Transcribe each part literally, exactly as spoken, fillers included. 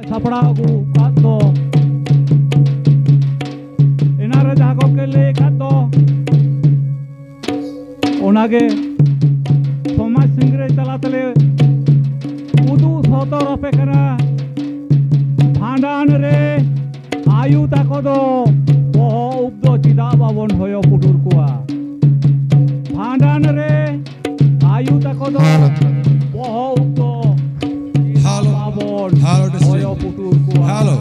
ᱥᱟᱯᱲᱟᱣ ᱟᱹᱜᱩ ᱟᱠᱟᱫ ᱫᱚ, ᱮᱱᱟᱱ ᱨᱮ ᱡᱟᱦᱟᱸ ᱜᱚᱢᱠᱮ ᱞᱟᱹᱭ ᱟᱠᱟᱫ ᱫᱚ, ᱚᱱᱟᱜᱮ ᱥᱚᱢᱟᱡᱽ ᱥᱤᱝᱨᱟᱹᱭ ᱛᱟᱞᱟ ᱛᱮᱞᱮ ᱩᱫᱩᱜ ᱥᱚᱫᱚᱨ ᱟᱯᱮ ᱠᱟᱱᱟ᱾ ᱵᱷᱟᱸᱰᱟᱱ ᱨᱮ ᱟᱭᱩ ᱛᱟᱠᱚ ᱫᱚ ᱵᱚᱦᱚᱜ ᱩᱵ ᱫᱚ ᱪᱮᱫᱟᱜ ᱵᱟᱵᱚᱱ ᱦᱚᱭᱚ ᱯᱩᱴᱩᱨ ᱠᱚᱣᱟ? ᱵᱷᱟᱸᱰᱟᱱ ᱨᱮ ᱟᱭᱩ ᱛᱟᱠᱚ ᱫᱚ ᱦᱮᱞᱳ᱾ ᱵᱚᱦᱚᱜ ᱩᱵ ᱫᱚ ᱪᱮᱫᱟᱜ ᱦᱮᱞᱳ᱾ ᱵᱟᱵᱚᱱ ᱦᱮᱞᱳ, ᱰᱤᱥᱴᱨᱤᱠᱴ᱾ ᱦᱚᱭᱚ ᱯᱩᱴᱩᱨ ᱠᱚᱣᱟ? ᱦᱮᱞᱳ᱾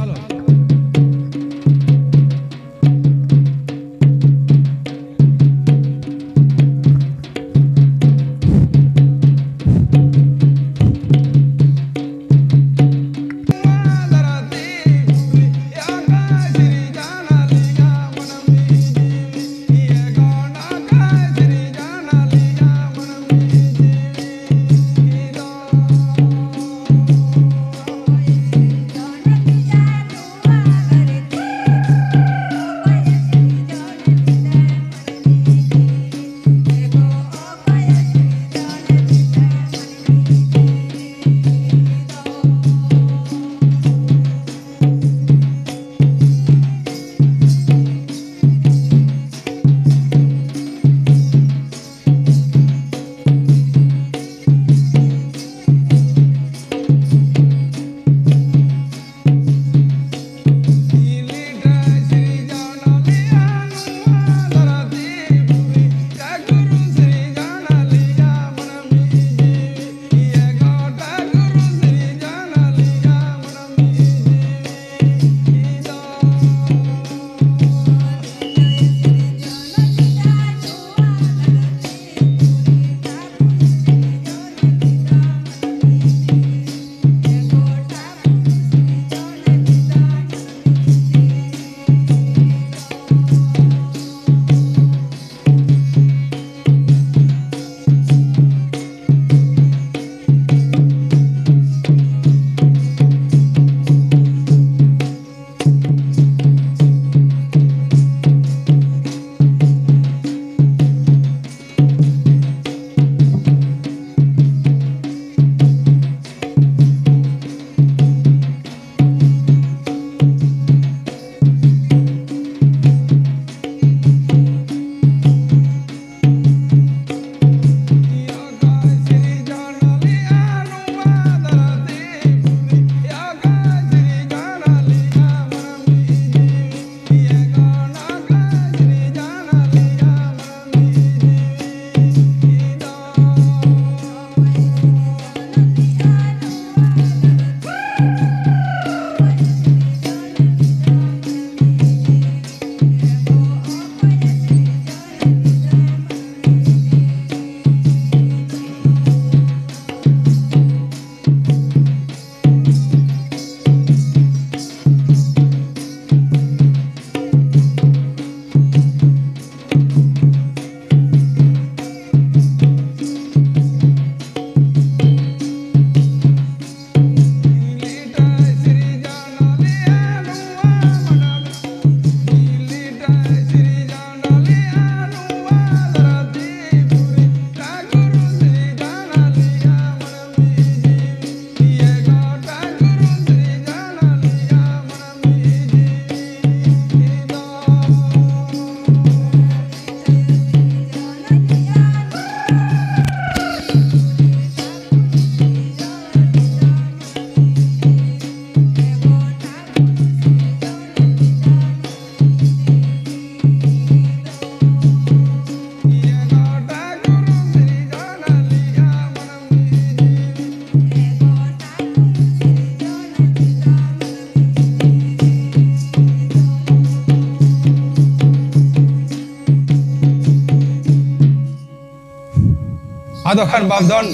ᱟᱫᱚ ᱠᱷᱟᱱ ᱵᱟᱯᱫᱷᱚᱱ,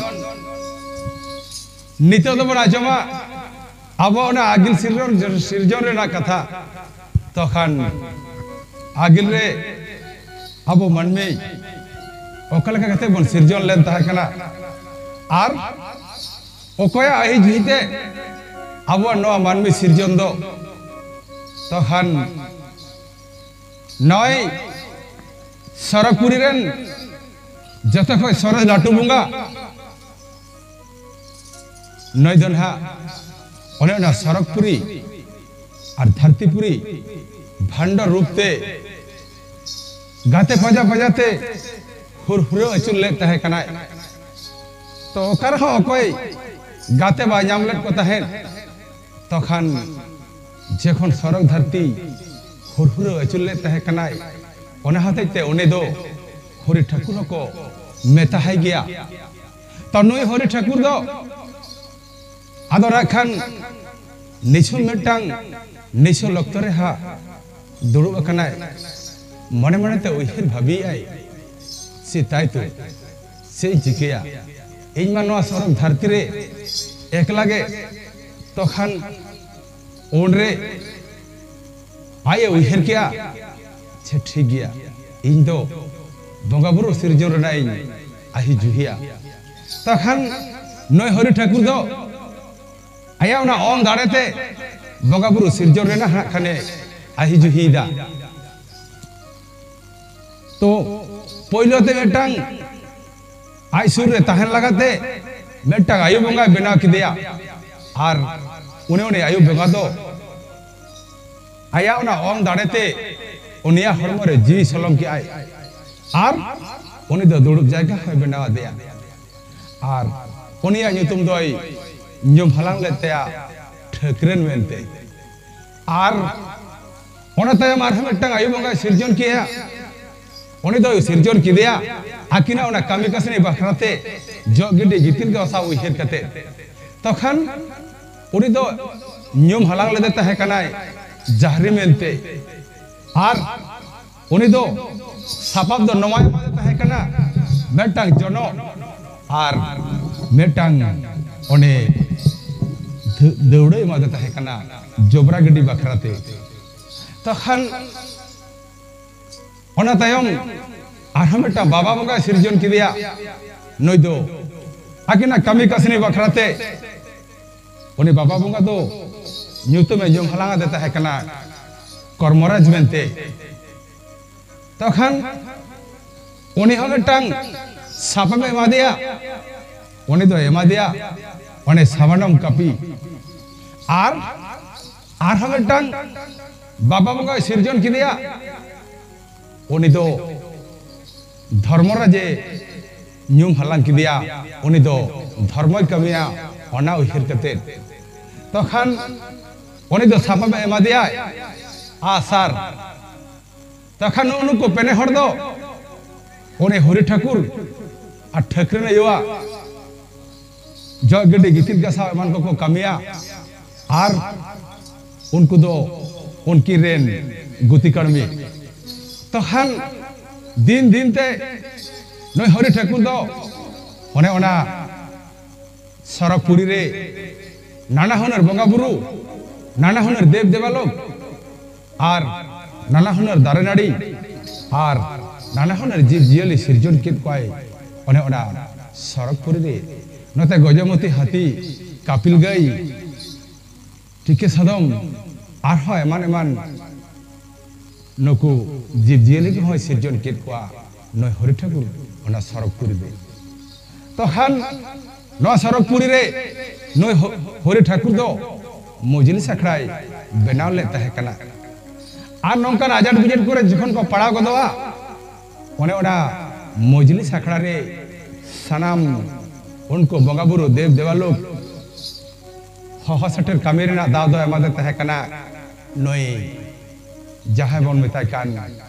ᱱᱤᱛᱚᱜ ᱫᱚᱵᱚᱱ ᱟᱸᱡᱚᱢᱟ ᱟᱵᱚ ᱚᱱᱟ ᱟᱹᱜᱤᱞ ᱥᱤᱨᱡᱚᱱ, ᱥᱤᱨᱡᱚᱱ ᱨᱮᱱᱟᱜ ᱠᱟᱛᱷᱟ᱾ ᱛᱚ ᱠᱷᱟᱱ ᱟᱹᱜᱤᱞ ᱨᱮ ᱟᱵᱚ ᱢᱟᱹᱱᱢᱤ ᱚᱠᱟ ᱞᱮᱠᱟ ᱠᱟᱛᱮ ᱵᱚᱱ ᱥᱤᱨᱡᱚᱱ ᱞᱮᱱ ᱛᱟᱦᱮᱸ ᱠᱟᱱᱟ ᱟᱨ ᱚᱠᱚᱭᱟᱜ ᱟᱹᱭᱡᱩᱦᱤ ᱛᱮ ᱟᱵᱚᱣᱟᱜ ᱱᱚᱣᱟ ᱢᱟᱹᱱᱢᱤ ᱥᱤᱨᱡᱚᱱ ᱫᱚ? ᱛᱚ ᱠᱷᱟᱱ ᱱᱚᱜᱼᱚᱭ ᱥᱚᱨᱚᱜᱽᱯᱩᱨᱤ ᱨᱮᱱ ᱡᱚᱛᱚ ᱠᱷᱚᱱ ᱥᱚᱨᱮᱥ ᱞᱟᱹᱴᱩ ᱵᱚᱸᱜᱟ ᱱᱩᱭ ᱫᱚ ᱱᱟᱦᱟᱜ ᱚᱱᱮ ᱚᱱᱟ ᱥᱚᱨᱚᱜᱽᱯᱩᱨᱤ ᱟᱨ ᱫᱷᱟᱹᱨᱛᱤᱯᱩᱨᱤ ᱵᱷᱟᱱᱰᱚ ᱨᱩᱯ ᱛᱮ ᱜᱟᱛᱮ ᱯᱟᱸᱡᱟ ᱯᱟᱸᱡᱟ ᱛᱮ ᱦᱩᱨ ᱦᱩᱨᱟᱹ ᱟᱹᱪᱩᱨ ᱞᱮᱫ ᱛᱟᱦᱮᱸ ᱠᱟᱱᱟᱭ᱾ ᱛᱚ ᱚᱠᱟ ᱨᱮᱦᱚᱸ ᱚᱠᱚᱭ ᱜᱟᱛᱮ ᱵᱟᱭ ᱧᱟᱢ ᱞᱮᱫ ᱠᱚ ᱛᱟᱦᱮᱸᱫ᱾ ᱛᱚᱠᱷᱟᱱ ᱡᱚᱠᱷᱚᱱ ᱥᱚᱨᱚᱜᱽ ᱫᱷᱟᱹᱨᱛᱤ ᱦᱩᱨ ᱦᱩᱨᱟᱹ ᱟᱹᱪᱩᱨ ᱞᱮᱫ ᱛᱟᱦᱮᱸ ᱠᱟᱱᱟᱭ, ᱚᱱᱟ ᱦᱚᱛᱮᱡ ᱛᱮ ᱩᱱᱤ ᱫᱚ ᱦᱚᱨᱤ ᱴᱷᱟᱹᱠᱩᱨ ᱦᱚᱸᱠᱚ ᱢᱮᱛᱟᱦᱟᱭ ᱜᱮᱭᱟ᱾ ᱛᱚ ᱱᱩᱭ ᱦᱚᱨᱤ ᱴᱷᱟᱹᱠᱩᱨ ᱫᱚ ᱟᱫᱚ ᱱᱟᱜ ᱠᱷᱟᱱ ᱱᱤᱪᱷᱚᱞ ᱢᱤᱫᱴᱟᱝ ᱱᱤᱪᱷᱚᱞ ᱚᱠᱛᱚ ᱨᱮ ᱦᱟᱸᱜ ᱫᱩᱲᱩᱵ ᱟᱠᱟᱱᱟᱭ᱾ ᱢᱚᱱᱮ ᱢᱚᱱᱮ ᱛᱮ ᱩᱭᱦᱟᱹᱨ ᱵᱷᱟᱹᱵᱤᱭᱮᱫᱟᱭ, ᱥᱮ ᱛᱟᱭ ᱛᱚ ᱪᱮᱫ ᱤᱧ ᱪᱤᱠᱟᱹᱭᱟ? ᱤᱧ ᱢᱟ ᱱᱚᱣᱟ ᱥᱚᱨᱚᱜᱽ ᱫᱷᱟᱹᱨᱛᱤ ᱨᱮ ᱮᱠᱞᱟ ᱜᱮ᱾ ᱛᱚᱠᱷᱟᱱ ᱩᱱᱨᱮ ᱟᱡ ᱮ ᱩᱭᱦᱟᱹᱨ ᱠᱮᱜᱼᱟ, ᱪᱮ ᱴᱷᱤᱠ ᱜᱮᱭᱟ, ᱤᱧ ᱫᱚ ᱵᱚᱸᱜᱟ ᱵᱩᱨᱩ ᱥᱤᱨᱡᱚᱱ ᱨᱮᱱᱟᱜ ᱤᱧ ᱟᱹᱦᱤ ᱡᱩᱦᱤᱭᱟ᱾ ᱛᱚᱠᱷᱟᱱ ᱱᱩᱭ ᱦᱚᱨᱤ ᱴᱷᱟᱹᱠᱩᱨ ᱫᱚ ᱟᱭᱟᱜ ᱚᱱᱟ ᱚᱝ ᱫᱟᱲᱮ ᱛᱮ ᱵᱚᱸᱜᱟ ᱵᱩᱨᱩ ᱥᱤᱨᱡᱚᱱ ᱨᱮᱱᱟᱜ ᱦᱟᱸᱜ ᱠᱷᱟᱱᱮ ᱟᱹᱦᱤ ᱡᱩᱦᱤᱭᱮᱫᱟ᱾ ᱛᱚ ᱯᱳᱭᱞᱳ ᱛᱮ ᱢᱤᱫᱴᱟᱝ ᱟᱡ ᱥᱩᱨ ᱨᱮ ᱛᱟᱦᱮᱱ ᱞᱟᱜᱟᱛᱮ ᱢᱤᱫᱴᱟᱝ ᱟᱭᱳ ᱵᱚᱸᱜᱟᱭ ᱵᱮᱱᱟᱣ ᱠᱮᱫᱮᱭᱟ᱾ ᱟᱨ ᱩᱱᱤ, ᱩᱱᱤ ᱟᱭᱳ ᱵᱚᱸᱜᱟ ᱫᱚ ᱟᱭᱟᱜ ᱚᱱᱟ ᱚᱝ ᱫᱟᱲᱮ ᱛᱮ ᱩᱱᱤᱭᱟᱜ ᱦᱚᱲᱢᱚ ᱨᱮ ᱡᱤᱣᱤ ᱥᱚᱞᱚᱝ ᱠᱮᱜᱼᱟᱭ᱾ ᱟᱨ ᱩᱱᱤ ᱫᱚ ᱫᱩᱲᱩᱵ ᱡᱟᱭᱜᱟ ᱦᱚᱸᱭ ᱵᱮᱱᱟᱣ ᱟᱫᱮᱭᱟ᱾ ᱟᱨ ᱩᱱᱤᱭᱟᱜ ᱧᱩᱛᱩᱢ ᱫᱚᱭ ᱧᱩᱢ ᱦᱟᱞᱟᱝ ᱞᱮᱫ ᱛᱟᱭᱟ ᱴᱷᱟᱹᱠᱨᱟᱹᱱ ᱢᱮᱱᱛᱮ᱾ ᱟᱨ ᱚᱱᱟ ᱛᱟᱭᱚᱢ ᱟᱨᱦᱚᱸ ᱢᱤᱫᱴᱟᱝ ᱟᱭᱳ ᱵᱚᱸᱜᱟᱭ ᱥᱤᱨᱡᱚᱱ ᱠᱮᱜᱼᱟ᱾ ᱩᱱᱤ ᱫᱚᱭ ᱥᱤᱨᱡᱚᱱ ᱠᱮᱫᱮᱭᱟ ᱟᱹᱠᱤᱱᱟᱜ ᱚᱱᱟ ᱠᱟᱹᱢᱤ ᱠᱟᱹᱥᱱᱤ ᱵᱟᱠᱷᱨᱟᱛᱮ, ᱡᱚᱜ ᱜᱤᱰᱤ ᱜᱤᱛᱤᱞ ᱜᱟᱥᱟᱣ ᱩᱭᱦᱟᱹᱨ ᱠᱟᱛᱮ᱾ ᱛᱚᱠᱷᱟᱱ ᱩᱱᱤ ᱫᱚ ᱧᱩᱢ ᱦᱟᱞᱟᱝ ᱞᱮᱫᱮ ᱛᱟᱦᱮᱸ ᱠᱟᱱᱟᱭ ᱡᱟᱦᱨᱤ ᱢᱮᱱᱛᱮ᱾ ᱟᱨ ᱩᱱᱤ ᱫᱚ ᱥᱟᱯᱟᱵ ᱫᱚ ᱱᱚᱣᱟᱭ ᱮᱢᱟᱫᱮ ᱛᱟᱦᱮᱸ ᱠᱟᱱᱟ, ᱢᱤᱫᱴᱟᱝ ᱡᱚᱱᱚᱜ᱾ ᱟᱨ ᱢᱤᱫᱴᱟᱝ ᱚᱱᱮ ᱫᱟᱹ- ᱫᱟᱹᱣᱲᱟᱹ ᱮᱢᱟᱫᱮ ᱛᱟᱦᱮᱸ ᱠᱟᱱᱟ ᱡᱚᱵᱽᱨᱟ ᱜᱤᱰᱤ ᱵᱟᱠᱷᱨᱟ ᱛᱮ᱾ ᱛᱚᱠᱷᱟᱱ ᱚᱱᱟ ᱛᱟᱭᱚᱢ ᱟᱨᱦᱚᱸ ᱢᱤᱫᱴᱟᱝ ᱵᱟᱵᱟ ᱵᱚᱸᱜᱟᱭ ᱥᱤᱨᱡᱚᱱ ᱠᱮᱫᱮᱭᱟ᱾ ᱱᱩᱭ ᱫᱚ ᱟᱹᱠᱤᱱᱟᱜ ᱠᱟᱹᱢᱤ ᱠᱟᱹᱥᱱᱤ ᱵᱟᱠᱷᱨᱟ ᱛᱮ ᱩᱱᱤ ᱵᱟᱵᱟ ᱵᱚᱸᱜᱟ ᱫᱚ ᱧᱩᱛᱩᱢᱮ ᱧᱩᱢ ᱦᱟᱞᱟᱝ ᱟᱫᱮ ᱛᱟᱦᱮᱸ ᱠᱟᱱᱟ ᱠᱚᱨᱢᱚᱨᱟᱡᱽ ᱢᱮᱱᱛᱮ᱾ ᱛᱚᱠᱷᱟᱱ ᱩᱱᱤ ᱦᱚᱸ ᱢᱤᱫᱴᱟᱝ ᱥᱟᱯᱟᱵᱮ ᱮᱢᱟᱫᱮᱭᱟ᱾ ᱩᱱᱤ ᱫᱚ ᱮᱢᱟᱫᱮᱭᱟ ᱚᱱᱮ ᱥᱟᱵᱟᱱᱚᱢ ᱠᱟᱹᱯᱤ᱾ ᱟᱨ ᱟᱨᱦᱚᱸ ᱢᱤᱫᱴᱟᱝ ᱵᱟᱵᱟ ᱵᱚᱸᱜᱟᱭ ᱥᱤᱨᱡᱚᱱ ᱠᱮᱫᱮᱭᱟ᱾ ᱩᱱᱤ ᱫᱚ ᱫᱷᱚᱨᱢᱚᱨᱟᱡᱮ ᱧᱩᱢ ᱦᱟᱞᱟᱝ ᱠᱮᱫᱮᱭᱟ᱾ ᱩᱱᱤ ᱫᱚ ᱫᱷᱚᱨᱢᱚᱭ ᱠᱟᱹᱢᱤᱭᱟ, ᱚᱱᱟ ᱩᱭᱦᱟᱹᱨ ᱠᱟᱛᱮ᱾ ᱛᱚᱠᱷᱟᱱ ᱩᱱᱤ ᱫᱚ ᱥᱟᱯᱟᱵᱮ ᱮᱢᱟᱫᱮᱭᱟᱭ ᱟᱜᱼᱥᱟᱨ᱾ ᱛᱚᱠᱷᱟᱱ ᱱᱩᱜᱼᱩ ᱱᱩᱠᱩ ᱯᱮᱱᱮ ᱦᱚᱲ ᱫᱚ ᱩᱱᱤ ᱦᱚᱨᱤ ᱴᱷᱟᱹᱠᱩᱨ ᱟᱨ ᱴᱷᱟᱹᱠᱨᱟᱹᱱ ᱟᱭᱳᱣᱟᱜ ᱡᱚᱜ ᱜᱤᱰᱤ, ᱜᱤᱛᱤᱞ ᱜᱟᱥᱟᱣ ᱮᱢᱟᱱ ᱠᱚᱠᱚ ᱠᱟᱹᱢᱤᱭᱟ᱾ ᱟᱨ ᱩᱱᱠᱩ ᱫᱚ ᱩᱱᱠᱤᱱ ᱨᱮᱱ ᱜᱩᱛᱤ ᱠᱟᱹᱲᱢᱤ᱾ ᱛᱚᱠᱷᱟᱱ ᱫᱤᱱ ᱫᱤᱱ ᱛᱮ ᱱᱩᱭ ᱦᱚᱨᱤ ᱴᱷᱟᱹᱠᱩᱨ ᱫᱚ ᱚᱱᱮ ᱚᱱᱟ ᱥᱚᱨᱚᱜᱽᱯᱩᱨᱤ ᱨᱮ ᱱᱟᱱᱟ ᱦᱩᱱᱟᱹᱨ ᱵᱚᱸᱜᱟ ᱵᱩᱨᱩ, ᱱᱟᱱᱟ ᱦᱩᱱᱟᱹᱨ ᱫᱮᱵ ᱫᱮᱵᱟᱞᱳᱠ ᱟᱨ ᱱᱟᱱᱟ ᱦᱩᱱᱟᱹᱨ ᱫᱟᱨᱮ ᱱᱟᱹᱲᱤ ᱟᱨ ᱱᱟᱱᱟ ᱦᱩᱱᱟᱹᱨ ᱡᱤᱵᱽ ᱡᱤᱭᱟᱹᱞᱤ ᱥᱤᱨᱡᱚᱱ ᱠᱮᱫ ᱠᱚᱣᱟᱭ ᱚᱱᱮ ᱚᱱᱟ ᱥᱚᱨᱚᱜᱽᱯᱩᱨᱤ ᱨᱮ᱾ ᱱᱚᱛᱮ ᱜᱚᱡᱚᱢᱚᱛᱤ ᱦᱟᱹᱛᱤ, ᱠᱟᱯᱤᱞ ᱜᱟᱹᱭ, ᱴᱤᱠᱟᱹ ᱥᱟᱫᱚᱢ, ᱟᱨᱦᱚᱸ ᱮᱢᱟᱱ ᱮᱢᱟᱱ ᱱᱩᱠᱩ ᱡᱤᱵᱽ ᱡᱤᱭᱟᱹᱞᱤ ᱠᱚᱦᱚᱸᱭ ᱥᱤᱨᱡᱚᱱ ᱠᱮᱫ ᱠᱚᱣᱟ ᱱᱩᱭ ᱦᱚᱨᱤ ᱴᱷᱟᱹᱠᱩᱨ ᱚᱱᱟ ᱥᱚᱨᱚᱜᱽᱯᱩᱨᱤ ᱨᱮ᱾ ᱛᱚᱠᱷᱟᱱ ᱱᱚᱣᱟ ᱥᱚᱨᱚᱜᱽᱯᱩᱨᱤ ᱨᱮ ᱱᱩᱭ ᱦᱚ- ᱦᱚᱨᱤ ᱴᱷᱟᱹᱠᱩᱨ ᱫᱚ ᱢᱚᱡᱽᱞᱤᱥ ᱟᱠᱷᱲᱟᱭ ᱵᱮᱱᱟᱣ ᱞᱮᱫ ᱛᱟᱦᱮᱸ ᱠᱟᱱᱟ᱾ ᱟᱨ ᱱᱚᱝᱠᱟᱱ ᱟᱡᱟᱴ ᱵᱤᱡᱟᱹᱴ ᱠᱚᱨᱮ ᱡᱚᱠᱷᱚᱱ ᱠᱚ ᱯᱟᱲᱟᱣ ᱜᱚᱫᱚᱜᱼᱟ, ᱚᱱᱮ ᱚᱱᱟ ᱢᱚᱡᱽᱞᱤᱥ ᱟᱠᱷᱲᱟ ᱨᱮ ᱥᱟᱱᱟᱢ ᱩᱱᱠᱩ ᱵᱚᱸᱜᱟ ᱵᱩᱨᱩ ᱫᱮᱵ ᱫᱮᱵᱟᱞᱳᱠ ᱦᱚᱦᱚ ᱥᱮᱴᱮᱨ ᱠᱟᱹᱢᱤ ᱨᱮᱱᱟᱜ ᱫᱟᱣ ᱫᱚ ᱮᱢᱟᱫᱮ ᱛᱟᱦᱮᱸ ᱠᱟᱱᱟ ᱱᱩᱭ ᱡᱟᱦᱟᱸᱭ ᱵᱚᱱ ᱢᱮᱛᱟᱭ ᱠᱟᱱ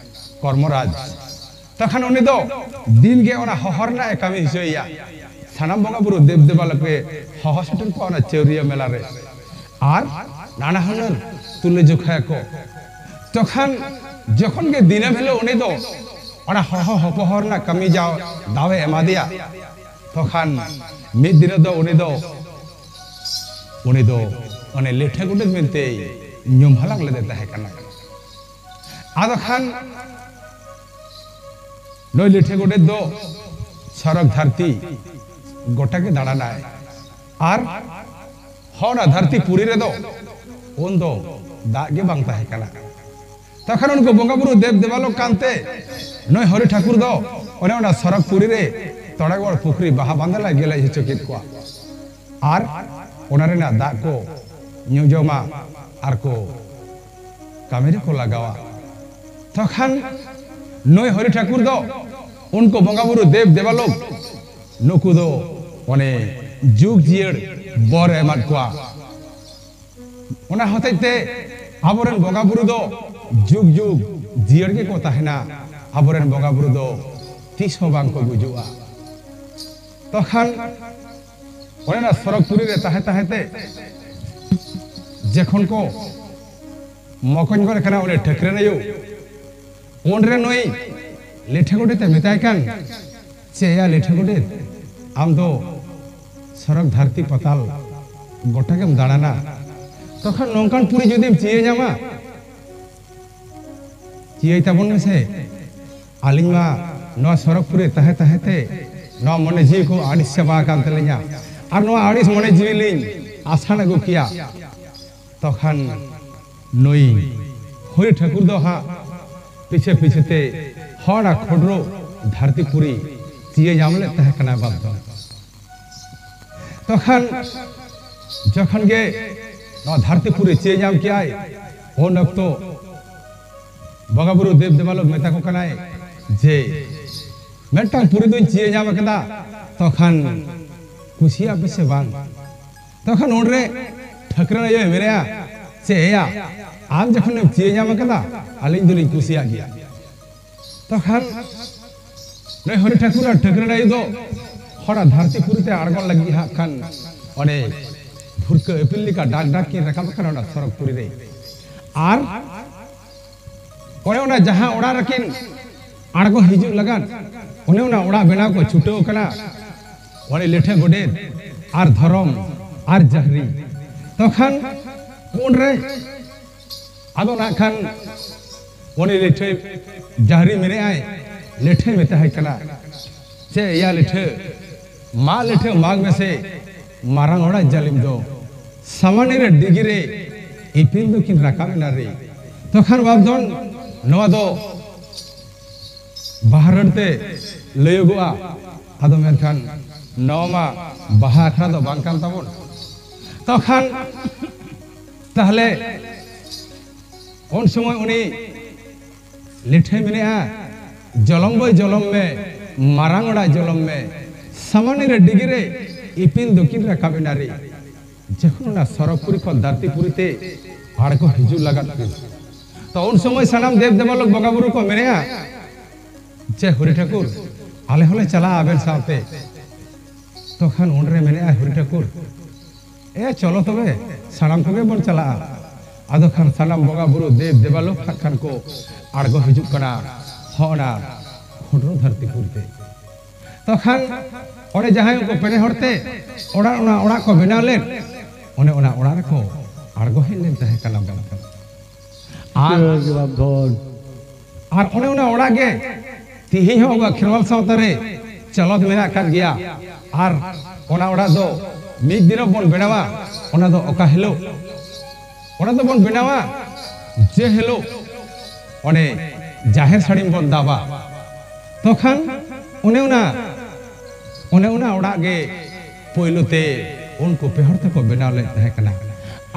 ᱠᱚᱨᱢᱚᱨᱟᱡᱽ᱾ ᱛᱚᱠᱷᱟᱱ ᱩᱱᱤ ᱫᱚ ᱫᱤᱱ ᱜᱮ ᱚᱱᱟ ᱦᱚᱦᱚ ᱨᱮᱱᱟᱜ ᱮ ᱠᱟᱹᱢᱤ ᱦᱚᱪᱚᱭᱮᱭᱟ᱾ ᱥᱟᱱᱟᱢ ᱵᱚᱸᱜᱟ ᱵᱩᱨᱩ ᱫᱮᱵ ᱫᱮᱵᱟᱞᱳᱠ ᱮ ᱦᱚᱦᱚ ᱥᱮᱴᱮᱨ ᱠᱚᱣᱟ ᱚᱱᱟ ᱪᱟᱹᱣᱨᱤᱭᱟᱹ ᱢᱮᱞᱟ ᱨᱮ᱾ ᱟᱨ ᱱᱟᱱᱟ ᱦᱩᱱᱟᱹᱨ ᱛᱩᱞᱟᱹ ᱡᱚᱠᱷᱟᱭᱟᱠᱚ᱾ ᱛᱚᱠᱷᱟᱱ ᱡᱚᱠᱷᱚᱱ ᱜᱮ ᱫᱤᱱᱟᱹᱢ ᱦᱤᱞᱳᱜ ᱩᱱᱤ ᱫᱚ ᱚᱱᱟ ᱦᱚᱦᱚ ᱦᱚᱯᱚᱦᱚ ᱨᱮᱱᱟᱜ ᱠᱟᱹᱢᱤ ᱡᱟᱣ ᱫᱟᱣ ᱮ ᱮᱢᱟ ᱫᱮᱭᱟ, ᱛᱚᱠᱷᱟᱱ ᱢᱤᱫ ᱫᱤᱱ ᱫᱚ ᱩᱱᱤ ᱫᱚ ᱩᱱᱤ ᱫᱚ ᱚᱱᱮ ᱞᱤᱴᱷᱟᱹ ᱜᱚᱰᱮᱛ ᱢᱮᱱᱛᱮ ᱧᱩᱢ ᱦᱟᱞᱟᱝ ᱞᱮᱫᱮ ᱛᱟᱦᱮᱸ ᱠᱟᱱᱟ᱾ ᱟᱫᱚ ᱠᱷᱟᱱ ᱱᱩᱭ ᱞᱤᱴᱷᱟᱹ ᱜᱚᱰᱮᱛ ᱫᱚ ᱥᱚᱨᱚᱜᱽ ᱫᱷᱟᱹᱨᱛᱤ ᱜᱚᱴᱟ ᱜᱮ ᱫᱟᱬᱟᱱᱟᱭ᱾ ᱟᱨ ᱦᱚᱸ, ᱚᱱᱟ ᱫᱷᱟᱹᱨᱛᱤ ᱯᱩᱨᱤ ᱨᱮᱫᱚ ᱩᱱ ᱫᱚ ᱫᱟᱜ ᱜᱮ ᱵᱟᱝ ᱛᱟᱦᱮᱸ ᱠᱟᱱᱟ᱾ ᱛᱚᱠᱷᱚᱱ ᱩᱱᱠᱩ ᱵᱚᱸᱜᱟ ᱵᱩᱨᱩ ᱫᱮᱵ ᱫᱮᱵᱟᱞᱳᱠ ᱠᱟᱱᱛᱮ ᱱᱩᱭ ᱦᱚᱨᱤ ᱴᱷᱟᱹᱠᱩᱨ ᱫᱚ ᱚᱱᱮ ᱚᱱᱟ ᱥᱚᱨᱚᱜᱽ ᱯᱩᱨᱤ ᱨᱮ ᱛᱚᱲᱮᱜᱚᱲ ᱯᱩᱠᱷᱨᱤ ᱵᱟᱦᱟ ᱵᱟᱸᱫᱮ ᱞᱟᱹᱜᱤᱫ ᱞᱮ ᱦᱚᱪᱚ ᱠᱮᱫ ᱠᱚᱣᱟ᱾ ᱟᱨ ᱚᱱᱟ ᱨᱮᱱᱟᱜ ᱫᱟᱜ ᱠᱚ ᱧᱩ ᱡᱚᱢᱟ ᱟᱨ ᱠᱚ ᱠᱟᱹᱢᱤ ᱨᱮᱠᱚ ᱞᱟᱜᱟᱣᱟ᱾ ᱛᱚᱠᱷᱟᱱ ᱱᱩᱭ ᱦᱚᱨᱤ ᱴᱷᱟᱹᱠᱩᱨ ᱫᱚ ᱩᱱᱠᱩ ᱵᱚᱸᱜᱟ ᱵᱩᱨᱩ ᱫᱮᱵ ᱫᱮᱵᱟᱞᱳᱠ ᱱᱩᱠᱩ ᱫᱚ ᱚᱱᱮ ᱡᱩᱜᱽ ᱡᱤᱭᱟᱹᱲ ᱵᱚᱨ ᱮ ᱮᱢᱟᱫ ᱠᱚᱣᱟ᱾ ᱚᱱᱟ ᱦᱚᱛᱮᱡ ᱛᱮ ᱟᱵᱚᱨᱮᱱ ᱵᱚᱸᱜᱟ ᱵᱩᱨᱩ ᱫᱚ ᱡᱩᱜᱽ ᱡᱩᱜᱽ ᱡᱤᱭᱟᱹᱲ ᱜᱮᱠᱚ ᱛᱟᱦᱮᱱᱟ᱾ ᱟᱵᱚᱨᱮᱱ ᱵᱚᱸᱜᱟ ᱵᱩᱨᱩ ᱫᱚ ᱛᱤᱥ ᱦᱚᱸ ᱵᱟᱝ ᱠᱚ ᱜᱩᱡᱩᱜᱼᱟ᱾ ᱛᱚᱠᱷᱟᱱ ᱚᱱᱮ ᱚᱱᱟ ᱥᱚᱨᱚᱜᱽ ᱯᱩᱨᱤ ᱨᱮ ᱛᱟᱦᱮᱸ ᱛᱟᱦᱮᱸ ᱛᱮ ᱡᱚᱠᱷᱚᱱ ᱠᱚ ᱢᱚᱠᱚᱧ ᱜᱚᱫ ᱠᱟᱱᱟ ᱩᱱᱤ ᱴᱷᱟᱹᱠᱨᱟᱹᱱ ᱟᱭᱳ, ᱩᱱᱨᱮ ᱱᱩᱭ ᱞᱤᱴᱷᱟᱹ ᱜᱚᱰᱮᱛ ᱮ ᱢᱮᱛᱟᱭ ᱠᱟᱱ, "ᱪᱮᱫ ᱭᱟ ᱞᱤᱴᱷᱟᱹ ᱜᱚᱰᱮᱛ, ᱟᱢ ᱫᱚ ᱥᱚᱨᱚᱜᱽ ᱫᱷᱟᱹᱨᱛᱤ ᱯᱟᱛᱟᱞ ᱜᱚᱴᱟ ᱜᱮᱢ ᱫᱟᱬᱟᱱᱟ, ᱛᱚᱠᱷᱟᱱ ᱱᱚᱝᱠᱟᱱ ᱯᱩᱨᱤ ᱡᱩᱫᱤᱢ ᱪᱤᱭᱟᱹ ᱧᱟᱢᱟ, ᱪᱤᱭᱟᱹᱭ ᱛᱟᱵᱚᱱ ᱢᱮᱥᱮ᱾ ᱟᱹᱞᱤᱧ ᱢᱟ ᱱᱚᱣᱟ ᱥᱚᱨᱚᱜᱽ ᱯᱩᱨᱤ ᱛᱟᱦᱮᱸ ᱛᱟᱦᱮᱸ ᱛᱮ ᱱᱚᱣᱟ ᱢᱚᱱᱮ ᱡᱤᱣᱤ ᱠᱚ ᱟᱹᱲᱤᱥ ᱪᱟᱵᱟ ᱟᱠᱟᱱ ᱛᱟᱹᱞᱤᱧᱟ, ᱟᱨ ᱱᱚᱣᱟ ᱟᱹᱲᱤᱥ ᱢᱚᱱᱮ ᱡᱤᱣᱤ ᱞᱤᱧ ᱟᱥᱟᱱ ᱟᱹᱜᱩ ᱠᱮᱭᱟ᱾" ᱛᱚᱠᱷᱟᱱ ᱱᱩᱭ ᱦᱚᱨᱤ ᱴᱷᱟᱹᱠᱩᱨ ᱫᱚ ᱦᱟᱸᱜ ᱯᱤᱪᱷᱮ ᱯᱤᱪᱷᱮ ᱛᱮ ᱦᱚᱲ ᱟᱨ ᱠᱷᱚᱰᱨᱚ ᱫᱷᱟᱹᱨᱛᱤ ᱯᱩᱨᱤ ᱪᱤᱭᱟᱹ ᱧᱟᱢ ᱞᱮᱫ ᱛᱟᱦᱮᱸ ᱠᱟᱱᱟ ᱵᱟᱯ ᱫᱚ᱾ ᱛᱚᱠᱷᱟᱱ ᱡᱚᱠᱷᱚᱱ ᱜᱮ ᱱᱚᱣᱟ ᱫᱷᱟᱹᱨᱛᱤ ᱯᱩᱨᱤ ᱪᱤᱭᱟᱹ ᱧᱟᱢ ᱠᱮᱜᱼᱟᱭ, ᱩᱱ ᱚᱠᱛᱚ ᱵᱚᱸᱜᱟ ᱵᱩᱨᱩ ᱫᱮᱵ ᱫᱮᱵᱟᱞᱳᱠ ᱢᱮᱛᱟ ᱠᱚ ᱠᱟᱱᱟᱭ ᱡᱮ, "ᱢᱤᱫᱴᱟᱝ ᱯᱩᱨᱤ ᱫᱚᱧ ᱪᱤᱭᱟᱹ ᱧᱟᱢ ᱟᱠᱟᱫᱟ, ᱛᱚᱠᱷᱟᱱ ᱠᱩᱥᱤᱭᱟᱜ ᱯᱮ ᱥᱮ ᱵᱟᱝ?" ᱛᱚᱠᱷᱚᱱ ᱩᱱᱨᱮ ᱴᱷᱟᱹᱠᱨᱟᱹᱱ ᱟᱭᱳᱭ ᱢᱮᱱᱮᱜᱼᱟ, "ᱪᱮᱫ ᱮᱭᱟ, ᱟᱢ ᱡᱚᱠᱷᱚᱱᱮᱢ ᱪᱤᱭᱟᱹ ᱧᱟᱢ ᱟᱠᱟᱫᱟ, ᱟᱹᱞᱤᱧ ᱫᱚᱞᱤᱧ ᱠᱩᱥᱤᱭᱟᱜ ᱜᱮᱭᱟ᱾" ᱛᱚᱠᱷᱟᱱ ᱱᱩᱭ ᱦᱚᱨᱤ ᱴᱷᱟᱹᱠᱩᱨ ᱟᱨ ᱴᱷᱟᱹᱠᱨᱟᱹᱱ ᱟᱭᱳ ᱫᱚ ᱦᱚᱲᱟᱜ ᱫᱷᱟᱹᱨᱛᱤ ᱯᱩᱨᱤ ᱛᱮ ᱟᱬᱜᱚᱱ ᱞᱟᱹᱜᱤᱫ ᱦᱟᱸᱜ ᱠᱷᱟᱱ ᱚᱱᱮ ᱵᱷᱩᱨᱠᱟᱹ ᱤᱯᱤᱞ ᱞᱮᱠᱟ ᱰᱟᱠ ᱰᱟᱠ ᱠᱤᱱ ᱨᱟᱠᱟᱵ ᱟᱠᱟᱱᱟ ᱚᱱᱟ ᱥᱚᱨᱚᱜᱽ ᱯᱩᱨᱤ ᱨᱮ᱾ ᱟᱨ ᱚᱱᱮ ᱚᱱᱟ ᱡᱟᱦᱟᱸ ᱚᱲᱟᱜ ᱨᱮᱠᱤᱱ ᱟᱬᱜᱚ ᱦᱤᱡᱩᱜ ᱞᱟᱜᱟᱫ ᱚᱱᱮ ᱚᱱᱟ ᱚᱲᱟᱜ ᱵᱮᱱᱟᱣ ᱠᱚ ᱪᱷᱩᱴᱟᱹᱣ ᱟᱠᱟᱱᱟ᱾ ᱚᱱᱮ ᱞᱤᱴᱷᱟᱹ ᱜᱚᱰᱮᱛ ᱟᱨ ᱫᱷᱚᱨᱚᱢ ᱟᱨ ᱡᱟᱦᱨᱤ᱾ ᱛᱚᱠᱷᱟᱱ ᱩᱱᱨᱮ ᱟᱫᱚ ᱱᱟᱜ ᱠᱷᱟᱱ ᱩᱱᱤ ᱞᱤᱴᱷᱟᱹ ᱡᱟᱦᱨᱤ ᱢᱮᱱᱮᱜᱼᱟᱭ, ᱞᱤᱴᱷᱟᱹᱭ ᱢᱮᱛᱟᱭ ᱠᱟᱱᱟ, ᱪᱮ ᱮᱭᱟ ᱞᱤᱴᱷᱟᱹ, ᱢᱟᱜ ᱞᱤᱴᱷᱟᱹ ᱢᱟᱜᱽ ᱢᱮᱥᱮ, ᱢᱟᱨᱟᱝ ᱚᱲᱟᱜ ᱡᱟᱹᱞᱤᱢ ᱫᱚ ᱥᱟᱢᱟᱱᱤ ᱨᱮ ᱰᱤᱜᱤ ᱨᱮ ᱤᱯᱤᱞ ᱫᱚᱠᱤᱱ ᱨᱟᱠᱟᱵ ᱮᱱᱟ ᱨᱮ᱾ ᱛᱚᱠᱷᱟᱱ ᱵᱟᱯᱫᱷᱚᱱ ᱱᱚᱣᱟ ᱫᱚ ᱵᱟᱦᱟ ᱨᱟᱹᱲ ᱛᱮ ᱞᱟᱹᱭᱚᱜᱚᱜᱼᱟ᱾ ᱟᱫᱚ ᱢᱮᱱᱠᱷᱟᱱ ᱱᱚᱣᱟ ᱢᱟ ᱵᱟᱦᱟ ᱟᱠᱷᱲᱟ ᱫᱚ ᱵᱟᱝ ᱠᱟᱱ ᱛᱟᱵᱚᱱ᱾ ᱛᱚᱠᱷᱟᱱ ᱛᱟᱦᱞᱮ ᱩᱱ ᱥᱚᱢᱚᱭ ᱩᱱᱤ ᱞᱤᱴᱷᱟᱹᱭ ᱢᱮᱱᱮᱜᱼᱟ, "ᱡᱚᱞᱚᱢ ᱵᱟᱹᱭ ᱡᱚᱞᱚᱢ ᱢᱮ, ᱢᱟᱨᱟᱝ ᱚᱲᱟᱜ ᱡᱚᱞᱚᱢ ᱢᱮ, ᱥᱟᱢᱟᱱᱤ ᱨᱮ ᱰᱤᱜᱤ ᱨᱮ ᱤᱯᱤᱞ ᱫᱚᱠᱤᱱ ᱨᱟᱠᱟᱵ ᱮᱱᱟ ᱨᱮ᱾" ᱡᱚᱠᱷᱚᱱ ᱚᱱᱟ ᱥᱚᱨᱚᱜᱽᱯᱩᱨᱤ ᱠᱷᱚᱱ ᱫᱷᱟᱹᱨᱛᱤᱯᱩᱨᱤ ᱛᱮ ᱟᱬᱜᱚ ᱦᱤᱡᱩᱜ ᱞᱟᱜᱟᱫ ᱠᱤᱱ, ᱛᱚ ᱩᱱ ᱥᱚᱢᱚᱭ ᱥᱟᱱᱟᱢ ᱫᱮᱵ ᱫᱮᱵᱟᱞᱳᱠ ᱵᱚᱸᱜᱟ ᱵᱩᱨᱩ ᱠᱚ ᱢᱮᱱᱮᱜᱼᱟ, "ᱪᱮ ᱦᱚᱨᱤ ᱴᱷᱟᱹᱠᱩᱨ, ᱟᱞᱮ ᱦᱚᱸᱞᱮ ᱪᱟᱞᱟᱜᱼᱟ ᱟᱵᱮᱱ ᱥᱟᱶᱛᱮ᱾" ᱛᱚᱠᱷᱟᱱ ᱩᱱᱨᱮ ᱢᱮᱱᱮᱜᱼᱟᱭ ᱦᱚᱨᱤ ᱴᱷᱟᱹᱠᱩᱨ, "ᱮ, ᱪᱚᱞᱚ ᱛᱚᱵᱮ, ᱥᱟᱱᱟᱢ ᱠᱚᱜᱮ ᱵᱚᱱ ᱪᱟᱞᱟᱜᱼᱟ᱾" ᱟᱫᱚ ᱠᱷᱟᱱ ᱥᱟᱱᱟᱢ ᱵᱚᱸᱜᱟ ᱵᱩᱨᱩ ᱫᱮᱵ ᱫᱮᱵᱟᱞᱳᱠ ᱦᱟᱸᱜ ᱠᱷᱟᱱ ᱠᱚ ᱟᱬᱜᱚ ᱦᱤᱡᱩᱜ ᱠᱟᱱᱟ ᱦᱚᱸ ᱚᱱᱟ ᱠᱷᱚᱸᱰᱨᱚ ᱫᱷᱟᱹᱨᱛᱤᱯᱩᱨᱤ ᱛᱮ᱾ ᱛᱚᱠᱷᱟᱱ ᱚᱸᱰᱮ ᱡᱟᱦᱟᱸᱭ ᱩᱱᱠᱩ ᱯᱮᱲᱮ ᱦᱚᱲ ᱛᱮ ᱚᱲᱟᱜ, ᱚᱱᱟ ᱚᱲᱟᱜ ᱠᱚ ᱵᱮᱱᱟᱣ ᱞᱮᱫ, ᱚᱱᱮ ᱚᱱᱟ ᱚᱲᱟᱜ ᱨᱮᱠᱚ ᱟᱬᱜᱚ ᱦᱮᱡ ᱞᱮᱱ ᱛᱟᱦᱮᱸ ᱠᱟᱱᱟ ᱵᱟᱝᱠᱷᱟᱱ᱾ ᱟᱨ ᱟᱨ ᱚᱱᱮ ᱚᱱᱟ ᱚᱲᱟᱜ ᱜᱮ ᱛᱮᱦᱮᱧ ᱦᱚᱸ ᱟᱵᱚᱣᱟᱜ ᱠᱷᱮᱨᱣᱟᱞ ᱥᱟᱶᱛᱟ ᱨᱮ ᱪᱚᱞᱚᱛ ᱢᱮᱱᱟᱜ ᱟᱠᱟᱫ ᱜᱮᱭᱟ᱾ ᱟᱨ ᱚᱱᱟ ᱚᱲᱟᱜ ᱫᱚ ᱢᱤᱫ ᱫᱤᱱᱚᱜ ᱵᱚᱱ ᱵᱮᱱᱟᱣᱟ, ᱚᱱᱟ ᱫᱚ ᱚᱠᱟ ᱦᱤᱞᱳᱜ? ᱚᱱᱟ ᱫᱚᱵᱚᱱ ᱵᱮᱱᱟᱣᱟ ᱡᱮ ᱦᱤᱞᱳᱜ ᱚᱱᱮ ᱡᱟᱦᱮᱨ ᱥᱟᱹᱲᱤᱢ ᱵᱚᱱ ᱫᱟᱵᱟ᱾ ᱛᱚᱠᱷᱟᱱ ᱚᱱᱮ ᱚᱱᱟ, ᱚᱱᱮ ᱚᱱᱟ ᱚᱲᱟᱜ ᱜᱮ ᱯᱳᱭᱞᱳ ᱛᱮ ᱩᱱᱠᱩ ᱯᱮ ᱦᱚᱲ ᱛᱮᱠᱚ ᱵᱮᱱᱟᱣ ᱞᱮᱫ ᱛᱟᱦᱮᱸ ᱠᱟᱱᱟ᱾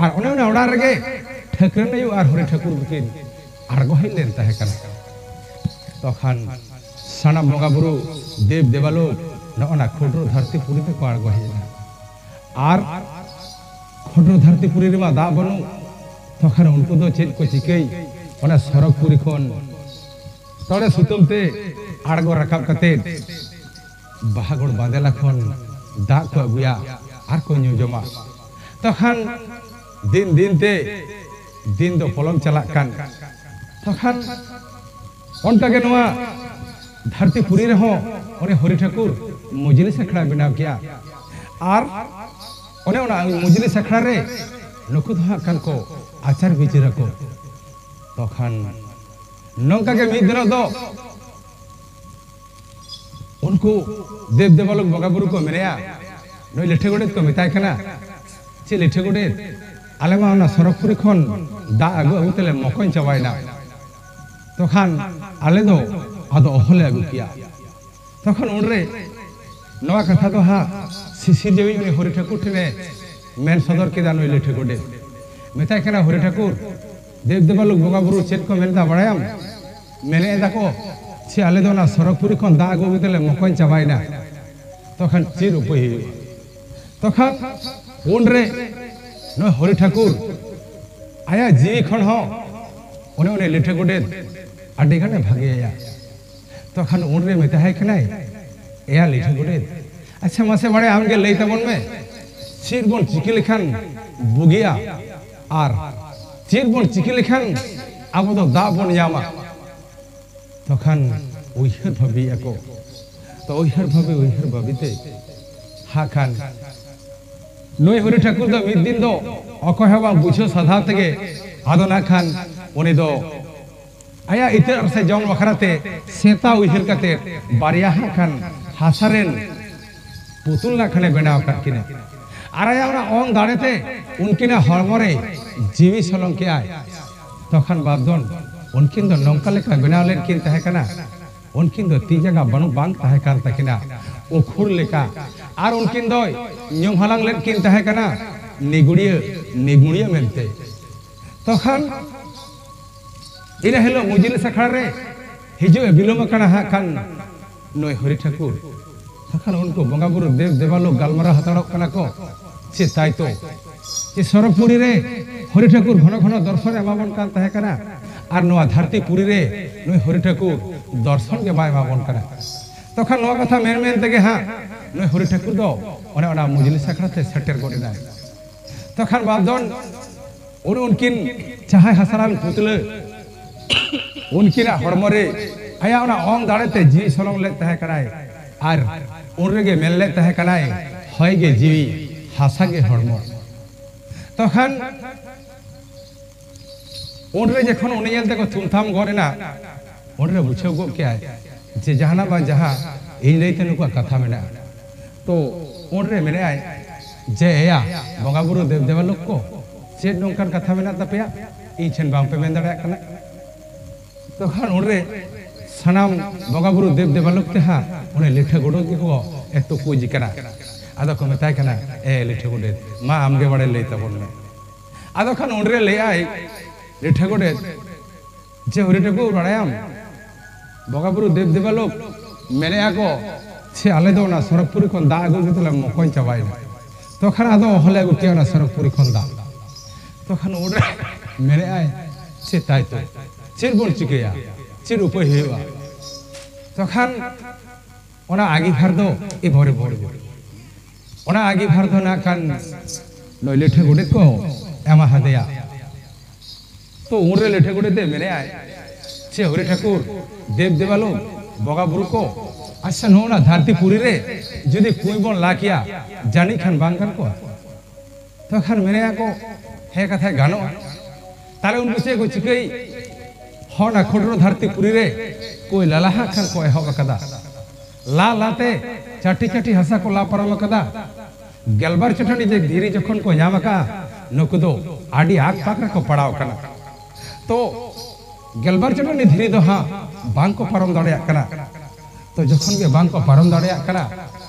ᱟᱨ ᱚᱱᱮ ᱚᱱᱟ ᱚᱲᱟᱜ ᱨᱮᱜᱮ ᱴᱷᱟᱹᱠᱨᱟᱹᱱ ᱟᱭᱳ ᱟᱨ ᱦᱚᱨᱤ ᱴᱷᱟᱹᱠᱩᱨ ᱫᱚᱠᱤᱱ ᱟᱬᱜᱚ ᱦᱮᱡ ᱞᱮᱱ ᱛᱟᱦᱮᱸ ᱠᱟᱱᱟ᱾ ᱛᱚᱠᱷᱟᱱ ᱥᱟᱱᱟᱢ ᱵᱚᱸᱜᱟ ᱵᱩᱨᱩ, ᱫᱮᱵ ᱫᱮᱵᱟᱞᱳᱠ, ᱱᱚᱜᱼᱚ ᱱᱟ ᱠᱷᱚᱸᱰᱨᱚ ᱫᱷᱟᱹᱨᱛᱤ ᱯᱩᱨᱤ ᱛᱮᱠᱚ ᱟᱬᱜᱚ ᱦᱮᱡ ᱮᱱᱟ᱾ ᱟᱨ ᱠᱷᱚᱸᱰᱨᱚ ᱫᱷᱟᱹᱨᱛᱤ ᱯᱩᱨᱤ ᱨᱮᱢᱟ ᱫᱟᱜ ᱵᱟᱹᱱᱩᱜ, ᱛᱚᱠᱷᱟᱱ ᱩᱱᱠᱩ ᱫᱚ ᱪᱮᱫ ᱠᱚ ᱪᱤᱠᱟᱹᱭ? ᱚᱱᱟ ᱥᱚᱨᱚᱜᱽᱯᱩᱨᱤ ᱠᱷᱚᱱ ᱛᱚᱲᱮ ᱥᱩᱛᱟᱹᱢ ᱛᱮ ᱟᱬᱜᱚ ᱨᱟᱠᱟᱵ ᱠᱟᱛᱮ ᱵᱟᱦᱟᱜᱚᱲ ᱵᱟᱸᱫᱮᱞᱟ ᱠᱷᱚᱱ ᱫᱟᱜ ᱠᱚ ᱟᱹᱜᱩᱭᱟ ᱟᱨ ᱠᱚ ᱧᱩ ᱡᱚᱢᱟ᱾ ᱛᱚᱠᱷᱟᱱ ᱫᱤᱱ ᱫᱤᱱ ᱛᱮ ᱫᱤᱱ ᱫᱚ ᱯᱚᱞᱚᱢ ᱪᱟᱞᱟᱜ ᱠᱟᱱ᱾ ᱛᱚᱠᱷᱟᱱ ᱚᱱᱠᱟᱜᱮ ᱱᱚᱣᱟ ᱫᱷᱟᱹᱨᱛᱤ ᱯᱩᱨᱤ ᱨᱮᱦᱚᱸ ᱚᱱᱮ ᱦᱚᱨᱤ ᱴᱷᱟᱹᱠᱩᱨ ᱢᱚᱡᱽᱞᱤᱥ ᱟᱠᱷᱲᱟ ᱵᱮᱱᱟᱣ ᱠᱮᱜᱼᱟ᱾ ᱟᱨ ᱚᱱᱮ ᱚᱱᱟ ᱢᱚᱡᱽᱞᱤᱥ ᱟᱠᱷᱲᱟ ᱨᱮ ᱱᱩᱠᱩ ᱫᱚ ᱦᱟᱸᱜ ᱠᱷᱟᱱ ᱠᱚ ᱟᱪᱟᱨ ᱵᱤᱪᱟᱹᱨ ᱟᱠᱚ᱾ ᱛᱚᱠᱷᱟᱱ ᱱᱚᱝᱠᱟ ᱜᱮ ᱢᱤᱫ ᱫᱤᱱᱚᱜ ᱫᱚ ᱩᱱᱠᱩ ᱫᱮᱵ ᱫᱮᱵᱟᱞᱳᱠ ᱵᱚᱸᱜᱟ ᱵᱩᱨᱩ ᱠᱚ ᱢᱮᱱᱮᱜᱼᱟ, ᱱᱩᱭ ᱞᱤᱴᱷᱟᱹ ᱜᱚᱰᱮᱛ ᱠᱚ ᱢᱮᱛᱟᱭ ᱠᱟᱱᱟ, "ᱪᱮᱫ ᱞᱤᱴᱷᱟᱹ ᱜᱚᱰᱮᱛ, ᱟᱞᱮ ᱢᱟ ᱚᱱᱟ ᱥᱚᱨᱚᱜᱽᱯᱩᱨᱤ ᱠᱷᱚᱱ ᱫᱟᱜ ᱟᱹᱜᱩ ᱟᱹᱜᱩ ᱛᱮᱞᱮ ᱢᱚᱠᱚᱧ ᱪᱟᱵᱟᱭᱮᱱᱟ, ᱛᱚᱠᱷᱟᱱ ᱟᱞᱮ ᱫᱚ ᱟᱫᱚ ᱚᱦᱚᱞᱮ ᱟᱹᱜᱩ ᱠᱮᱭᱟ᱾" ᱛᱚᱠᱷᱚᱱ ᱩᱱᱨᱮ ᱱᱚᱣᱟ ᱠᱟᱛᱷᱟ ᱫᱚ ᱦᱟᱸᱜ ᱥᱤᱥᱤᱨ ᱡᱟᱹᱣᱤᱡ ᱩᱱᱤ ᱦᱚᱨᱤ ᱴᱷᱟᱹᱠᱩᱨ ᱴᱷᱮᱱᱮ ᱢᱮᱱ ᱥᱚᱫᱚᱨ ᱠᱮᱫᱟ ᱱᱩᱭ ᱞᱤᱴᱷᱟᱹ ᱜᱚᱰᱮᱛ᱾ ᱢᱮᱛᱟᱭ ᱠᱟᱱᱟ, "ᱦᱚᱨᱤ ᱴᱷᱟᱹᱠᱩᱨ, ᱫᱮᱵ ᱫᱮᱵᱟᱞᱳᱠ ᱵᱚᱸᱜᱟ ᱵᱩᱨᱩ ᱪᱮᱫ ᱠᱚ ᱢᱮᱱᱫᱟ ᱵᱟᱲᱟᱭᱟᱢ? ᱢᱮᱱᱮᱫ ᱫᱟᱠᱚ ᱪᱮ ᱟᱞᱮ ᱫᱚ ᱚᱱᱟ ᱥᱚᱨᱚᱜᱽᱯᱩᱨᱤ ᱠᱷᱚᱱ ᱫᱟᱜ ᱟᱹᱜᱩ ᱟᱹᱜᱩ ᱛᱮᱞᱮ ᱢᱚᱠᱚᱧ ᱪᱟᱵᱟᱭᱮᱱᱟ, ᱛᱚᱠᱷᱟᱱ ᱪᱮᱫ ᱩᱯᱟᱹᱭ ᱦᱩᱭᱩᱜᱼᱟ?" ᱛᱚᱠᱷᱟᱱ ᱩᱱᱨᱮ ᱱᱩᱭ ᱦᱚᱨᱤ ᱴᱷᱟᱹᱠᱩᱨ ᱟᱭᱟᱜ ᱡᱤᱣᱤ ᱠᱷᱚᱱ ᱦᱚᱸ ᱚᱱᱮ ᱩᱱᱤ ᱞᱤᱴᱷᱟᱹ ᱜᱚᱰᱮᱛ ᱟᱹᱰᱤ ᱜᱟᱱᱮ ᱵᱷᱟᱜᱮᱭᱟᱭᱟ᱾ ᱛᱚᱠᱷᱟᱱ ᱩᱱᱨᱮ ᱢᱮᱛᱟᱭ ᱠᱟᱱᱟᱭ, "ᱮᱭᱟ ᱞᱤᱴᱷᱟᱹ ᱜᱚᱰᱮᱛ, ᱟᱪᱪᱷᱟ ᱢᱟᱥᱮ ᱵᱟᱲᱮ ᱟᱢᱜᱮ ᱞᱟᱹᱭ ᱛᱟᱵᱚᱱ ᱢᱮ, ᱪᱮᱫ ᱵᱚᱱ ᱪᱤᱠᱟᱹ ᱞᱮᱠᱷᱟᱱ ᱵᱩᱜᱤᱜᱼᱟ ᱟᱨ ᱪᱮᱫ ᱵᱚᱱ ᱪᱤᱠᱟᱹ ᱞᱮᱠᱷᱟᱱ ᱟᱵᱚ ᱫᱚ ᱫᱟᱜ ᱵᱚᱱ ᱧᱟᱢᱟ?" ᱛᱚᱠᱷᱟᱱ ᱩᱭᱦᱟᱹᱨ ᱵᱷᱟᱹᱵᱤᱭᱮᱫᱼᱟ ᱠᱚ᱾ ᱛᱚ ᱩᱭᱦᱟᱹᱨ ᱵᱷᱟᱹᱵᱤ ᱩᱭᱦᱟᱹᱨ ᱵᱷᱟᱹᱵᱤ ᱛᱮ ᱦᱟᱸᱜ ᱠᱷᱟᱱ ᱱᱩᱭ ᱦᱚᱨᱤ ᱴᱷᱟᱹᱠᱩᱨ ᱫᱚ ᱢᱤᱫ ᱫᱤᱱ ᱫᱚ ᱚᱠᱚᱭ ᱦᱚᱸ ᱵᱟᱝ ᱵᱩᱡᱷᱟᱹᱣ ᱥᱟᱫᱷᱟᱣ ᱛᱮᱜᱮ ᱟᱫᱚ ᱱᱟᱜ ᱠᱷᱟᱱ ᱩᱱᱤ ᱫᱚ ᱟᱭᱟᱜ ᱤᱛᱟᱹ ᱟᱨ ᱥᱮ ᱡᱚᱢ ᱵᱟᱠᱷᱨᱟ ᱛᱮ ᱥᱮᱛᱟ ᱩᱭᱦᱟᱹᱨ ᱠᱟᱛᱮ ᱵᱟᱨᱭᱟ ᱦᱟᱸᱜ ᱠᱷᱟᱱ ᱦᱟᱥᱟ ᱨᱮᱱ ᱯᱩᱛᱩᱞ ᱱᱟᱜ ᱠᱷᱟᱱᱮ ᱵᱮᱱᱟᱣ ᱟᱠᱟᱫ ᱠᱤᱱᱟ᱾ ᱟᱨ ᱟᱭᱟᱜ ᱚᱱᱟ ᱚᱝ ᱫᱟᱲᱮ ᱛᱮ ᱩᱱᱠᱤᱱᱟᱜ ᱦᱚᱲᱢᱚ ᱨᱮ ᱡᱤᱣᱤ ᱥᱚᱞᱚᱝ ᱠᱮᱜᱼᱟᱭ᱾ ᱛᱚᱠᱷᱟᱱ ᱵᱟᱫᱽ ᱫᱚ ᱩᱱᱠᱤᱱ ᱫᱚ ᱱᱚᱝᱠᱟ ᱞᱮᱠᱟ ᱵᱮᱱᱟᱣ ᱞᱮᱫ ᱠᱤᱱ ᱛᱟᱦᱮᱸ ᱠᱟᱱᱟ, ᱩᱱᱠᱤᱱ ᱫᱚ ᱛᱤ ᱡᱟᱸᱜᱟ ᱵᱟᱹᱱᱩᱜ ᱵᱟᱝ ᱛᱟᱦᱮᱸ ᱠᱟᱱ ᱛᱟᱹᱠᱤᱱᱟ, ᱩᱠᱷᱩᱲ ᱞᱮᱠᱟ᱾ ᱟᱨ ᱩᱱᱠᱤᱱ ᱫᱚᱭ ᱧᱩᱢ ᱦᱟᱞᱟᱝ ᱞᱮᱫ ᱠᱤᱱ ᱛᱟᱦᱮᱸ ᱠᱟᱱᱟ ᱱᱤᱜᱩᱲᱤᱭᱟᱹ, ᱱᱤᱜᱩᱲᱤᱭᱟᱹ ᱢᱮᱱᱛᱮ᱾ ᱛᱚᱠᱷᱟᱱ ᱤᱱᱟᱹ ᱦᱤᱞᱳᱜ ᱢᱩᱡᱽᱞᱤᱥ ᱟᱠᱷᱲᱟ ᱨᱮ ᱦᱤᱡᱩᱜ ᱮ ᱵᱤᱞᱚᱢ ᱟᱠᱟᱱᱟ ᱦᱟᱸᱜ ᱠᱷᱟᱱ ᱱᱩᱭ ᱦᱚᱨᱤ ᱴᱷᱟᱹᱠᱩᱨ᱾ ᱛᱚᱠᱷᱟᱱ ᱩᱱᱠᱩ ᱵᱚᱸᱜᱟ ᱵᱩᱨᱩ ᱫᱮᱵ ᱫᱮᱵᱟᱞᱳᱠ ᱜᱟᱞᱢᱟᱨᱟᱣ ᱦᱟᱛᱟᱲᱚᱜ ᱠᱟᱱᱟ ᱠᱚ, ᱪᱮᱫ ᱛᱟᱭ ᱛᱚ ᱡᱮ ᱥᱚᱨᱚᱜᱽᱯᱩᱨᱤ ᱨᱮ ᱦᱚᱨᱤ ᱴᱷᱟᱹᱠᱩᱨ ᱜᱷᱚᱱᱚ ᱜᱷᱚᱱᱚ ᱫᱚᱨᱥᱚᱱ ᱮ ᱮᱢᱟ ᱵᱚᱱ ᱠᱟᱱ ᱛᱟᱦᱮᱸ ᱠᱟᱱᱟ, ᱟᱨ ᱱᱚᱣᱟ ᱫᱷᱟᱹᱨᱛᱤ ᱯᱩᱨᱤ ᱨᱮ ᱱᱩᱭ ᱦᱚᱨᱤ ᱴᱷᱟᱹᱠᱩᱨ ᱫᱚᱨᱥᱚᱱ ᱜᱮ ᱵᱟᱭ ᱮᱢᱟ ᱵᱚᱱ ᱠᱟᱱᱟ᱾ ᱛᱚᱠᱷᱟᱱ ᱱᱚᱣᱟ ᱠᱟᱛᱷᱟ ᱢᱮᱱ ᱢᱮᱱ ᱛᱮᱜᱮ ᱦᱟᱸᱜ ᱱᱩᱭ ᱦᱚᱨᱤ ᱴᱷᱟᱹᱠᱩᱨ ᱫᱚ ᱚᱱᱮ ᱚᱱᱟ ᱢᱩᱡᱽᱞᱤᱥ ᱟᱠᱷᱲᱟ ᱛᱮ ᱥᱮᱴᱮᱨ ᱜᱚᱫ ᱮᱱᱟᱭ᱾ ᱛᱚᱠᱷᱟᱱ ᱵᱟᱫᱚᱱ ᱩᱱ ᱩᱱᱠᱤᱱ ᱡᱟᱦᱟᱸᱭ ᱦᱟᱥᱟᱨᱟᱱ ᱯᱩᱛᱞᱟᱹ ᱩᱱᱠᱤᱱᱟᱜ ᱦᱚᱲᱢᱚ ᱨᱮ ᱟᱭᱟᱜ ᱚᱱᱟ ᱚᱝ ᱫᱟᱲᱮ ᱛᱮ ᱡᱤᱣᱤ ᱥᱚᱞᱚᱝ ᱞᱮᱫ ᱛᱟᱦᱮᱸ ᱠᱟᱱᱟᱭ᱾ ᱟᱨ ᱩᱱ ᱨᱮᱜᱮ ᱢᱮᱱ ᱞᱮᱫ ᱛᱟᱦᱮᱸ ᱠᱟᱱᱟᱭ, "ᱦᱚᱭ ᱜᱮ ᱡᱤᱣᱤ, ᱦᱟᱥᱟ ᱜᱮ ᱦᱚᱲᱢᱚ᱾" ᱛᱚᱠᱷᱟᱱ ᱩᱱ ᱨᱮ ᱡᱚᱠᱷᱚᱱ ᱩᱱᱤ ᱧᱮᱞ ᱛᱮᱠᱚ ᱛᱷᱩᱢ ᱛᱷᱟᱢ ᱜᱚᱫ ᱮᱱᱟ, ᱩᱱ ᱨᱮ ᱵᱩᱡᱷᱟᱹᱣ ᱜᱚᱫ ᱠᱮᱜᱼᱟᱭ ᱡᱮ ᱡᱟᱦᱟᱱᱟᱜ ᱵᱟᱝ ᱡᱟᱦᱟᱸ ᱤᱧ ᱞᱟᱹᱭᱛᱮ ᱱᱩᱠᱩᱣᱟᱜ ᱠᱟᱛᱷᱟ ᱢᱮᱱᱟᱜᱼᱟ᱾ ᱛᱚ ᱩᱱ ᱨᱮ ᱢᱮᱱᱮᱫᱼᱟᱭ ᱡᱮ, "ᱮᱭᱟ, ᱵᱚᱸᱜᱟ ᱵᱩᱨᱩ ᱫᱮᱵ ᱫᱮᱵᱟ ᱞᱳᱠ ᱠᱚ, ᱪᱮᱫ ᱱᱚᱝᱠᱟᱱ ᱠᱟᱛᱷᱟ ᱢᱮᱱᱟᱜ ᱛᱟᱯᱮᱭᱟ ᱤᱧ ᱴᱷᱮᱱ ᱵᱟᱝ ᱯᱮ ᱢᱮᱱ ᱫᱟᱲᱮᱭᱟᱜ ᱠᱟᱱᱟ?" ᱛᱚᱠᱷᱟᱱ ᱩᱱ ᱨᱮ ᱥᱟᱱᱟᱢ ᱵᱚᱸᱜᱟ ᱵᱩᱨᱩ ᱫᱮᱵ ᱫᱮᱵᱟ ᱞᱳᱠ ᱛᱮ ᱦᱟᱸᱜ ᱩᱱᱤ ᱞᱤᱴᱷᱟᱹ ᱜᱚᱰᱮᱛ ᱜᱮᱠᱚ ᱮᱛᱚ ᱠᱩᱡ ᱠᱟᱱᱟ᱾ ᱟᱫᱚ ᱠᱚ ᱢᱮᱛᱟᱭ ᱠᱟᱱᱟ, "ᱮ ᱞᱤᱴᱷᱟᱹ ᱜᱚᱰᱮᱛ, ᱢᱟ ᱟᱢ ᱜᱮ ᱵᱟᱲᱮ ᱞᱟᱹᱭ ᱛᱟᱵᱚᱱ ᱢᱮ᱾" ᱟᱫᱚ ᱠᱷᱟᱱ ᱩᱱ ᱨᱮ ᱞᱟᱹᱭᱟᱭ ᱞᱤᱴᱷᱟᱹ ᱜᱚᱰᱮᱛ ᱡᱮ, "ᱦᱚᱨᱤ ᱴᱷᱟᱹᱠᱩᱨ, ᱵᱟᱲᱟᱭᱟᱢ, ᱵᱚᱸᱜᱟ ᱵᱩᱨᱩ ᱫᱮᱵ ᱫᱮᱵᱟ ᱞᱳᱠ ᱢᱮᱱᱮᱜᱼᱟ ᱠᱚ ᱥᱮ ᱟᱞᱮ ᱫᱚ ᱚᱱᱟ ᱥᱚᱨᱚᱜᱽᱯᱩᱨᱤ ᱠᱷᱚᱱ ᱫᱟᱜ ᱟᱹᱜᱩ ᱟᱹᱜᱩ ᱛᱮᱞᱮ ᱢᱚᱠᱚᱧ ᱪᱟᱵᱟᱭᱮᱱᱟ᱾ ᱛᱚᱠᱷᱟᱱ ᱟᱫᱚ ᱚᱦᱚᱞᱮ ᱟᱹᱜᱩ ᱠᱮᱭᱟ ᱚᱱᱟ ᱥᱚᱨᱚᱜᱽᱯᱩᱨᱤ ᱠᱷᱚᱱ ᱫᱟᱜ᱾" ᱛᱚᱠᱷᱟᱱ ᱩᱱᱨᱮ ᱢᱮᱱᱮᱜᱼᱟᱭ, "ᱪᱮᱫ ᱛᱟᱭ ᱛᱚ? ᱪᱮᱫ ᱵᱚᱱ ᱪᱤᱠᱟᱹᱭᱟ? ᱪᱮᱫ ᱩᱯᱟᱹᱭ ᱦᱩᱭᱩᱜᱼᱟ?" ᱛᱚᱠᱷᱟᱱ ᱚᱱᱟ ᱟᱺᱜᱤᱵᱷᱟᱨ ᱫᱚ ᱮᱵᱷᱚᱨᱮ ᱵᱚᱲ ᱜᱮ᱾ ᱚᱱᱟ ᱟᱺᱜᱤᱵᱷᱟᱨ ᱫᱚ ᱱᱟᱜ ᱠᱷᱟᱱ ᱱᱩᱭ ᱞᱤᱴᱷᱟᱹ ᱜᱚᱰᱮᱛ ᱠᱚ ᱮᱢᱟ ᱦᱟᱫᱮᱭᱟ᱾ ᱛᱚ ᱩᱱᱨᱮ ᱞᱤᱴᱷᱟᱹ ᱜᱚᱰᱮᱛ ᱮ ᱢᱮᱱᱮᱜᱼᱟᱭ, "ᱪᱮ ᱦᱚᱨᱤ ᱴᱷᱟᱹᱠᱩᱨ, ᱫᱮᱵ ᱫᱮᱵᱟᱞᱳᱠ, ᱵᱚᱸᱜᱟ ᱵᱩᱨᱩ ᱠᱚ, ᱟᱪᱪᱷᱟ, ᱱᱚᱜᱼᱚ ᱱᱟ ᱫᱷᱟᱹᱨᱛᱤ ᱯᱩᱨᱤ ᱨᱮ ᱡᱩᱫᱤ ᱠᱩᱸᱭ ᱵᱚᱱ ᱞᱟ ᱠᱮᱭᱟ, ᱡᱟᱹᱱᱤᱡ ᱠᱷᱟᱱ ᱵᱟᱝ ᱜᱟᱱ ᱠᱚᱜᱼᱟ?" ᱛᱚᱠᱷᱟᱱ ᱢᱮᱱᱮᱜᱼᱟ ᱠᱚ, "ᱦᱮᱸ, ᱠᱟᱛᱷᱟ ᱜᱟᱱᱚᱜᱼᱟ᱾" ᱛᱟᱦᱞᱮ ᱩᱱᱠᱩ ᱪᱮᱫ ᱠᱚ ᱪᱤᱠᱟᱹᱭ? ᱦᱚᱸ, ᱚᱱᱟ ᱠᱷᱚᱸᱰᱨᱚ ᱫᱷᱟᱹᱨᱛᱤ ᱯᱩᱨᱤ ᱨᱮ ᱠᱩᱸᱭ ᱞᱟᱞᱟ ᱦᱟᱸᱜ ᱠᱷᱟᱱ ᱠᱚ ᱮᱦᱚᱵ ᱟᱠᱟᱫᱟ᱾ ᱞᱟ ᱞᱟᱛᱮ ᱪᱟᱹᱴᱤ ᱪᱟᱹᱴᱤ ᱦᱟᱥᱟ ᱠᱚ ᱞᱟ ᱯᱟᱨᱚᱢ ᱟᱠᱟᱫᱟ᱾ ᱜᱮᱞᱵᱟᱨ ᱪᱟᱹᱴᱟᱹᱱᱤ ᱡᱮ ᱫᱷᱤᱨᱤ ᱡᱚᱠᱷᱚᱱ ᱠᱚ ᱧᱟᱢ ᱟᱠᱟᱫᱼᱟ, ᱱᱩᱠᱩ ᱫᱚ ᱟᱹᱰᱤ ᱟᱠ ᱯᱟᱠ ᱨᱮᱠᱚ ᱯᱟᱲᱟᱣ ᱟᱠᱟᱱᱟ᱾ ᱛᱚ ᱜᱮᱞᱵᱟᱨ ᱪᱟᱹᱴᱟᱹᱱᱤ ᱫᱷᱤᱨᱤ ᱫᱚ ᱦᱟᱸᱜ ᱵᱟᱝ ᱠᱚ ᱯᱟᱨᱚᱢ ᱫᱟᱲᱮᱭᱟᱜ ᱠᱟᱱᱟ᱾ ᱛᱚ ᱡᱚᱠᱷᱚᱱ ᱜᱮ ᱵᱟᱝ ᱠᱚ ᱯᱟᱨᱚᱢ ᱫᱟᱲᱮᱭᱟᱜ ᱠᱟᱱᱟ,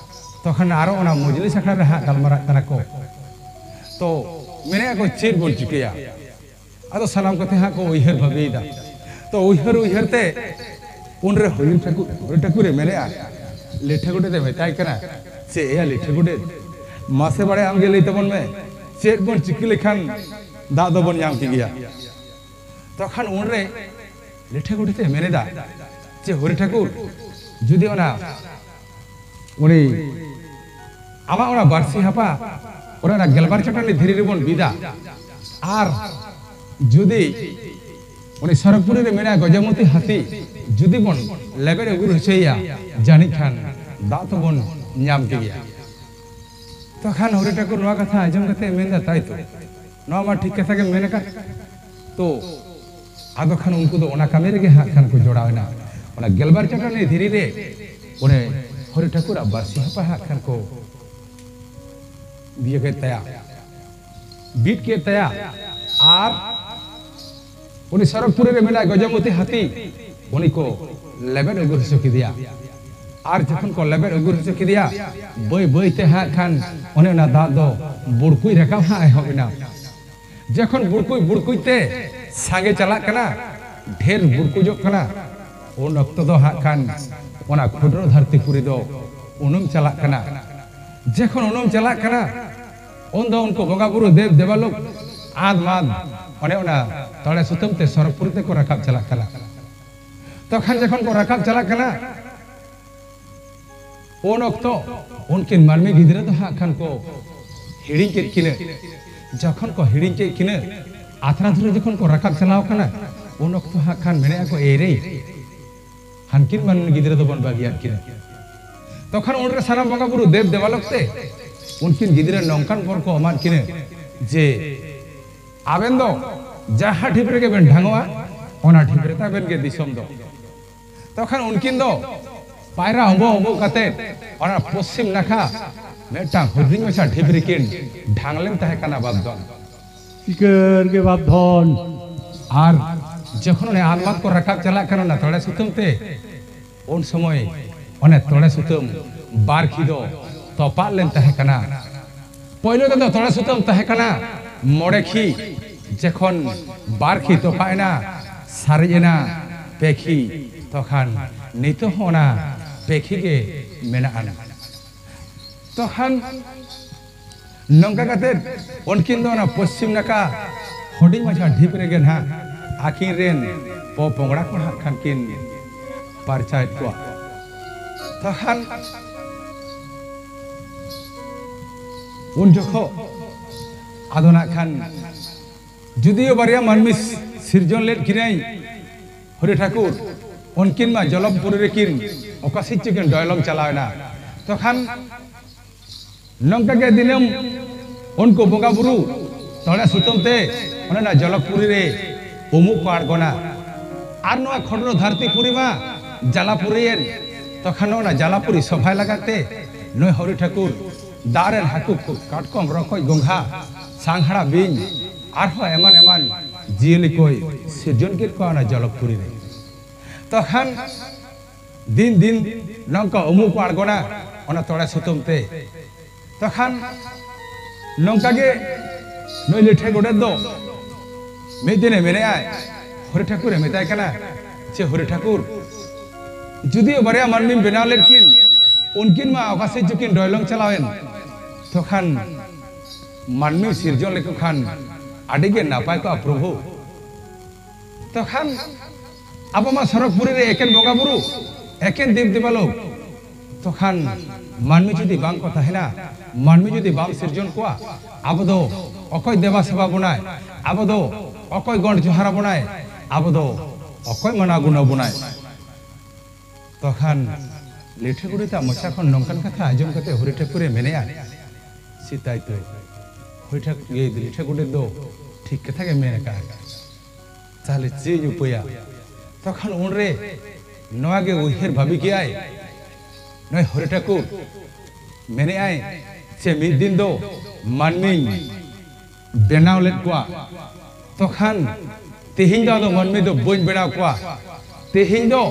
ᱛᱚᱠᱷᱚᱱ ᱟᱨᱚ ᱚᱱᱟ ᱢᱚᱡᱽᱞᱤᱥ ᱟᱠᱷᱲᱟ ᱨᱮ ᱦᱟᱸᱜ ᱜᱟᱞᱢᱟᱨᱟᱜ ᱠᱟᱱᱟ ᱠᱚ᱾ ᱛᱚ ᱢᱮᱱᱮᱜᱼᱟ ᱠᱚ, "ᱪᱮᱫ ᱵᱚᱱ ᱪᱤᱠᱟᱹᱭᱟ?" ᱟᱫᱚ ᱥᱟᱱᱟᱢ ᱠᱚᱛᱮ ᱦᱟᱸᱜ ᱠᱚ ᱩᱭᱦᱟᱹᱨ ᱵᱷᱟᱹᱵᱤᱭᱮᱫᱟ᱾ ᱛᱚ ᱩᱭᱦᱟᱹᱨ ᱩᱭᱦᱟᱹᱨ ᱛᱮ ᱩᱱᱨᱮ ᱦᱚᱨᱤ ᱴᱷᱟᱹᱠᱩᱨ, ᱦᱚᱨᱤ ᱴᱷᱟᱹᱠᱩᱨᱮ ᱢᱮᱱᱮᱜᱼᱟ, ᱞᱤᱴᱷᱟᱹ ᱜᱚᱰᱮᱛ ᱮ ᱢᱮᱛᱟᱭ ᱠᱟᱱᱟ, "ᱪᱮᱫ ᱭᱟ ᱞᱤᱴᱷᱟᱹ ᱜᱚᱰᱮᱛ, ᱢᱟᱥᱮ ᱵᱟᱲᱟᱭ ᱟᱢᱜᱮ ᱞᱟᱹᱭ ᱛᱟᱵᱚᱱ ᱢᱮ, ᱪᱮᱫ ᱵᱚᱱ ᱪᱤᱠᱟᱹ ᱞᱮᱠᱷᱟᱱ ᱫᱟᱜ ᱫᱚᱵᱚᱱ ᱧᱟᱢ ᱠᱮᱜᱮᱭᱟ?" ᱛᱚᱠᱷᱟᱱ ᱩᱱᱨᱮ ᱞᱤᱴᱷᱟᱹ ᱜᱚᱰᱮᱛ ᱮ ᱢᱮᱱᱮᱫᱟ, ᱪᱮ ᱦᱚᱨᱤ ᱴᱷᱟᱹᱠᱩᱨ, ᱡᱩᱫᱤ ᱚᱱᱟ ᱩᱱᱤ ᱟᱢᱟᱜ ᱚᱱᱟ ᱵᱟᱹᱨᱥᱤ ᱦᱟᱯᱟ, ᱚᱱᱟ, ᱚᱱᱟ ᱜᱮᱞᱵᱟᱨ ᱪᱟᱹᱴᱟᱹᱱᱤ ᱫᱷᱤᱨᱤ ᱨᱮᱵᱚᱱ ᱵᱤᱫᱟ, ᱟᱨ ᱡᱩᱫᱤ ᱩᱱᱤ ᱥᱚᱨᱚᱜᱽᱯᱩᱨᱤ ᱨᱮ ᱢᱮᱱᱟᱭ ᱜᱚᱡᱚᱢᱚᱛᱤ ᱦᱟᱹᱛᱤ ᱡᱩᱫᱤ ᱵᱚᱱ ᱞᱮᱵᱮᱫ ᱟᱹᱜᱩ ᱦᱚᱪᱚᱭᱮᱭᱟ, ᱡᱟᱹᱱᱤᱡ ᱠᱷᱟᱱ ᱫᱟᱜ ᱛᱚᱵᱚᱱ ᱧᱟᱢ ᱠᱮᱫᱮᱭᱟ᱾ ᱛᱚᱠᱷᱟᱱ ᱦᱚᱨᱤ ᱴᱷᱟᱹᱠᱩᱨ ᱱᱚᱣᱟ ᱠᱟᱛᱷᱟ ᱟᱸᱡᱚᱢ ᱠᱟᱛᱮ ᱢᱮᱱᱫᱟ, "ᱛᱟᱭ ᱛᱚ, ᱱᱚᱣᱟ ᱢᱟ ᱴᱷᱤᱠ ᱠᱟᱛᱷᱟ ᱜᱮᱢ ᱢᱮᱱ ᱟᱠᱟᱫ᱾" ᱛᱚ ᱟᱫᱚ ᱠᱷᱟᱱ ᱩᱱᱠᱩ ᱫᱚ ᱚᱱᱟ ᱠᱟᱹᱢᱤ ᱨᱮᱜᱮ ᱦᱟᱸᱜ ᱠᱷᱟᱱ ᱠᱚ ᱡᱚᱲᱟᱣ ᱮᱱᱟ᱾ ᱚᱱᱟ ᱜᱮᱞᱵᱟᱨ ᱪᱟᱹᱴᱟᱹᱱᱤ ᱫᱷᱤᱨᱤ ᱨᱮ ᱚᱱᱮ ᱦᱚᱨᱤ ᱴᱷᱟᱹᱠᱩᱨᱟᱜ ᱵᱟᱹᱨᱥᱤ ᱦᱟᱯᱟ ᱦᱟᱸᱜ ᱠᱷᱟᱱ ᱠᱚ ᱤᱭᱟᱹ ᱠᱮᱫ ᱛᱟᱭᱟ, ᱵᱤᱫ ᱠᱮᱫ ᱛᱟᱭᱟ᱾ ᱟᱨ ᱩᱱᱤ ᱥᱚᱨᱚᱜᱽᱯᱩᱨᱤ ᱨᱮ ᱢᱮᱱᱟᱭ ᱜᱚᱡᱚᱢᱚᱛᱤ ᱦᱟᱹᱛᱤ, ᱩᱱᱤ ᱠᱚ ᱞᱮᱵᱮᱫ ᱟᱹᱜᱩ ᱦᱚᱪᱚ ᱠᱮᱫᱮᱭᱟ᱾ ᱟᱨ ᱡᱚᱠᱷᱚᱱ ᱠᱚ ᱞᱮᱵᱮᱫ ᱟᱹᱜᱩ ᱦᱚᱪᱚ ᱠᱮᱫᱮᱭᱟ, ᱵᱟᱹᱭ ᱵᱟᱹᱭ ᱛᱮ ᱦᱟᱸᱜ ᱠᱷᱟᱱ ᱚᱱᱮ ᱚᱱᱟ ᱫᱟᱜ ᱫᱚ ᱵᱩᱲᱠᱩᱡ ᱨᱟᱠᱟᱵ ᱦᱟᱸᱜ ᱮᱦᱚᱵ ᱮᱱᱟ᱾ ᱡᱚᱠᱷᱚᱱ ᱵᱩᱲᱠᱩᱡ ᱵᱩᱲᱠᱩᱡ ᱛᱮ ᱥᱟᱸᱜᱮ ᱪᱟᱞᱟᱜ ᱠᱟᱱᱟ, ᱰᱷᱮᱨ ᱵᱩᱲᱠᱩᱡᱚᱜ ᱠᱟᱱᱟ, ᱩᱱ ᱚᱠᱛᱚ ᱫᱚ ᱦᱟᱸᱜ ᱠᱷᱟᱱ ᱚᱱᱟ ᱠᱷᱩᱰᱨᱚ ᱫᱷᱟᱹᱨᱛᱤᱯᱩᱨᱤ ᱫᱚ ᱩᱱᱩᱢ ᱪᱟᱞᱟᱜ ᱠᱟᱱᱟ᱾ ᱡᱚᱠᱷᱚᱱ ᱩᱱᱩᱢ ᱪᱟᱞᱟᱜ ᱠᱟᱱᱟ, ᱩᱱ ᱫᱚ ᱩᱱᱠᱩ ᱵᱚᱸᱜᱟ ᱵᱩᱨᱩ ᱫᱮᱵ ᱫᱮᱵᱟᱞᱳᱠ ᱟᱫ ᱢᱟᱫ ᱚᱱᱮ ᱚᱱᱟ ᱛᱚᱲᱮ ᱥᱩᱛᱟᱹᱢ ᱛᱮ ᱥᱚᱨᱚᱜᱽᱯᱩᱨᱤ ᱛᱮᱠᱚ ᱨᱟᱠᱟᱵ ᱪᱟᱞᱟᱜ ᱠᱟᱱᱟ᱾ ᱛᱚᱠᱷᱟᱱ ᱡᱚᱠᱷᱚᱱ ᱠᱚ ᱨᱟᱠᱟᱵ ᱪᱟᱞᱟᱜ ᱠᱟᱱᱟ, ᱩᱱ ᱚᱠᱛᱚ ᱩᱱᱠᱤᱱ ᱢᱟᱹᱱᱢᱤ ᱜᱤᱫᱽᱨᱟᱹ ᱫᱚ ᱦᱟᱸᱜ ᱠᱷᱟᱱ ᱠᱚ ᱦᱤᱲᱤᱧ ᱠᱮᱫ ᱠᱤᱱᱟᱹ᱾ ᱡᱚᱠᱷᱚᱱ ᱠᱚ ᱦᱤᱲᱤᱧ ᱠᱮᱫ ᱠᱤᱱᱟᱹ, ᱟᱛᱨᱟ ᱫᱷᱩᱨᱟᱹ ᱡᱚᱠᱷᱚᱱ ᱠᱚ ᱨᱟᱠᱟᱵ ᱪᱟᱞᱟᱣ ᱠᱟᱱᱟ, ᱩᱱ ᱚᱠᱛᱚ ᱦᱟᱸᱜ ᱠᱷᱟᱱ ᱢᱮᱱᱮᱫᱼᱟ ᱠᱚ, "ᱮᱭ ᱨᱮ, ᱦᱟᱱᱠᱤᱱ ᱢᱟᱹᱱᱢᱤ ᱜᱤᱫᱽᱨᱟᱹ ᱫᱚᱵᱚᱱ ᱵᱟᱹᱜᱤᱭᱟᱫ ᱠᱤᱱᱟᱹ᱾" ᱛᱚᱠᱷᱟᱱ ᱩᱱᱨᱮ ᱥᱟᱱᱟᱢ ᱵᱚᱸᱜᱟ ᱵᱩᱨᱩ ᱫᱮᱵ ᱫᱮᱵᱟᱞᱳᱠ ᱛᱮ ᱩᱱᱠᱤᱱ ᱜᱤᱫᱽᱨᱟᱹ ᱱᱚᱝᱠᱟᱱ ᱵᱚᱨ ᱠᱚ ᱮᱢᱟᱫ ᱠᱤᱱᱟᱹ ᱡᱮ, "ᱟᱵᱮᱱ ᱫᱚ ᱡᱟᱦᱟᱸ ᱰᱷᱤᱯ ᱨᱮᱜᱮ ᱵᱮᱱ ᱰᱷᱟᱝᱚᱜᱼᱟ, ᱚᱱᱟ ᱰᱷᱤᱯ ᱨᱮ ᱛᱟᱵᱮᱱ ᱜᱮ ᱫᱤᱥᱚᱢ ᱫᱚ᱾" ᱛᱚᱠᱷᱟᱱ ᱩᱱᱠᱤᱱ ᱫᱚ ᱯᱟᱭᱨᱟ ᱚᱸᱵᱚ ᱚᱸᱵᱚ ᱠᱟᱛᱮ ᱚᱱᱟ ᱯᱚᱥᱪᱤᱢ ᱱᱟᱠᱷᱟ ᱢᱤᱫᱴᱟᱝ ᱦᱩᱰᱤᱧ ᱢᱟᱪᱷᱟ ᱰᱷᱤᱯ ᱨᱮᱠᱤᱱ ᱰᱷᱟᱝ ᱞᱮᱱ ᱛᱟᱦᱮᱸ ᱠᱟᱱᱟ ᱵᱟᱯᱫᱷᱚᱱ᱾ ᱪᱤᱠᱟᱹᱨ ᱜᱮ ᱵᱟᱯᱫᱷᱚᱱ᱾ ᱟᱨ ᱡᱚᱠᱷᱚᱱ ᱚᱱᱮ ᱟᱞᱢᱟᱛ ᱠᱚ ᱨᱟᱠᱟᱵ ᱪᱟᱞᱟᱜ ᱠᱟᱱᱟ ᱚᱱᱟ ᱛᱚᱲᱮ ᱥᱩᱛᱟᱹᱢ ᱛᱮ, ᱩᱱ ᱥᱚᱢᱚᱭ ᱚᱱᱮ ᱛᱚᱲᱮ ᱥᱩᱛᱟᱹᱢ ᱵᱟᱨ ᱠᱷᱤ ᱫᱚ ᱛᱚᱯᱟᱜ ᱞᱮᱱ ᱛᱟᱦᱮᱸ ᱠᱟᱱᱟ᱾ ᱯᱳᱭᱞᱳ ᱨᱮᱫᱚ ᱛᱚᱲᱮ ᱥᱩᱛᱟᱹᱢ ᱛᱟᱦᱮᱸ ᱠᱟᱱᱟ ᱢᱚᱬᱮ ᱠᱷᱤ, ᱡᱚᱠᱷᱚᱱ ᱵᱟᱨ ᱠᱷᱤ ᱛᱚᱯᱟᱜ ᱮᱱᱟ, ᱥᱟᱨᱮᱡ ᱮᱱᱟ ᱯᱮ ᱠᱷᱤ᱾ ᱛᱚᱠᱷᱟᱱ ᱱᱤᱛᱚᱜ ᱦᱚᱸ ᱚᱱᱟ ᱯᱮ ᱠᱷᱤ ᱜᱮ ᱢᱮᱱᱟᱜᱼᱟ᱾ ᱛᱚᱠᱷᱟᱱ ᱱᱚᱝᱠᱟ ᱠᱟᱛᱮ ᱩᱱᱠᱤᱱ ᱫᱚ ᱚᱱᱟ ᱯᱚᱥᱪᱤᱢ ᱱᱟᱠᱷᱟ ᱦᱩᱰᱤᱧ ᱢᱟᱪᱷᱟ ᱰᱷᱤᱯ ᱨᱮᱜᱮ ᱱᱟᱦᱟᱜ ᱟᱹᱠᱤᱱ ᱨᱮᱱ ᱯᱚ ᱯᱚᱝᱲᱟ ᱠᱚ ᱱᱟᱦᱟᱜ ᱠᱷᱟᱱ ᱠᱤᱱ ᱯᱟᱨᱪᱟᱣᱮᱫ ᱠᱚᱣᱟ᱾ ᱛᱚᱠᱷᱟᱱ ᱩᱱ ᱡᱚᱠᱷᱚ ᱟᱫᱚ ᱱᱟᱜ ᱠᱷᱟᱱ ᱡᱩᱫᱤᱭᱳ ᱵᱟᱨᱭᱟ ᱢᱟᱹᱱᱢᱤ ᱥᱤᱨᱡᱚᱱ ᱞᱮᱫ ᱠᱤᱱᱟᱹᱭ ᱦᱚᱨᱤ ᱴᱷᱟᱹᱠᱩᱨ, ᱩᱱᱠᱤᱱ ᱢᱟ ᱡᱚᱞᱚᱢᱯᱩᱨᱤ ᱨᱮᱠᱤᱱ ᱚᱠᱟ ᱥᱮᱫ ᱪᱚᱠᱤᱱ ᱰᱚᱭᱞᱚᱢ ᱪᱟᱞᱟᱣ ᱮᱱᱟ᱾ ᱛᱚᱠᱷᱟᱱ ᱱᱚᱝᱠᱟ ᱜᱮ ᱫᱤᱱᱟᱹᱢ ᱩᱱᱠᱩ ᱵᱚᱸᱜᱟ ᱵᱩᱨᱩ ᱛᱚᱲᱮ ᱥᱩᱛᱟᱹᱢ ᱛᱮ ᱚᱱᱟ ᱡᱚᱞᱚᱠᱯᱩᱨᱤ ᱨᱮ ᱩᱢᱩᱜ ᱠᱚ ᱟᱬᱜᱚᱱᱟ᱾ ᱟᱨ ᱱᱚᱣᱟ ᱠᱷᱚᱸᱰᱨᱚ ᱫᱷᱟᱹᱨᱛᱤ ᱯᱩᱨᱤ ᱢᱟ ᱡᱟᱞᱟᱯᱩᱨᱤᱭᱮᱱ᱾ ᱛᱚᱠᱷᱟᱱ ᱚᱱᱟ ᱡᱟᱞᱟᱯᱩᱨᱤ ᱥᱚᱵᱷᱟᱭ ᱞᱟᱜᱟᱛ ᱛᱮ ᱱᱩᱭ ᱦᱚᱨᱤ ᱴᱷᱟᱹᱠᱩᱨ ᱫᱟᱜ ᱨᱮᱱ ᱦᱟᱹᱠᱩ, ᱠᱟᱴᱠᱚᱢ, ᱨᱚᱠᱚᱡ, ᱜᱚᱸᱜᱷᱟ, ᱥᱟᱝᱦᱟᱲᱟ, ᱵᱤᱧ, ᱟᱨᱦᱚᱸ ᱮᱢᱟᱱ ᱮᱢᱟᱱ ᱡᱤᱭᱟᱹᱞᱤ ᱠᱚᱭ ᱥᱤᱨᱡᱚᱱ ᱠᱮᱫ ᱠᱚᱣᱟ ᱚᱱᱟ ᱡᱚᱞᱚᱠᱯᱩᱨᱤ ᱨᱮ᱾ ᱛᱚᱠᱷᱟᱱ ᱫᱤᱱ ᱫᱤᱱ ᱱᱚᱝᱠᱟ ᱩᱢᱩᱜ ᱠᱚ ᱟᱬᱜᱚᱱᱟ ᱚᱱᱟ ᱛᱚᱲᱮ ᱥᱩᱛᱟᱹᱢ ᱛᱮ᱾ ᱛᱚᱠᱷᱟᱱ ᱱᱚᱝᱠᱟ ᱜᱮ ᱱᱩᱭ ᱞᱤᱴᱷᱮ ᱜᱚᱰᱮᱛ ᱫᱚ ᱢᱤᱫ ᱫᱤᱱᱮ ᱢᱮᱱᱮᱫᱼᱟᱭ, ᱦᱚᱨᱤ ᱴᱷᱟᱹᱠᱩᱨᱮ ᱢᱮᱛᱟᱭ ᱠᱟᱱᱟ, ᱪᱮ ᱦᱚᱨᱤ ᱴᱷᱟᱹᱠᱩᱨ, ᱡᱩᱫᱤᱭᱳ ᱵᱟᱨᱭᱟ ᱢᱟᱹᱱᱢᱤᱢ ᱵᱮᱱᱟᱣ ᱞᱮᱫ ᱠᱤᱱ, ᱩᱱᱠᱤᱱ ᱢᱟ ᱚᱠᱟ ᱥᱮᱫ ᱪᱚᱠᱤᱱ ᱰᱚᱭᱞᱚᱝ ᱪᱟᱞᱟᱣᱮᱱ, ᱛᱚᱠᱷᱟᱱ ᱢᱟᱹᱱᱢᱤ ᱥᱤᱨᱡᱚᱱ ᱞᱮᱠᱚ ᱠᱷᱟᱱ ᱟᱹᱰᱤ ᱜᱮ ᱱᱟᱯᱟᱭ ᱠᱚᱜᱼᱟ ᱯᱨᱚᱵᱷᱩ᱾ ᱛᱚᱠᱷᱟᱱ ᱟᱵᱚ ᱢᱟ ᱥᱚᱨᱚᱜᱽᱯᱩᱨᱤ ᱨᱮ ᱮᱠᱮᱱ ᱵᱚᱸᱜᱟ ᱵᱩᱨᱩ, ᱮᱠᱮᱱ ᱫᱮᱵ ᱫᱮᱵᱟᱞᱳᱠ᱾ ᱛᱚᱠᱷᱟᱱ ᱢᱟᱹᱱᱢᱤ ᱡᱩᱫᱤ ᱵᱟᱝ ᱠᱚ ᱛᱟᱦᱮᱱᱟ, ᱢᱟᱹᱱᱢᱤ ᱡᱩᱫᱤ ᱵᱟᱢ ᱥᱤᱨᱡᱚᱱ ᱠᱚᱣᱟ, ᱟᱵᱚ ᱫᱚ ᱚᱠᱚᱭ ᱫᱮᱵᱟ ᱥᱮᱵᱟ ᱵᱚᱱᱟᱭ? ᱟᱵᱚ ᱫᱚ ᱚᱠᱚᱭ ᱜᱚᱸᱰ ᱡᱚᱦᱟᱨ ᱟᱵᱚᱱᱟᱭ? ᱟᱵᱚ ᱫᱚ ᱚᱠᱚᱭ ᱢᱟᱱᱟᱣ ᱜᱩᱱᱟᱹᱣ ᱵᱚᱱᱟᱭ? ᱛᱚᱠᱷᱟᱱ ᱞᱤᱴᱷᱟᱹ ᱜᱚᱰᱮᱛᱟᱜ ᱢᱚᱪᱟ ᱠᱷᱚᱱ ᱱᱚᱝᱠᱟᱱ ᱠᱟᱛᱷᱟ ᱟᱸᱡᱚᱢ ᱠᱟᱛᱮ ᱦᱚᱨᱤ ᱴᱷᱟᱹᱠᱩᱨᱮ ᱢᱮᱱᱮᱜᱼᱟ, ᱥᱮᱛᱟᱭ ᱛᱚ ᱦᱚᱨᱤ ᱴᱷᱟᱹᱠᱩᱨ, ᱤᱭᱟᱹ, ᱞᱤᱴᱷᱟᱹ ᱜᱚᱰᱮᱛ ᱫᱚ ᱴᱷᱤᱠ ᱠᱟᱛᱷᱟ ᱜᱮ ᱢᱮᱱ ᱟᱠᱟᱫᱼᱟ᱾ ᱛᱟᱦᱞᱮ ᱪᱮᱫ ᱤᱧ ᱩᱯᱟᱹᱭᱟ? ᱛᱚᱠᱷᱚᱱ ᱩᱱᱨᱮ ᱱᱚᱣᱟ ᱜᱮ ᱩᱭᱦᱟᱹᱨ ᱵᱷᱟᱵᱤ ᱠᱮᱜᱼᱟᱭ ᱱᱩᱭ ᱦᱚᱨᱤ ᱴᱷᱟᱹᱠᱩᱨ, ᱢᱮᱱᱮᱜᱼᱟᱭ ᱥᱮ ᱢᱤᱫ ᱫᱤᱱ ᱫᱚ ᱢᱟᱹᱱᱢᱤᱧ ᱵᱮᱱᱟᱣ ᱞᱮᱫ ᱠᱚᱣᱟ, ᱛᱚᱠᱷᱟᱱ ᱛᱮᱦᱮᱧ ᱫᱚ ᱟᱫᱚ ᱢᱟᱹᱱᱢᱤ ᱫᱚ ᱵᱟᱹᱧ ᱵᱮᱱᱟᱣ ᱠᱚᱣᱟ, ᱛᱮᱦᱮᱧ ᱫᱚ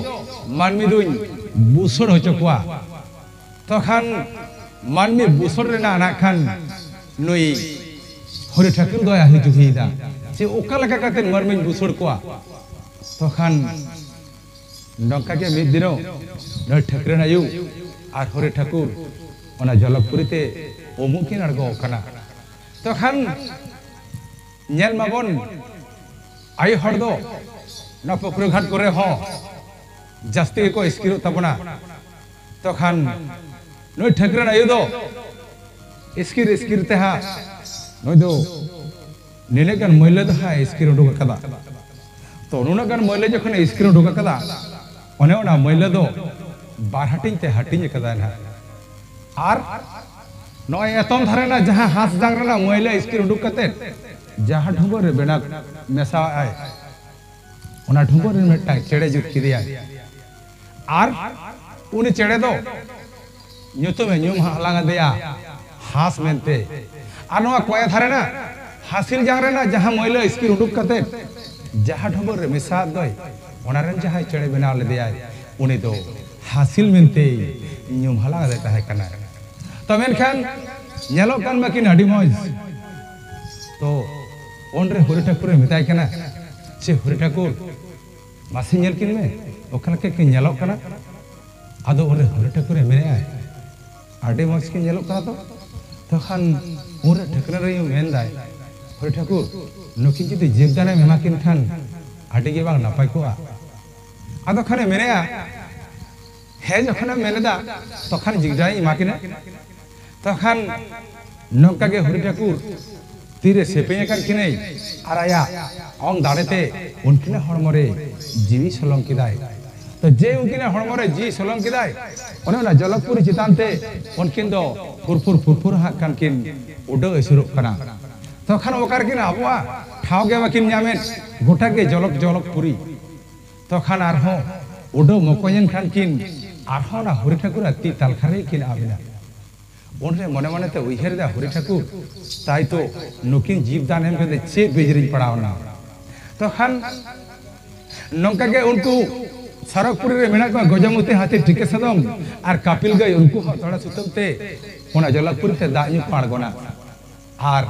ᱢᱟᱹᱱᱢᱤ ᱫᱚᱧ ᱵᱩᱥᱟᱹᱲ ᱦᱚᱪᱚ ᱠᱚᱣᱟ᱾ ᱛᱚᱠᱷᱟᱱ ᱢᱟᱹᱱᱢᱤ ᱵᱩᱥᱟᱹᱲ ᱨᱮᱱᱟᱜ ᱱᱟᱜ ᱠᱷᱟᱱ ᱱᱩᱭ ᱦᱚᱨᱤ ᱴᱷᱟᱹᱠᱩᱨ ᱫᱚᱭ ᱟᱹᱦᱤ ᱡᱩᱦᱤᱭᱮᱫᱟ, ᱡᱮ ᱚᱠᱟ ᱞᱮᱠᱟ ᱠᱟᱛᱮ ᱢᱟᱹᱱᱢᱤᱧ ᱵᱩᱥᱟᱹᱲ ᱠᱚᱣᱟ᱾ ᱛᱚᱠᱷᱟᱱ ᱱᱚᱝᱠᱟ ᱜᱮ ᱢᱤᱫ ᱫᱤᱱᱚᱜ ᱱᱩᱭ ᱴᱷᱟᱹᱠᱨᱟᱹᱱ ᱟᱭᱳ ᱟᱨ ᱦᱚᱨᱤ ᱴᱷᱟᱹᱠᱩᱨ ᱚᱱᱟ ᱡᱚᱞᱚᱠᱯᱩᱨᱤ ᱛᱮ ᱩᱢᱩᱜ ᱠᱤᱱ ᱟᱬᱜᱚ ᱟᱠᱟᱱᱟ᱾ ᱛᱚᱠᱷᱟᱱ ᱧᱮᱞ ᱢᱟᱵᱚᱱ, ᱟᱭᱳ ᱦᱚᱲ ᱫᱚ ᱱᱚᱣᱟ ᱯᱩᱠᱷᱨᱤ ᱜᱷᱟᱴ ᱠᱚᱨᱮ ᱦᱚᱸ ᱡᱟᱹᱥᱛᱤ ᱜᱮᱠᱚ ᱤᱥᱠᱤᱨᱚᱜ ᱛᱟᱵᱚᱱᱟ᱾ ᱛᱚᱠᱷᱟᱱ ᱱᱩᱭ ᱴᱷᱟᱹᱠᱨᱟᱹᱱ ᱟᱭᱳ ᱫᱚ ᱤᱥᱠᱤᱨ ᱤᱥᱠᱤᱨ ᱛᱮ ᱦᱟᱸᱜ ᱱᱩᱭ ᱫᱚ ᱱᱤᱱᱟᱹᱜ ᱜᱟᱱ ᱢᱟᱹᱭᱞᱟᱹ ᱫᱚ ᱦᱟᱸᱜ ᱤᱥᱠᱤᱨ ᱩᱰᱩᱠ ᱟᱠᱟᱫᱟ᱾ ᱛᱚ ᱱᱩᱱᱟᱹᱜ ᱜᱟᱱ ᱢᱟᱹᱭᱞᱟᱹ ᱡᱚᱠᱷᱚᱱᱮ ᱤᱥᱠᱤᱨ ᱩᱰᱩᱠ ᱟᱠᱟᱫᱟ, ᱚᱱᱮ ᱚᱱᱟ ᱢᱟᱹᱭᱞᱟᱹ ᱫᱚ ᱵᱟᱨ ᱦᱟᱹᱴᱤᱧ ᱛᱮ ᱦᱟᱹᱴᱤᱧ ᱟᱠᱟᱫᱟᱭ ᱱᱟᱦᱟᱜ᱾ ᱟᱨ ᱱᱚᱜᱼᱚᱭ ᱮᱛᱚᱢ ᱫᱷᱟᱨᱮ ᱨᱮᱱᱟᱜ ᱡᱟᱦᱟᱸ ᱦᱟᱸᱥ ᱡᱟᱝ ᱨᱮᱱᱟᱜ ᱢᱟᱹᱭᱞᱟᱹ ᱤᱥᱠᱤᱨ ᱩᱰᱩᱠ ᱠᱟᱛᱮ ᱡᱟᱦᱟᱸ ᱰᱷᱩᱸᱵᱟᱹ ᱨᱮ ᱵᱮᱱᱟᱣ ᱢᱮᱥᱟᱣᱟᱜᱼᱟᱭ, ᱚᱱᱟ ᱰᱷᱩᱸᱵᱟᱹ ᱨᱮ ᱢᱤᱫᱴᱟᱝ ᱪᱮᱬᱮ ᱡᱩᱛ ᱠᱮᱫᱮᱭᱟᱭ᱾ ᱟᱨ ᱩᱱᱤ ᱪᱮᱬᱮ ᱫᱚ ᱧᱩᱛᱩᱢᱮ ᱧᱩᱢ ᱦᱟᱞᱟᱝ ᱟᱫᱮᱭᱟ ᱦᱟᱸᱥ ᱢᱮᱱᱛᱮ᱾ ᱟᱨ ᱱᱚᱣᱟ ᱠᱚᱭᱟ ᱫᱷᱟᱨᱮ ᱨᱮᱱᱟᱜ ᱦᱟᱹᱥᱤᱞ ᱡᱟᱝ ᱨᱮᱱᱟᱜ ᱡᱟᱦᱟᱸ ᱢᱟᱹᱭᱞᱟᱹ ᱤᱥᱠᱤᱨ ᱩᱰᱩᱠ ᱠᱟᱛᱮ ᱡᱟᱦᱟᱸ ᱰᱷᱩᱸᱵᱟᱹ ᱨᱮ ᱢᱮᱥᱟᱣᱟᱫ ᱫᱚᱭ, ᱚᱱᱟ ᱨᱮᱱ ᱡᱟᱦᱟᱸᱭ ᱪᱮᱬᱮ ᱵᱮᱱᱟᱣ ᱞᱮᱫᱮᱭᱟᱭ, ᱩᱱᱤ ᱫᱚ ᱦᱟᱹᱥᱤᱞ ᱢᱮᱱᱛᱮᱭ ᱧᱩᱢ ᱦᱟᱞᱟᱝ ᱟᱫᱮ ᱛᱟᱦᱮᱸ ᱠᱟᱱᱟ᱾ ᱛᱚ ᱢᱮᱱᱠᱷᱟᱱ ᱧᱮᱞᱚᱜ ᱠᱟᱱ ᱢᱟᱠᱤᱱ ᱟᱹᱰᱤ ᱢᱚᱡᱽ᱾ ᱛᱚ ᱩᱱᱨᱮ ᱦᱚᱨᱤ ᱴᱷᱟᱹᱠᱩᱨᱮ ᱢᱮᱛᱟᱭ ᱠᱟᱱᱟ, ᱪᱮ ᱦᱚᱨᱤ ᱴᱷᱟᱹᱠᱩᱨ, ᱢᱟᱥᱮ ᱧᱮᱞ ᱠᱤᱱ ᱢᱮ, ᱚᱠᱟ ᱞᱮᱠᱟ ᱠᱤᱱ ᱧᱮᱞᱚᱜ ᱠᱟᱱᱟ᱾ ᱟᱫᱚ ᱩᱱᱨᱮ ᱦᱚᱨᱤ ᱴᱷᱟᱹᱠᱩᱨᱮ ᱢᱮᱱᱮᱫᱼᱟᱭ, ᱟᱹᱰᱤ ᱢᱚᱡᱽ ᱠᱤᱱ ᱧᱮᱞᱚᱜ ᱠᱟᱱᱟ ᱛᱚ᱾ ᱛᱚᱠᱷᱟᱱ ᱩᱱᱨᱮ ᱴᱷᱟᱹᱠᱨᱟᱹᱱ ᱨᱮᱭ ᱢᱮᱱᱫᱟᱭ, ᱦᱚᱨᱤ ᱴᱷᱟᱹᱠᱩᱨ, ᱱᱩᱠᱤᱱ ᱡᱩᱫᱤ ᱡᱤᱵᱽᱫᱟᱱᱮᱢ ᱮᱢᱟ ᱠᱤᱱ ᱠᱷᱟᱱ ᱟᱹᱰᱤ ᱜᱮ ᱵᱟᱝ ᱱᱟᱯᱟᱭ ᱠᱚᱜᱼᱟ᱾ ᱟᱫᱚ ᱠᱷᱟᱱᱮ ᱢᱮᱱᱮᱫᱼᱟ, ᱦᱮᱸ, ᱡᱚᱠᱷᱚᱱᱮᱢ ᱢᱮᱱ ᱮᱫᱟ, ᱛᱚᱠᱷᱟᱱ ᱡᱤᱵᱽᱫᱟᱱᱤᱧ ᱮᱢᱟ ᱠᱤᱱᱟ᱾ ᱛᱚᱠᱷᱟᱱ ᱱᱚᱝᱠᱟ ᱜᱮ ᱦᱚᱨᱤ ᱴᱷᱟᱹᱠᱩᱨ ᱛᱤᱨᱮ ᱥᱮᱯᱮᱧ ᱟᱠᱟᱫ ᱠᱤᱱᱟᱹᱭ ᱟᱨ ᱟᱭᱟᱜ ᱚᱝ ᱫᱟᱲᱮᱛᱮ ᱩᱱᱠᱤᱱᱟᱜ ᱦᱚᱲᱢᱚ ᱨᱮ ᱡᱤᱣᱤ ᱥᱚᱞᱚᱝ ᱠᱮᱫᱟᱭ᱾ ᱛᱚ ᱡᱮ ᱩᱱᱠᱤᱱᱟᱜ ᱦᱚᱲᱢᱚ ᱨᱮ ᱡᱤᱣᱤ ᱥᱚᱞᱚᱝ ᱠᱮᱫᱟᱭ, ᱚᱱᱮ ᱚᱱᱟ ᱡᱚᱞᱚᱠᱯᱩᱨᱤ ᱪᱮᱛᱟᱱ ᱛᱮ ᱩᱱᱠᱤᱱ ᱫᱚ ᱯᱷᱩᱨᱯᱷᱩᱨ ᱯᱷᱩᱨᱯᱷᱩᱨ ᱦᱟᱸᱜ ᱠᱷᱟᱱ ᱠᱤᱱ ᱩᱰᱟᱹᱣ ᱟᱹᱪᱩᱨᱚᱜ ᱠᱟᱱᱟ᱾ ᱛᱚᱠᱷᱟᱱ ᱚᱠᱟ ᱨᱮᱠᱤᱱ ᱟᱵᱚᱜᱼᱟ, ᱴᱷᱟᱶ ᱜᱮ ᱵᱟᱹᱠᱤᱱ ᱧᱟᱢᱮᱫ, ᱜᱚᱴᱟ ᱜᱮ ᱡᱚᱞᱚᱠ ᱡᱚᱞᱚᱠ ᱯᱩᱨᱤ᱾ ᱛᱚᱠᱷᱟᱱ ᱟᱨᱦᱚᱸ ᱩᱰᱟᱹᱣ ᱢᱚᱠᱚᱧᱮᱱ ᱠᱷᱟᱱ ᱠᱤᱱ ᱟᱨᱦᱚᱸ ᱚᱱᱟ ᱦᱚᱨᱤ ᱴᱷᱟᱹᱠᱩᱨᱟᱜ ᱛᱤ ᱛᱟᱞᱠᱷᱟ ᱨᱮ ᱠᱤᱱ ᱟᱵ ᱮᱱᱟ᱾ ᱩᱱᱨᱮ ᱢᱚᱱᱮ ᱢᱚᱱᱮᱛᱮ ᱩᱭᱦᱟᱹᱨ ᱮᱫᱟ ᱦᱚᱨᱤ ᱴᱷᱟᱹᱠᱩᱨ, ᱛᱟᱭ ᱛᱚ ᱱᱩᱠᱤᱱ ᱡᱤᱵᱽ ᱫᱟᱱ ᱮᱢ ᱠᱟᱛᱮ ᱪᱮᱫ ᱵᱮᱡᱽᱨᱤᱧ ᱯᱟᱲᱟᱣ ᱮᱱᱟ? ᱛᱚᱠᱷᱟᱱ ᱱᱚᱝᱠᱟ ᱜᱮ ᱩᱱᱠᱩ ᱥᱟᱨᱚᱜᱽᱯᱩᱨᱤ ᱨᱮ ᱢᱮᱱᱟᱜ ᱠᱚᱣᱟ ᱜᱚᱡᱚᱢᱚᱛᱤ ᱦᱟᱹᱛᱤ, ᱴᱷᱤᱠᱟᱹ ᱥᱟᱫᱚᱢ ᱟᱨ ᱠᱟᱯᱤᱞ ᱜᱟᱹᱭ, ᱩᱱᱠᱩ ᱦᱚᱸ ᱛᱚᱲᱟ ᱥᱩᱛᱟᱹᱢ ᱛᱮ ᱚᱱᱟ ᱡᱚᱞᱚᱠᱯᱩᱨᱤ ᱛᱮ ᱫᱟᱜ ᱧᱩ ᱠᱚ ᱟᱬᱜᱚᱱᱟ᱾ ᱟᱨ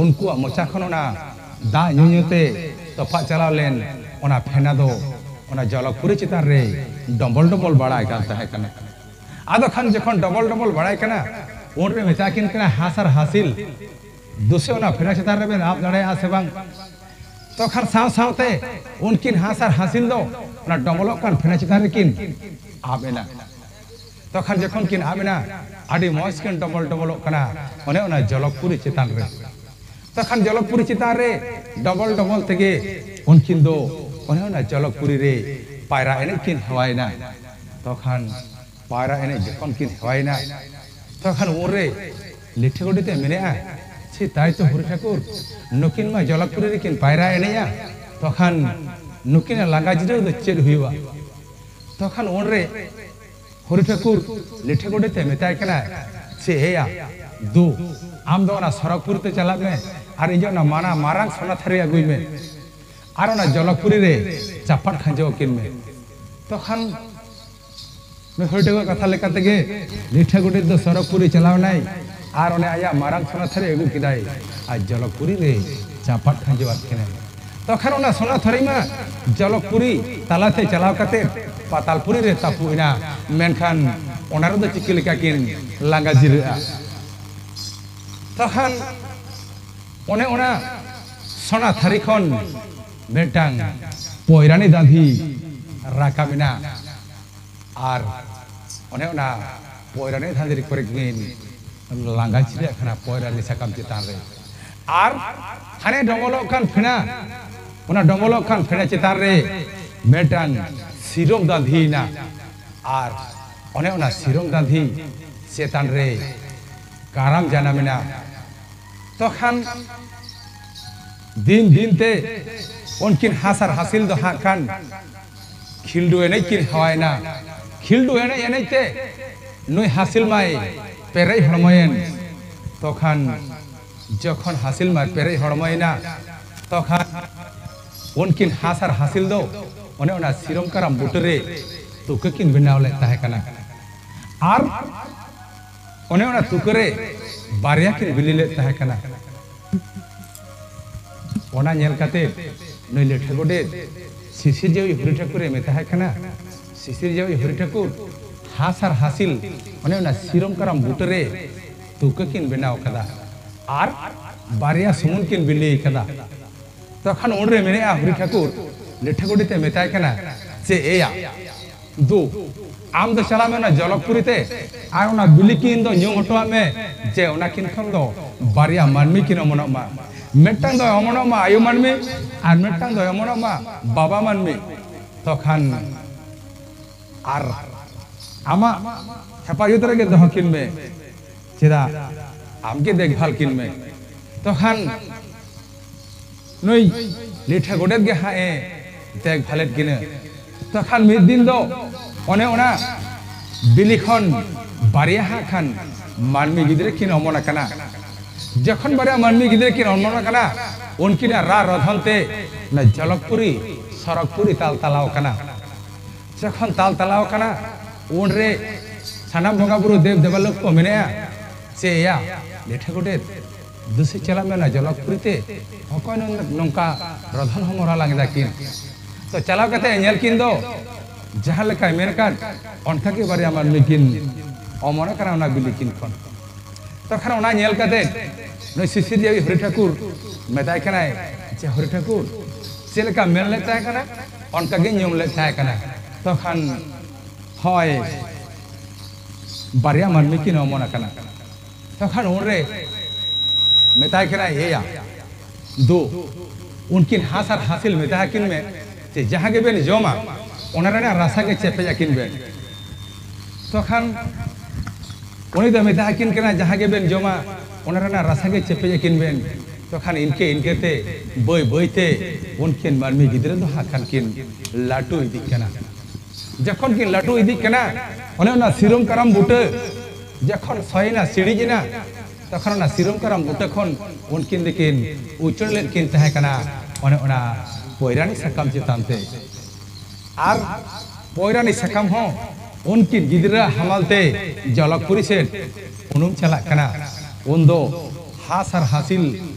ᱩᱱᱠᱩᱣᱟᱜ ᱢᱚᱪᱟ ᱠᱷᱚᱱ ᱚᱱᱟ ᱫᱟᱜ ᱧᱩ ᱧᱩ ᱛᱮ ᱛᱚᱯᱟᱜ ᱪᱟᱞᱟᱣ ᱞᱮᱱ ᱚᱱᱟ ᱯᱷᱮᱱᱟ ᱫᱚ ᱚᱱᱟ ᱡᱚᱞᱚᱠᱯᱩᱨᱤ ᱪᱮᱛᱟᱱ ᱨᱮ ᱰᱚᱵᱚᱞ ᱰᱚᱵᱚᱞ ᱵᱟᱲᱟᱭ ᱠᱟᱱ ᱛᱟᱦᱮᱸ ᱠᱟᱱᱟ᱾ ᱟᱫᱚ ᱠᱷᱟᱱ ᱡᱚᱠᱷᱚᱱ ᱰᱚᱵᱚᱞ ᱰᱚᱵᱚᱞ ᱵᱟᱲᱟᱭ ᱠᱟᱱᱟ, ᱩᱱᱨᱮ ᱢᱮᱛᱟ ᱠᱤᱱ ᱠᱟᱱᱟ ᱦᱟᱸᱥ ᱟᱨ ᱦᱟᱸᱥᱤᱞ, ᱫᱩᱥᱮ ᱚᱱᱟ ᱯᱷᱮᱱᱟ ᱪᱮᱛᱟᱱ ᱨᱮᱵᱮᱱ ᱟᱵ ᱫᱟᱲᱮᱭᱟᱜᱼᱟ ᱥᱮ ᱵᱟᱝ? ᱛᱚᱠᱷᱟᱱ ᱥᱟᱶ ᱥᱟᱶᱛᱮ ᱩᱱᱠᱤᱱ ᱦᱟᱸᱥ ᱟᱨ ᱦᱟᱸᱥᱤᱞ ᱫᱚ ᱚᱱᱟ ᱰᱚᱵᱚᱞᱚᱜ ᱠᱟᱱ ᱯᱷᱮᱱᱟ ᱪᱮᱛᱟᱱ ᱨᱮᱠᱤᱱ ᱟᱵ ᱮᱱᱟ᱾ ᱛᱚᱠᱷᱟᱱ ᱡᱚᱠᱷᱚᱱ ᱠᱤᱱ ᱟᱵ ᱮᱱᱟ, ᱟᱹᱰᱤ ᱢᱚᱡᱽ ᱠᱤᱱ ᱰᱚᱵᱚᱞ ᱰᱚᱵᱚᱞᱚᱜ ᱠᱟᱱᱟ ᱚᱱᱮ ᱚᱱᱟ ᱡᱚᱞᱚᱠᱯᱩᱨᱤ ᱪᱮᱛᱟᱱ ᱨᱮ᱾ ᱛᱚᱠᱷᱟᱱ ᱡᱚᱞᱚᱠᱯᱩᱨᱤ ᱪᱮᱛᱟᱱ ᱨᱮ ᱰᱚᱵᱚᱞ ᱰᱚᱵᱚᱞ ᱛᱮᱜᱮ ᱩᱱᱠᱤᱱ ᱫᱚ ᱚᱱᱮ ᱚᱱᱟ ᱡᱚᱞᱚᱠᱯᱩᱨᱤ ᱨᱮ ᱯᱟᱭᱨᱟ ᱮᱱᱮᱡ ᱠᱤᱱ ᱦᱮᱣᱟᱭᱮᱱᱟ᱾ ᱛᱚᱠᱷᱟᱱ ᱯᱟᱭᱨᱟ ᱮᱱᱮᱡ ᱡᱚᱠᱷᱚᱱ ᱠᱤᱱ ᱦᱮᱣᱟᱭᱮᱱᱟ, ᱛᱚᱠᱷᱟᱱ ᱩᱱᱨᱮ ᱞᱤᱴᱷᱟᱹ ᱜᱚᱰᱮᱛ ᱮ ᱢᱮᱱᱮᱜᱼᱟ, ᱪᱷᱤ ᱛᱟᱭ ᱛᱚ ᱦᱚᱨᱤ ᱴᱷᱟᱹᱠᱩᱨ, ᱱᱩᱠᱤᱱ ᱢᱟ ᱡᱚᱞᱚᱠᱯᱩᱨᱤ ᱨᱮᱠᱤᱱ ᱯᱟᱭᱨᱟ ᱮᱱᱮᱡᱼᱟ, ᱛᱚᱠᱷᱟᱱ ᱱᱩᱠᱤᱱᱟᱜ ᱞᱟᱸᱜᱟ ᱡᱤᱨᱟᱹᱣ ᱫᱚ ᱪᱮᱫ ᱦᱩᱭᱩᱜᱼᱟ? ᱛᱚᱠᱷᱟᱱ ᱩᱱᱨᱮ ᱦᱚᱨᱤ ᱴᱷᱟᱹᱠᱩᱨ ᱞᱤᱴᱷᱟᱹ ᱜᱚᱰᱮᱛ ᱮ ᱢᱮᱛᱟᱭ ᱠᱟᱱᱟ, ᱪᱮ ᱮᱭᱟ ᱫᱩ, ᱟᱢ ᱫᱚ ᱚᱱᱟ ᱥᱚᱨᱚᱜᱽᱯᱩᱨᱤ ᱛᱮ ᱪᱟᱞᱟᱜ ᱢᱮ ᱟᱨ ᱤᱧ ᱚᱱᱟ ᱢᱟᱱᱟ ᱢᱟᱨᱟᱝ ᱥᱚᱱᱟ ᱛᱷᱟᱹᱨᱤ ᱟᱹᱜᱩᱭ ᱢᱮ ᱟᱨ ᱚᱱᱟ ᱡᱚᱞᱚᱠᱯᱩᱨᱤ ᱨᱮ ᱪᱟᱯᱟᱫ ᱠᱷᱟᱸᱡᱚ ᱟᱹᱠᱤᱱ ᱢᱮ᱾ ᱛᱚᱠᱷᱟᱱ ᱱᱩᱭ ᱦᱚᱨᱤ ᱴᱷᱟᱹᱠᱩᱨ ᱠᱟᱛᱷᱟ ᱞᱮᱠᱟ ᱛᱮᱜᱮ ᱞᱤᱴᱷᱟᱹ ᱜᱚᱰᱮᱛ ᱫᱚ ᱥᱚᱨᱚᱜᱽᱯᱩᱨᱤ ᱪᱟᱞᱟᱣ ᱮᱱᱟᱭ ᱟᱨ ᱚᱱᱮ ᱟᱭᱟᱜ ᱢᱟᱨᱟᱝ ᱥᱚᱱᱟ ᱛᱷᱟᱹᱨᱤ ᱟᱹᱜᱩ ᱠᱮᱫᱟᱭ ᱟᱨ ᱡᱚᱞᱚᱠᱯᱩᱨᱤ ᱨᱮ ᱪᱟᱯᱟᱫ ᱠᱷᱟᱸᱡᱚ ᱟᱫ ᱠᱤᱱᱟᱭ᱾ ᱛᱚᱠᱷᱟᱱ ᱚᱱᱟ ᱥᱚᱱᱟ ᱛᱷᱟᱹᱨᱤ ᱢᱟ ᱡᱚᱞᱚᱠᱯᱩᱨᱤ ᱛᱟᱞᱟᱛᱮ ᱪᱟᱞᱟᱣ ᱠᱟᱛᱮ ᱯᱟᱛᱟᱞᱯᱩᱨᱤ ᱨᱮ ᱛᱟᱹᱯᱩ ᱮᱱᱟ, ᱢᱮᱱᱠᱷᱟᱱ ᱚᱱᱟ ᱨᱮᱫᱚ ᱪᱤᱠᱟᱹ ᱞᱮᱠᱟ ᱠᱤᱱ ᱞᱟᱸᱜᱟ ᱡᱤᱨᱟᱹᱜᱼᱟ? ᱛᱚᱠᱷᱟᱱ ᱚᱱᱮ ᱚᱱᱟ ᱥᱚᱱᱟ ᱛᱷᱟᱹᱨᱤ ᱠᱷᱚᱱ ᱢᱤᱫᱴᱟᱝ ᱯᱚᱭᱨᱟᱱᱤ ᱫᱟᱸᱫᱷᱤ ᱨᱟᱠᱟᱵ ᱮᱱᱟ᱾ ᱟᱨ ᱚᱱᱮ ᱚᱱᱟ ᱯᱚᱭᱨᱟᱱᱤ ᱫᱟᱸᱫᱷᱤ ᱠᱚᱨᱮ ᱠᱤᱱ ᱞᱟᱸᱜᱟ ᱡᱤᱨᱟᱹᱜ ᱠᱟᱱᱟ ᱯᱚᱭᱨᱟᱱᱤ ᱥᱟᱠᱟᱢ ᱪᱮᱛᱟᱱ ᱨᱮ᱾ ᱟᱨ ᱦᱟᱱᱮ ᱰᱚᱢᱚᱞᱚᱜ ᱠᱟᱱ ᱯᱷᱮᱬᱟ, ᱚᱱᱟ ᱰᱚᱢᱚᱞᱚᱜ ᱠᱟᱱ ᱯᱷᱮᱬᱟ ᱪᱮᱛᱟᱱ ᱨᱮ ᱢᱤᱫᱴᱟᱝ ᱥᱤᱨᱚᱢ ᱫᱟᱸᱫᱷᱤᱭᱮᱱᱟ᱾ ᱟᱨ ᱚᱱᱮ ᱚᱱᱟ ᱥᱤᱨᱚᱢ ᱫᱟᱸᱫᱷᱤ ᱪᱮᱛᱟᱱ ᱨᱮ ᱠᱟᱨᱟᱢ ᱡᱟᱱᱟᱢᱮᱱᱟ᱾ ᱛᱚᱠᱷᱟᱱ ᱫᱤᱱ ᱫᱤᱱ ᱛᱮ ᱩᱱᱠᱤᱱ ᱦᱟᱸᱥ ᱟᱨ ᱦᱟᱸᱥᱤᱞ ᱫᱚ ᱦᱟᱸᱜ ᱠᱷᱟᱱ ᱠᱷᱤᱞᱰᱩ ᱮᱱᱮᱡ ᱠᱤᱱ ᱦᱮᱣᱟᱭᱮᱱᱟ᱾ ᱠᱷᱤᱞᱰᱩ ᱮᱱᱮᱡ ᱮᱱᱮᱡ ᱛᱮ ᱱᱩᱭ ᱦᱟᱸᱥᱤᱞ ᱢᱟᱭ ᱯᱮᱨᱮᱡ ᱦᱚᱲᱢᱚᱭᱮᱱ᱾ ᱛᱚᱠᱷᱟᱱ ᱡᱚᱠᱷᱚᱱ ᱦᱟᱸᱥᱤᱞ ᱢᱟᱭ ᱯᱮᱨᱮᱡ ᱦᱚᱲᱢᱚᱭᱮᱱᱟ, ᱛᱚᱠᱷᱟᱱ ᱩᱱᱠᱤᱱ ᱦᱟᱸᱥ ᱟᱨ ᱦᱟᱸᱥᱤᱞ ᱫᱚ ᱚᱱᱮ ᱚᱱᱟ ᱥᱤᱨᱚᱢ ᱠᱟᱨᱟᱢ ᱵᱩᱴᱟᱹᱨᱮ ᱛᱩᱠᱟᱹ ᱠᱤᱱ ᱵᱮᱱᱟᱣ ᱞᱮᱫ ᱛᱟᱦᱮᱸ ᱠᱟᱱᱟ᱾ ᱟᱨ ᱚᱱᱮ ᱚᱱᱟ ᱛᱩᱠᱟᱹ ᱨᱮ ᱵᱟᱨᱭᱟ ᱠᱤᱱ ᱵᱤᱞᱤ ᱞᱮᱫ ᱛᱟᱦᱮᱸ ᱠᱟᱱᱟ᱾ ᱚᱱᱟ ᱧᱮᱞ ᱠᱟᱛᱮ ᱱᱩᱭ ᱞᱤᱴᱷᱟᱹ ᱜᱚᱰᱮᱛ ᱥᱤᱥᱤᱨᱡᱟᱹᱣᱤᱡ ᱦᱚᱨᱤ ᱴᱷᱟᱹᱠᱩᱨᱮ ᱢᱮᱛᱟᱭ ᱠᱟᱱᱟ, ᱥᱤᱥᱤᱨᱡᱟᱹᱣᱤᱡ ᱦᱚᱨᱤ ᱴᱷᱟᱹᱠᱩᱨ, ᱦᱟᱸᱥ ᱟᱨ ᱦᱟᱸᱥᱤᱞ ᱚᱱᱮ ᱚᱱᱟ ᱥᱤᱨᱚᱢ ᱠᱟᱨᱟᱢ ᱵᱩᱴᱟᱹᱨᱮ ᱛᱩᱠᱟᱹ ᱠᱤᱱ ᱵᱮᱱᱟᱣ ᱠᱟᱫᱟ ᱟᱨ ᱵᱟᱨᱭᱟ ᱥᱩᱢᱩᱱ ᱠᱤᱱ ᱵᱤᱞᱤ ᱠᱟᱫᱟ᱾ ᱛᱚᱠᱷᱟᱱ ᱩᱱᱨᱮ ᱢᱮᱱᱮᱜᱼᱟ ᱦᱚᱨᱤ ᱴᱷᱟᱹᱠᱩᱨ, ᱞᱤᱴᱷᱟᱹ ᱜᱚᱰᱮᱛ ᱮ ᱢᱮᱛᱟᱭ ᱠᱟᱱᱟ, ᱪᱮ ᱮᱭᱟ ᱫᱩ, ᱟᱢ ᱫᱚ ᱪᱟᱞᱟᱜ ᱢᱮ ᱚᱱᱟ ᱡᱚᱞᱚᱠᱯᱩᱨᱤ ᱛᱮ ᱟᱨ ᱚᱱᱟ ᱵᱤᱞᱤ ᱠᱤᱱ ᱫᱚ ᱧᱩ ᱦᱚᱴᱚᱣᱟᱜ ᱢᱮ, ᱡᱮ ᱚᱱᱟ ᱠᱤᱱ ᱠᱷᱚᱱ ᱫᱚ ᱵᱟᱨᱭᱟ ᱢᱟᱹᱱᱢᱤ ᱠᱤᱱ ᱚᱢᱚᱱᱚᱜ ᱢᱟ᱾ ᱢᱤᱫᱴᱟᱝ ᱫᱚᱭ ᱚᱢᱚᱱᱚᱜ ᱢᱟ ᱟᱭᱳ ᱢᱟᱹᱱᱢᱤ ᱟᱨ ᱢᱤᱫᱴᱟᱝ ᱫᱚᱭ ᱚᱢᱚᱱᱚᱜ ᱢᱟ ᱵᱟᱵᱟ ᱢᱟᱹᱱᱢᱤ᱾ ᱛᱚᱠᱷᱟᱱ ᱟᱨ ᱟᱢᱟᱜ ᱦᱮᱯᱟᱡᱚᱛ ᱨᱮᱜᱮ ᱫᱚᱦᱚ ᱠᱤᱱ ᱢᱮ᱾ ᱪᱮᱫᱟᱜ ᱟᱢᱜᱮ ᱫᱮᱠᱷᱵᱷᱟᱞ ᱠᱤᱱ ᱢᱮ᱾ ᱛᱚᱠᱷᱟᱱ ᱱᱩᱭ ᱞᱤᱴᱷᱟᱹ ᱜᱚᱰᱮᱛ ᱜᱮ ᱦᱟᱸᱜ ᱮ ᱫᱮᱠᱷᱵᱷᱟᱞᱮᱫ ᱠᱤᱱᱟᱹ᱾ ᱛᱚᱠᱷᱟᱱ ᱢᱤᱫ ᱫᱤᱱ ᱫᱚ ᱚᱱᱮ ᱚᱱᱟ ᱵᱤᱞᱤ ᱠᱷᱚᱱ ᱵᱟᱨᱭᱟ ᱦᱟᱸᱜ ᱠᱷᱟᱱ ᱢᱟᱹᱱᱢᱤ ᱜᱤᱫᱽᱨᱟᱹ ᱠᱤᱱ ᱚᱢᱚᱱ ᱟᱠᱟᱱᱟ᱾ ᱡᱚᱠᱷᱚᱱ ᱵᱟᱨᱭᱟ ᱢᱟᱹᱱᱢᱤ ᱜᱤᱫᱽᱨᱟᱹ ᱠᱤᱱ ᱚᱢᱚᱱ ᱟᱠᱟᱱᱟ, ᱩᱱᱠᱤᱱᱟᱜ ᱨᱟᱜ ᱨᱚᱫᱷᱚᱱ ᱛᱮ ᱚᱱᱟ ᱡᱚᱞᱚᱠᱯᱩᱨᱤ ᱥᱚᱨᱚᱜᱽᱯᱩᱨᱤ ᱛᱟᱞ ᱛᱟᱞᱟᱣ ᱟᱠᱟᱱᱟ᱾ ᱡᱚᱠᱷᱚᱱ ᱛᱟᱞ ᱛᱟᱞᱟᱣ ᱟᱠᱟᱱᱟ, ᱩᱱᱨᱮ ᱥᱟᱱᱟᱢ ᱵᱚᱸᱜᱟ ᱵᱩᱨᱩ ᱫᱮᱵ ᱫᱮᱵᱟ ᱞᱳᱠ ᱠᱚ ᱢᱮᱱᱮᱜᱼᱟ, ᱪᱮ ᱭᱟ ᱞᱤᱴᱷᱟᱹ ᱜᱚᱰᱮᱛ, ᱫᱩᱥᱤ ᱪᱟᱞᱟᱜ ᱢᱮ ᱚᱱᱟ ᱡᱚᱞᱚᱠᱯᱩᱨᱤ ᱛᱮ, ᱚᱠᱚᱭ ᱱᱚᱝ-, ᱱᱚᱝᱠᱟ ᱨᱚᱫᱷᱚᱱ ᱦᱚᱢᱚᱨ ᱦᱟᱞᱟᱝ ᱮᱫᱟ ᱠᱤᱱ? ᱛᱚ ᱪᱟᱞᱟᱣ ᱠᱟᱛᱮ ᱧᱮᱞ ᱠᱤᱱ ᱫᱚ ᱡᱟᱦᱟᱸ ᱞᱮᱠᱟᱭ ᱢᱮᱱ ᱟᱠᱟᱫ, ᱚᱱᱠᱟ ᱜᱮ ᱵᱟᱨᱭᱟ ᱢᱟᱹᱱᱢᱤ ᱠᱤᱱ ᱚᱢᱚᱱ ᱟᱠᱟᱱᱟ ᱚᱱᱟ ᱵᱤᱞᱤ ᱠᱤᱱ ᱠᱷᱚᱱ᱾ ᱛᱚᱠᱷᱟᱱ ᱚᱱᱟ ᱧᱮᱞ ᱠᱟᱛᱮ ᱱᱩᱭ ᱥᱤᱥᱤᱨ ᱡᱟᱹᱣᱤᱡ ᱦᱚᱨᱤ ᱴᱷᱟᱹᱠᱩᱨ ᱢᱮᱛᱟᱭ ᱠᱟᱱᱟᱭ, ᱡᱮ ᱦᱚᱨᱤ ᱴᱷᱟᱹᱠᱩᱨ, ᱪᱮᱫ ᱞᱮᱠᱟ ᱢᱮᱱ ᱞᱮᱫ ᱛᱟᱦᱮᱸ ᱠᱟᱱᱟ, ᱚᱱᱠᱟ ᱜᱮᱧ ᱧᱩᱢ ᱞᱮᱫ ᱛᱟᱦᱮᱸ ᱠᱟᱱᱟ᱾ ᱛᱚᱠᱷᱟᱱ ᱦᱚᱭ ᱵᱟᱨᱭᱟ ᱢᱟᱹᱱᱢᱤ ᱠᱤᱱ ᱚᱢᱚᱱ ᱟᱠᱟᱱᱟ᱾ ᱛᱚᱠᱷᱟᱱ ᱩᱱᱨᱮ ᱢᱮᱛᱟᱭ ᱠᱟᱱᱟᱭ, ᱮᱭᱟ ᱫᱩ, ᱩᱱᱠᱤᱱ ᱦᱟᱸᱥ ᱟᱨ ᱦᱟᱸᱥᱤᱞ ᱢᱮᱛᱟ ᱟᱹᱠᱤᱱ ᱢᱮ ᱡᱮ ᱡᱟᱦᱟᱸ ᱜᱮᱵᱮᱱ ᱡᱚᱢᱟ, ᱚᱱᱟ ᱨᱮᱱᱟᱜ ᱨᱟᱥᱟ ᱜᱮ ᱪᱮᱯᱮᱡ ᱟᱹᱠᱤᱱ ᱵᱮᱱ᱾ ᱛᱚᱠᱷᱟᱱ ᱩᱱᱤ ᱫᱚ ᱢᱮᱛᱟ ᱟᱹᱠᱤᱱ ᱠᱟᱱᱟ, ᱡᱟᱦᱟᱸ ᱜᱮᱵᱮᱱ ᱡᱚᱢᱟ, ᱚᱱᱟ ᱨᱮᱱᱟᱜ ᱨᱟᱥᱟ ᱜᱮ ᱪᱮᱯᱮᱡ ᱟᱹᱠᱤᱱ ᱵᱮᱱ᱾ ᱛᱚᱠᱷᱟᱱ ᱤᱱᱠᱟᱹ ᱤᱱᱠᱟᱹᱛᱮ ᱵᱟᱹᱭ ᱵᱟᱹᱭᱛᱮ ᱩᱱᱠᱤᱱ ᱢᱟᱹᱱᱢᱤ ᱜᱤᱫᱽᱨᱟᱹ ᱫᱚ ᱦᱟᱸᱜ ᱠᱷᱟᱱ ᱠᱤᱱ ᱞᱟᱹᱴᱩ ᱤᱫᱤᱜ ᱠᱟᱱᱟ᱾ ᱡᱚᱠᱷᱚᱱ ᱠᱤᱱ ᱞᱟᱹᱴᱩ ᱤᱫᱤᱜ ᱠᱟᱱᱟ, ᱚᱱᱮ ᱚᱱᱟ ᱥᱤᱨᱚᱢ ᱠᱟᱨᱟᱢ ᱵᱩᱴᱟᱹ ᱡᱚᱠᱷᱚᱱ ᱥᱚᱭᱮᱱᱟ, ᱥᱤᱲᱤᱡ ᱮᱱᱟ, ᱛᱚᱠᱷᱚᱱ ᱚᱱᱟ ᱥᱤᱨᱚᱢ ᱠᱟᱨᱟᱢ ᱵᱩᱴᱟᱹ ᱠᱷᱚᱱ ᱩᱱᱠᱤᱱ ᱫᱚᱠᱤᱱ ᱩᱪᱟᱹᱲ ᱞᱮᱫ ᱠᱤᱱ ᱛᱟᱦᱮᱸ ᱠᱟᱱᱟ ᱚᱱᱮ ᱚᱱᱟ ᱯᱚᱭᱨᱟᱱᱤ ᱥᱟᱠᱟᱢ ᱪᱮᱛᱟᱱ ᱛᱮ᱾ ᱟᱨ ᱯᱚᱭᱨᱟᱱᱤ ᱥᱟᱠᱟᱢ ᱦᱚᱸ ᱩᱱᱠᱤᱱ ᱜᱤᱫᱽᱨᱟᱹ ᱦᱟᱢᱟᱞ ᱛᱮ ᱡᱚᱞᱚᱠᱯᱩᱨᱤ ᱥᱮᱫ ᱩᱱᱩᱢ ᱪᱟᱞᱟᱜ ᱠᱟᱱᱟ᱾ ᱩᱱᱫᱚ ᱦᱟᱸᱥ ᱟᱨ ᱦᱟᱸᱥᱤᱞ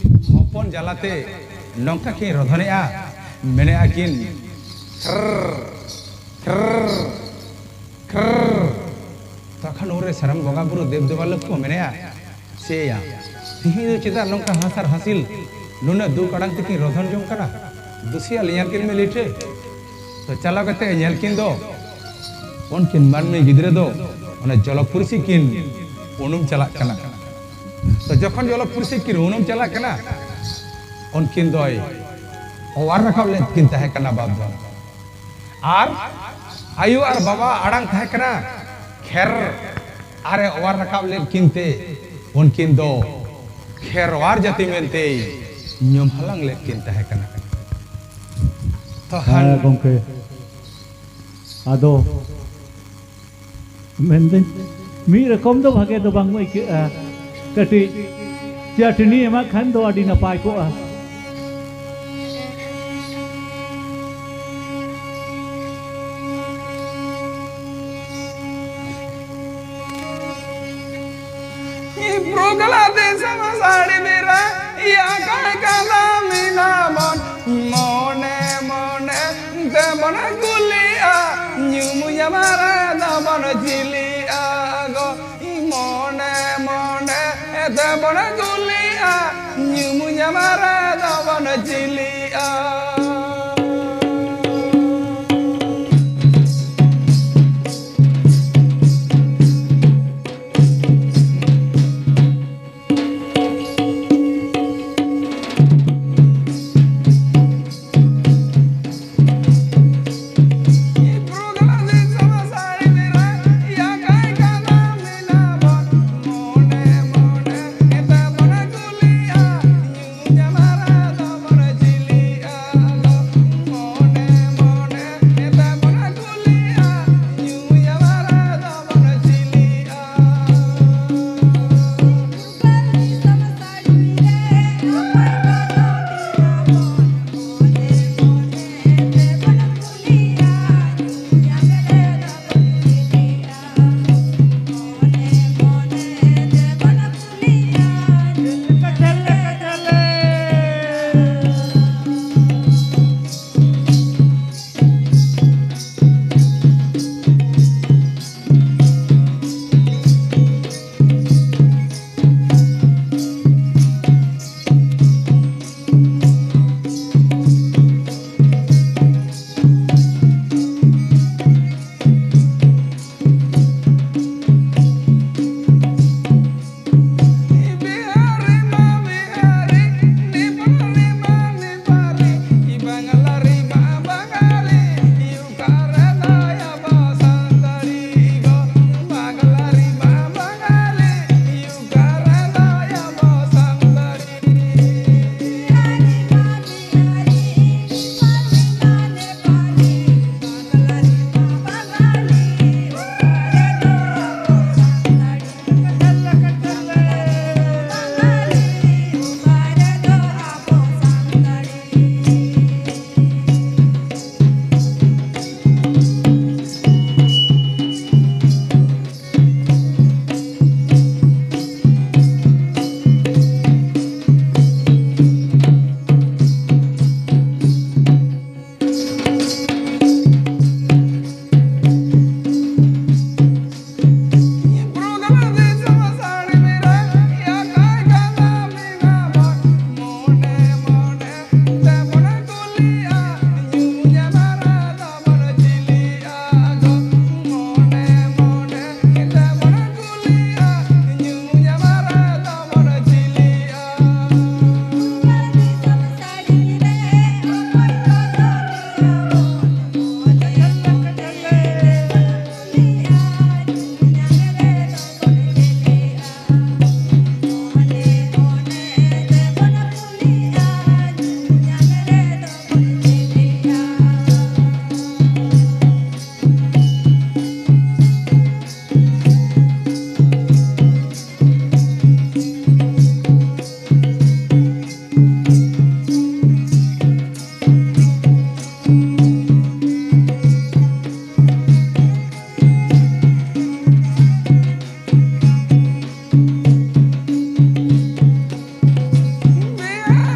ᱦᱚᱯᱚᱱ ᱡᱟᱞᱟᱛᱮ ᱱᱚᱝᱠᱟ ᱠᱤᱱ ᱨᱚᱫᱷᱚᱱᱮᱜᱼᱟ, ᱢᱮᱱᱮᱜᱼᱟ ᱠᱤᱱ, ᱠᱷᱨᱨ, ᱠᱷᱨᱨ, ᱠᱷᱨᱨ᱾ ᱛᱚᱠᱷᱚᱱ ᱩᱱᱨᱮ ᱥᱟᱱᱟᱢ ᱵᱚᱸᱜᱟ ᱵᱩᱨᱩ ᱫᱮᱵ ᱫᱮᱵᱟ ᱞᱳᱠ ᱠᱚ ᱢᱮᱱᱮᱜᱼᱟ, ᱪᱮᱭᱟ, ᱛᱤᱦᱤᱧ ᱫᱚ ᱪᱮᱫᱟᱜ ᱱᱚᱝᱠᱟ ᱦᱟᱸᱥ ᱟᱨ ᱦᱟᱸᱥᱤᱞ ᱱᱩᱱᱟᱹᱜ ᱫᱩᱠ ᱟᱲᱟᱝ ᱛᱮᱠᱤᱱ ᱨᱚᱫᱷᱚᱱ ᱡᱚᱝ ᱠᱟᱱᱟ? ᱫᱩᱥᱤᱭᱟ ᱞᱮ ᱧᱮᱞ ᱠᱤᱱ ᱢᱮ ᱞᱤᱴᱷᱟᱹ᱾ ᱛᱚ ᱪᱟᱞᱟᱣ ᱠᱟᱛᱮ ᱧᱮᱞ ᱠᱤᱱ ᱫᱚ ᱩᱱᱠᱤᱱ ᱢᱟᱹᱱᱢᱤ ᱜᱤᱫᱽᱨᱟᱹ ᱫᱚ ᱚᱱᱟ ᱡᱚᱞᱚᱠᱯᱩᱨᱤ ᱥᱮᱫ ᱠᱤᱱ ᱩᱱᱩᱢ ᱪᱟᱞᱟᱜ ᱠᱟᱱᱟ᱾ ᱛᱚ ᱡᱚᱠᱷᱚᱱ ᱡᱚᱞᱚᱠᱯᱩᱨᱤ ᱥᱮᱫ ᱠᱤᱱ ᱩᱱᱩᱢ ᱪᱟᱞᱟᱜ ᱠᱟᱱᱟ, ᱩᱱᱠᱤᱱ ᱫᱚᱭ ᱚᱣᱟᱨ ᱨᱟᱠᱟᱵ ᱞᱮᱫ ᱠᱤᱱ ᱛᱟᱦᱮᱸ ᱠᱟᱱᱟ ᱵᱟᱯ ᱫᱚ᱾ ᱟᱨ ᱟᱭᱳ ᱟᱨ ᱵᱟᱵᱟ ᱟᱲᱟᱝ ᱛᱟᱦᱮᱸ ᱠᱟᱱᱟ ᱠᱷᱮᱨ, ᱟᱨᱮ ᱚᱣᱟᱨ ᱨᱟᱠᱟᱵ ᱞᱮᱫ ᱠᱤᱱ ᱛᱮ ᱩᱱᱠᱤᱱ ᱫᱚ ᱠᱷᱮᱨᱣᱟᱲ ᱡᱟᱹᱛᱤ ᱢᱮᱱᱛᱮᱭ ᱧᱩᱢ ᱦᱟᱞᱟᱝ ᱞᱮᱫ ᱠᱤᱱ ᱛᱟᱦᱮᱸ ᱠᱟᱱᱟ᱾ ᱛᱚ ᱦᱮᱸ ᱦᱟᱱ- ᱜᱚᱢᱠᱮ, ᱟᱫᱚ ᱢᱮᱱᱫᱟᱹᱧ, ᱢᱤᱫ ᱨᱚᱠᱚᱢ ᱫᱚ ᱵᱷᱟᱜᱮ ᱫᱚ ᱵᱟᱝ ᱟᱹᱭᱠᱟᱹᱜᱼᱟ᱾ ᱠᱟᱹᱴᱤᱡ ᱪᱟᱹᱴᱱᱤ ᱮᱢᱟᱜ ᱠᱷᱟᱱ ᱫᱚ ᱟᱹᱰᱤ ᱱᱟᱯᱟᱭ ᱠᱚᱜᱼᱟ᱾ ᱯᱨᱚᱜᱞᱟ ᱫᱤᱥᱚᱢ ᱥᱟᱹᱲᱤ ᱵᱮᱨᱟ ᱭᱟᱠᱟᱭ ᱠᱟᱱᱟ ᱢᱮᱱᱟᱵᱚᱱ ᱢᱚᱱᱮ ᱢᱚᱱᱮ ᱛᱮᱵᱚᱱ ᱠᱩᱞᱤᱜᱼᱟ, ᱧᱩᱢ ᱧᱟᱢᱟᱨ ᱫᱚᱵᱚᱱ ᱡᱤᱞᱤᱜᱼᱟ ᱜᱚ᱾ ᱢᱚᱱᱮ ᱢᱚᱱᱮ ᱛᱮᱵᱚᱱ ᱠᱩᱞᱤᱜᱼᱟ, ᱧᱩᱢ ᱧᱟᱢᱟᱨ ᱫᱚᱵᱚᱱ ᱡᱤᱞᱤᱜᱼᱟ᱾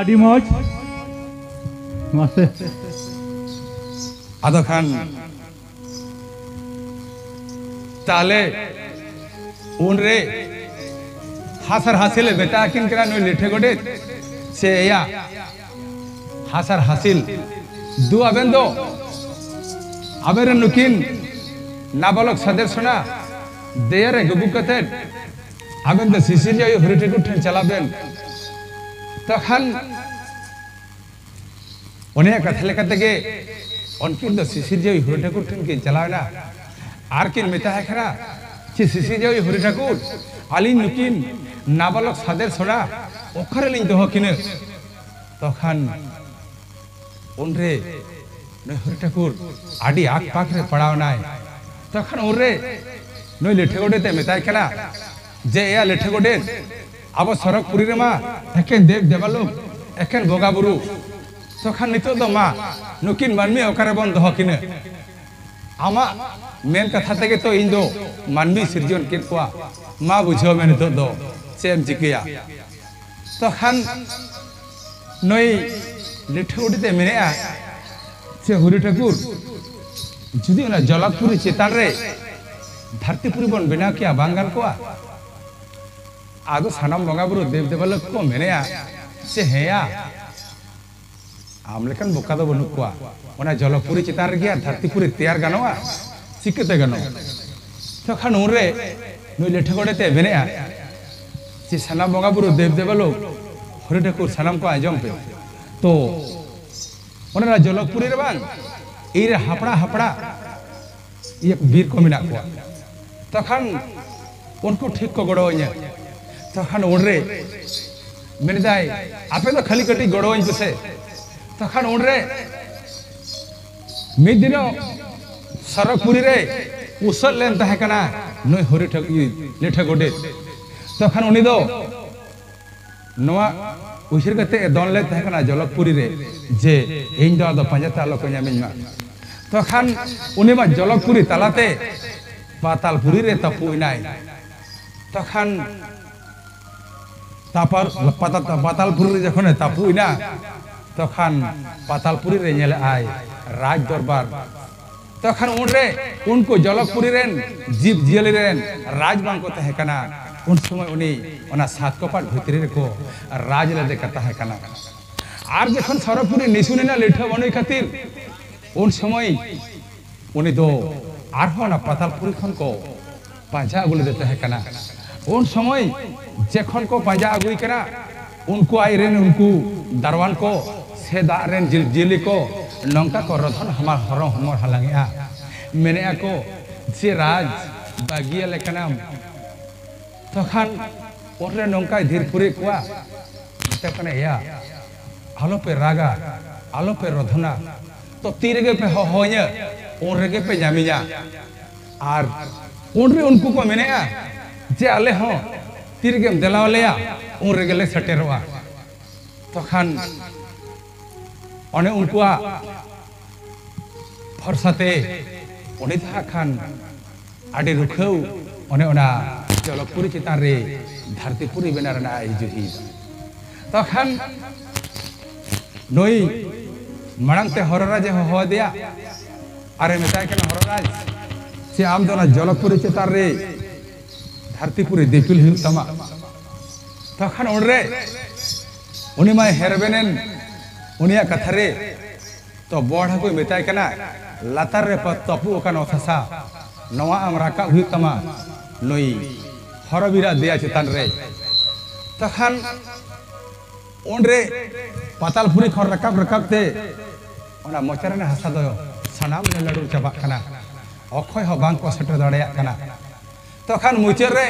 ᱟᱹᱰᱤ ᱢᱚᱡᱽ᱾ ᱢᱟᱥᱮ᱾ ᱟᱫᱚ ᱠᱷᱟᱱ ᱛᱟᱦᱞᱮ ᱩᱱᱨᱮ ᱦᱟᱥᱟᱨ ᱦᱟᱹᱥᱤᱞᱮ ᱢᱮᱛᱟ ᱟᱹᱠᱤᱱ ᱠᱟᱱᱟ, ᱱᱩᱭ ᱞᱤᱴᱷᱟᱹ ᱜᱚᱰᱮᱛ ᱥᱮ ᱮᱭᱟ, ᱦᱟᱥᱟᱨ ᱦᱟᱹᱥᱤᱞ ᱫᱩ ᱟᱵᱮᱱ ᱫᱚ ᱟᱵᱮᱱ ᱨᱮᱱ ᱱᱩᱠᱤᱱ ᱱᱟᱵᱟᱞᱚᱠ ᱥᱟᱫᱮᱨ ᱥᱚᱱᱟ ᱫᱮᱭᱟ ᱨᱮ ᱜᱩᱜᱩ ᱠᱟᱛᱮᱫ ᱟᱵᱮᱱ ᱫᱚ ᱥᱤᱥᱤᱨᱡᱟᱹᱣᱤᱡ ᱦᱚᱨᱤ ᱴᱷᱟᱹᱠᱩᱨ ᱴᱷᱮᱱ ᱪᱟᱞᱟᱜ ᱵᱮᱱ᱾ ᱛᱚᱠᱷᱟᱱ ᱩᱱᱤᱭᱟᱜ ᱠᱟᱛᱷᱟ ᱞᱮᱠᱟ ᱛᱮᱜᱮ ᱩᱱᱠᱤᱱ ᱫᱚ ᱥᱤᱥᱤᱨᱡᱟᱹᱣᱤᱡ ᱦᱚᱨᱤ ᱴᱷᱟᱹᱠᱩᱨ ᱴᱷᱮᱱ ᱠᱤᱱ ᱪᱟᱞᱟᱣ ᱮᱱᱟ ᱟᱨ ᱠᱤᱱ ᱢᱮᱛᱟᱭ ᱠᱟᱱᱟ ᱡᱮ, "ᱥᱤᱥᱤᱨᱡᱟᱹᱣᱤᱡ ᱦᱚᱨᱤ ᱴᱷᱟᱹᱠᱩᱨ, ᱟᱹᱞᱤᱧ ᱱᱩᱠᱤᱱ ᱱᱟᱵᱟᱞᱚᱠ ᱥᱟᱫᱮᱨ ᱥᱚᱱᱟ ᱚᱠᱟ ᱨᱮᱞᱤᱧ ᱫᱚᱦᱚ ᱠᱤᱱᱟ?" ᱛᱚᱠᱷᱟᱱ ᱩᱱᱨᱮ ᱱᱩᱭ ᱦᱚᱨᱤ ᱴᱷᱟᱹᱠᱩᱨ ᱟᱹᱰᱤ ᱟᱠ ᱯᱟᱠ ᱨᱮ ᱯᱟᱲᱟᱣ ᱮᱱᱟᱭ᱾ ᱛᱚᱠᱷᱟᱱ ᱩᱱᱨᱮ ᱱᱩᱭ ᱞᱤᱴᱷᱟᱹ ᱜᱚᱰᱮᱛ ᱮ ᱢᱮᱛᱟᱭ ᱠᱟᱱᱟ ᱡᱮ, "ᱮᱭᱟ ᱞᱤᱴᱷᱟᱹ ᱜᱚᱰᱮᱛ, ᱟᱵᱚ ᱥᱚᱨᱚᱜᱽᱯᱩᱨᱤ ᱨᱮᱢᱟ ᱮᱠᱮᱱ ᱫᱮᱵ ᱫᱮᱵᱟᱞᱳᱠ, ᱮᱠᱮᱱ ᱵᱚᱸᱜᱟ ᱵᱩᱨᱩ, ᱛᱚᱠᱷᱟᱱ ᱱᱤᱛᱚᱜ ᱫᱚ ᱢᱟ ᱱᱩᱠᱤᱱ ᱢᱟᱹᱱᱢᱤ ᱚᱠᱟ ᱨᱮᱵᱚᱱ ᱫᱚᱦᱚ ᱠᱤᱱᱟ? ᱟᱢᱟᱜ ᱢᱮᱱ ᱠᱟᱛᱷᱟ ᱛᱮᱜᱮ ᱛᱚ ᱤᱧ ᱫᱚ ᱢᱟᱹᱱᱢᱤ ᱥᱤᱨᱡᱚᱱ ᱠᱮᱫ ᱠᱚᱣᱟ, ᱢᱟ ᱵᱩᱡᱷᱟᱹᱣ ᱢᱮ ᱱᱤᱛᱚᱜ ᱫᱚ ᱪᱮᱫ ᱮᱢ ᱪᱤᱠᱟᱹᱭᱟ?" ᱛᱚᱠᱷᱟᱱ ᱱᱩᱭ ᱞᱤᱴᱷᱟᱹ ᱜᱚᱰᱮᱛ ᱮ ᱢᱮᱱᱮᱫᱼᱟ, ᱥᱮ ᱦᱚᱨᱤ ᱴᱷᱟᱹᱠᱩᱨ, ᱡᱩᱫᱤ ᱚᱱᱟ ᱡᱚᱞᱚᱠᱯᱩᱨᱤ ᱪᱮᱛᱟᱱ ᱨᱮ ᱫᱷᱟᱹᱨᱛᱤᱯᱩᱨᱤ ᱵᱚᱱ ᱵᱮᱱᱟᱣ ᱠᱮᱭᱟ, ᱵᱟᱝ ᱜᱟᱱ ᱠᱚᱜᱼᱟ? ᱟᱫᱚ ᱥᱟᱱᱟᱢ ᱵᱚᱸᱜᱟ ᱵᱩᱨᱩ ᱫᱮᱵ ᱫᱮᱵᱟᱞᱳᱠ ᱠᱚ ᱢᱮᱱᱮᱫᱼᱟ, ᱥᱮ ᱦᱮᱸᱭᱟ, ᱟᱢ ᱞᱮᱠᱟᱱ ᱵᱚᱠᱟ ᱫᱚ ᱵᱟᱹᱱᱩᱜ ᱠᱚᱣᱟ᱾ ᱚᱱᱟ ᱡᱚᱞᱚᱠᱯᱩᱨᱤ ᱪᱮᱛᱟᱱ ᱨᱮᱜᱮ ᱟᱨ ᱫᱷᱟᱹᱨᱛᱤᱯᱩᱨᱤ ᱛᱮᱭᱟᱨ ᱜᱟᱱᱚᱜᱼᱟ? ᱪᱤᱠᱟᱹᱛᱮ ᱜᱟᱱᱚᱜᱼᱟ? ᱛᱚᱠᱷᱟᱱ ᱩᱱᱨᱮ ᱱᱩᱭ ᱞᱤᱴᱷᱟᱹ ᱜᱚᱰᱮᱛ ᱮ ᱢᱮᱱᱮᱫᱼᱟ ᱡᱮ, ᱥᱟᱱᱟᱢ ᱵᱚᱸᱜᱟ ᱵᱩᱨᱩ ᱫᱮᱵ ᱫᱮᱵᱟᱞᱳᱠ, ᱦᱚᱨᱤ ᱴᱷᱟᱹᱠᱩᱨ, ᱥᱟᱱᱟᱢ ᱠᱚ ᱟᱸᱡᱚᱢ ᱯᱮ᱾ ᱛᱚ ᱚᱱᱟ ᱡᱚᱞᱚᱠᱯᱩᱨᱤ ᱨᱮ ᱵᱟᱝ, ᱤᱧ ᱨᱮ ᱦᱟᱯᱲᱟ ᱦᱟᱯᱲᱟ ᱤᱭᱟᱹ ᱵᱤᱨ ᱠᱚ ᱢᱮᱱᱟᱜ ᱠᱚᱣᱟ᱾ ᱛᱚᱠᱷᱟᱱ ᱩᱱᱠᱩ ᱴᱷᱤᱠ ᱠᱚ ᱜᱚᱲᱚ ᱟᱹᱧᱟ᱾ ᱛᱚᱠᱷᱟᱱ ᱩᱱᱨᱮ ᱢᱮᱱᱫᱟᱭ, "ᱟᱯᱮ ᱫᱚ ᱠᱷᱟᱹᱞᱤ ᱠᱟᱹᱴᱤᱡ ᱜᱚᱲᱚ ᱟᱹᱧ ᱯᱮᱥᱮ᱾" ᱛᱚᱠᱷᱟᱱ ᱩᱱᱨᱮ ᱢᱤᱫ ᱫᱤᱱᱚᱜ ᱥᱚᱨᱚᱜᱽᱯᱩᱨᱤ ᱨᱮ ᱩᱥᱟᱹᱫ ᱞᱮᱱ ᱛᱟᱦᱮᱸ ᱠᱟᱱᱟ ᱱᱩᱭ ᱦᱚᱨᱤ ᱴᱷᱟᱹᱠ-, ᱤᱭᱟᱹ, ᱞᱤᱴᱷᱟᱹ ᱜᱚᱰᱮᱛ᱾ ᱛᱚᱠᱷᱟᱱ ᱩᱱᱤ ᱫᱚ ᱱᱚᱣᱟ ᱩᱭᱦᱟᱹᱨ ᱠᱟᱛᱮ ᱮ ᱫᱚᱱ ᱞᱮᱫ ᱛᱟᱦᱮᱸ ᱠᱟᱱᱟ ᱡᱚᱞᱚᱠᱯᱩᱨᱤ ᱨᱮ, ᱡᱮ ᱤᱧ ᱫᱚ ᱟᱫᱚ ᱯᱟᱸᱡᱟ ᱛᱮ ᱟᱞᱚ ᱠᱚ ᱧᱟᱢᱤᱧ ᱢᱟ᱾ ᱛᱚᱠᱷᱟᱱ ᱩᱱᱤ ᱢᱟ ᱡᱚᱞᱚᱠᱯᱩᱨᱤ ᱛᱟᱞᱟᱛᱮ ᱯᱟᱛᱟᱞᱯᱩᱨᱤ ᱨᱮ ᱛᱟᱹᱯᱩ ᱮᱱᱟᱭ᱾ ᱛᱚᱠᱷᱟᱱ ᱛᱟᱯᱟᱨ ᱯᱟᱛᱟ- ᱯᱟᱛᱟᱞᱯᱩᱨᱤ ᱨᱮ ᱡᱚᱠᱷᱚᱱᱮ ᱛᱟᱹᱯᱩ ᱮᱱᱟ, ᱛᱚᱠᱷᱟᱱ ᱯᱟᱛᱟᱞᱯᱩᱨᱤ ᱨᱮ ᱧᱮᱞᱮᱜᱼᱟᱭ ᱨᱟᱡᱽ ᱫᱚᱨᱵᱟᱨ᱾ ᱛᱚᱠᱷᱟᱱ ᱩᱱᱨᱮ ᱩᱱᱠᱩ ᱡᱚᱞᱚᱠᱯᱩᱨᱤ ᱨᱮᱱ ᱡᱤᱵᱽ ᱡᱤᱭᱟᱹᱞᱤ ᱨᱮᱱ ᱨᱟᱡᱽ ᱵᱟᱝ ᱠᱚ ᱛᱟᱦᱮᱸ ᱠᱟᱱᱟ᱾ ᱩᱱ ᱥᱚᱢᱚᱭ ᱩᱱᱤ ᱚᱱᱟ ᱥᱟᱛ ᱠᱚᱯᱟᱴ ᱵᱷᱤᱛᱨᱤ ᱨᱮᱠᱚ ᱨᱟᱡᱽ ᱞᱮᱫᱮ ᱠᱟ ᱛᱟᱦᱮᱸ ᱠᱟᱱᱟ᱾ ᱟᱨ ᱡᱚᱠᱷᱚᱱ ᱥᱚᱨᱚᱜᱽᱯᱩᱨᱤ ᱱᱤᱥᱩᱱ ᱮᱱᱟ ᱞᱤᱴᱷᱟᱹ ᱵᱟᱹᱱᱩᱭ ᱠᱷᱟᱹᱛᱤᱨ, ᱩᱱ ᱥᱚᱢᱚᱭ ᱩᱱᱤ ᱫᱚ ᱟᱨᱦᱚᱸ ᱚᱱᱟ ᱯᱟᱛᱟᱞᱯᱩᱨᱤ ᱠᱷᱚᱱ ᱠᱚ ᱯᱟᱸᱡᱟ ᱟᱹᱜᱩ ᱞᱮᱫᱮ ᱛᱟᱦᱮᱸ ᱠᱟᱱᱟ᱾ ᱩᱱ ᱥᱚᱢᱚᱭ ᱡᱚᱠᱷᱚᱱ ᱠᱚ ᱯᱟᱸᱡᱟ ᱟᱹᱜᱩᱭ ᱠᱟᱱᱟ, ᱩᱱᱠᱩ ᱟᱡ ᱨᱮᱱ ᱩᱱᱠᱩ ᱫᱟᱨᱣᱟᱱ ᱠᱚ ᱥᱮ ᱫᱟᱜ ᱨᱮᱱ ᱡᱤᱵᱽ ᱡᱤᱭᱟᱹᱞᱤ ᱠᱚ ᱱᱚᱝᱠᱟ ᱠᱚ ᱨᱚᱫᱷᱚᱱ ᱦᱟᱢᱟᱞ ᱦᱚᱨᱚ ᱦᱚᱢᱚᱨ ᱦᱟᱞᱟᱝᱮᱜᱼᱟ᱾ ᱢᱮᱱᱮᱜᱼᱟ ᱠᱚ, "ᱥᱮ ᱨᱟᱡᱽ, ᱵᱟᱹᱜᱤᱭᱟᱞᱮ ᱠᱟᱱᱟᱢ?" ᱛᱚᱠᱷᱟᱱ ᱩᱱᱨᱮ ᱱᱚᱝᱠᱟᱭ ᱫᱷᱤᱨ ᱯᱩᱨᱤ ᱠᱚᱣᱟ, ᱢᱮᱛᱟ ᱠᱟᱱᱟ, "ᱮᱭᱟ, ᱟᱞᱚᱯᱮ ᱨᱟᱜᱟ, ᱟᱞᱚᱯᱮ ᱨᱚᱫᱷᱚᱱᱟ, ᱛᱚ ᱛᱤ ᱨᱮᱜᱮ ᱯᱮ ᱦᱚᱦᱚᱧᱟ, ᱩᱱ ᱨᱮᱜᱮ ᱯᱮ ᱧᱟᱢᱤᱧᱟ᱾" ᱟᱨ ᱩᱱᱨᱮ ᱩᱱᱠᱩ ᱠᱚ ᱢᱮᱱᱮᱜᱼᱟ ᱡᱮ, "ᱟᱞᱮ ᱦᱚᱸ ᱛᱤ ᱨᱮᱜᱮᱢ ᱫᱮᱞᱟ ᱟᱞᱮᱭᱟ, ᱩᱱ ᱨᱮᱜᱮ ᱞᱮ ᱥᱮᱴᱮᱨᱚᱜᱼᱟ᱾" ᱛᱚᱠᱷᱟᱱ ᱚᱱᱮ ᱩᱱᱠᱩᱣᱟᱜ ᱵᱷᱚᱨᱥᱟ ᱛᱮ ᱩᱱᱤ ᱫᱚ ᱦᱟᱸᱜ ᱠᱷᱟᱱ ᱟᱹᱰᱤ ᱨᱩᱠᱷᱟᱹᱣ ᱚᱱᱮ ᱚᱱᱟ ᱡᱚᱞᱚᱠᱯᱩᱨᱤ ᱪᱮᱛᱟᱱ ᱨᱮ ᱫᱷᱟᱹᱨᱛᱤᱯᱩᱨᱤ ᱵᱮᱱᱟᱣ ᱨᱮᱱᱟᱜ ᱮ ᱡᱩᱦᱤᱭᱮᱫᱟ᱾ ᱛᱚᱠᱷᱟᱱ ᱱᱩᱭ ᱢᱟᱲᱟᱝ ᱛᱮ ᱦᱚᱨᱚ ᱨᱟᱡᱽ ᱮ ᱦᱚᱦᱚ ᱟᱫᱮᱭᱟ ᱟᱨ ᱮ ᱢᱮᱛᱟᱭ ᱠᱟᱱᱟ, "ᱦᱚᱨᱚ ᱨᱟᱡᱽ, ᱪᱮ ᱟᱢ ᱫᱚ ᱚᱱᱟ ᱡᱚᱞᱚᱠᱯᱩᱨᱤ ᱪᱮᱛᱟᱱ ᱨᱮ ᱫᱷᱟᱹᱨᱛᱤᱯᱩᱨᱤ ᱫᱤᱯᱤᱞ ᱦᱩᱭᱩᱜ ᱛᱟᱢᱟ?" ᱛᱚᱠᱷᱟᱱ ᱩᱱᱨᱮ ᱩᱱᱤ ᱢᱟᱭ ᱦᱮᱨᱵᱮᱱᱮᱱ ᱩᱱᱤᱭᱟᱜ ᱠᱟᱛᱷᱟ ᱨᱮ᱾ ᱛᱚ ᱵᱚᱲ ᱦᱟᱹᱠᱩᱭ ᱢᱮᱛᱟᱭ ᱠᱟᱱᱟ, "ᱞᱟᱛᱟᱨ ᱨᱮ ᱯᱟ- ᱛᱟᱹᱯᱩ ᱟᱠᱟᱱ ᱚᱛ ᱦᱟᱥᱟ, ᱱᱚᱣᱟ ᱟᱢ ᱨᱟᱠᱟᱵ ᱦᱩᱭᱩᱜ ᱛᱟᱢᱟ ᱱᱩᱭ ᱦᱚᱨᱚᱵᱤᱨᱟᱜ ᱫᱮᱭᱟ ᱪᱮᱛᱟᱱ ᱨᱮ᱾" ᱛᱚᱠᱷᱟᱱ ᱩᱱᱨᱮ ᱯᱟᱛᱟᱞᱯᱩᱨᱤ ᱠᱷᱚᱱ ᱨᱟᱠᱟᱵ ᱨᱟᱠᱟᱵ ᱛᱮ ᱚᱱᱟ ᱢᱚᱪᱟ ᱨᱮᱱᱟᱜ ᱦᱟᱥᱟ ᱫᱚ ᱥᱟᱱᱟᱢ ᱞᱮ ᱞᱟᱹᱰᱩᱨ ᱪᱟᱵᱟᱜ ᱠᱟᱱᱟ᱾ ᱚᱠᱚᱭ ᱦᱚᱸ ᱵᱟᱝ ᱠᱚ ᱥᱮᱴᱮᱨ ᱫᱟᱲᱮᱭᱟᱜ ᱠᱟᱱᱟ᱾ ᱛᱚᱠᱷᱟᱱ ᱢᱩᱪᱟᱹᱫ ᱨᱮ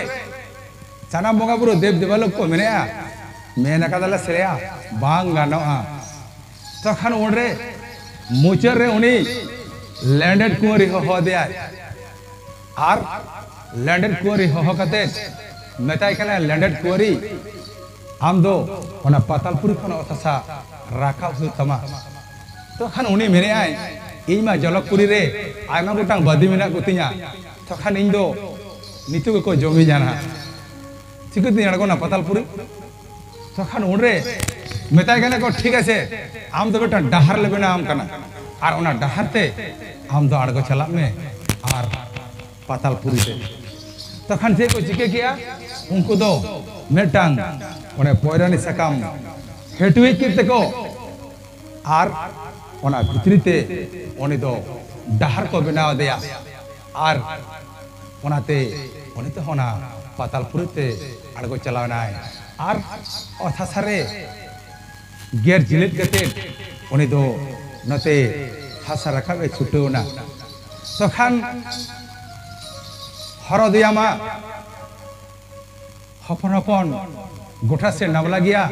ᱥᱟᱱᱟᱢ ᱵᱚᱸᱜᱟ ᱵᱩᱨᱩ ᱫᱮᱵ ᱫᱮᱵᱟᱞᱳᱠ ᱠᱚ ᱢᱮᱱᱮᱜᱼᱟ, "ᱢᱮᱱ ᱟᱠᱟᱫᱟᱞᱮ ᱥᱮᱭᱟ, ᱵᱟᱝ ᱜᱟᱱᱚᱜᱼᱟ᱾" ᱛᱚᱠᱷᱟᱱ ᱩᱱᱨᱮ ᱢᱩᱪᱟᱹᱫ ᱨᱮ ᱩᱱᱤ ᱞᱮᱸᱰᱮᱫ ᱠᱩᱸᱣᱟᱹᱨᱤ ᱦᱚᱦᱚ ᱟᱫᱮᱭᱟᱭ ᱟᱨ ᱞᱮᱸᱰᱮᱫ ᱠᱩᱸᱣᱟᱹᱨᱤ ᱦᱚᱦᱚ ᱠᱟᱛᱮ ᱢᱮᱛᱟᱭ ᱠᱟᱱᱟᱭ, "ᱞᱮᱸᱰᱮᱫ ᱠᱩᱸᱣᱟᱹᱨᱤ, ᱟᱢ ᱫᱚ ᱚᱱᱟ ᱯᱟᱛᱟᱞᱯᱩᱨᱤ ᱠᱷᱚᱱ ᱚᱛ ᱦᱟᱥᱟ ᱨᱟᱠᱟᱵ ᱦᱩᱭᱩᱜ ᱛᱟᱢᱟ᱾" ᱛᱚᱠᱷᱟᱱ ᱩᱱᱤ ᱢᱮᱱᱮᱜᱼᱟᱭ, "ᱤᱧ ᱢᱟ ᱡᱚᱞᱚᱠᱯᱩᱨᱤ ᱨᱮ ᱟᱭᱢᱟ ᱜᱚᱴᱟᱝ ᱵᱟᱹᱫᱤ ᱢᱮᱱᱟᱜ ᱠᱚᱛᱤᱧᱟ, ᱛᱚᱠᱷᱟᱱ ᱤᱧ ᱫᱚ ᱱᱤᱛᱚᱜ ᱜᱮᱠᱚ ᱡᱚᱢᱤᱧᱟ ᱱᱟᱦᱟᱜ, ᱪᱤᱠᱟᱹᱛᱤᱧ ᱟᱬᱜᱚᱱᱟ ᱯᱟᱛᱟᱞᱯᱩᱨᱤ?" ᱛᱚᱠᱷᱟᱱ ᱩᱱᱨᱮ ᱢᱮᱛᱟᱭ ᱠᱟᱱᱟ ᱠᱚ, "ᱴᱷᱤᱠ ᱟᱪᱷᱮ, ᱟᱢ ᱫᱚ ᱢᱤᱫᱴᱟᱝ ᱰᱟᱦᱟᱨ ᱞᱮ ᱵᱮᱱᱟᱣ ᱟᱢ ᱠᱟᱱᱟ, ᱟᱨ ᱚᱱᱟ ᱰᱟᱦᱟᱨ ᱛᱮ ᱟᱢ ᱫᱚ ᱟᱬᱜᱚ ᱪᱟᱞᱟᱜ ᱢᱮ ᱟᱨ ᱯᱟᱛᱟᱞᱯᱩᱨᱤ ᱛᱮ᱾" ᱛᱚᱠᱷᱟᱱ ᱪᱮᱫ ᱠᱚ ᱪᱤᱠᱟᱹ ᱠᱮᱜᱼᱟ? ᱩᱱᱠᱩ ᱫᱚ ᱢᱤᱫᱴᱟᱝ ᱚᱱᱮ ᱯᱚᱭᱨᱟᱱᱤ ᱥᱟᱠᱟᱢ ᱦᱮᱴᱣᱮᱡ ᱠᱮᱫ ᱛᱮᱠᱚ ᱟᱨ ᱚᱱᱟ ᱵᱷᱤᱛᱨᱤ ᱛᱮ ᱩᱱᱤ ᱫᱚ ᱰᱟᱦᱟᱨ ᱠᱚ ᱵᱮᱱᱟᱣ ᱟᱫᱮᱭᱟ᱾ ᱟᱨ ᱚᱱᱟᱛᱮ ᱩᱱᱤ ᱫᱚ ᱚᱱᱟ ᱯᱟᱛᱟᱞᱯᱩᱨᱤ ᱛᱮ ᱟᱬᱜᱚ ᱪᱟᱞᱟᱣ ᱮᱱᱟᱭ᱾ ᱟᱨ ᱚᱛ ᱦᱟᱥᱟ ᱨᱮ ᱜᱮᱨ ᱡᱤᱞᱤᱫ ᱠᱟᱛᱮ ᱩᱱᱤ ᱫᱚ ᱱᱚᱛᱮ ᱦᱟᱥᱟ ᱨᱟᱠᱟᱵ ᱮ ᱪᱷᱩᱴᱟᱹᱣ ᱮᱱᱟ᱾ ᱛᱚᱠᱷᱟᱱ ᱦᱚᱨᱚ ᱫᱮᱭᱟ ᱢᱟ ᱦᱚᱯᱚᱱ ᱦᱚᱯᱚᱱ, ᱜᱚᱴᱟ ᱥᱮᱫ ᱱᱟᱣᱞᱟ ᱜᱮᱭᱟ,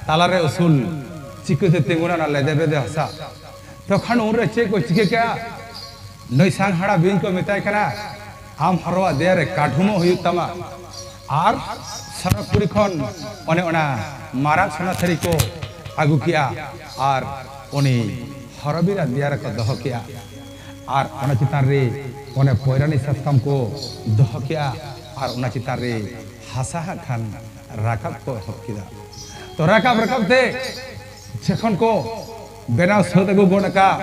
ᱛᱟᱞᱟᱨᱮ ᱩᱥᱩᱞ, ᱪᱤᱠᱟᱹᱛᱮ ᱛᱤᱸᱜᱩᱱᱟ ᱚᱱᱟ ᱞᱮᱫᱮ ᱵᱮᱫᱮ ᱦᱟᱥᱟ? ᱛᱚᱠᱷᱚᱱ ᱩᱱᱨᱮ ᱪᱮᱫ ᱠᱚ ᱪᱤᱠᱟᱹ ᱠᱮᱜᱼᱟ? ᱱᱩᱭ ᱥᱟᱝᱦᱟᱲᱟ ᱵᱤᱧ ᱠᱚ ᱢᱮᱛᱟᱭ ᱠᱟᱱᱟ, "ᱟᱢ ᱦᱚᱨᱚᱣᱟᱜ ᱫᱮᱭᱟ ᱨᱮ ᱠᱟᱹᱰᱷᱩᱢᱚᱜ ᱦᱩᱭᱩᱜ ᱛᱟᱢᱟ ᱟᱨ ᱥᱚᱨᱚᱜᱽᱯᱩᱨᱤ ᱠᱷᱚᱱ ᱚᱱᱮ ᱚᱱᱟ ᱢᱟᱨᱟᱜ ᱥᱚᱱᱟ ᱛᱷᱟᱹᱨᱤ ᱠᱚ ᱟᱹᱜᱩ ᱠᱮᱜᱼᱟ ᱟᱨ ᱩᱱᱤ ᱦᱚᱨᱚᱵᱤᱨᱟᱜ ᱫᱮᱭᱟ ᱨᱮᱠᱚ ᱫᱚᱦᱚ ᱠᱮᱜᱼᱟ᱾ ᱟᱨ ᱚᱱᱟ ᱪᱮᱛᱟᱱ ᱨᱮ ᱚᱱᱮ ᱯᱚᱭᱨᱟᱱᱤ ᱥᱟᱠᱟᱢ ᱠᱚ ᱫᱚᱦᱚ ᱠᱮᱜᱼᱟ ᱟᱨ ᱚᱱᱟ ᱪᱮᱛᱟᱱ ᱨᱮ ᱦᱟᱥᱟ ᱦᱟᱸᱜ ᱠᱷᱟᱱ ᱨᱟᱠᱟᱵ ᱠᱚ ᱮᱦᱚᱵ ᱠᱮᱫᱟ᱾" ᱛᱚ ᱨᱟᱠᱟᱵ ᱨᱟᱠᱟᱵ ᱛᱮ ᱡᱚᱠᱷᱚᱱ ᱠᱚ ᱵᱮᱱᱟᱣ ᱥᱟᱹᱛ ᱟᱹᱜᱩ ᱜᱚᱫ ᱟᱠᱟᱫ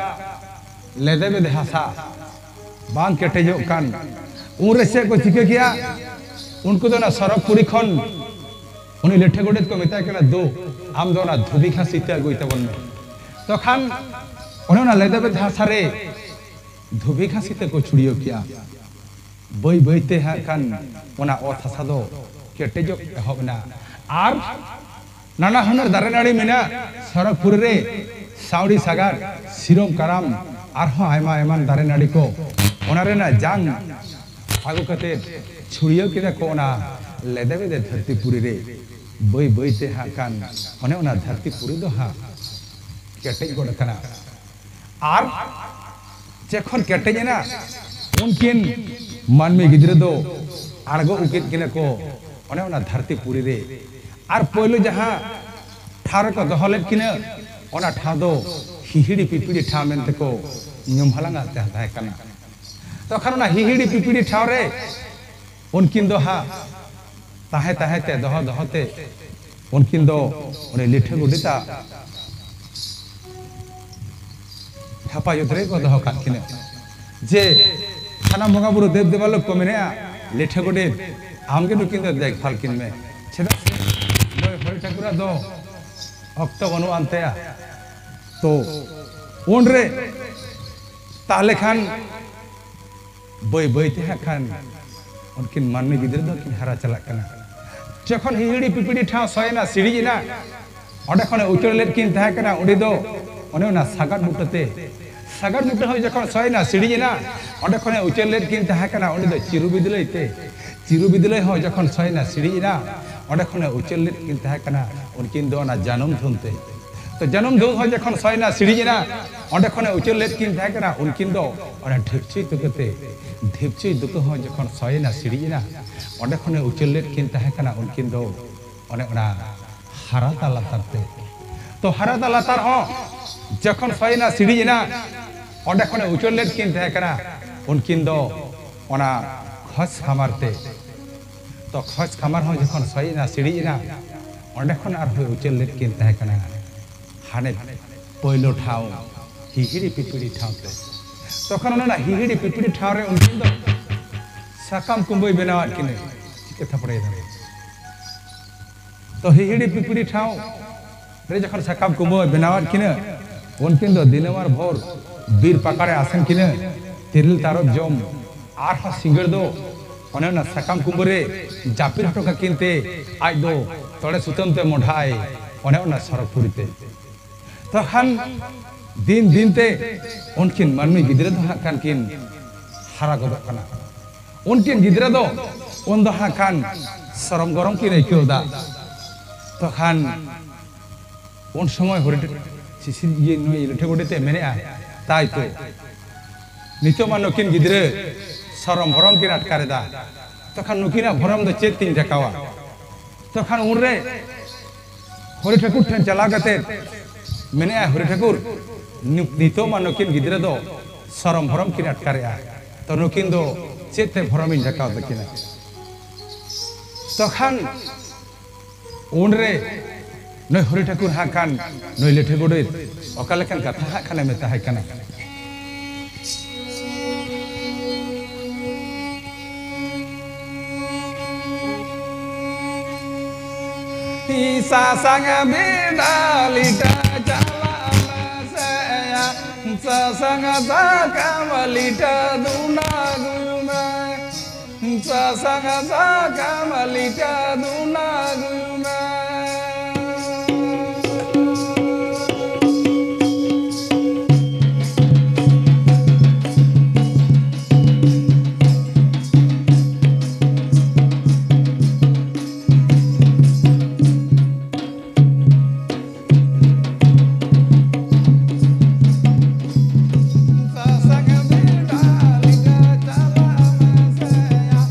ᱞᱮᱫᱮ ᱵᱮᱫᱮ ᱦᱟᱥᱟ ᱵᱟᱝ ᱠᱮᱴᱮᱡᱚᱜ ᱠᱟᱱ, ᱩᱱᱨᱮ ᱪᱮᱫ ᱠᱚ ᱪᱤᱠᱟᱹ ᱠᱮᱜᱼᱟ? ᱩᱱᱠᱩ ᱫᱚ ᱚᱱᱟ ᱥᱚᱨᱚᱜᱽᱯᱩᱨᱤ ᱠᱷᱚᱱ ᱩᱱᱤ ᱞᱮᱴᱷᱮ ᱜᱚᱰᱮᱛ ᱠᱚ ᱢᱮᱛᱟᱭ ᱠᱟᱱᱟ, "ᱫᱩ, ᱟᱢ ᱫᱚ ᱚᱱᱟ ᱫᱷᱩᱵᱤ ᱜᱷᱟᱥ ᱤᱛᱟᱹ ᱟᱹᱜᱩᱭ ᱛᱟᱵᱚᱱ ᱢᱮ᱾" ᱛᱚᱠᱷᱟᱱ ᱚᱱᱮ ᱚᱱᱟ ᱞᱮᱫᱮ ᱵᱮᱫᱮ ᱦᱟᱥᱟ ᱨᱮ ᱫᱷᱩᱵᱤ ᱜᱷᱟᱥ ᱤᱛᱟᱹ ᱠᱚ ᱪᱷᱩᱲᱭᱟᱹᱣ ᱠᱮᱜᱼᱟ᱾ ᱵᱟᱹᱭ ᱵᱟᱹᱭ ᱛᱮ ᱦᱟᱸᱜ ᱠᱷᱟᱱ ᱚᱱᱟ ᱚᱛ ᱦᱟᱥᱟ ᱫᱚ ᱠᱮᱴᱮᱡᱚᱜ ᱮᱦᱚᱵ ᱮᱱᱟ᱾ ᱟᱨ ᱱᱟᱱᱟ ᱦᱩᱱᱟᱹᱨ ᱫᱟᱨᱮ ᱱᱟᱹᱲᱤ ᱢᱮᱱᱟᱜ ᱥᱚᱨᱚᱜᱽᱯᱩᱨᱤ ᱨᱮ, ᱥᱟᱹᱣᱲᱤ ᱥᱟᱜᱟᱫ, ᱥᱤᱨᱚᱢ ᱠᱟᱨᱟᱢ, ᱟᱨᱦᱚᱸ ᱟᱭᱢᱟ ᱮᱢᱟᱱ ᱫᱟᱨᱮ ᱱᱟᱹᱲᱤ ᱠᱚ, ᱚᱱᱟ ᱨᱮᱱᱟᱜ ᱡᱟᱝ ᱟᱹᱜᱩ ᱠᱟᱛᱮ ᱪᱷᱩᱲᱭᱟᱹᱣ ᱠᱮᱫᱟ ᱠᱚ ᱚᱱᱟ ᱞᱮᱫᱮ ᱵᱮᱫᱮ ᱫᱷᱟᱹᱨᱛᱤ ᱯᱩᱨᱤ ᱨᱮ᱾ ᱵᱟᱹᱭ ᱵᱟᱹᱭ ᱛᱮ ᱦᱟᱸᱜ ᱠᱷᱟᱱ ᱚᱱᱮ ᱚᱱᱟ ᱫᱷᱟᱹᱨᱛᱤ ᱯᱩᱨᱤ ᱫᱚ ᱦᱟᱸᱜ ᱠᱮᱴᱮᱡ ᱜᱚᱫ ᱟᱠᱟᱱᱟ᱾ ᱟᱨ ᱡᱚᱠᱷᱚᱱ ᱠᱮᱴᱮᱡ ᱮᱱᱟ, ᱩᱱᱠᱤᱱ ᱢᱟᱹᱱᱢᱤ ᱜᱤᱫᱽᱨᱟᱹ ᱫᱚ ᱟᱬᱜᱚ ᱟᱹᱜᱩ ᱠᱮᱫ ᱠᱤᱱᱟ ᱠᱚ ᱚᱱᱮ ᱚᱱᱟ ᱫᱷᱟᱹᱨᱛᱤ ᱯᱩᱨᱤ ᱨᱮ᱾ ᱟᱨ ᱯᱳᱭᱞᱳ ᱡᱟᱦᱟᱸ ᱴᱷᱟᱶ ᱨᱮᱠᱚ ᱫᱚᱦᱚ ᱞᱮᱫ ᱠᱤᱱᱟ, ᱚᱱᱟ ᱴᱷᱟᱶ ᱫᱚ ᱦᱤᱦᱤᱲᱤ ᱯᱤᱯᱤᱲᱤ ᱴᱷᱟᱶ ᱢᱮᱱᱛᱮ ᱠᱚ ᱧᱩᱢ ᱦᱟᱞᱟᱝ ᱟᱫ ᱛᱟᱦᱮᱸ ᱠᱟᱱᱟ᱾ ᱛᱚᱠᱷᱟᱱ ᱚᱱᱟ ᱦᱤᱦᱤᱲᱤ ᱯᱤᱯᱤᱲᱤ ᱴᱷᱟᱶ ᱨᱮ ᱩᱱᱠᱤᱱ ᱫᱚ ᱦᱟᱸᱜ ᱛᱟᱦᱮᱸ ᱛᱟᱦᱮᱸ ᱛᱮ, ᱫᱚᱦᱚ ᱫᱚᱦᱚ ᱛᱮ, ᱩᱱᱠᱤᱱ ᱫᱚ ᱩᱱᱤ ᱞᱤᱴᱷᱟᱹ ᱜᱚᱰᱮᱛᱟᱜ ᱦᱮᱯᱟᱡᱚᱛ ᱨᱮ ᱠᱚ ᱫᱚᱦᱚ ᱠᱟᱜ ᱠᱤᱱᱟ᱾ ᱡᱮ ᱥᱟᱱᱟᱢ ᱵᱚᱸᱜᱟ ᱵᱩᱨᱩ ᱫᱮᱵ ᱫᱮᱵᱟ ᱞᱳᱠ ᱠᱚ ᱢᱮᱱᱮᱜᱼᱟ, ᱞᱤᱴᱷᱟᱹ ᱜᱚᱰᱮᱛ, ᱟᱢᱜᱮ ᱱᱩᱠᱤᱱ ᱫᱚ ᱫᱮᱠᱷᱵᱷᱟᱞ ᱠᱤᱱ ᱢᱮ᱾ ᱪᱮᱫᱟᱜ ᱥᱮ ᱱᱩᱭ ᱦᱚᱨᱤ ᱴᱷᱟᱹᱠᱩᱨᱟᱜ ᱫᱚ ᱚᱠᱛᱚ ᱵᱟᱹᱱᱩᱜ ᱟᱱ ᱛᱟᱭᱟ᱾ ᱛᱚ ᱩᱱᱨᱮ ᱛᱟᱦᱞᱮ ᱠᱷᱟᱱ ᱵᱟᱹᱭ ᱵᱟᱹᱭ ᱛᱮ ᱦᱟᱸᱜ ᱠᱷᱟᱱ ᱩᱱᱠᱤᱱ ᱢᱟᱹᱱᱢᱤ ᱜᱤᱫᱽᱨᱟᱹ ᱫᱚ ᱠᱤᱱ ᱦᱟᱨᱟ ᱪᱟᱞᱟᱜ ᱠᱟᱱᱟ᱾ ᱡᱚᱠᱷᱚᱱ ᱦᱤᱦᱤᱲᱤ ᱯᱤᱯᱤᱲᱤ ᱴᱷᱟᱶ ᱥᱚᱭᱮᱱᱟ ᱥᱤᱲᱤᱡ ᱮᱱᱟ, ᱚᱸᱰᱮ ᱠᱷᱚᱱᱮ ᱩᱪᱟᱹᱲ ᱞᱮᱫ ᱠᱤᱱ ᱛᱟᱦᱮᱸ ᱠᱟᱱᱟ ᱩᱱᱤ ᱫᱚ ᱚᱱᱮ ᱚᱱᱟ ᱥᱟᱜᱟᱫ ᱵᱩᱴᱟᱹ ᱛᱮ᱾ ᱥᱟᱜᱟᱫ ᱵᱩᱴᱟᱹ ᱦᱚᱸ ᱡᱚᱠᱷᱚᱱ ᱥᱚᱭᱮᱱᱟ ᱥᱤᱲᱤᱡ ᱮᱱᱟ, ᱚᱸᱰᱮ ᱠᱷᱚᱱᱮ ᱩᱪᱟᱹᱲ ᱞᱮᱫ ᱠᱤᱱ ᱛᱟᱦᱮᱸ ᱠᱟᱱᱟ ᱩᱱᱤ ᱫᱚ ᱪᱤᱨᱩ ᱵᱤᱫᱽᱞᱟᱹᱭ ᱛᱮ᱾ ᱪᱤᱨᱩ ᱵᱤᱫᱽᱞᱟᱹᱭ ᱦᱚᱸ ᱡᱚᱠᱷᱚᱱ ᱥᱚᱭᱮᱱᱟ ᱥᱤᱲᱤᱡ ᱮᱱᱟ, ᱚᱸᱰᱮ ᱠᱷᱚᱱᱮ ᱩᱪᱟᱹᱲ ᱞᱮᱫ ᱠᱤᱱ ᱛᱟᱦᱮᱸ ᱠᱟᱱᱟ ᱩᱱᱠᱤᱱ ᱫᱚ ᱚᱱᱟ ᱡᱟᱹᱱᱩᱢ ᱫᱷᱩᱱ ᱛᱮ᱾ ᱛᱚ ᱡᱟᱹᱱᱩᱢ ᱫᱷᱩᱱ ᱦᱚᱸ ᱡᱚᱠᱷᱚᱱ ᱥᱚᱭᱮᱱᱟ ᱥᱤᱲᱤᱡ ᱮᱱᱟ, ᱚᱸᱰᱮ ᱠᱷᱚᱱᱮ ᱩᱪᱟᱹᱲ ᱞᱮᱫ ᱠᱤᱱ ᱛᱟᱦᱮᱸ ᱠᱟᱱᱟ ᱩᱱᱠᱤᱱ ᱫᱚ ᱚᱱᱟ ᱰᱷᱤᱯᱪᱩᱭ ᱛᱩᱠᱟᱹ ᱛᱮ᱾ ᱰᱷᱤᱯᱪᱩᱭ ᱛᱩᱠᱟᱹ ᱦᱚᱸ ᱡᱚᱠᱷᱚᱱ ᱥᱚᱭᱮᱱᱟ ᱥᱤᱲᱤᱡ ᱮᱱᱟ, ᱚᱸᱰᱮ ᱠᱷᱚᱱᱮ ᱩᱪᱟᱹᱲ ᱞᱮᱫ ᱠᱤᱱ ᱛᱟᱦᱮᱸ ᱠᱟᱱᱟ ᱩᱱᱠᱤᱱ ᱫᱚ ᱚᱱᱮ ᱚᱱᱟ ᱦᱟᱨᱟᱛᱟ ᱞᱟᱛᱟᱨ ᱛᱮ᱾ ᱛᱚ ᱦᱟᱨᱟᱛᱟ ᱞᱟᱛᱟᱨ ᱦᱚᱸ ᱡᱚᱠᱷᱚᱱ ᱥᱚᱭᱮᱱᱟ ᱥᱤᱲᱤᱡ ᱮᱱᱟ, ᱚᱸᱰᱮ ᱠᱷᱚᱱᱮ ᱩᱪᱟᱹᱲ ᱞᱮᱫ ᱠᱤᱱ ᱛᱟᱦᱮᱸ ᱠᱟᱱᱟ ᱩᱱᱠᱤᱱ ᱫᱚ ᱚᱱᱟ ᱠᱷᱚᱡᱽ ᱠᱷᱟᱢᱟᱨ ᱛᱮ᱾ ᱛᱚ ᱠᱷᱚᱡᱽ ᱠᱷᱟᱢᱟᱨ ᱦᱚᱸ ᱡᱚᱠᱷᱚᱱ ᱥᱚᱭᱮᱱᱟ ᱥᱤᱲᱤᱡ ᱮᱱᱟ, ᱚᱸᱰᱮ ᱠᱷᱚᱱ ᱟᱨᱦᱚᱸ ᱩᱪᱟᱹᱲ ᱞᱮᱫ ᱠᱤᱱ ᱛᱟᱦᱮᱸ ᱠᱟᱱᱟ ᱦᱟᱱᱮ ᱯᱳᱭᱞᱳ ᱴᱷᱟᱶ ᱦᱤᱦᱤᱲᱤ ᱯᱤᱯᱤᱲᱤ ᱴᱷᱟᱶ ᱛᱮ᱾ ᱛᱚᱠᱷᱚᱱ ᱚᱱᱟ ᱦᱤᱦᱤᱲᱤ ᱯᱤᱯᱤᱲᱤ ᱴᱷᱟᱶ ᱨᱮ ᱩᱱᱠᱤᱱ ᱫᱚ ᱥᱟᱠᱟᱢ ᱠᱩᱢᱵᱟᱹᱭ ᱵᱮᱱᱟᱣᱟᱫ ᱠᱤᱱᱟᱹ᱾ ᱪᱤᱠᱟᱹ ᱛᱷᱟᱯᱲᱮᱭᱮᱱᱟ? ᱛᱚ ᱦᱤᱦᱤᱲᱤ ᱯᱤᱯᱤᱲᱤ ᱴᱷᱟᱶ ᱨᱮ ᱡᱚᱠᱷᱚᱱ ᱥᱟᱠᱟᱢ ᱠᱩᱢᱵᱟᱹ ᱵᱮᱱᱟᱣᱟᱫ ᱠᱤᱱᱟᱹ, ᱩᱱᱠᱤᱱ ᱫᱚ ᱫᱤᱱᱟᱹᱢᱟᱱ ᱵᱷᱳᱨ ᱵᱤᱨ ᱯᱟᱠᱟᱲᱮ ᱟᱥᱮᱱ ᱠᱤᱱᱟᱹ, ᱛᱤᱨᱤᱞ ᱛᱟᱨᱚᱵ ᱡᱚᱢ, ᱟᱨᱦᱚᱸ ᱥᱤᱸᱜᱟᱹᱲ ᱫᱚ ᱚᱱᱮ ᱚᱱᱟ ᱥᱟᱠᱟᱢ ᱠᱩᱢᱵᱟᱹ ᱨᱮ ᱡᱟᱹᱯᱤᱫ ᱦᱚᱴᱚ ᱠᱟᱹᱠᱤᱱ ᱛᱮ ᱟᱡ ᱫᱚ ᱛᱚᱲᱮ ᱥᱩᱛᱟᱹᱢ ᱛᱮ ᱢᱚᱰᱷᱟᱭ ᱚᱱᱮ ᱚᱱᱟ ᱥᱚᱨᱚᱜᱽᱯᱩᱨᱤ ᱛᱮ᱾ ᱛᱚᱠᱷᱟᱱ ᱫᱤᱱ ᱫᱤᱱ ᱛᱮ ᱩᱱᱠᱤᱱ ᱢᱟᱹᱱᱢᱤ ᱜᱤᱫᱽᱨᱟᱹ ᱫᱚ ᱦᱟᱸᱜ ᱠᱷᱟᱱ ᱠᱤᱱ ᱦᱟᱨᱟ ᱜᱚᱫᱚᱜ ᱠᱟᱱᱟ᱾ ᱩᱱᱠᱤᱱ ᱜᱤᱫᱽᱨᱟᱹ ᱫᱚ ᱩᱱ ᱫᱚ ᱦᱟᱸᱜ ᱠᱷᱟᱱ ᱥᱚᱨᱚᱢ ᱜᱚᱨᱚᱢ ᱠᱤᱱ ᱟᱹᱭᱠᱟᱹᱣ ᱮᱫᱟ᱾ ᱛᱚᱠᱷᱟᱱ ᱩᱱ ᱥᱚᱢᱚᱭ ᱦᱚᱨᱤ ᱥᱤᱥᱤᱨ ᱤᱭᱟᱹ ᱱᱩᱭ ᱞᱤᱴᱷᱟᱹ ᱜᱚᱰᱮᱛ ᱮ ᱢᱮᱱᱮᱫᱼᱟ, ᱛᱟᱭ ᱛᱚ ᱱᱤᱛᱚᱜ ᱢᱟ ᱱᱩᱠᱤᱱ ᱜᱤᱫᱽᱨᱟᱹ ᱥᱚᱨᱚᱢ ᱵᱷᱚᱨᱚᱢ ᱠᱤᱱ ᱟᱴᱠᱟᱨ ᱮᱫᱟ, ᱛᱚᱠᱷᱟᱱ ᱱᱩᱠᱤᱱᱟᱜ ᱵᱷᱚᱨᱚᱢ ᱫᱚ ᱪᱮᱫ ᱛᱤᱧ ᱨᱟᱠᱟᱣᱟ? ᱛᱚᱠᱷᱟᱱ ᱩᱱᱨᱮ ᱦᱚᱨᱤ ᱴᱷᱟᱹᱠᱩᱨ ᱴᱷᱮᱱ ᱪᱟᱞᱟᱣ ᱠᱟᱛᱮ ᱢᱮᱱᱮᱫᱼᱟ, ᱦᱚᱨᱤ ᱴᱷᱟᱹᱠᱩᱨ, ᱱᱤ- ᱱᱤᱛᱚᱜ ᱢᱟ ᱱᱩᱠᱤᱱ ᱜᱤᱫᱽᱨᱟᱹ ᱫᱚ ᱥᱚᱨᱚᱢ ᱵᱷᱚᱨᱚᱢ ᱠᱤᱱ ᱟᱴᱠᱟᱨᱮᱜᱼᱟ, ᱛᱚ ᱱᱩᱠᱤᱱ ᱫᱚ ᱪᱮᱫ ᱛᱮ ᱵᱷᱚᱨᱚᱢᱤᱧ ᱨᱟᱠᱟᱣ ᱛᱟᱹᱠᱤᱱᱟ? ᱛᱚᱠᱷᱟᱱ ᱩᱱᱨᱮ ᱱᱩᱭ ᱦᱚᱨᱤ ᱴᱷᱟᱹᱠᱩᱨ ᱦᱟᱸᱜ ᱠᱷᱟᱱ ᱱᱩᱭ ᱞᱤᱴᱷᱟᱹ ᱜᱚᱰᱮᱛ ᱚᱠᱟ ᱞᱮᱠᱟᱱ ᱠᱟᱛᱷᱟ ᱦᱟᱸᱜ ᱠᱷᱟᱱᱮ ᱢᱮᱛᱟᱭ ᱠᱟᱱᱟ᱾ ᱥᱟᱥᱟᱝ ᱵᱮᱰᱟ ᱞᱤᱴᱟᱹ ᱪᱟᱞᱟᱜ ᱢᱮᱥᱮᱭᱟ, ᱥᱟᱥᱟᱝ ᱥᱟᱠᱟᱢ ᱞᱤᱴᱟᱹ ᱫᱩᱱᱟ ᱟᱹᱜᱩᱭ ᱢᱮ᱾ ᱥᱟᱥᱟᱝ ᱥᱟᱠᱟᱢ ᱞᱤᱴᱟᱹ ᱫᱩᱱᱟ ᱟᱹᱜᱩᱭ ᱢᱮ᱾ ᱥᱟᱥᱟᱝ ᱵᱮᱰᱟ ᱞᱤᱴᱟᱹ ᱪᱟᱞᱟᱜ ᱢᱮᱥᱮᱭᱟ,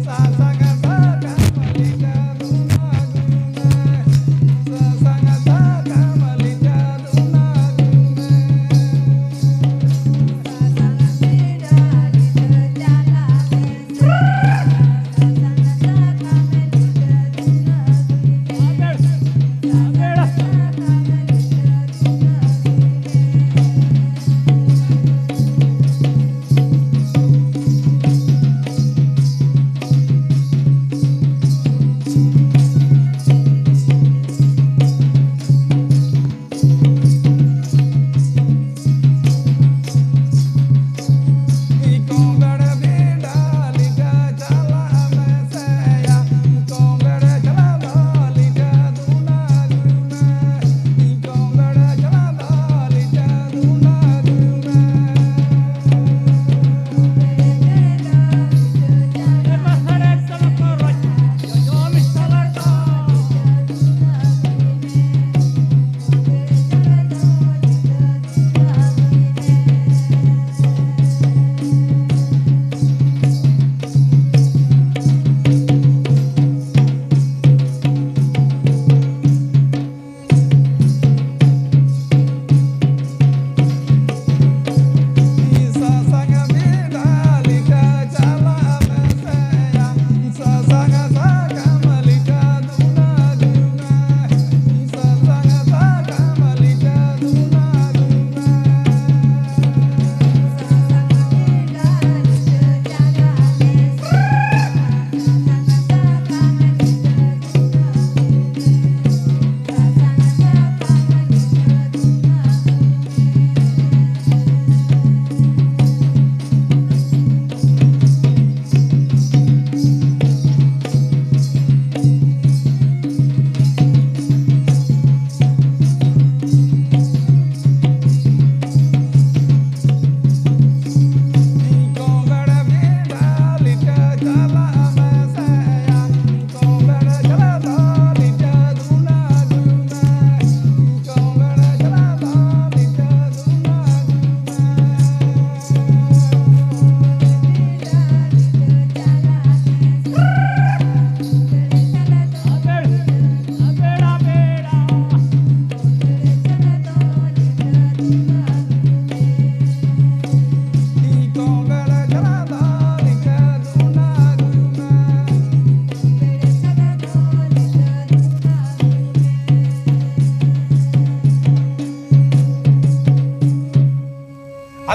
ᱥᱟᱥᱟᱝ ᱥᱟᱠᱟᱢ ᱞᱤᱴᱟᱹ ᱫᱩᱱᱟ ᱟᱹᱜᱩᱭ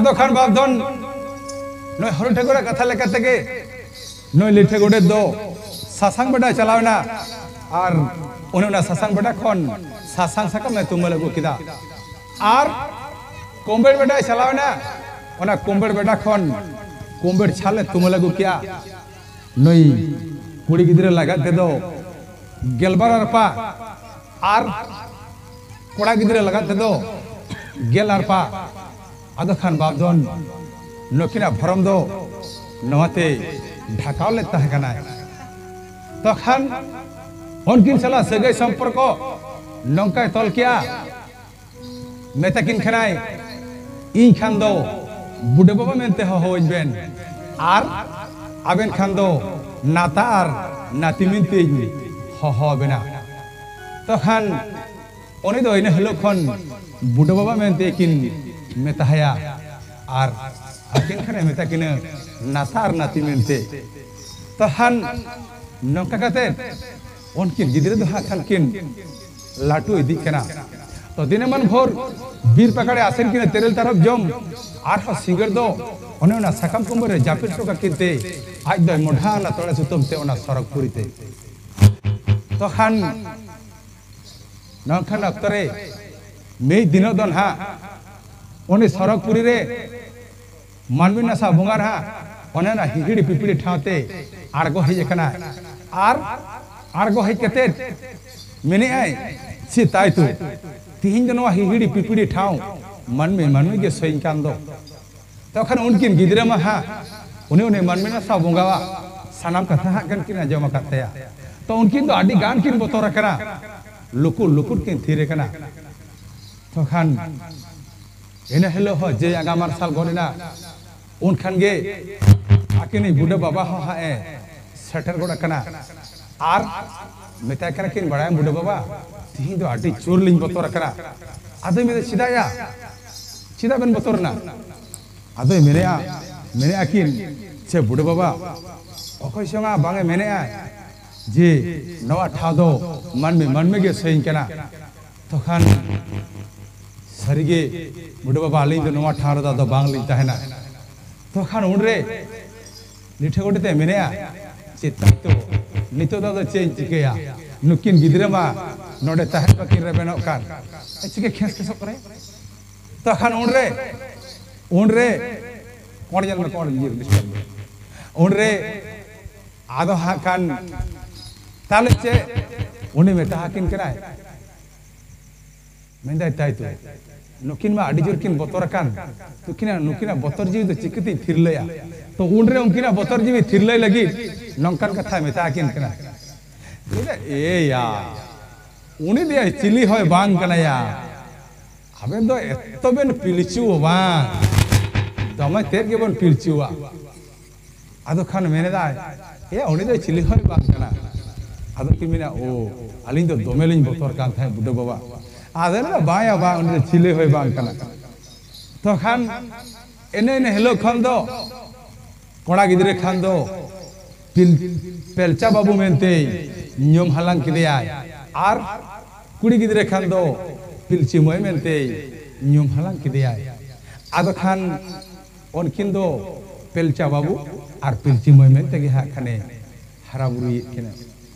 ᱟᱫᱚ ᱠᱷᱟᱱ ᱵᱟᱯᱫᱷᱚᱱ ᱱᱩᱭ ᱦᱚᱨᱤ ᱴᱷᱟᱹᱠᱩᱨᱟᱜ ᱠᱟᱛᱷᱟ ᱞᱮᱠᱟ ᱛᱮᱜᱮ ᱱᱩᱭ ᱞᱤᱴᱷᱟᱹ ᱜᱚᱰᱮᱛ ᱫᱚ ᱥᱟᱥᱟᱝ ᱵᱮᱰᱟ ᱪᱟᱞᱟᱣ ᱮᱱᱟ᱾ ᱟᱨ ᱩᱱᱤ ᱚᱱᱟ ᱥᱟᱥᱟᱝ ᱵᱮᱰᱟ ᱠᱷᱚᱱ ᱥᱟᱥᱟᱝ ᱥᱟᱠᱟᱢ ᱮ ᱛᱩᱢᱟᱹᱞ ᱟᱹᱜᱩ ᱠᱮᱫᱟ᱾ ᱟᱨ ᱠᱚᱢᱵᱮᱲ ᱵᱮᱰᱟᱭ ᱪᱟᱞᱟᱣ ᱮᱱᱟ, ᱚᱱᱟ ᱠᱚᱢᱵᱮᱲ ᱵᱮᱰᱟ ᱠᱷᱚᱱ ᱠᱚᱢᱵᱮᱲ ᱪᱷᱟᱞ ᱮ ᱛᱩᱢᱟᱹᱞ ᱟᱹᱜᱩ ᱠᱮᱫᱟ᱾ ᱱᱩᱭ ᱠᱩᱲᱤ ᱜᱤᱫᱽᱨᱟᱹ ᱞᱟᱜᱟᱫ ᱛᱮᱫᱚ ᱜᱮᱞᱵᱟᱨ ᱟᱨᱯᱟ ᱟᱨ ᱠᱚᱲᱟ ᱜᱤᱫᱽᱨᱟᱹ ᱞᱟᱜᱟᱫ ᱛᱮᱫᱚ ᱜᱮᱞ ᱟᱨᱯᱟ᱾ ᱟᱫᱚ ᱠᱷᱟᱱ ᱵᱟᱯᱫᱷᱚᱱ ᱱᱩᱠᱤᱱᱟᱜ ᱵᱷᱚᱨᱚᱢ ᱫᱚ ᱱᱚᱣᱟᱛᱮ ᱰᱷᱟᱠᱟᱣ ᱞᱮᱫ ᱛᱟᱦᱮᱸ ᱠᱟᱱᱟᱭ᱾ ᱛᱚᱠᱷᱟᱱ ᱩᱱᱠᱤᱱ ᱥᱟᱞᱟᱜ ᱥᱟᱹᱜᱟᱹᱭ ᱥᱚᱢᱯᱚᱨᱠᱚ ᱱᱚᱝᱠᱟᱭ ᱛᱚᱞ ᱠᱮᱜᱼᱟ, ᱢᱮᱛᱟ ᱠᱤᱱ ᱠᱟᱱᱟᱭ, "ᱤᱧ ᱠᱷᱟᱱ ᱫᱚ ᱵᱩᱰᱷᱟᱹ ᱵᱟᱵᱟ ᱢᱮᱱᱛᱮ ᱦᱚᱦᱚᱣᱟᱹᱧ ᱵᱮᱱ, ᱟᱨ ᱟᱵᱮᱱ ᱠᱷᱟᱱ ᱫᱚ ᱱᱟᱛᱟ ᱟᱨ ᱱᱟᱛᱤ ᱢᱮᱱᱛᱮᱧ ᱦᱚᱦᱚ ᱟᱵᱮᱱᱟ᱾" ᱛᱚᱠᱷᱟᱱ ᱩᱱᱤ ᱫᱚ ᱤᱱᱟᱹ ᱦᱤᱞᱳᱜ ᱠᱷᱚᱱ ᱵᱩᱰᱷᱟᱹ ᱵᱟᱵᱟ ᱢᱮᱱᱛᱮ ᱠᱤᱱ ᱢᱮᱛᱟᱦᱟᱭᱟ᱾ ᱟᱨ ᱟᱹᱠᱤᱱ ᱠᱷᱟᱱᱮ ᱢᱮᱛᱟ ᱠᱤᱱᱟᱹ ᱱᱟᱛᱟ ᱟᱨ ᱱᱟᱛᱤ ᱢᱮᱱᱛᱮ᱾ ᱛᱚᱠᱷᱟᱱ ᱱᱚᱝᱠᱟ ᱠᱟᱛᱮ ᱩᱱᱠᱤᱱ ᱜᱤᱫᱽᱨᱟᱹ ᱫᱚ ᱦᱟᱸᱜ ᱠᱷᱟᱱ ᱠᱤᱱ ᱞᱟᱹᱴᱩ ᱤᱫᱤᱜ ᱠᱟᱱᱟ᱾ ᱛᱚ ᱫᱤᱱᱟᱹᱢᱟᱱ ᱵᱷᱳᱨ ᱵᱤᱨ ᱯᱟᱠᱟᱲᱮ ᱟᱥᱮᱱ ᱠᱤᱱᱟ ᱛᱮᱨᱮᱞ ᱛᱟᱨᱚᱵ ᱡᱚᱢ, ᱟᱨᱦᱚᱸ ᱥᱤᱸᱜᱟᱹᱲ ᱫᱚ ᱚᱱᱮ ᱚᱱᱟ ᱥᱟᱠᱟᱢ ᱠᱩᱢᱵᱟᱹ ᱨᱮ ᱡᱟᱹᱯᱤᱫ ᱦᱚᱴᱚ ᱠᱟᱜ ᱠᱤᱱ ᱛᱮ ᱟᱡ ᱫᱚᱭ ᱢᱚᱰᱷᱟ ᱚᱱᱟ ᱛᱚᱲᱮ ᱥᱩᱛᱟᱹᱢ ᱛᱮ ᱚᱱᱟ ᱥᱚᱨᱚᱜᱽᱯᱩᱨᱤ ᱛᱮ᱾ ᱛᱚᱠᱷᱟᱱ ᱱᱚᱝᱠᱟᱱ ᱚᱠᱛᱚ ᱨᱮ ᱢᱤᱫ ᱫᱤᱱᱚᱜ ᱫᱚ ᱱᱟᱦᱟᱜ ᱩᱱᱤ ᱥᱚᱨᱚᱜᱽᱯᱩᱨᱤ ᱨᱮ ᱢᱟᱹᱱᱢᱤ ᱱᱟᱥᱟ ᱵᱚᱸᱜᱟ ᱱᱟᱦᱟᱜ ᱚᱱᱮ ᱚᱱᱟ ᱦᱤᱦᱤᱲᱤ ᱯᱤᱯᱤᱲᱤ ᱴᱷᱟᱶ ᱛᱮ ᱟᱬᱜᱚ ᱦᱮᱡ ᱟᱠᱟᱱᱟ᱾ ᱟᱨ ᱟᱬᱜᱚ ᱦᱮᱡ ᱠᱟᱛᱮ ᱢᱮᱱᱮᱜᱼᱟᱭ, "ᱪᱮᱫ ᱛᱟᱭ ᱛᱚ, ᱛᱤᱦᱤᱧ ᱫᱚ ᱱᱚᱣᱟ ᱦᱤᱦᱤᱲᱤ ᱯᱤᱯᱤᱲᱤ ᱴᱷᱟᱶ ᱢᱟᱹᱱᱢᱤ ᱢᱟᱹᱱᱢᱤ ᱜᱮ ᱥᱚᱭᱤᱧ ᱠᱟᱱ ᱫᱚ?" ᱛᱚᱠᱷᱟᱱ ᱩᱱᱠᱤᱱ ᱜᱤᱫᱽᱨᱟᱹ ᱢᱟ ᱦᱟᱸᱜ ᱩᱱᱤ ᱩᱱᱤ ᱢᱟᱹᱱᱢᱤ ᱱᱟᱥᱟ ᱵᱚᱸᱜᱟᱣᱟᱜ ᱥᱟᱱᱟᱢ ᱠᱟᱛᱷᱟ ᱦᱟᱸᱜ ᱠᱷᱟᱱ ᱠᱤᱱ ᱟᱸᱡᱚᱢ ᱟᱠᱟᱫ ᱛᱟᱭᱟ᱾ ᱛᱚ ᱩᱱᱠᱤᱱ ᱫᱚ ᱟᱹᱰᱤ ᱜᱟᱱ ᱠᱤᱱ ᱵᱚᱛᱚᱨ ᱟᱠᱟᱱᱟ, ᱞᱩᱠᱩ ᱞᱩᱠᱩᱴ ᱠᱤᱱ ᱛᱷᱤᱨ ᱟᱠᱟᱱᱟ᱾ ᱛᱚᱠᱷᱟᱱ ᱤᱱᱟᱹ ᱦᱤᱞᱳᱜ ᱦᱚᱸ ᱡᱮ ᱟᱸᱜᱟ ᱢᱟᱨᱥᱟᱞ ᱜᱚᱫ ᱮᱱᱟ, ᱩᱱ ᱠᱷᱟᱱ ᱜᱮ ᱟᱹᱠᱤᱱᱤᱡ ᱵᱩᱰᱷᱟᱹ ᱵᱟᱵᱟ ᱦᱚᱸ ᱦᱟᱸᱜ ᱮ ᱥᱮᱴᱮᱨ ᱜᱚᱫ ᱟᱠᱟᱱᱟ᱾ ᱟᱨ ᱢᱮᱛᱟᱭ ᱠᱟᱱᱟ ᱠᱤᱱ, "ᱵᱟᱲᱟᱭᱟᱢ ᱵᱩᱰᱷᱟᱹ ᱵᱟᱵᱟ, ᱛᱤᱦᱤᱧ ᱫᱚ ᱟᱹᱰᱤ ᱡᱳᱨ ᱞᱤᱧ ᱵᱚᱛᱚᱨ ᱟᱠᱟᱱᱟ᱾" ᱟᱫᱚᱭ ᱢᱮᱱᱫᱟ, "ᱪᱮᱫᱟᱜ ᱭᱟ? ᱪᱮᱫᱟᱜ ᱵᱮᱱ ᱵᱚᱛᱚᱨ ᱮᱱᱟ?" ᱟᱫᱚᱭ ᱢᱮᱱᱮᱜᱼᱟ, ᱢᱮᱱᱮᱜᱼᱟ ᱠᱤᱱ, "ᱪᱮ ᱵᱩᱰᱷᱟᱹ ᱵᱟᱵᱟ, ᱚᱠᱚᱭ ᱪᱚᱝᱟ ᱵᱟᱝ ᱮ ᱢᱮᱱᱮᱜᱼᱟ ᱡᱮ ᱱᱚᱣᱟ ᱴᱷᱟᱶ ᱫᱚ ᱢᱟᱹᱱᱢᱤ ᱢᱟᱹᱱᱢᱤ ᱜᱮ ᱥᱚᱭᱤᱧ ᱠᱟᱱᱟ?" ᱛᱚᱠᱷᱟᱱ ᱥᱟᱹᱨᱤᱜᱮ ᱵᱩᱰᱷᱟᱹ ᱵᱟᱵᱟ, ᱟᱹᱞᱤᱧ ᱫᱚ ᱱᱚᱣᱟ ᱴᱷᱟᱶ ᱨᱮᱫᱚ ᱟᱫᱚ ᱵᱟᱝᱞᱤᱧ ᱛᱟᱦᱮᱱᱟ᱾ ᱛᱚᱠᱷᱟᱱ ᱩᱱᱨᱮ ᱞᱤᱴᱷᱟᱹ ᱜᱚᱰᱮᱛ ᱮ ᱢᱮᱱᱮᱜᱼᱟ, ᱪᱮᱫ ᱛᱟᱭ ᱛᱚ, ᱱᱤᱛᱚᱜ ᱫᱚ ᱟᱫᱚ ᱪᱮᱫ ᱤᱧ ᱪᱤᱠᱟᱹᱭᱟ? ᱱᱩᱠᱤᱱ ᱜᱤᱫᱽᱨᱟᱹ ᱢᱟ ᱱᱚᱰᱮ ᱛᱟᱦᱮᱸ ᱵᱟᱹᱠᱤᱱ ᱨᱮᱵᱮᱱᱚᱜ ᱠᱟᱱ᱾ ᱪᱤᱠᱟᱹ ᱠᱷᱮᱥ ᱠᱷᱮᱥᱚᱜ ᱠᱟᱱᱟᱭ? ᱛᱚᱠᱷᱟᱱ ᱩᱱᱨᱮ, ᱩᱱᱨᱮ ᱠᱚᱬ ᱧᱮᱞ ᱢᱮ, ᱠᱚᱬ ᱧᱮᱞ ᱢᱮ᱾ ᱩᱱᱨᱮ ᱟᱫᱚ ᱦᱟᱸᱜ ᱠᱷᱟᱱ ᱛᱟᱦᱞᱮ ᱪᱮᱫ ᱩᱱᱤ ᱢᱮᱛᱟ ᱟᱹᱠᱤᱱ ᱠᱟᱱᱟᱭ? ᱢᱮᱱᱫᱟᱭ, ᱛᱟᱭ ᱛᱚ, ᱱᱩᱠᱤᱱ ᱢᱟ ᱟᱹᱰᱤ ᱡᱳᱨ ᱠᱤᱱ ᱵᱚᱛᱚᱨ ᱟᱠᱟᱱ, ᱱᱩᱠᱤᱱᱟᱜ, ᱱᱩᱠᱤᱱᱟᱜ ᱵᱚᱛᱚᱨ ᱡᱤᱣᱤ ᱫᱚ ᱪᱤᱠᱟᱹᱛᱤᱧ ᱛᱷᱤᱨᱞᱟᱹᱭᱟ? ᱛᱚ ᱩᱱᱨᱮ ᱩᱱᱠᱤᱱᱟᱜ ᱵᱚᱛᱚᱨ ᱡᱤᱣᱤ ᱛᱷᱤᱨᱞᱟᱹᱭ ᱞᱟᱹᱜᱤᱫ ᱱᱚᱝᱠᱟᱱ ᱠᱟᱛᱷᱟᱭ ᱢᱮᱛᱟ ᱟᱹᱠᱤᱱ ᱠᱟᱱᱟ᱾ ᱞᱟᱹᱭᱫᱟ, ᱮᱭᱟ, ᱩᱱᱤ ᱫᱚᱭᱟ ᱪᱤᱞᱤ ᱦᱚᱸᱭ ᱵᱟᱝ ᱠᱟᱱᱟᱭᱟ, ᱟᱵᱮᱱ ᱫᱚ ᱮᱛᱚ ᱵᱮᱱ ᱯᱤᱞᱪᱩ ᱵᱟᱝ, ᱫᱚᱢᱮ ᱛᱮᱫ ᱜᱮᱵᱚᱱ ᱯᱤᱞᱪᱩᱣᱟ᱾ ᱟᱫᱚ ᱠᱷᱟᱱ ᱢᱮᱱᱮᱫᱟᱭ, ᱮ, ᱩᱱᱤ ᱫᱚ ᱪᱤᱞᱤ ᱦᱚᱸᱭ ᱵᱟᱝ ᱠᱟᱱᱟ᱾ ᱟᱫᱚ ᱠᱤᱱ ᱢᱮᱱᱟ, ᱳ, ᱟᱹᱞᱤᱧ ᱫᱚ ᱫᱚᱢᱮ ᱞᱤᱧ ᱵᱚᱛᱚᱨ ᱠᱟᱱ ᱛᱟᱦᱮᱸᱫ ᱵᱩᱰᱷᱟᱹ ᱵᱟᱵᱟ᱾ ᱟᱫᱚ ᱢᱮᱱᱟ, ᱵᱟᱝᱭᱟ ᱵᱟᱝ, ᱩᱱᱤ ᱫᱚ ᱪᱤᱞᱤ ᱦᱚᱸᱭ ᱵᱟᱝ ᱠᱟᱱᱟ᱾ ᱛᱚᱠᱷᱟᱱ ᱮᱱᱮ ᱮᱱᱮ ᱦᱤᱞᱳᱜ ᱠᱷᱚᱱ ᱫᱚ ᱠᱚᱲᱟ ᱜᱤᱫᱽᱨᱟᱹ ᱠᱷᱟᱱ ᱫᱚ ᱯᱤᱞ-, ᱯᱮᱞᱪᱟ ᱵᱟᱹᱵᱩ ᱢᱮᱱᱛᱮ ᱧᱩᱢ ᱦᱟᱞᱟᱝ ᱠᱮᱫᱮᱭᱟᱭ, ᱟᱨ ᱠᱩᱲᱤ ᱜᱤᱫᱽᱨᱟᱹ ᱠᱷᱟᱱ ᱫᱚ ᱯᱤᱞᱪᱩ ᱢᱟᱹᱭ ᱢᱮᱱᱛᱮ ᱧᱩᱢ ᱦᱟᱞᱟᱝ ᱠᱮᱫᱮᱭᱟᱭ᱾ ᱟᱫᱚ ᱠᱷᱟᱱ ᱩᱱᱠᱤᱱ ᱫᱚ ᱯᱮᱞᱪᱟ ᱵᱟᱹᱵᱩ ᱟᱨ ᱯᱤᱞᱪᱩ ᱢᱟᱹᱭ ᱢᱮᱱᱛᱮ ᱜᱮ ᱦᱟᱸᱜ ᱠᱷᱟᱱᱮ ᱦᱟᱨᱟ ᱵᱩᱨᱩᱭᱮᱫ ᱠᱤᱱᱟ᱾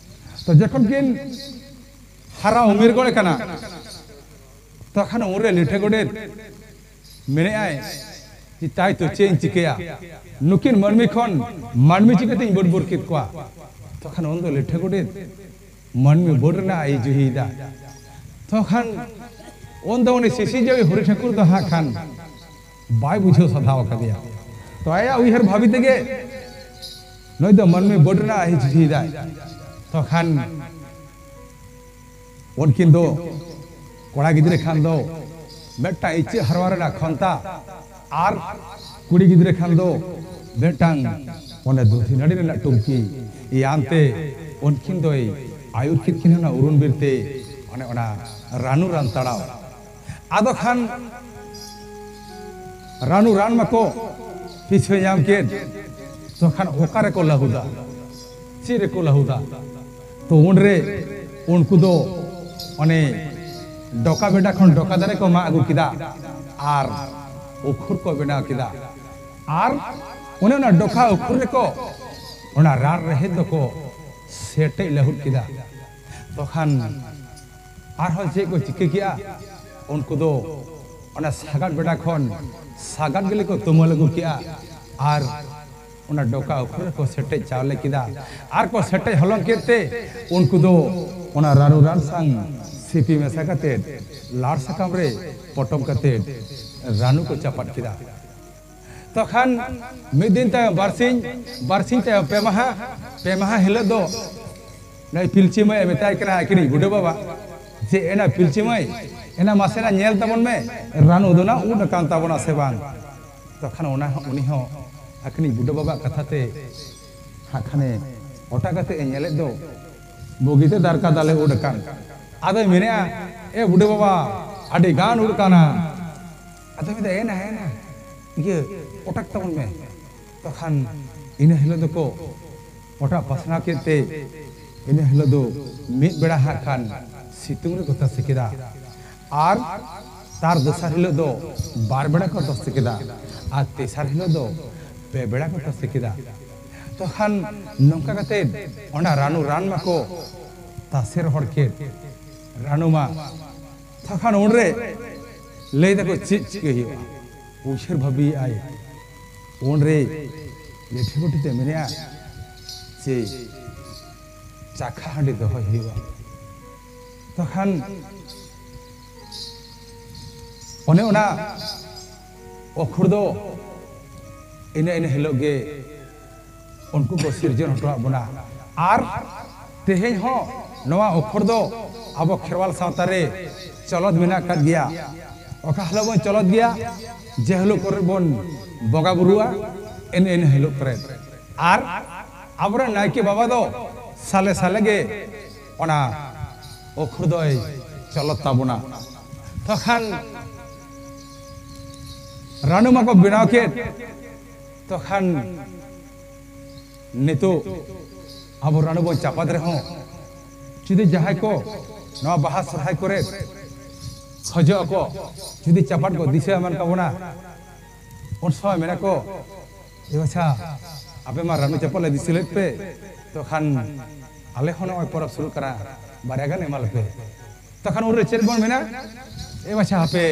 ᱛᱚ ᱡᱚᱠᱷᱚᱱ ᱠᱤᱱ ᱦᱟᱨᱟ ᱩᱢᱮᱨ ᱜᱚᱫ ᱠᱟᱱᱟ, ᱛᱚᱠᱷᱚᱱ ᱩᱱᱨᱮ ᱞᱤᱴᱷᱟᱹ ᱜᱚᱰᱮᱛ ᱢᱮᱱᱮᱜᱼᱟᱭ ᱡᱮ, ᱛᱟᱭ ᱛᱚ ᱪᱮᱫ ᱤᱧ ᱪᱤᱠᱟᱹᱭᱟ? ᱱᱩᱠᱤᱱ ᱢᱟᱹᱱᱢᱤ ᱠᱷᱚᱱ ᱢᱟᱹᱱᱢᱤ ᱪᱤᱠᱟᱹᱛᱤᱧ ᱵᱟᱹᱰ ᱵᱚᱨ ᱠᱮᱫ ᱠᱚᱣᱟ? ᱛᱚᱠᱷᱚᱱ ᱩᱱᱫᱚ ᱞᱤᱴᱷᱟᱹ ᱜᱚᱰᱮᱛ ᱢᱟᱹᱱᱢᱤ ᱵᱟᱹᱰ ᱨᱮᱱᱟᱜ ᱟᱹᱭ ᱡᱩᱦᱤᱭᱮᱫᱟ᱾ ᱛᱚᱠᱷᱚᱱ ᱩᱱᱫᱚ ᱩᱱᱤ ᱥᱤᱥᱤ ᱡᱟᱹᱣᱤ ᱦᱚᱨᱤ ᱴᱷᱟᱹᱠᱩᱨ ᱫᱚ ᱦᱟᱸᱜ ᱠᱷᱟᱱ ᱵᱟᱭ ᱵᱩᱡᱷᱟᱹᱣ ᱥᱟᱫᱷᱟᱣ ᱟᱠᱟᱫᱮᱭᱟ᱾ ᱛᱚ ᱟᱭᱟᱜ ᱩᱭᱦᱟᱹᱨ ᱵᱷᱟᱵᱤ ᱛᱮᱜᱮ ᱱᱩᱭ ᱫᱚ ᱢᱟᱹᱱᱢᱤ ᱵᱟᱹᱰ ᱨᱮᱱᱟᱜ ᱟᱹᱭ ᱡᱩᱦᱤᱭᱮᱫᱟᱭ᱾ ᱛᱚᱠᱷᱟᱱ ᱩᱱᱠᱤᱱ ᱫᱚ ᱠᱚᱲᱟ ᱜᱤᱫᱽᱨᱟᱹ ᱠᱷᱟᱱ ᱫᱚ ᱢᱤᱫᱴᱟᱝ ᱤᱪᱟᱹᱜ ᱦᱟᱨᱣᱟ ᱨᱮᱱᱟᱜ ᱠᱷᱚᱱᱛᱟ ᱟᱨ ᱠᱩᱲᱤ ᱜᱤᱫᱽᱨᱟᱹ ᱠᱷᱟᱱ ᱫᱚ ᱢᱤᱫᱴᱟᱝ ᱚᱱᱮ ᱫᱷᱩᱛᱤ ᱱᱟᱹᱲᱤ ᱨᱮᱱᱟᱜ ᱴᱩᱝᱠᱤ᱾ ᱤᱭᱟᱱᱛᱮ ᱩᱱᱠᱤᱱ ᱫᱚᱭ ᱟᱹᱭᱩᱨ ᱠᱮᱫ ᱠᱤᱱᱟ ᱚᱱᱟ ᱩᱨᱩᱱ ᱵᱤᱨ ᱛᱮ, ᱚᱱᱮ ᱚᱱᱟ ᱨᱟᱱᱩ ᱨᱟᱱ ᱛᱟᱲᱟᱣ᱾ ᱟᱫᱚ ᱠᱷᱟᱱ ᱨᱟᱱᱩ ᱨᱟᱱ ᱢᱟᱠᱚ ᱯᱤᱪᱷᱟᱹ ᱧᱟᱢ ᱠᱮᱫ, ᱛᱚᱠᱷᱟᱱ ᱚᱠᱟ ᱨᱮᱠᱚ ᱞᱟᱹᱦᱩᱫᱟ, ᱪᱮᱫ ᱨᱮᱠᱚ ᱞᱟᱹᱦᱩᱫᱟ? ᱛᱚ ᱩᱱᱨᱮ ᱩᱱᱠᱩ ᱫᱚ ᱚᱱᱮ ᱰᱚᱠᱟ ᱵᱮᱰᱟ ᱠᱷᱚᱱ ᱰᱚᱠᱟ ᱫᱟᱨᱮ ᱠᱚ ᱢᱟᱜ ᱟᱹᱜᱩ ᱠᱮᱫᱟ ᱟᱨ ᱩᱠᱷᱩᱨ ᱠᱚ ᱵᱮᱱᱟᱣ ᱠᱮᱫᱟ᱾ ᱟᱨ ᱚᱱᱮ ᱚᱱᱟ ᱰᱚᱠᱟ ᱩᱠᱷᱩᱨ ᱨᱮᱠᱚ ᱚᱱᱟ ᱨᱟᱱ ᱨᱮᱦᱮᱫ ᱫᱚᱠᱚ ᱥᱮᱴᱮᱡ ᱞᱟᱹᱦᱩᱫ ᱠᱮᱫᱟ᱾ ᱛᱚᱠᱷᱟᱱ ᱟᱨᱦᱚᱸ ᱪᱮᱫ ᱠᱚ ᱪᱤᱠᱟᱹ ᱠᱮᱜᱼᱟ? ᱩᱱᱠᱩ ᱫᱚ ᱚᱱᱟ ᱥᱟᱜᱟᱫ ᱵᱮᱰᱟ ᱠᱷᱚᱱ ᱥᱟᱜᱟᱫ ᱜᱮᱞᱮ ᱠᱚ ᱛᱩᱢᱟᱹᱞ ᱟᱹᱜᱩ ᱠᱮᱜᱼᱟ ᱟᱨ ᱚᱱᱟ ᱰᱚᱠᱟ ᱩᱠᱷᱩᱨ ᱨᱮᱠᱚ ᱥᱮᱴᱮᱡ ᱪᱟᱣᱞᱮ ᱠᱮᱫᱟ᱾ ᱟᱨ ᱠᱚ ᱥᱮᱴᱮᱡ ᱦᱚᱞᱚᱝ ᱠᱮᱫ ᱛᱮ ᱩᱱᱠᱩ ᱫᱚ ᱚᱱᱟ ᱨᱟᱱᱩ ᱨᱟᱱ ᱥᱟᱝ ᱥᱤᱯᱤ ᱢᱮᱥᱟ ᱠᱟᱛᱮ ᱞᱟᱲ ᱥᱟᱠᱟᱢ ᱨᱮ ᱯᱚᱴᱚᱢ ᱠᱟᱛᱮ ᱨᱟᱱᱩ ᱠᱚ ᱪᱟᱯᱟᱫ ᱠᱮᱫᱟ᱾ ᱛᱚᱠᱷᱟᱱ ᱢᱤᱫ ᱫᱤᱱ ᱛᱟᱭᱚᱢ ᱵᱟᱨᱥᱤᱧ, ᱵᱟᱨᱥᱤᱧ ᱛᱟᱭᱚᱢ ᱯᱮ ᱢᱟᱦᱟ, ᱯᱮ ᱢᱟᱦᱟ ᱦᱤᱞᱳᱜ ᱫᱚ ᱱᱩᱭ ᱯᱤᱞᱪᱤ ᱢᱟᱹᱭ ᱮ ᱢᱮᱛᱟᱭ ᱠᱟᱱᱟ ᱟᱹᱠᱤᱱᱤᱡ ᱵᱩᱰᱷᱟᱹ ᱵᱟᱵᱟ, ᱡᱮ ᱮᱱᱟ ᱯᱤᱞᱪᱤ ᱢᱟᱹᱭ, ᱮᱱᱟ ᱢᱟᱥᱮᱱᱟᱜ ᱧᱮᱞ ᱛᱟᱵᱚᱱ ᱢᱮ, ᱨᱟᱱᱩ ᱫᱚ ᱱᱟᱜ ᱩᱫ ᱟᱠᱟᱱ ᱛᱟᱵᱚᱱᱟ ᱥᱮ ᱵᱟᱝ? ᱛᱚᱠᱷᱟᱱ ᱚᱱᱟ ᱦᱚᱸ, ᱩᱱᱤ ᱦᱚᱸ ᱟᱹᱠᱤᱱᱤᱡ ᱵᱩᱰᱷᱟᱹ ᱵᱟᱵᱟᱣᱟᱜ ᱠᱟᱛᱷᱟ ᱛᱮ ᱦᱟᱸᱜ ᱠᱷᱟᱱᱮ ᱚᱴᱟ ᱠᱟᱛᱮ ᱮ ᱧᱮᱞᱮᱫ ᱫᱚ, ᱵᱩᱜᱤᱛᱮ ᱫᱟᱨᱠᱟ ᱫᱟᱞᱮ ᱩᱰ ᱟᱠᱟᱱ᱾ ᱟᱫᱚᱭ ᱢᱮᱱᱮᱜᱼᱟ, "ᱮ ᱵᱩᱰᱷᱟᱹ ᱵᱟᱵᱟ, ᱟᱹᱰᱤ ᱜᱟᱱ ᱩᱰ ᱟᱠᱟᱱᱟ᱾" ᱟᱫᱚᱭ ᱢᱮᱱᱫᱟ, "ᱮᱱᱟ, ᱮᱱᱟ, ᱤᱭᱟᱹ, ᱚᱴᱟᱠ ᱛᱟᱵᱚᱱ ᱢᱮ᱾" ᱛᱚᱠᱷᱟᱱ ᱤᱱᱟᱹ ᱦᱤᱞᱳᱜ ᱫᱚᱠᱚ ᱚᱴᱟᱜ ᱯᱟᱥᱱᱟᱣ ᱠᱮᱫ ᱛᱮ ᱤᱱᱟᱹ ᱦᱤᱞᱳᱜ ᱫᱚ ᱢᱤᱫ ᱵᱮᱲᱟ ᱦᱟᱸᱜ ᱠᱷᱟᱱ ᱥᱤᱛᱩᱝ ᱨᱮᱠᱚ ᱛᱟᱥᱮ ᱠᱮᱫᱟ᱾ ᱟᱨ ᱛᱟᱨ ᱫᱚᱥᱟᱨ ᱦᱤᱞᱳᱜ ᱫᱚ ᱵᱟᱨ ᱵᱮᱲᱟ ᱠᱚ ᱛᱟᱥᱮ ᱠᱮᱫᱟ᱾ ᱟᱨ ᱛᱮᱥᱟᱨ ᱦᱤᱞᱳᱜ ᱫᱚ ᱯᱮ ᱵᱮᱲᱟ ᱠᱚ ᱛᱟᱥᱮ ᱠᱮᱫᱟ᱾ ᱛᱚᱠᱷᱟᱱ ᱱᱚᱝᱠᱟ ᱠᱟᱛᱮ ᱚᱱᱟ ᱨᱟᱱᱩ ᱨᱟᱱ ᱢᱟᱠᱚ ᱛᱟᱥᱮ ᱨᱚᱦᱚᱲ ᱠᱮᱫ᱾ ᱨᱟᱱᱩ ᱢᱟ ᱛᱚᱠᱷᱟᱱ ᱩᱱᱨᱮ ᱞᱟᱹᱭ ᱫᱟᱠᱚ, "ᱪᱮᱫ ᱪᱤᱠᱟᱹ ᱦᱩᱭᱩᱜᱼᱟ?" ᱩᱭᱦᱟᱹᱨ ᱵᱷᱟᱹᱵᱤᱭᱮᱫᱼᱟᱭ᱾ ᱩᱱᱨᱮ ᱞᱮᱴᱷᱮ ᱜᱩᱴᱷᱤ ᱛᱮ ᱢᱮᱱᱮᱜᱼᱟ ᱡᱮ, "ᱪᱟᱠᱷᱟ ᱦᱟᱺᱰᱤ ᱫᱚᱦᱚᱭ ᱦᱩᱭᱩᱜᱼᱟ᱾" ᱛᱚᱠᱷᱟᱱ ᱚᱱᱮ ᱚᱱᱟ ᱚᱠᱷᱩᱲ ᱫᱚ ᱤᱱᱟᱹ, ᱤᱱᱟᱹ ᱦᱤᱞᱳᱜ ᱜᱮ ᱩᱱᱠᱩ ᱠᱚ ᱥᱤᱨᱡᱚᱱ ᱦᱚᱴᱚᱣᱟᱜ ᱵᱚᱱᱟ᱾ ᱟᱨ ᱛᱮᱦᱮᱧ ᱦᱚᱸ ᱱᱚᱣᱟ ᱚᱠᱷᱚᱲ ᱫᱚ ᱟᱵᱚ ᱠᱷᱮᱨᱣᱟᱞ ᱥᱟᱶᱛᱟ ᱨᱮ ᱪᱚᱞᱚᱛ ᱢᱮᱱᱟᱜ ᱟᱠᱟᱫ ᱜᱮᱭᱟ᱾ ᱚᱠᱟ ᱦᱤᱞᱳᱜ ᱵᱚᱱ ᱪᱚᱞᱚᱛ ᱜᱮᱭᱟ? ᱡᱮ ᱦᱤᱞᱳᱜ ᱠᱚᱨᱮ ᱵᱚᱱ ᱵᱚᱸᱜᱟ ᱵᱩᱨᱩᱜᱼᱟ, ᱮᱱ ᱮᱱ ᱦᱤᱞᱳᱜ ᱠᱚᱨᱮ᱾ ᱟᱨ ᱟᱵᱚᱨᱮᱱ ᱱᱟᱭᱠᱮ ᱵᱟᱵᱟ ᱫᱚ ᱥᱟᱞᱮ ᱥᱟᱞᱮ ᱜᱮ ᱚᱱᱟ ᱚᱠᱷᱚᱲ ᱫᱚᱭ ᱪᱚᱞᱚᱛ ᱛᱟᱵᱚᱱᱟ᱾ ᱛᱚᱠᱷᱟᱱ ᱨᱟᱱᱩ ᱢᱟᱠᱚ ᱵᱮᱱᱟᱣ ᱠᱮᱫ, ᱛᱚᱠᱷᱟᱱ ᱱᱤᱛᱚᱜ ᱟᱵᱚ ᱨᱟᱱᱩ ᱵᱚᱱ ᱪᱟᱯᱟᱫ ᱨᱮᱦᱚᱸ, ᱡᱩᱫᱤ ᱡᱟᱦᱟᱸᱭ ᱠᱚ ᱱᱚᱣᱟ ᱵᱟᱦᱟ ᱥᱚᱨᱦᱟᱭ ᱠᱚᱨᱮ ᱠᱷᱚᱡᱚᱜ ᱟᱠᱚ, ᱡᱩᱫᱤ ᱪᱟᱯᱟᱫ ᱠᱚ ᱫᱤᱥᱟᱹ ᱮᱢᱟᱱ ᱠᱟᱵᱚᱱᱟ, ᱩᱱ ᱥᱚᱢᱚᱭ ᱢᱮᱱᱟ ᱠᱚ, "ᱮ ᱵᱟᱪᱷᱟ, ᱟᱯᱮ ᱢᱟ ᱨᱟᱱᱩ ᱪᱟᱯᱟᱫ ᱞᱮ ᱫᱤᱥᱟᱹ ᱞᱮᱫ ᱯᱮ, ᱛᱚ ᱠᱷᱟᱱ ᱟᱞᱮ ᱦᱚᱸ ᱱᱚᱜᱼᱚᱭ ᱯᱚᱨᱚᱵᱽ ᱥᱩᱨᱩᱜ ᱠᱟᱱᱟ, ᱵᱟᱨᱭᱟ ᱜᱟᱱ ᱮᱢᱟ ᱞᱮᱯᱮ᱾" ᱛᱚᱠᱷᱟᱱ ᱩᱱᱨᱮ ᱪᱮᱫ ᱵᱚᱱ ᱢᱮᱱᱟ? "ᱮ ᱵᱟᱪᱷᱟ, ᱦᱟᱯᱮ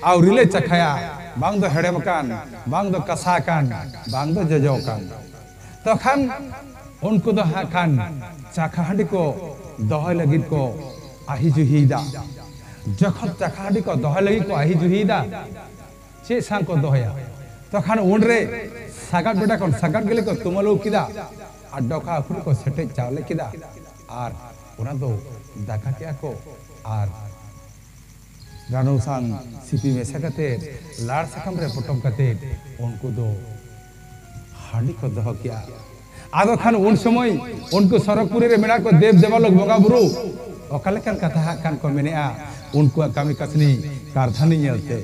ᱟᱹᱣᱨᱤ ᱞᱮ ᱪᱟᱠᱷᱟᱭᱟ, ᱵᱟᱝ ᱫᱚ ᱦᱮᱲᱮᱢ ᱟᱠᱟᱱ, ᱵᱟᱝ ᱫᱚ ᱠᱟᱥᱟ ᱟᱠᱟᱱ, ᱵᱟᱝ ᱫᱚ ᱡᱚᱡᱚ ᱟᱠᱟᱱ᱾" ᱛᱚᱠᱷᱟᱱ ᱩᱱᱠᱩ ᱫᱚ ᱦᱟᱸᱜ ᱠᱷᱟᱱ ᱪᱟᱠᱷᱟ ᱦᱟᱺᱰᱤ ᱠᱚ ᱫᱚᱦᱚᱭ ᱞᱟᱹᱜᱤᱫ ᱠᱚ ᱟᱹᱦᱤ ᱡᱩᱦᱤᱭᱮᱫᱟ᱾ ᱡᱚᱠᱷᱚᱱ ᱪᱟᱠᱷᱟ ᱦᱟᱺᱰᱤ ᱠᱚ ᱫᱚᱦᱚᱭ ᱞᱟᱹᱜᱤᱫ ᱠᱚ ᱟᱹᱦᱤ ᱡᱩᱦᱤᱭᱮᱫᱟ, ᱪᱮᱫ ᱥᱟᱝ ᱠᱚ ᱫᱚᱦᱚᱭᱟ? ᱛᱚᱠᱷᱟᱱ ᱩᱱᱨᱮ ᱥᱟᱜᱟᱫ ᱵᱮᱰᱟ ᱠᱷᱚᱱ ᱥᱟᱜᱟᱫ ᱜᱮᱞᱮ ᱠᱚ ᱛᱩᱢᱟᱹᱞ ᱟᱹᱜᱩ ᱠᱮᱫᱟ ᱟᱨ ᱰᱚᱠᱟ ᱩᱯᱷᱩᱨ ᱠᱚ ᱥᱮᱴᱮᱡ ᱪᱟᱣᱞᱮ ᱠᱮᱫᱟ ᱟᱨ ᱚᱱᱟ ᱫᱚ ᱫᱟᱠᱟ ᱠᱮᱜᱼᱟ ᱠᱚ ᱟᱨ ᱨᱟᱱᱩ ᱥᱟᱝ ᱥᱤᱯᱤ ᱢᱮᱥᱟ ᱠᱟᱛᱮ ᱞᱟᱲ ᱥᱟᱠᱟᱢ ᱨᱮ ᱯᱚᱴᱚᱢ ᱠᱟᱛᱮ ᱩᱱᱠᱩ ᱫᱚ ᱦᱟᱺᱰᱤ ᱠᱚ ᱫᱚᱦᱚ ᱠᱮᱜᱼᱟ᱾ ᱟᱫᱚ ᱠᱷᱟᱱ ᱩᱱ ᱥᱚᱢᱚᱭ ᱩᱱᱠᱩ ᱥᱚᱨᱚᱜᱽᱯᱩᱨᱤ ᱨᱮ ᱢᱮᱱᱟᱜ ᱠᱚ ᱫᱮᱵ ᱫᱮᱵᱟᱞᱳᱠ ᱵᱚᱸᱜᱟ ᱵᱩᱨᱩ ᱚᱠᱟ ᱞᱮᱠᱟᱱ ᱠᱟᱛᱷᱟ ᱦᱟᱸᱜ ᱠᱷᱟᱱ ᱠᱚ ᱢᱮᱱᱮᱜᱼᱟ, ᱩᱱᱠᱩᱣᱟᱜ ᱠᱟᱹᱢᱤ ᱠᱟᱹᱥᱱᱤ ᱠᱟᱨᱫᱷᱟᱹᱱᱤ ᱧᱮᱞᱛᱮ᱾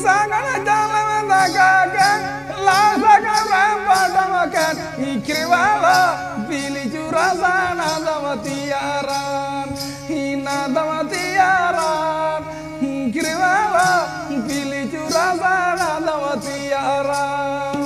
ᱥᱟᱜᱟᱲ ᱡᱟᱞᱟᱢ ᱫᱟᱠᱟ ᱠᱮᱫ, ᱞᱟᱲ ᱥᱟᱠᱟᱢ ᱨᱮ ᱯᱚᱴᱚᱢ ᱠᱮᱫ, ᱤᱠᱨᱤ ᱵᱟᱞᱟ ᱵᱤᱞᱤ ᱪᱩᱨᱟ ᱥᱟᱱᱟ ᱫᱚᱢ ᱛᱤᱭᱟᱨᱟᱱ, ᱦᱤᱱᱟ ᱫᱚᱢ ᱛᱤᱭᱟᱨᱟᱱ, ᱤᱠᱨᱤ ᱵᱟᱞᱟ ᱵᱤᱞᱤ ᱪᱩᱨᱟ ᱥᱟᱱᱟ ᱫᱚᱢ ᱛᱤᱭᱟᱨᱟᱱ᱾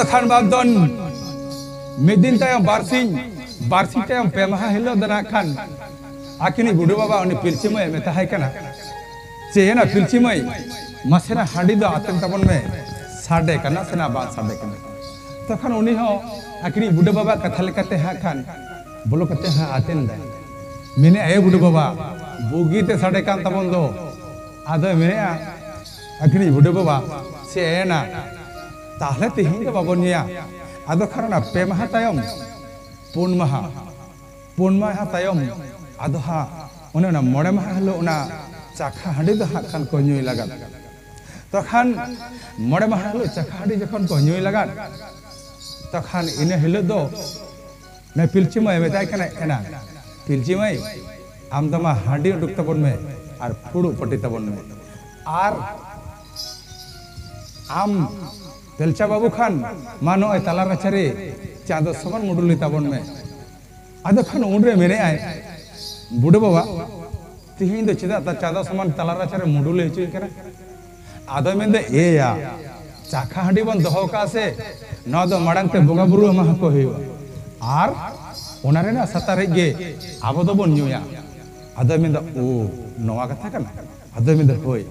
ᱠᱷᱟᱱ ᱵᱟᱫ ᱫᱚ ᱢᱤᱫ ᱫᱤᱱ ᱛᱟᱭᱚᱢ ᱵᱟᱨᱥᱤᱧ, ᱵᱟᱨᱥᱤᱧ ᱛᱟᱭᱚᱢ ᱯᱮ ᱢᱟᱦᱟ ᱦᱤᱞᱳᱜ ᱫᱚ ᱱᱟᱜ ᱠᱷᱟᱱ ᱟᱹᱠᱤᱱᱤᱡ ᱵᱩᱰᱷᱟᱹ ᱵᱟᱵᱟ ᱩᱱᱤ ᱯᱤᱞᱪᱩ ᱢᱟᱹᱭ ᱢᱮᱛᱟᱦᱟᱭ ᱠᱟᱱᱟ, ᱪᱮ ᱮᱱᱟ ᱯᱤᱞᱪᱩ ᱢᱟᱹᱭ, ᱢᱟᱥᱮᱱᱟᱜ ᱦᱟᱺᱰᱤ ᱫᱚ ᱟᱛᱮᱱ ᱛᱟᱵᱚᱱ ᱢᱮ, ᱥᱟᱰᱮ ᱠᱟᱱᱟ ᱥᱮ ᱱᱟ ᱵᱟᱝ ᱥᱟᱰᱮ ᱠᱟᱱᱟ? ᱛᱚᱠᱷᱚᱱ ᱩᱱᱤ ᱦᱚᱸ ᱟᱹᱠᱤᱱᱤᱡ ᱵᱩᱰᱷᱟᱹ ᱵᱟᱵᱟ ᱠᱟᱛᱷᱟ ᱞᱮᱠᱟᱛᱮ ᱦᱟᱸᱜ ᱠᱷᱟᱱ ᱵᱚᱞᱚ ᱠᱟᱛᱮ ᱦᱟᱸᱜ ᱟᱛᱮᱱ ᱫᱟᱭ᱾ ᱢᱮᱱᱮᱫ, "ᱮ ᱵᱩᱰᱷᱟᱹ ᱵᱟᱵᱟ, ᱵᱩᱜᱤ ᱛᱮ ᱥᱟᱰᱮ ᱠᱟᱱ ᱛᱟᱵᱚᱱ ᱫᱚ᱾" ᱟᱫᱚᱭ ᱢᱮᱱᱮᱫᱼᱟ ᱟᱹᱠᱤᱱᱤᱡ ᱵᱩᱰᱷᱟᱹ ᱵᱟᱵᱟ, ᱪᱮ ᱮᱱᱟ, ᱛᱟᱦᱞᱮ ᱛᱮᱦᱮᱧ ᱫᱚ ᱵᱟᱵᱚᱱ ᱧᱩᱭᱟ᱾ ᱟᱫᱚ ᱠᱷᱟᱱ ᱚᱱᱟ ᱯᱮ ᱢᱟᱦᱟ ᱛᱟᱭᱚᱢ ᱯᱩᱱ ᱢᱟᱦᱟ, ᱯᱩᱱ ᱢᱟᱦᱟ ᱛᱟᱭᱚᱢ ᱟᱫᱚ ᱦᱟᱸᱜ ᱚᱱᱮ ᱚᱱᱟ ᱢᱚᱬᱮ ᱢᱟᱦᱟ ᱦᱤᱞᱳᱜ ᱚᱱᱟ ᱪᱟᱠᱷᱟ ᱦᱟᱺᱰᱤ ᱫᱚ ᱦᱟᱸᱜ ᱠᱷᱟᱱ ᱠᱚ ᱧᱩᱭ ᱞᱟᱜᱟᱫ᱾ ᱛᱚᱠᱷᱟᱱ ᱢᱚᱬᱮ ᱢᱟᱦᱟ ᱦᱤᱞᱳᱜ ᱪᱟᱠᱷᱟ ᱦᱟᱺᱰᱤ ᱡᱚᱠᱷᱚᱱ ᱠᱚ ᱧᱩᱭ ᱞᱟᱜᱟᱫ, ᱛᱚᱠᱷᱟᱱ ᱤᱱᱟᱹ ᱦᱤᱞᱳᱜ ᱫᱚ ᱩᱱᱤ ᱯᱤᱞᱪᱩ ᱢᱟᱹᱭ ᱢᱮᱛᱟᱭ ᱠᱟᱱᱟ, "ᱮᱱᱟ ᱯᱤᱞᱪᱩ ᱢᱟᱹᱭ, ᱟᱢ ᱫᱚ ᱢᱟ ᱦᱟᱺᱰᱤ ᱩᱰᱩᱠ ᱛᱟᱵᱚᱱ ᱢᱮ ᱟᱨ ᱯᱷᱩᱲᱩᱜ ᱯᱟᱹᱴᱤ ᱛᱟᱵᱚᱱ ᱢᱮ, ᱟᱨ ᱟᱢ ᱵᱮᱞᱪᱟ ᱵᱟᱹᱵᱩ ᱠᱷᱟᱱ ᱢᱟ ᱱᱚᱜᱼᱚᱭ ᱛᱟᱞᱟ ᱨᱟᱪᱟᱨᱮ ᱪᱟᱸᱫᱚ ᱥᱚᱢᱟᱱ ᱢᱩᱰᱩᱞᱤ ᱛᱟᱵᱚᱱ ᱢᱮ᱾" ᱟᱫᱚ ᱠᱷᱟᱱ ᱩᱱᱨᱮ ᱢᱮᱱᱮᱫᱼᱟᱭ, "ᱵᱩᱰᱷᱟᱹ ᱵᱟᱵᱟ, ᱛᱤᱦᱤᱧ ᱫᱚ ᱪᱮᱫᱟᱜ ᱪᱟᱸᱫᱚ ᱥᱚᱢᱟᱱ ᱛᱟᱞᱟ ᱨᱟᱪᱟᱨᱮ ᱢᱩᱰᱩᱞᱤ ᱦᱚᱪᱚᱧ ᱠᱟᱱᱟ?" ᱟᱫᱚᱭ ᱢᱮᱱᱫᱟ, "ᱮᱭᱟ, ᱪᱟᱠᱷᱟ ᱦᱟᱺᱰᱤ ᱵᱚᱱ ᱫᱚᱦᱚ ᱠᱟᱜᱼᱟ ᱥᱮ, ᱱᱚᱣᱟ ᱫᱚ ᱢᱟᱲᱟᱝ ᱛᱮ ᱵᱚᱸᱜᱟ ᱵᱩᱨᱩ ᱮᱢᱟ ᱠᱚ ᱦᱩᱭᱩᱜᱼᱟ, ᱟᱨ ᱚᱱᱟ ᱨᱮᱱᱟᱜ ᱥᱟᱛᱟᱨᱮᱡ ᱜᱮ ᱟᱵᱚ ᱫᱚᱵᱚᱱ ᱧᱩᱭᱟ᱾" ᱟᱫᱚᱭ ᱢᱮᱱᱫᱟ, "ᱳ, ᱱᱚᱣᱟ ᱠᱟᱛᱷᱟ ᱠᱟᱱᱟ?" ᱟᱫᱚᱭ ᱢᱮᱱᱫᱟ, "ᱦᱳᱭ᱾"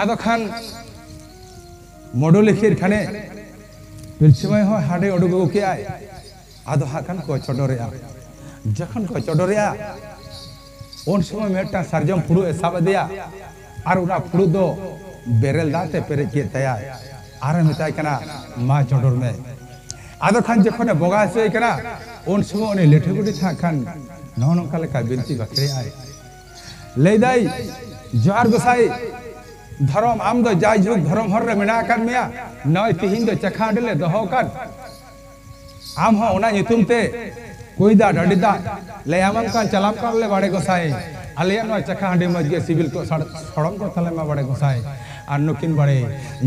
ᱟᱫᱚ ᱠᱷᱟᱱ ᱢᱚᱰᱚᱞᱤ ᱠᱷᱤᱨ ᱠᱷᱟᱱᱮ ᱯᱤᱞᱪᱩ ᱢᱟᱹᱭ ᱦᱚᱸ ᱦᱟᱺᱰᱤ ᱩᱰᱩᱠ ᱟᱹᱜᱩ ᱠᱮᱜᱼᱟᱭ᱾ ᱟᱫᱚ ᱦᱟᱸᱜ ᱠᱷᱟᱱ ᱠᱚ ᱪᱚᱰᱚᱨᱮᱜᱼᱟ᱾ ᱡᱚᱠᱷᱚᱱ ᱠᱚ ᱪᱚᱰᱚᱨᱮᱜᱼᱟ, ᱩᱱ ᱥᱚᱢᱚᱭ ᱢᱤᱫᱴᱟᱝ ᱥᱟᱨᱡᱚᱢ ᱯᱷᱩᱲᱩᱜ ᱮ ᱥᱟᱵ ᱟᱫᱮᱭᱟ ᱟᱨ ᱚᱱᱟ ᱯᱷᱩᱲᱩᱜ ᱫᱚ ᱵᱮᱨᱮᱞ ᱫᱟᱜ ᱛᱮ ᱯᱮᱨᱮᱡ ᱠᱮᱫ ᱛᱟᱭᱟ ᱟᱨ ᱮ ᱢᱮᱛᱟᱭ ᱠᱟᱱᱟ, "ᱢᱟ ᱪᱚᱰᱚᱨ ᱢᱮ᱾" ᱟᱫᱚ ᱠᱷᱟᱱ ᱡᱚᱠᱷᱚᱱᱮ ᱵᱚᱸᱜᱟ ᱦᱚᱪᱚᱭᱮ ᱠᱟᱱᱟ, ᱩᱱ ᱥᱚᱢᱚᱭ ᱩᱱᱤ ᱞᱤᱴᱷᱟᱹ ᱜᱚᱰᱮᱛ ᱦᱟᱸᱜ ᱠᱷᱟᱱ ᱱᱚᱜᱼᱚ ᱱᱚᱝᱠᱟ ᱞᱮᱠᱟ ᱵᱤᱱᱛᱤ ᱵᱟᱠᱷᱮᱲᱮᱜᱼᱟᱭ᱾ ᱞᱟᱹᱭᱫᱟᱭ, "ᱡᱚᱦᱟᱨ ᱜᱚᱸᱥᱟᱭ ᱫᱷᱚᱨᱚᱢ, ᱟᱢ ᱫᱚ ᱡᱟᱭᱡᱩᱜᱽ ᱫᱷᱚᱨᱚᱢ ᱦᱚᱨ ᱨᱮ ᱢᱮᱱᱟᱜ ᱟᱠᱟᱫ ᱢᱮᱭᱟ, ᱱᱚᱜᱼᱚᱭ ᱛᱤᱦᱤᱧ ᱫᱚ ᱪᱟᱠᱷᱟ ᱦᱟᱺᱰᱤ ᱞᱮ ᱫᱚᱦᱚ ᱟᱠᱟᱫ, ᱟᱢ ᱦᱚᱸ ᱚᱱᱟ ᱧᱩᱛᱩᱢ ᱛᱮ ᱠᱩᱸᱭ ᱫᱟᱜ, ᱰᱟᱹᱰᱤ ᱫᱟᱜ ᱞᱮ ᱮᱢᱟᱢ ᱠᱟᱱ, ᱪᱟᱞᱟᱢ ᱠᱟᱱ ᱞᱮ ᱵᱟᱲᱮ ᱜᱚᱸᱥᱟᱭ, ᱟᱞᱮᱭᱟᱜ ᱱᱚᱣᱟ ᱪᱟᱠᱷᱟ ᱦᱟᱺᱰᱤ ᱢᱚᱡᱽ ᱜᱮ ᱥᱤᱵᱤᱞ ᱠᱚ ᱥᱟᱲ-, ᱥᱚᱲᱚᱢ ᱠᱚ ᱛᱟᱞᱮ ᱢᱟ ᱵᱟᱲᱮ ᱜᱚᱸᱥᱟᱭ, ᱟᱨ ᱱᱩᱠᱤᱱ ᱵᱟᱲᱮ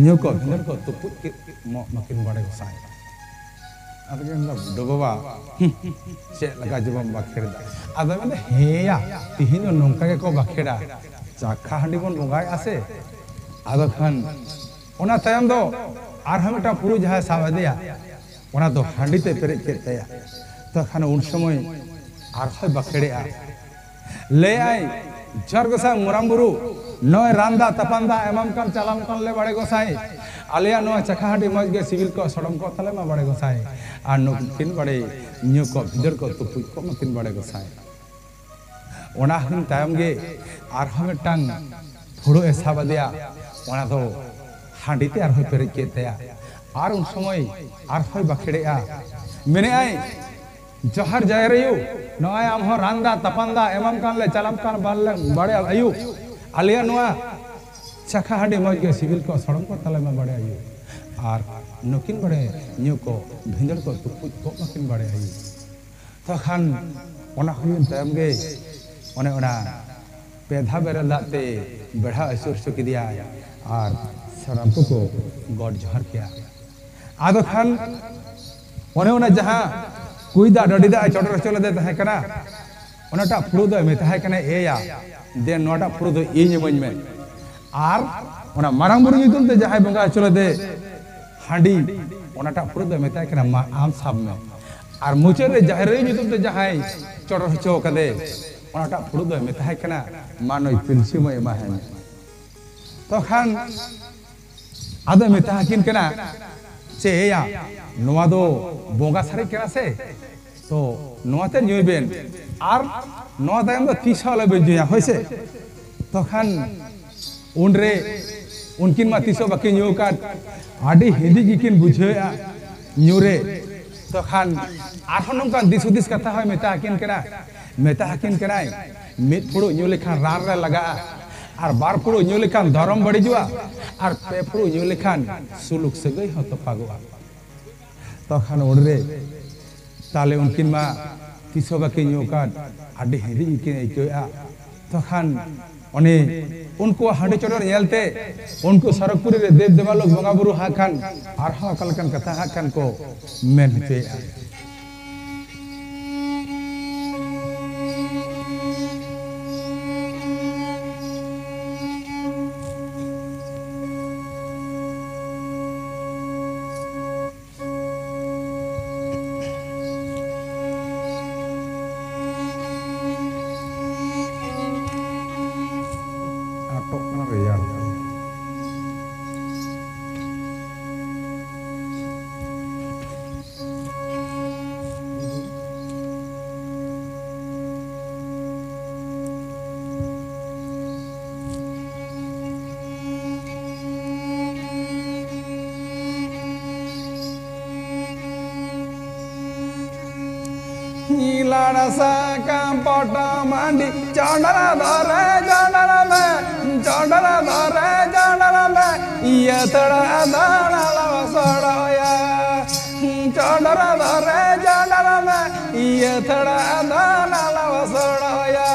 ᱧᱩ ᱠᱚ ᱵᱷᱤᱸᱫᱟᱹᱲ ᱠᱚ ᱛᱩᱯᱩᱫ ᱠᱮᱫ ᱢᱚᱜ ᱢᱟᱹᱠᱤᱱ ᱵᱟᱲᱮ ᱜᱚᱸᱥᱟᱭ᱾" ᱟᱫᱚ ᱠᱤᱱ ᱢᱮᱱᱫᱟ, "ᱵᱩᱰᱷᱟᱹ ᱵᱟᱵᱟ, ᱦᱩᱸ, ᱪᱮᱫ ᱞᱮᱠᱟ ᱡᱮᱵᱚᱱ ᱵᱟᱠᱷᱮᱲ ᱮᱫᱟ?" ᱟᱫᱚ ᱢᱮᱱᱫᱟ, "ᱦᱮᱸᱭᱟ, ᱛᱤᱦᱤᱧ ᱫᱚ ᱱᱚᱝᱠᱟ ᱜᱮᱠᱚ ᱵᱟᱠᱷᱮᱲᱟ, ᱪᱟᱠᱷᱟ ᱦᱟᱺᱰᱤ ᱵᱚᱱ ᱵᱚᱸᱜᱟᱭᱮᱫᱼᱟ ᱥᱮ, ᱟᱫᱚ ᱠᱷᱟᱱ ᱚᱱᱟ ᱛᱟᱭᱚᱢ ᱫᱚ ᱟᱨᱦᱚᱸ ᱢᱤᱫᱴᱟᱝ ᱯᱷᱩᱲᱩᱜ ᱡᱟᱦᱟᱸᱭ ᱥᱟᱵ ᱟᱫᱮᱭᱟ, ᱚᱱᱟ ᱫᱚ ᱦᱟᱺᱰᱤ ᱛᱮ ᱯᱮᱨᱮᱡ ᱠᱮᱫ ᱛᱟᱭᱟ᱾ ᱛᱚᱠᱷᱟᱱ ᱩᱱ ᱥᱚᱢᱚᱭ ᱟᱨᱦᱚᱸᱭ ᱵᱟᱠᱷᱮᱲᱮᱜᱼᱟ, ᱞᱟᱹᱭᱟᱭ, "ᱡᱚᱦᱟᱨ ᱜᱚᱸᱥᱟᱭ ᱢᱩᱨᱟᱢ ᱵᱩᱨᱩ, ᱱᱚᱜᱼᱚᱭ ᱨᱟᱱ ᱫᱟᱜ ᱛᱟᱯᱟᱱ ᱫᱟᱜ ᱮᱢᱟᱢ ᱠᱟᱱ ᱪᱟᱞᱟᱢ ᱠᱟᱱ ᱞᱮ ᱵᱟᱲᱮ ᱜᱚᱸᱥᱟᱭ, ᱟᱞᱮᱭᱟᱜ ᱱᱚᱣᱟ ᱪᱟᱠᱷᱟ ᱦᱟᱺᱰᱤ ᱢᱚᱡᱽ ᱜᱮ ᱥᱤᱵᱤᱞ ᱠᱚᱜ ᱥᱚᱲᱚᱢ ᱠᱚᱜ ᱛᱟᱞᱮ ᱢᱟ ᱵᱟᱲᱮ ᱜᱚᱸᱥᱟᱭ, ᱟᱨ ᱱᱩᱠᱤᱱ ᱵᱟᱲᱮ ᱧᱩ ᱠᱚᱜ ᱵᱷᱤᱸᱫᱟᱹᱲ ᱠᱚᱜ ᱛᱩᱯᱩᱡ ᱠᱚᱜ ᱢᱟᱠᱤᱱ ᱵᱟᱲᱮ ᱜᱚᱸᱥᱟᱭ᱾" ᱚᱱᱟ ᱦᱩᱭ ᱛᱟᱭᱚᱢ ᱜᱮ ᱟᱨᱦᱚᱸ ᱢᱤᱫᱴᱟᱝ ᱯᱷᱩᱲᱩᱜ ᱮ ᱥᱟᱵ ᱟᱫᱮᱭᱟ, ᱚᱱᱟ ᱫᱚ ᱦᱟᱺᱰᱤ ᱛᱮ ᱟᱨᱦᱚᱸ ᱯᱮᱨᱮᱡ ᱠᱮᱫ ᱛᱟᱭᱟ᱾ ᱟᱨ ᱩᱱ ᱥᱚᱢᱚᱭ ᱟᱨᱦᱚᱸᱭ ᱵᱟᱠᱷᱮᱲᱮᱜᱼᱟ, ᱢᱮᱱᱮᱜᱼᱟᱭ, "ᱡᱚᱦᱟᱨ ᱡᱟᱦᱮᱨ ᱟᱭᱳ, ᱱᱚᱜᱼᱚᱭ ᱟᱢ ᱦᱚᱸ ᱨᱟᱱ ᱫᱟᱜ ᱛᱟᱯᱟᱱ ᱫᱟᱜ ᱮᱢᱟᱢ ᱠᱟᱱ ᱞᱮ ᱪᱟᱞᱟᱢ ᱠᱟᱱ ᱵᱟᱞᱮ ᱵᱟᱲᱮ ᱟᱭᱳ, ᱟᱞᱮᱭᱟᱜ ᱱᱚᱣᱟ ᱪᱟᱠᱷᱟ ᱦᱟᱺᱰᱤ ᱢᱚᱡᱽ ᱜᱮ ᱥᱤᱵᱤᱞ ᱠᱚ ᱥᱚᱲᱚᱢ ᱠᱚ ᱛᱟᱞᱮ ᱢᱟ ᱵᱟᱲᱮ ᱟᱭᱳ, ᱟᱨ ᱱᱩᱠᱤᱱ ᱵᱟᱲᱮ ᱧᱩ ᱠᱚ ᱵᱷᱤᱸᱫᱟᱹᱲ ᱠᱚ ᱛᱩᱯᱩᱡ ᱠᱚᱜ ᱢᱟᱠᱤᱱ ᱵᱟᱲᱮ ᱟᱭᱳ᱾" ᱛᱚᱠᱷᱟᱱ ᱚᱱᱟ ᱦᱩᱭᱮᱱ ᱛᱟᱭᱚᱢ ᱜᱮ ᱚᱱᱮ ᱚᱱᱟ ᱯᱮ ᱫᱷᱟᱣ ᱵᱮᱨᱮᱞ ᱫᱟᱜ ᱛᱮ ᱵᱮᱲᱦᱟ ᱟᱹᱥᱩᱨ ᱦᱚᱪᱚ ᱠᱮᱫᱮᱭᱟᱭ ᱟᱨ ᱥᱟᱱᱟᱢ ᱠᱚᱠᱚ ᱜᱚᱰ ᱡᱚᱦᱟᱨ ᱠᱮᱫᱟ᱾ ᱟᱫᱚ ᱠᱷᱟᱱ ᱚᱱᱮ ᱚᱱᱟ ᱡᱟᱦᱟᱸ ᱠᱩᱸᱭ ᱫᱟᱜ, ᱰᱟᱹᱰᱤ ᱫᱟᱜ ᱮ ᱪᱚᱰᱚᱨ ᱦᱚᱪᱚ ᱞᱮᱫᱮ ᱛᱟᱦᱮᱸ ᱠᱟᱱᱟ, ᱚᱱᱟᱴᱟᱜ ᱯᱷᱩᱲᱩᱜ ᱫᱚᱭ ᱢᱮᱛᱟᱭ ᱠᱟᱱᱟ, "ᱮᱭᱟ, ᱫᱮᱱ ᱱᱚᱣᱟᱴᱟᱜ ᱯᱷᱩᱲᱩᱜ ᱫᱚ ᱤᱧ ᱤᱢᱟᱹᱧ ᱢᱮ᱾" ᱟᱨ ᱚᱱᱟ ᱢᱟᱨᱟᱝ ᱵᱩᱨᱩ ᱧᱩᱛᱩᱢ ᱛᱮ ᱡᱟᱦᱟᱸᱭ ᱵᱚᱸᱜᱟ ᱦᱚᱪᱚ ᱞᱮᱫᱮ ᱦᱟᱺᱰᱤ, ᱚᱱᱟᱴᱟᱜ ᱯᱷᱩᱲᱩᱜ ᱫᱚᱭ ᱢᱮᱛᱟᱭ ᱠᱟᱱᱟ, "ᱢᱟ ᱟᱢ ᱥᱟᱵ ᱢᱮ᱾" ᱟᱨ ᱢᱩᱪᱟᱹᱫ ᱨᱮ ᱡᱟᱦᱮᱨ ᱟᱭᱳ ᱧᱩᱛᱩᱢ ᱛᱮ ᱡᱟᱦᱟᱸᱭ ᱪᱚᱰᱚᱨ ᱦᱚᱪᱚ ᱠᱟᱫᱮ, ᱚᱱᱟᱴᱟᱜ ᱯᱷᱩᱲᱩᱜ ᱫᱚᱭ ᱢᱮᱛᱟᱭ ᱠᱟᱱᱟ, "ᱢᱟ ᱱᱩᱭ ᱯᱤᱞᱪᱩ ᱢᱟᱹᱭ ᱮᱢᱟᱭ ᱢᱮ᱾" ᱛᱚᱠᱷᱟᱱ ᱟᱫᱚ ᱢᱮᱛᱟ ᱟᱹᱠᱤᱱ ᱠᱟᱱᱟ, "ᱪᱮ ᱮᱭᱟ, ᱱᱚᱣᱟ ᱫᱚ ᱵᱚᱸᱜᱟ ᱥᱟᱨᱮᱡ ᱠᱟᱱᱟ ᱥᱮ? ᱛᱚ ᱱᱚᱣᱟ ᱛᱮ ᱧᱩᱭ ᱵᱮᱱ, ᱟᱨ ᱱᱚᱣᱟ ᱛᱟᱭᱚᱢ ᱫᱚ ᱛᱤᱥ ᱦᱚᱸ ᱟᱞᱚ ᱵᱮᱱ ᱧᱩᱭᱟ, ᱦᱳᱭ ᱥᱮ?" ᱛᱚᱠᱷᱟᱱ ᱩᱱᱨᱮ ᱩᱱᱠᱤᱱ ᱢᱟ ᱛᱤᱥ ᱦᱚᱸ ᱵᱟᱹᱠᱤᱱ ᱧᱩ ᱟᱠᱟᱫ, ᱟᱹᱰᱤ ᱦᱤᱸᱫᱤᱡ ᱜᱮᱠᱤᱱ ᱵᱩᱡᱷᱟᱹᱣᱮᱫᱼᱟ ᱧᱩ ᱨᱮ᱾ ᱛᱚᱠᱷᱟᱱ ᱟᱨᱦᱚᱸ ᱱᱚᱝᱠᱟᱱ ᱫᱤᱥ ᱦᱩᱫᱤᱥ ᱠᱟᱛᱷᱟ ᱦᱚᱸᱭ ᱢᱮᱛᱟ ᱟᱹᱠᱤᱱ ᱠᱟᱱᱟ, ᱢᱮᱛᱟ ᱟᱹᱠᱤᱱ ᱠᱟᱱᱟᱭ, "ᱢᱤᱫ ᱯᱷᱩᱲᱩᱜ ᱧᱩ ᱞᱮᱠᱷᱟᱱ ᱨᱟᱱ ᱨᱮ ᱞᱟᱜᱟᱜᱼᱟ, ᱟᱨ ᱵᱟᱨ ᱯᱷᱩᱲᱩᱜ ᱧᱩ ᱞᱮᱠᱷᱟᱱ ᱫᱷᱚᱨᱚᱢ ᱵᱟᱹᱲᱤᱡᱚᱜᱼᱟ, ᱟᱨ ᱯᱮ ᱯᱷᱩᱲᱩᱜ ᱧᱩ ᱞᱮᱠᱷᱟᱱ ᱥᱩᱞᱩᱠ ᱥᱟᱹᱜᱟᱹᱭ ᱦᱚᱸ ᱛᱚᱯᱟᱜᱚᱜᱼᱟ᱾" ᱛᱚᱠᱷᱟᱱ ᱩᱱᱨᱮ ᱛᱟᱦᱞᱮ ᱩᱱᱠᱤᱱ ᱢᱟ ᱛᱤᱥ ᱦᱚᱸ ᱵᱟᱹᱠᱤᱱ ᱧᱩ ᱟᱠᱟᱫ, ᱟᱹᱰᱤ ᱦᱤᱸᱫᱤᱡ ᱜᱮᱠᱤᱱ ᱟᱹᱭᱠᱟᱹᱣᱮᱫᱼᱟ᱾ ᱛᱚᱠᱷᱟᱱ ᱩᱱᱤ ᱩᱱᱠᱩᱣᱟᱜ ᱦᱟᱺᱰᱤ ᱪᱚᱰᱚᱨ ᱧᱮᱞᱛᱮ ᱩᱱᱠᱩ ᱥᱚᱨᱚᱜᱽᱯᱩᱨᱤ ᱨᱮ ᱫᱮᱵ ᱫᱮᱵᱟᱞᱳᱠ ᱵᱚᱸᱜᱟ ᱵᱩᱨᱩ ᱦᱟᱸᱜ ᱠᱷᱟᱱ ᱟᱨᱦᱚᱸ ᱚᱠᱟ ᱞᱮᱠᱟᱱ ᱠᱟᱛᱷᱟ ᱦᱟᱸᱜ ᱠᱷᱟᱱ ᱠᱚ ᱢᱮᱱ ᱦᱚᱪᱚᱭᱮᱫᱼᱟ᱾ ᱞᱟᱲ ᱥᱟᱠᱟᱢ ᱯᱚᱴᱚᱢ ᱢᱟᱹᱰᱤ, ᱪᱚᱰᱚᱨ ᱫᱚᱨᱮ ᱪᱚᱰᱚᱨ ᱢᱮ, ᱪᱚᱰᱚᱨ ᱫᱚᱨᱮ ᱪᱚᱰᱚᱨ ᱢᱮ, ᱤᱭᱟᱹ ᱛᱷᱚᱲᱟ ᱫᱚ ᱞᱟᱞᱟ ᱥᱚᱲᱚᱭᱟ᱾ ᱪᱚᱰᱚᱨ ᱫᱚᱨᱮ ᱪᱚᱰᱚᱨ ᱢᱮ, ᱤᱭᱟᱹ ᱛᱷᱚᱲᱟ ᱫᱚ ᱞᱟᱞᱟ ᱥᱚᱲᱚᱭᱟ᱾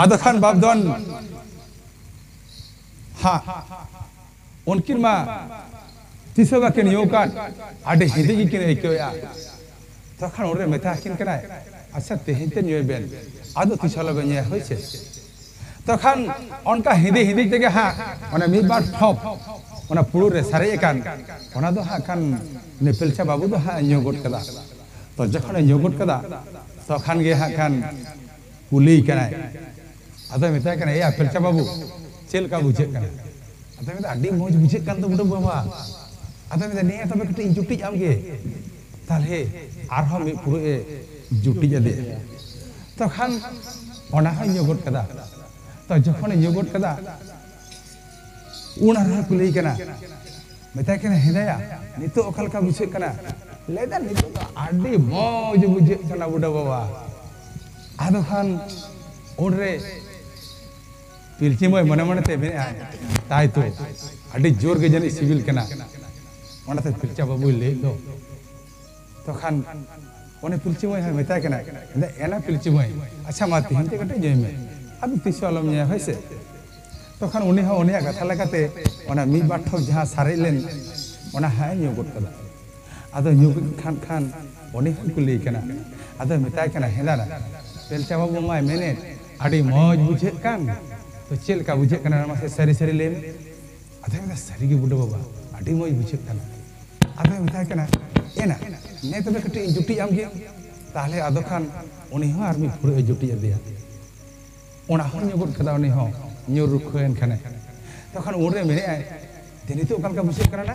ᱟᱫᱚ ᱠᱷᱟᱱ ᱵᱟᱯᱫᱷᱚᱱ ᱦᱟᱸᱜ ᱩᱱᱠᱤᱱ ᱢᱟ ᱛᱤᱥ ᱦᱚᱸ ᱵᱟᱹᱠᱤᱱ ᱧᱩ ᱟᱠᱟᱫ, ᱟᱹᱰᱤ ᱦᱤᱸᱫᱤᱡ ᱜᱮᱠᱤᱱ ᱟᱹᱭᱠᱟᱹᱣᱮᱫᱼᱟ᱾ ᱛᱚᱠᱷᱚᱱ ᱩᱱᱨᱮ ᱢᱮᱛᱟ ᱟᱹᱠᱤᱱ ᱠᱟᱱᱟᱭ, "ᱟᱪᱪᱷᱟ, ᱛᱮᱦᱮᱧ ᱛᱮ ᱧᱩᱭ ᱵᱮᱱ, ᱟᱫᱚ ᱛᱤᱥ ᱦᱚᱸ ᱟᱞᱚᱵᱮᱱ ᱧᱩᱭᱟ, ᱦᱳᱭ ᱥᱮ?" ᱛᱚᱠᱷᱚᱱ ᱚᱱᱠᱟ ᱦᱤᱸᱫᱤ ᱦᱤᱸᱫᱤ ᱛᱮᱜᱮ ᱦᱟᱸᱜ ᱚᱱᱟ ᱢᱤᱫ ᱵᱟᱨ ᱴᱷᱚᱯ ᱚᱱᱟ ᱯᱷᱩᱲᱩᱜ ᱨᱮ ᱥᱟᱨᱮᱡ ᱟᱠᱟᱱ, ᱚᱱᱟ ᱫᱚ ᱦᱟᱸᱜ ᱠᱷᱟᱱ ᱩᱱᱤ ᱯᱤᱞᱪᱟ ᱵᱟᱹᱵᱩ ᱫᱚ ᱦᱟᱸᱜ ᱧᱩ ᱜᱚᱫ ᱠᱟᱫᱟ᱾ ᱛᱚ ᱡᱚᱠᱷᱚᱱᱮ ᱧᱩ ᱜᱚᱫ ᱠᱟᱫᱟ, ᱛᱚᱠᱷᱟᱱ ᱜᱮ ᱦᱟᱸᱜ ᱠᱷᱟᱱ ᱠᱩᱞᱤᱭᱮ ᱠᱟᱱᱟᱭ, ᱟᱫᱚᱭ ᱢᱮᱛᱟᱭ ᱠᱟᱱᱟ, "ᱮᱭᱟ ᱯᱤᱞᱪᱟ ᱵᱟᱹᱵᱩ, ᱪᱮᱫ ᱞᱮᱠᱟ ᱵᱩᱡᱷᱟᱹᱜ ᱠᱟᱱᱟ?" ᱟᱫᱚᱭ ᱢᱮᱱᱫᱟ, "ᱟᱹᱰᱤ ᱢᱚᱡᱽ ᱵᱩᱡᱷᱟᱹᱜ ᱠᱟᱱ ᱫᱚ ᱵᱩᱰᱷᱟᱹ ᱵᱟᱵᱟ᱾" ᱟᱫᱚᱭ ᱢᱮᱱᱫᱟ, "ᱱᱤᱭᱟᱹ ᱛᱚᱵᱮ ᱠᱟᱹᱴᱤᱡ ᱤᱧ ᱡᱩᱴᱤᱡ ᱟᱢ ᱜᱮ, ᱛᱟᱦᱞᱮ ᱟᱨᱦᱚᱸ ᱢᱤᱫ ᱯᱷᱩᱲᱩᱜ ᱮ ᱡᱩᱴᱤᱡ ᱟᱫᱮᱭᱟ᱾ ᱛᱚᱠᱷᱟᱱ ᱚᱱᱟ ᱦᱚᱸᱭ ᱧᱩ ᱜᱚᱫ ᱠᱟᱫᱟ᱾ ᱛᱚ ᱡᱚᱠᱷᱚᱱᱮ ᱧᱩ ᱜᱚᱫ ᱠᱟᱫᱟ, ᱩᱱ ᱟᱨᱦᱚᱸ ᱠᱩᱞᱤᱭᱮ ᱠᱟᱱᱟ, ᱢᱮᱛᱟᱭ ᱠᱟᱱᱟ, "ᱦᱮᱸᱫᱟᱭᱟ, ᱱᱤᱛᱚᱜ ᱚᱠᱟ ᱞᱮᱠᱟ ᱵᱩᱡᱷᱟᱹᱜ ᱠᱟᱱᱟ?" ᱞᱟᱹᱭᱫᱟ, "ᱱᱤᱛᱚᱜ ᱫᱚ ᱟᱹᱰᱤ ᱢᱚᱡᱽ ᱵᱩᱡᱷᱟᱹᱜ ᱠᱟᱱᱟ ᱵᱩᱰᱷᱟᱹ ᱵᱟᱵᱟ᱾" ᱟᱫᱚ ᱠᱷᱟᱱ ᱩᱱᱨᱮ ᱯᱤᱞᱪᱩ ᱢᱟᱹᱭ ᱢᱚᱱᱮ ᱢᱚᱱᱮ ᱛᱮ ᱢᱮᱱᱮᱫᱼᱟᱭ, "ᱛᱟᱭ ᱛᱚ, ᱟᱹᱰᱤ ᱡᱳᱨ ᱜᱮ ᱡᱟᱹᱱᱤᱡ ᱥᱤᱵᱤᱞ ᱠᱟᱱᱟ, ᱚᱱᱟᱛᱮ ᱯᱤᱞᱪᱟ ᱵᱟᱹᱵᱩᱭ ᱞᱟᱹᱭᱮᱫ ᱫᱚ᱾" ᱛᱚᱠᱷᱟᱱ ᱩᱱᱤ ᱯᱤᱞᱪᱩ ᱢᱟᱹᱭ ᱦᱚᱸᱭ ᱢᱮᱛᱟᱭ ᱠᱟᱱᱟ, ᱢᱮᱱᱫᱟ, "ᱮᱱᱟ ᱯᱤᱞᱪᱩ ᱢᱟᱹᱭ, ᱟᱪᱪᱷᱟ ᱢᱟ ᱛᱮᱦᱮᱧ ᱛᱮ ᱠᱟᱹᱴᱤᱡ ᱧᱩᱭ ᱢᱮ, ᱟᱫᱚ ᱛᱤᱥ ᱦᱚᱸ ᱟᱞᱚᱢ ᱧᱩᱭᱟ, ᱦᱳᱭ ᱥᱮ?" ᱛᱚᱠᱷᱟᱱ ᱩᱱᱤ ᱦᱚᱸ ᱩᱱᱤᱭᱟᱜ ᱠᱟᱛᱷᱟ ᱞᱮᱠᱟᱛᱮ ᱚᱱᱟ ᱢᱤᱫ ᱵᱟᱨ ᱴᱷᱚᱯ ᱡᱟᱦᱟᱸ ᱥᱟᱨᱮᱡ ᱞᱮᱱ, ᱚᱱᱟ ᱦᱚᱸᱭ ᱧᱩ ᱜᱚᱫ ᱠᱟᱫᱟ᱾ ᱟᱫᱚ ᱧᱩ ᱠᱮᱫ ᱠᱷᱟᱱ, ᱠᱷᱟᱱ ᱩᱱᱤ ᱦᱚᱸᱭ ᱠᱩᱞᱤᱭᱮ ᱠᱟᱱᱟ, ᱟᱫᱚᱭ ᱢᱮᱛᱟᱭ ᱠᱟᱱᱟ, "ᱦᱮᱸ ᱫᱟᱫᱟ, ᱯᱤᱞᱪᱟ ᱵᱟᱹᱵᱩ ᱢᱟᱭ ᱢᱮᱱᱮᱫ, ᱟᱹᱰᱤ ᱢᱚᱡᱽ ᱵᱩᱡᱷᱟᱹᱜ ᱠᱟᱱ, ᱛᱚ ᱪᱮᱫ ᱞᱮᱠᱟ ᱵᱩᱡᱷᱟᱹᱜ ᱠᱟᱱᱟ, ᱢᱟᱥᱮ ᱥᱟᱹᱨᱤ ᱥᱟᱹᱨᱤ ᱞᱟᱹᱭ ᱢᱮ?" ᱟᱫᱚᱭ ᱢᱮᱱᱫᱟ, "ᱥᱟᱹᱨᱤ ᱜᱮ ᱵᱩᱰᱷᱟᱹ ᱵᱟᱵᱟ, ᱟᱹᱰᱤ ᱢᱚᱡᱽ ᱵᱩᱡᱷᱟᱹᱜ ᱠᱟᱱᱟ᱾" ᱟᱫᱚᱭ ᱢᱮᱛᱟᱭ ᱠᱟᱱᱟ, "ᱮᱱᱟ, ᱱᱮ ᱛᱚᱵᱮ ᱠᱟᱹᱴᱤᱡ ᱤᱧ ᱡᱩᱴᱤᱡ ᱟᱢ ᱜᱮ᱾" ᱛᱟᱦᱞᱮ ᱟᱫᱚ ᱠᱷᱟᱱ ᱩᱱᱤ ᱦᱚᱸ ᱟᱨ ᱢᱤᱫ ᱯᱷᱩᱲᱩᱜ ᱮ ᱡᱩᱴᱤᱡ ᱟᱫᱮᱭᱟ᱾ ᱚᱱᱟ ᱦᱚᱸ ᱧᱩ ᱜᱚᱫ ᱠᱟᱫᱟ ᱩᱱᱤ ᱦᱚᱸ, ᱧᱩ ᱨᱩᱠᱷᱟᱹᱭᱮᱱ ᱠᱷᱟᱱᱮ᱾ ᱛᱚᱠᱷᱚᱱ ᱩᱱᱨᱮ ᱢᱮᱱᱮᱫᱼᱟᱭ, "ᱡᱮ ᱱᱤᱛᱚᱜ ᱚᱠᱟ ᱞᱮᱠᱟ ᱵᱩᱡᱷᱟᱹᱜ ᱠᱟᱱᱟ ᱱᱟ?"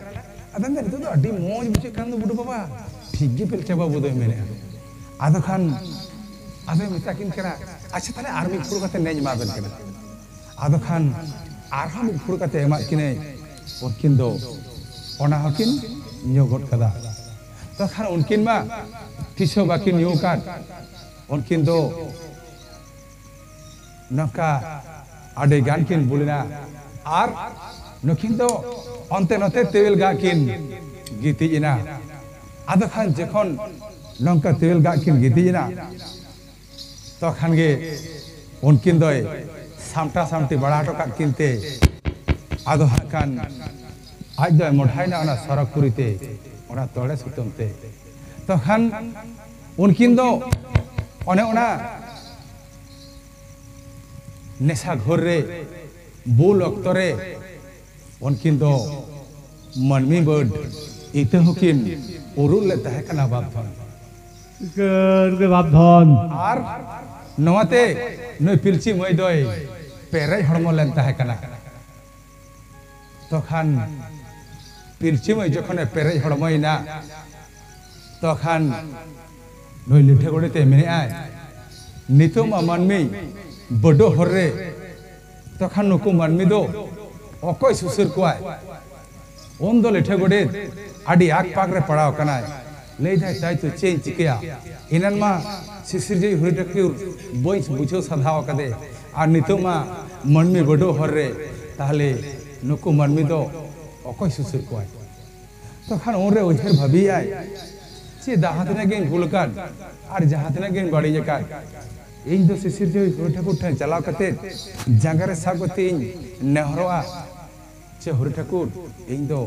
ᱟᱫᱚ ᱢᱮᱱᱫᱟ, "ᱱᱤᱛᱚᱜ ᱫᱚ ᱟᱹᱰᱤ ᱢᱚᱡᱽ ᱵᱩᱡᱷᱟᱹᱜ ᱠᱟᱱ ᱫᱚ ᱵᱩᱰᱷᱟᱹ ᱵᱟᱵᱟ, ᱴᱷᱤᱠ ᱜᱮ ᱯᱤᱞᱪᱟ ᱵᱟᱹᱵᱩ ᱫᱚᱭ ᱢᱮᱱᱮᱫᱼᱟ᱾" ᱟᱫᱚ ᱠᱷᱟᱱ ᱟᱫᱚᱭ ᱢᱮᱛᱟ ᱠᱤᱱ ᱠᱟᱱᱟ, "ᱟᱪᱪᱷᱟ, ᱛᱟᱦᱞᱮ ᱟᱨ ᱢᱤᱫ ᱯᱷᱩᱲᱩᱜ ᱠᱟᱛᱮ ᱱᱮᱧ ᱮᱢᱟ ᱵᱮᱱ ᱠᱟᱱᱟ᱾" ᱟᱫᱚ ᱠᱷᱟᱱ ᱟᱨᱦᱚᱸ ᱢᱤᱫ ᱯᱷᱩᱲᱩᱜ ᱠᱟᱛᱮ ᱮᱢᱟᱫ ᱠᱤᱱᱟᱹᱭ᱾ ᱩᱱᱠᱤᱱ ᱫᱚ ᱚᱱᱟ ᱦᱚᱸᱠᱤᱱ ᱧᱩ ᱜᱚᱫ ᱠᱟᱫᱟ᱾ ᱛᱚ ᱠᱷᱟᱱ ᱩᱱᱠᱤᱱ ᱢᱟ ᱛᱤᱥ ᱦᱚᱸ ᱵᱟᱹᱠᱤᱱ ᱧᱩ ᱟᱠᱟᱫ᱾ ᱩᱱᱠᱤᱱ ᱫᱚ ᱱᱚᱝᱠᱟ ᱟᱹᱰᱤ ᱜᱟᱱ ᱠᱤᱱ ᱵᱩᱞᱮᱱᱟ ᱟᱨ ᱱᱩᱠᱤᱱ ᱫᱚ ᱚᱱᱛᱮ ᱱᱚᱛᱮ ᱛᱮᱣᱮᱞ ᱜᱟᱜ ᱠᱤᱱ ᱜᱤᱛᱤᱡ ᱮᱱᱟ᱾ ᱟᱫᱚ ᱠᱷᱟᱱ ᱡᱚᱠᱷᱚᱱ ᱱᱚᱝᱠᱟ ᱛᱮᱣᱮᱞ ᱜᱟᱜ ᱠᱤᱱ ᱜᱤᱛᱤᱡ ᱮᱱᱟ, ᱛᱚᱠᱷᱟᱱ ᱜᱮ ᱩᱱᱠᱤᱱ ᱫᱚᱭ ᱥᱟᱢᱴᱟ ᱥᱟᱢᱴᱤ ᱵᱟᱲᱟ ᱦᱚᱴᱚ ᱠᱟᱜ ᱠᱤᱱ ᱛᱮ, ᱟᱫᱚ ᱦᱟᱸᱜ ᱠᱷᱟᱱ ᱟᱡ ᱫᱚᱭ ᱢᱚᱰᱷᱟᱭᱮᱱᱟ ᱚᱱᱟ ᱥᱚᱨᱚᱜᱽᱯᱩᱨᱤ ᱛᱮ, ᱚᱱᱟ ᱛᱚᱲᱮ ᱥᱩᱛᱟᱹᱢ ᱛᱮ᱾ ᱛᱚᱠᱷᱟᱱ ᱩᱱᱠᱤᱱ ᱫᱚ ᱚᱱᱮ ᱚᱱᱟ ᱱᱮᱥᱟ ᱜᱷᱳᱨ ᱨᱮ, ᱵᱩᱞ ᱚᱠᱛᱚ ᱨᱮ ᱩᱱᱠᱤᱱ ᱫᱚ ᱢᱟᱹᱱᱢᱤ ᱵᱟᱹᱰ ᱤᱛᱟᱹ ᱦᱚᱸᱠᱤᱱ ᱩᱨᱩᱞ ᱞᱮᱫ ᱛᱟᱦᱮᱸ ᱠᱟᱱᱟ, ᱵᱟᱯ ᱫᱷᱚᱱ᱾ ᱤᱠᱟᱹᱨ ᱜᱮ ᱵᱟᱯ ᱫᱷᱚᱱ᱾ ᱟᱨ ᱱᱚᱣᱟᱛᱮ ᱱᱩᱭ ᱯᱤᱞᱪᱩ ᱢᱟᱹᱭ ᱫᱚᱭ ᱯᱮᱨᱮᱡ ᱦᱚᱲᱢᱚ ᱞᱮᱱ ᱛᱟᱦᱮᱸ ᱠᱟᱱᱟ᱾ ᱛᱚᱠᱷᱟᱱ ᱯᱤᱞᱪᱩ ᱢᱟᱹᱭ ᱡᱚᱠᱷᱚᱱᱮ ᱯᱮᱨᱮᱡ ᱦᱚᱲᱢᱚᱭᱮᱱᱟ, ᱛᱚᱠᱷᱟᱱ ᱱᱩᱭ ᱞᱤᱴᱷᱟᱹ ᱜᱚᱰᱮᱛ ᱮ ᱢᱮᱱᱮᱫᱼᱟᱭ, ᱱᱤᱛᱚᱜ ᱢᱟ ᱢᱟᱹᱱᱢᱤ ᱵᱟᱹᱰᱚ ᱦᱚᱨ ᱨᱮ, ᱛᱚᱠᱷᱟᱱ ᱱᱩᱠᱩ ᱢᱟᱹᱱᱢᱤ ᱫᱚ ᱚᱠᱚᱭ ᱥᱩᱥᱟᱹᱨ ᱠᱚᱣᱟᱭ? ᱩᱱ ᱫᱚ ᱞᱤᱴᱷᱟᱹ ᱜᱚᱰᱮᱛ ᱟᱹᱰᱤ ᱟᱠ ᱯᱟᱠ ᱨᱮ ᱯᱟᱲᱟᱣ ᱠᱟᱱᱟᱭ᱾ ᱞᱟᱹᱭᱫᱟᱭ, ᱛᱟᱭ ᱛᱚ ᱪᱮᱫ ᱤᱧ ᱪᱤᱠᱟᱹᱭᱟ? ᱮᱱᱟᱱ ᱢᱟ ᱥᱤᱥᱤᱨᱡᱟᱹᱣᱤᱡ ᱦᱚᱨᱤ ᱴᱷᱟᱹᱠᱩᱨ ᱵᱟᱹᱧ ᱵᱩᱡᱷᱟᱹᱣ ᱥᱟᱫᱷᱟᱣ ᱟᱠᱟᱫᱮ, ᱟᱨ ᱱᱤᱛᱚᱜ ᱢᱟ ᱢᱟᱹᱱᱢᱤ ᱵᱟᱹᱰᱚ ᱦᱚᱨ ᱨᱮ, ᱛᱟᱦᱞᱮ ᱱᱩᱠᱩ ᱢᱟᱹᱱᱢᱤ ᱫᱚ ᱚᱠᱚᱭ ᱥᱩᱥᱟᱹᱨ ᱠᱚᱣᱟᱭ? ᱛᱚᱠᱷᱟᱱ ᱩᱱᱨᱮ ᱩᱭᱦᱟᱹᱨ ᱵᱷᱟᱹᱵᱤᱭᱟᱭ, ᱪᱮᱫ ᱡᱟᱦᱟᱸ ᱛᱤᱱᱟᱹᱜ ᱜᱤᱧ ᱵᱷᱩᱞ ᱟᱠᱟᱫ ᱟᱨ ᱡᱟᱦᱟᱸ ᱛᱤᱱᱟᱹᱜ ᱜᱤᱧ ᱵᱟᱹᱲᱤᱡ ᱟᱠᱟᱫ, ᱤᱧ ᱫᱚ ᱥᱤᱥᱤᱨᱡᱟᱹᱣᱤᱡ ᱦᱚᱨᱤ ᱴᱷᱟᱹᱠᱩᱨ ᱴᱷᱮᱱ ᱪᱟᱞᱟᱣ ᱠᱟᱛᱮ ᱡᱟᱸᱜᱟ ᱨᱮ ᱥᱟᱵ ᱠᱟᱛᱮ ᱤᱧ ᱱᱮᱦᱚᱨᱚᱜᱼᱟ, ᱪᱮ ᱦᱚᱨᱤ ᱴᱷᱟᱹᱠᱩᱨ, ᱤᱧ ᱫᱚ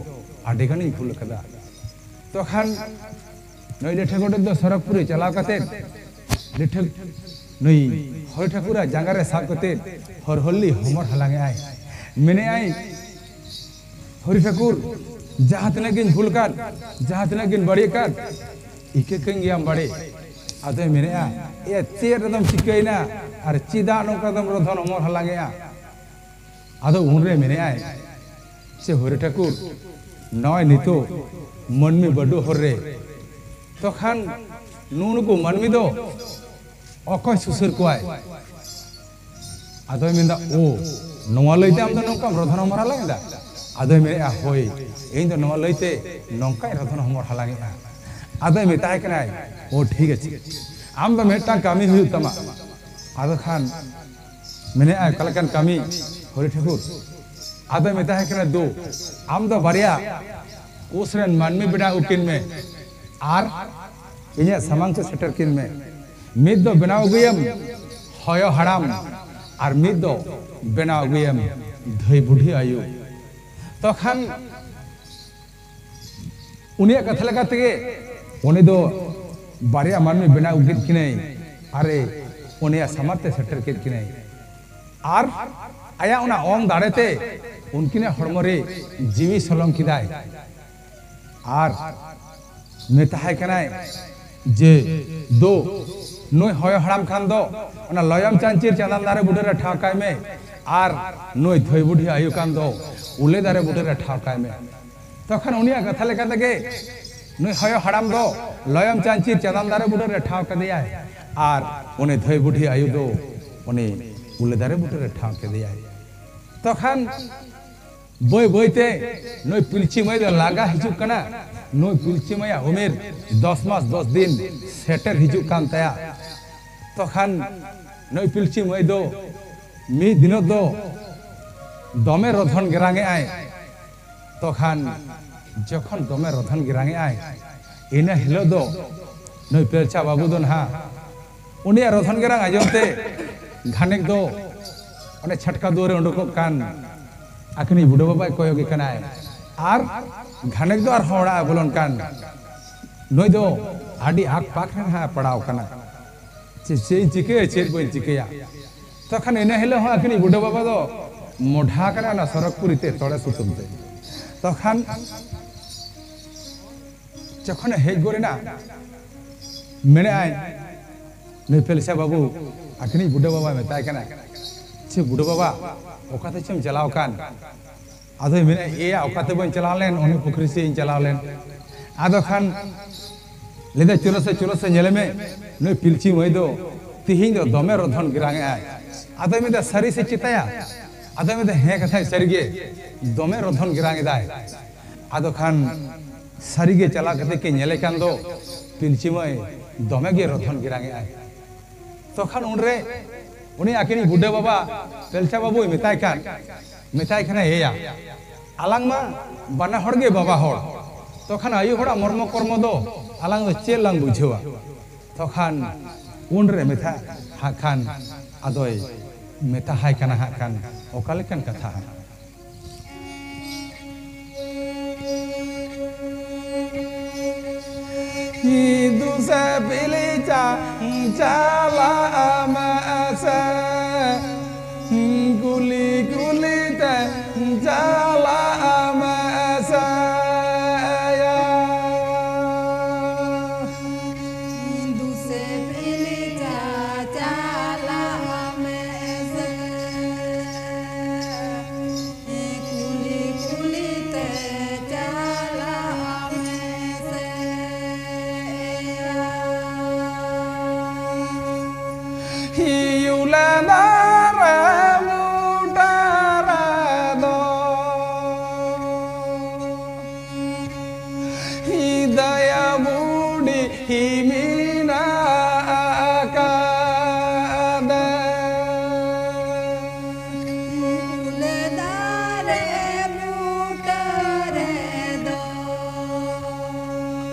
ᱟᱹᱰᱤ ᱜᱟᱱᱤᱧ ᱵᱷᱩᱞ ᱟᱠᱟᱫᱟ᱾ ᱛᱚᱠᱷᱟᱱ ᱱᱩᱭ ᱞᱤᱴᱷᱟᱹ ᱜᱚᱰᱮᱛ ᱫᱚ ᱥᱚᱨᱚᱜᱽᱯᱩᱨᱤ ᱪᱟᱞᱟᱣ ᱠᱟᱛᱮ ᱞᱤᱴᱷᱟᱹ ᱱᱩᱭ ᱦᱚᱨᱤ ᱴᱷᱟᱹᱠᱩᱨᱟᱜ ᱡᱟᱸᱜᱟ ᱨᱮ ᱥᱟᱵ ᱠᱟᱛᱮ ᱦᱚᱨᱦᱚᱞᱤ ᱦᱚᱢᱚᱨ ᱦᱟᱞᱟᱝ ᱮᱜᱼᱟᱭ᱾ ᱢᱮᱱᱮᱜᱼᱟᱭ, ᱦᱚᱨᱤ ᱴᱷᱟᱹᱠᱩᱨ, ᱡᱟᱦᱟᱸ ᱛᱤᱱᱟᱹᱜ ᱜᱤᱧ ᱵᱷᱩᱞ ᱟᱠᱟᱫ, ᱡᱟᱦᱟᱸ ᱛᱤᱱᱟᱹᱜ ᱜᱤᱧ ᱵᱟᱹᱲᱤᱡ ᱟᱠᱟᱫ, ᱤᱠᱟᱹ ᱠᱟᱹᱧ ᱜᱮᱭᱟᱢ ᱵᱟᱹᱲᱤᱡ᱾ ᱟᱫᱚᱭ ᱢᱮᱱᱮᱜᱼᱟ, ᱮᱭᱟ, ᱪᱮᱫ ᱨᱮᱫᱚᱢ ᱪᱤᱠᱟᱹᱭᱮᱱᱟ ᱟᱨ ᱪᱮᱫᱟᱜ ᱱᱚᱝᱠᱟ ᱫᱚᱢ ᱨᱚᱫᱷᱚᱱ ᱦᱚᱢᱚᱨ ᱦᱟᱞᱟᱝ ᱮᱜᱼᱟ? ᱟᱫᱚ ᱩᱱᱨᱮ ᱢᱮᱱᱮᱜᱼᱟᱭ, ᱪᱮ ᱦᱚᱨᱤ ᱴᱷᱟᱹᱠᱩᱨ, ᱱᱚᱜᱼᱚᱭ ᱱᱤᱛᱚᱜ ᱢᱟᱹᱱᱢᱤ ᱵᱟᱹᱰᱩ ᱦᱚᱨ ᱨᱮ, ᱛᱚᱠᱷᱟᱱ ᱱᱩᱜᱼᱩ ᱱᱩᱠᱩ ᱢᱟᱹᱱᱢᱤ ᱫᱚ ᱚᱠᱚᱭ ᱥᱩᱥᱟᱹᱨ ᱠᱚᱣᱟᱭ? ᱟᱫᱚᱭ ᱢᱮᱱᱫᱟ, ᱳ, ᱱᱚᱣᱟ ᱞᱟᱹᱭᱛᱮ ᱟᱢ ᱫᱚ ᱱᱚᱝᱠᱟᱢ ᱨᱚᱫᱷᱚᱱ ᱦᱚᱢᱚᱨ ᱦᱟᱞᱟᱝ ᱮᱫᱟ? ᱟᱫᱚᱭ ᱢᱮᱱᱮᱫᱼᱟ, ᱦᱳᱭ, ᱤᱧ ᱫᱚ ᱱᱚᱣᱟ ᱞᱟᱹᱭᱛᱮ ᱱᱚᱝᱠᱟᱧ ᱨᱚᱫᱷᱚᱱ ᱦᱚᱢᱚᱨ ᱦᱟᱞᱟᱝ ᱮᱫᱼᱟ᱾ ᱟᱫᱚᱭ ᱢᱮᱛᱟᱭ ᱠᱟᱱᱟᱭ, ᱳ, ᱴᱷᱤᱠ ᱟᱪᱷᱮ, ᱟᱢ ᱫᱚ ᱢᱤᱫᱴᱟᱝ ᱠᱟᱹᱢᱤ ᱦᱩᱭᱩᱜ ᱛᱟᱢᱟ᱾ ᱟᱫᱚ ᱠᱷᱟᱱ ᱢᱮᱱᱮᱫᱼᱟᱭ, ᱚᱠᱟ ᱞᱮᱠᱟᱱ ᱠᱟᱹᱢᱤ ᱦᱚᱨᱤ ᱴᱷᱟᱹᱠᱩᱨ? ᱟᱫᱚᱭ ᱢᱮᱛᱟᱭ ᱠᱟᱱᱟ, ᱫᱩ, ᱟᱢ ᱫᱚ ᱵᱟᱨᱭᱟ ᱠᱳᱥ ᱨᱮᱱ ᱢᱟᱹᱱᱢᱤ ᱵᱮᱱᱟᱣ ᱩᱠᱤᱱ ᱢᱮ ᱟᱨ ᱤᱧᱟᱹᱜ ᱥᱟᱢᱟᱝ ᱛᱮ ᱥᱮᱴᱮᱨ ᱠᱤᱱ ᱢᱮ᱾ ᱢᱤᱫ ᱫᱚ ᱵᱮᱱᱟᱣ ᱟᱹᱜᱩᱭᱮᱢ ᱦᱚᱭᱚ ᱦᱟᱲᱟᱢ ᱟᱨ ᱢᱤᱫ ᱫᱚ ᱵᱮᱱᱟᱣ ᱟᱹᱜᱩᱭᱮᱢ ᱫᱷᱟᱹᱭ ᱵᱩᱰᱷᱤ ᱟᱭᱳ᱾ ᱛᱚᱠᱷᱟᱱ ᱩᱱᱤᱭᱟᱜ ᱠᱟᱛᱷᱟ ᱞᱮᱠᱟ ᱛᱮᱜᱮ ᱩᱱᱤ ᱫᱚ ᱵᱟᱨᱭᱟ ᱢᱟᱹᱱᱢᱤ ᱵᱮᱱᱟᱣ ᱟᱹᱜᱩ ᱠᱮᱫ ᱠᱤᱱᱟᱹᱭ ᱟᱨ ᱩᱱᱤᱭᱟᱜ ᱥᱟᱢᱟᱝ ᱛᱮ ᱥᱮᱴᱮᱨ ᱠᱮᱫ ᱠᱤᱱᱟᱹᱭ᱾ ᱟᱨ ᱟᱭᱟᱜ ᱚᱱᱟ ᱚᱝ ᱫᱟᱲᱮ ᱛᱮ ᱩᱱᱠᱤᱱᱟᱜ ᱦᱚᱲᱢᱚ ᱨᱮ ᱡᱤᱣᱤ ᱥᱚᱞᱚᱝ ᱠᱮᱫᱟᱭ᱾ ᱟᱨ ᱢᱮᱛᱟᱭ ᱠᱟᱱᱟᱭ ᱡᱮ, "ᱫᱳ, ᱱᱩᱭ ᱦᱚᱭᱚ ᱦᱟᱲᱟᱢ ᱠᱷᱟᱱ ᱫᱚ ᱚᱱᱟ ᱞᱚᱭᱚᱢ ᱪᱟᱧᱪᱤᱨ ᱪᱟᱸᱫᱟᱞ ᱫᱟᱨᱮ ᱵᱩᱴᱟᱹ ᱨᱮ ᱴᱷᱟᱶ ᱠᱟᱭ ᱢᱮ, ᱟᱨ ᱱᱩᱭ ᱫᱷᱟᱹᱭ ᱵᱩᱰᱷᱤ ᱟᱭᱳ ᱠᱷᱟᱱ ᱫᱚ ᱩᱞᱮ ᱫᱟᱨᱮ ᱵᱩᱴᱟᱹ ᱨᱮ ᱴᱷᱟᱶ ᱠᱟᱭ ᱢᱮ᱾" ᱛᱚᱠᱷᱟᱱ ᱩᱱᱤᱭᱟᱜ ᱠᱟᱛᱷᱟ ᱞᱮᱠᱟ ᱛᱮᱜᱮ ᱱᱩᱭ ᱦᱚᱭᱚ ᱦᱟᱲᱟᱢ ᱫᱚ ᱞᱚᱭᱚᱢ ᱪᱟᱧᱪᱤᱨ ᱪᱟᱸᱫᱟᱞ ᱫᱟᱨᱮ ᱵᱩᱴᱟᱹ ᱨᱮ ᱴᱷᱟᱶ ᱠᱮᱫᱮᱭᱟᱭ, ᱟᱨ ᱩᱱᱤ ᱫᱷᱟᱹᱭ ᱵᱩᱰᱷᱤ ᱟᱭᱳ ᱫᱚ ᱩᱱᱤ ᱩᱞᱮ ᱫᱟᱨᱮ ᱵᱩᱴᱟᱹ ᱨᱮ ᱴᱷᱟᱶ ᱠᱮᱫᱮᱭᱟᱭ᱾ ᱛᱚᱠᱷᱟᱱ ᱵᱟᱹᱭ ᱵᱟᱹᱭ ᱛᱮ ᱱᱩᱭ ᱯᱤᱞᱪᱤ ᱢᱟᱹᱭ ᱫᱚ ᱞᱟᱸᱜᱟ ᱦᱤᱡᱩᱜ ᱠᱟᱱᱟ᱾ ᱱᱩᱭ ᱯᱤᱞᱪᱤ ᱢᱟᱹᱭᱟᱜ ᱩᱢᱮᱨ ᱫᱚᱥ ᱢᱟᱥ ᱫᱚᱥ ᱫᱤᱱ ᱥᱮᱴᱮᱨ ᱦᱤᱡᱩᱜ ᱠᱟᱱ ᱛᱟᱭᱟ᱾ ᱛᱚᱠᱷᱟᱱ ᱱᱩᱭ ᱯᱤᱞᱪᱤ ᱢᱟᱹᱭ ᱫᱚ ᱢᱤᱫ ᱫᱤᱱᱚᱜ ᱫᱚ ᱫᱚᱢᱮ ᱨᱚᱫᱷᱚᱱ ᱜᱮᱨᱟᱝ ᱮᱜᱼᱟᱭ᱾ ᱛᱚᱠᱷᱟᱱ ᱡᱚᱠᱷᱚᱱ ᱫᱚᱢᱮ ᱨᱚᱫᱷᱚᱱ ᱜᱮᱨᱟᱝ ᱮᱜᱼᱟᱭ, ᱤᱱᱟᱹ ᱦᱤᱞᱳᱜ ᱫᱚ ᱱᱩᱭ ᱯᱮᱞᱪᱟ ᱵᱟᱹᱵᱩ ᱫᱚ ᱱᱟᱦᱟᱜ ᱩᱱᱤᱭᱟᱜ ᱨᱚᱫᱷᱚᱱ ᱜᱮᱨᱟᱝ ᱟᱸᱡᱚᱢ ᱛᱮ ᱜᱷᱟᱱᱮᱠ ᱫᱚ ᱚᱱᱮ ᱪᱷᱟᱴᱠᱟ ᱫᱩᱣᱟᱹᱨ ᱨᱮ ᱩᱰᱩᱠᱚᱜ ᱠᱟᱱ ᱟᱹᱠᱷᱱᱤ ᱵᱩᱰᱷᱟᱹ ᱵᱟᱵᱟᱭ ᱠᱚᱭᱚᱜᱮ ᱠᱟᱱᱟᱭ᱾ ᱟᱨ ᱜᱷᱟᱱᱮᱠ ᱫᱚ ᱟᱨᱦᱚᱸ ᱚᱲᱟᱜ ᱮ ᱵᱚᱞᱚᱱ ᱠᱟᱱ᱾ ᱱᱩᱭ ᱫᱚ ᱟᱹᱰᱤ ᱟᱠ ᱯᱟᱠ ᱨᱮ ᱱᱟᱦᱟᱜ ᱮ ᱯᱟᱲᱟᱣ ᱠᱟᱱᱟ᱾ ᱪᱮᱫ, ᱪᱮᱫ ᱤᱧ ᱪᱤᱠᱟᱹᱭᱟ, ᱪᱮᱫ ᱵᱟᱹᱧ ᱪᱤᱠᱟᱹᱭᱟ? ᱛᱚᱠᱷᱟᱱ ᱤᱱᱟᱹ ᱦᱤᱞᱳᱜ ᱦᱚᱸ ᱟᱹᱠᱷᱱᱤ ᱵᱩᱰᱷᱟᱹ ᱵᱟᱵᱟ ᱫᱚ ᱢᱚᱰᱷᱟ ᱠᱟᱱᱟ ᱚᱱᱟ ᱥᱚᱨᱚᱜᱽᱯᱩᱨᱤ ᱛᱮ ᱛᱚᱲᱮ ᱥᱩᱛᱟᱹᱢ ᱛᱮ᱾ ᱛᱚᱠᱷᱟᱱ ᱡᱚᱠᱷᱚᱱᱮ ᱦᱮᱡ ᱜᱚᱫ ᱮᱱᱟ, ᱢᱮᱱᱮᱫᱼᱟᱭ, ᱱᱩᱭ ᱯᱮᱞᱪᱟ ᱵᱟᱹᱵᱩ, ᱟᱹᱠᱷᱱᱤ ᱵᱩᱰᱷᱟᱹ ᱵᱟᱵᱟ ᱢᱮᱛᱟᱭ ᱠᱟᱱᱟ, "ᱪᱮ ᱵᱩᱰᱷᱟᱹ ᱵᱟᱵᱟ, ᱚᱠᱟ ᱛᱮ ᱪᱚᱢ ᱪᱟᱞᱟᱣ ᱠᱟᱱ?" ᱟᱫᱚᱭ ᱢᱮᱱᱮᱫᱼᱟ, "ᱮᱭᱟ, ᱚᱠᱟ ᱛᱮ ᱵᱟᱹᱧ ᱪᱟᱞᱟᱣ ᱞᱮᱱ, ᱩᱱᱤ ᱯᱩᱠᱷᱨᱤ ᱥᱮᱫ ᱤᱧ ᱪᱟᱞᱟᱣ ᱞᱮᱱ᱾" ᱟᱫᱚ ᱠᱷᱟᱱ ᱞᱟᱹᱭᱫᱟ, "ᱪᱚᱞᱚ ᱥᱮ, ᱪᱚᱞᱚ ᱥᱮ, ᱧᱮᱞᱮ ᱢᱮ, ᱱᱩᱭ ᱯᱤᱞᱪᱤ ᱢᱟᱹᱭ ᱫᱚ ᱛᱤᱦᱤᱧ ᱫᱚ ᱫᱚᱢᱮ ᱨᱚᱫᱷᱚᱱ ᱜᱮᱨᱟᱝ ᱮᱜᱼᱟᱭ᱾" ᱟᱫᱚᱭ ᱢᱮᱱᱫᱟ, "ᱥᱟᱹᱨᱤ ᱥᱮ ᱪᱮᱛᱟᱭᱟ?" ᱟᱫᱚᱭ ᱢᱮᱱᱫᱟ, "ᱦᱮᱸ ᱠᱟᱛᱷᱟᱭ ᱥᱟᱹᱨᱤ ᱜᱮ, ᱫᱚᱢᱮ ᱨᱚᱫᱷᱚᱱ ᱜᱮᱨᱟᱝ ᱮᱫᱟᱭ᱾" ᱟᱫᱚ ᱠᱷᱟᱱ ᱥᱟᱹᱨᱤ ᱜᱮ ᱪᱟᱞᱟᱣ ᱠᱟᱛᱮ ᱠᱤᱱ ᱧᱮᱞᱮ ᱠᱟᱱ ᱫᱚ ᱯᱤᱞᱪᱤ ᱢᱟᱹᱭ ᱫᱚᱢᱮ ᱜᱮ ᱨᱚᱫᱷᱚᱱ ᱜᱮᱨᱟᱝ ᱮᱜᱼᱟᱭ᱾ ᱛᱚᱠᱷᱟᱱ ᱩᱱᱨᱮ ᱩᱱᱤ ᱟᱹᱠᱤᱱᱤᱡ ᱵᱩᱰᱷᱟᱹ ᱵᱟᱵᱟ ᱯᱮᱞᱪᱟ ᱵᱟᱹᱵᱩᱭ ᱢᱮᱛᱟᱭ ᱠᱟᱱ, ᱢᱮᱛᱟᱭ ᱠᱟᱱᱟ, "ᱮᱭᱟ, ᱟᱞᱟᱝ ᱢᱟ ᱵᱟᱱᱟ ᱦᱚᱲ ᱜᱮ ᱵᱟᱵᱟ ᱦᱚᱲ, ᱛᱚᱠᱷᱟᱱ ᱟᱭᱳ ᱦᱚᱲᱟᱜ ᱢᱚᱨᱢᱚ ᱠᱚᱨᱢᱚ ᱫᱚ ᱟᱞᱟᱝ ᱫᱚ ᱪᱮᱫ ᱞᱟᱝ ᱵᱩᱡᱷᱟᱹᱣᱟ?" ᱛᱚᱠᱷᱟᱱ ᱩᱱᱨᱮ ᱢᱮᱛᱷᱟ ᱦᱟᱸᱜ ᱠᱷᱟᱱ ᱟᱫᱚᱭ ᱢᱮᱛᱟᱦᱟᱭ ᱠᱟᱱᱟ ᱦᱟᱸᱜ ᱠᱷᱟᱱ ᱚᱠᱟ ᱞᱮᱠᱟᱱ ᱠᱟᱛᱷᱟ ᱦᱟᱸᱜ᱾ ᱫᱩᱥᱮ ᱯᱤᱞᱤᱪᱟ ᱪᱟᱞᱟᱜ ᱢᱮᱥᱮ, ᱠᱩᱞᱤ ᱠᱩᱞᱤ ᱛᱮ ᱪᱟᱞᱟᱜ ᱢᱮᱥᱮ ᱭᱟ᱾ ᱫᱩᱥᱮ ᱯᱤᱞᱤᱪᱟ ᱪᱟᱞᱟᱜ ᱢᱮᱥᱮ, ᱠᱩᱞᱤ ᱠᱩᱞᱤ ᱛᱮ ᱪᱟᱞᱟᱜ ᱢᱮᱥᱮ ᱭᱟ᱾ ᱦᱤᱭᱩᱞᱮ ᱫᱟᱨᱮ ᱵᱩᱴᱟᱹ ᱨᱮᱫᱚ ᱦᱤᱫᱟᱭᱟ ᱵᱩᱰᱷᱤ ᱢᱮᱱᱟᱜ ᱟᱠᱟᱫᱮ᱾ ᱩᱞ ᱫᱟᱨᱮ ᱵᱩᱴᱟᱹ ᱨᱮᱫᱚ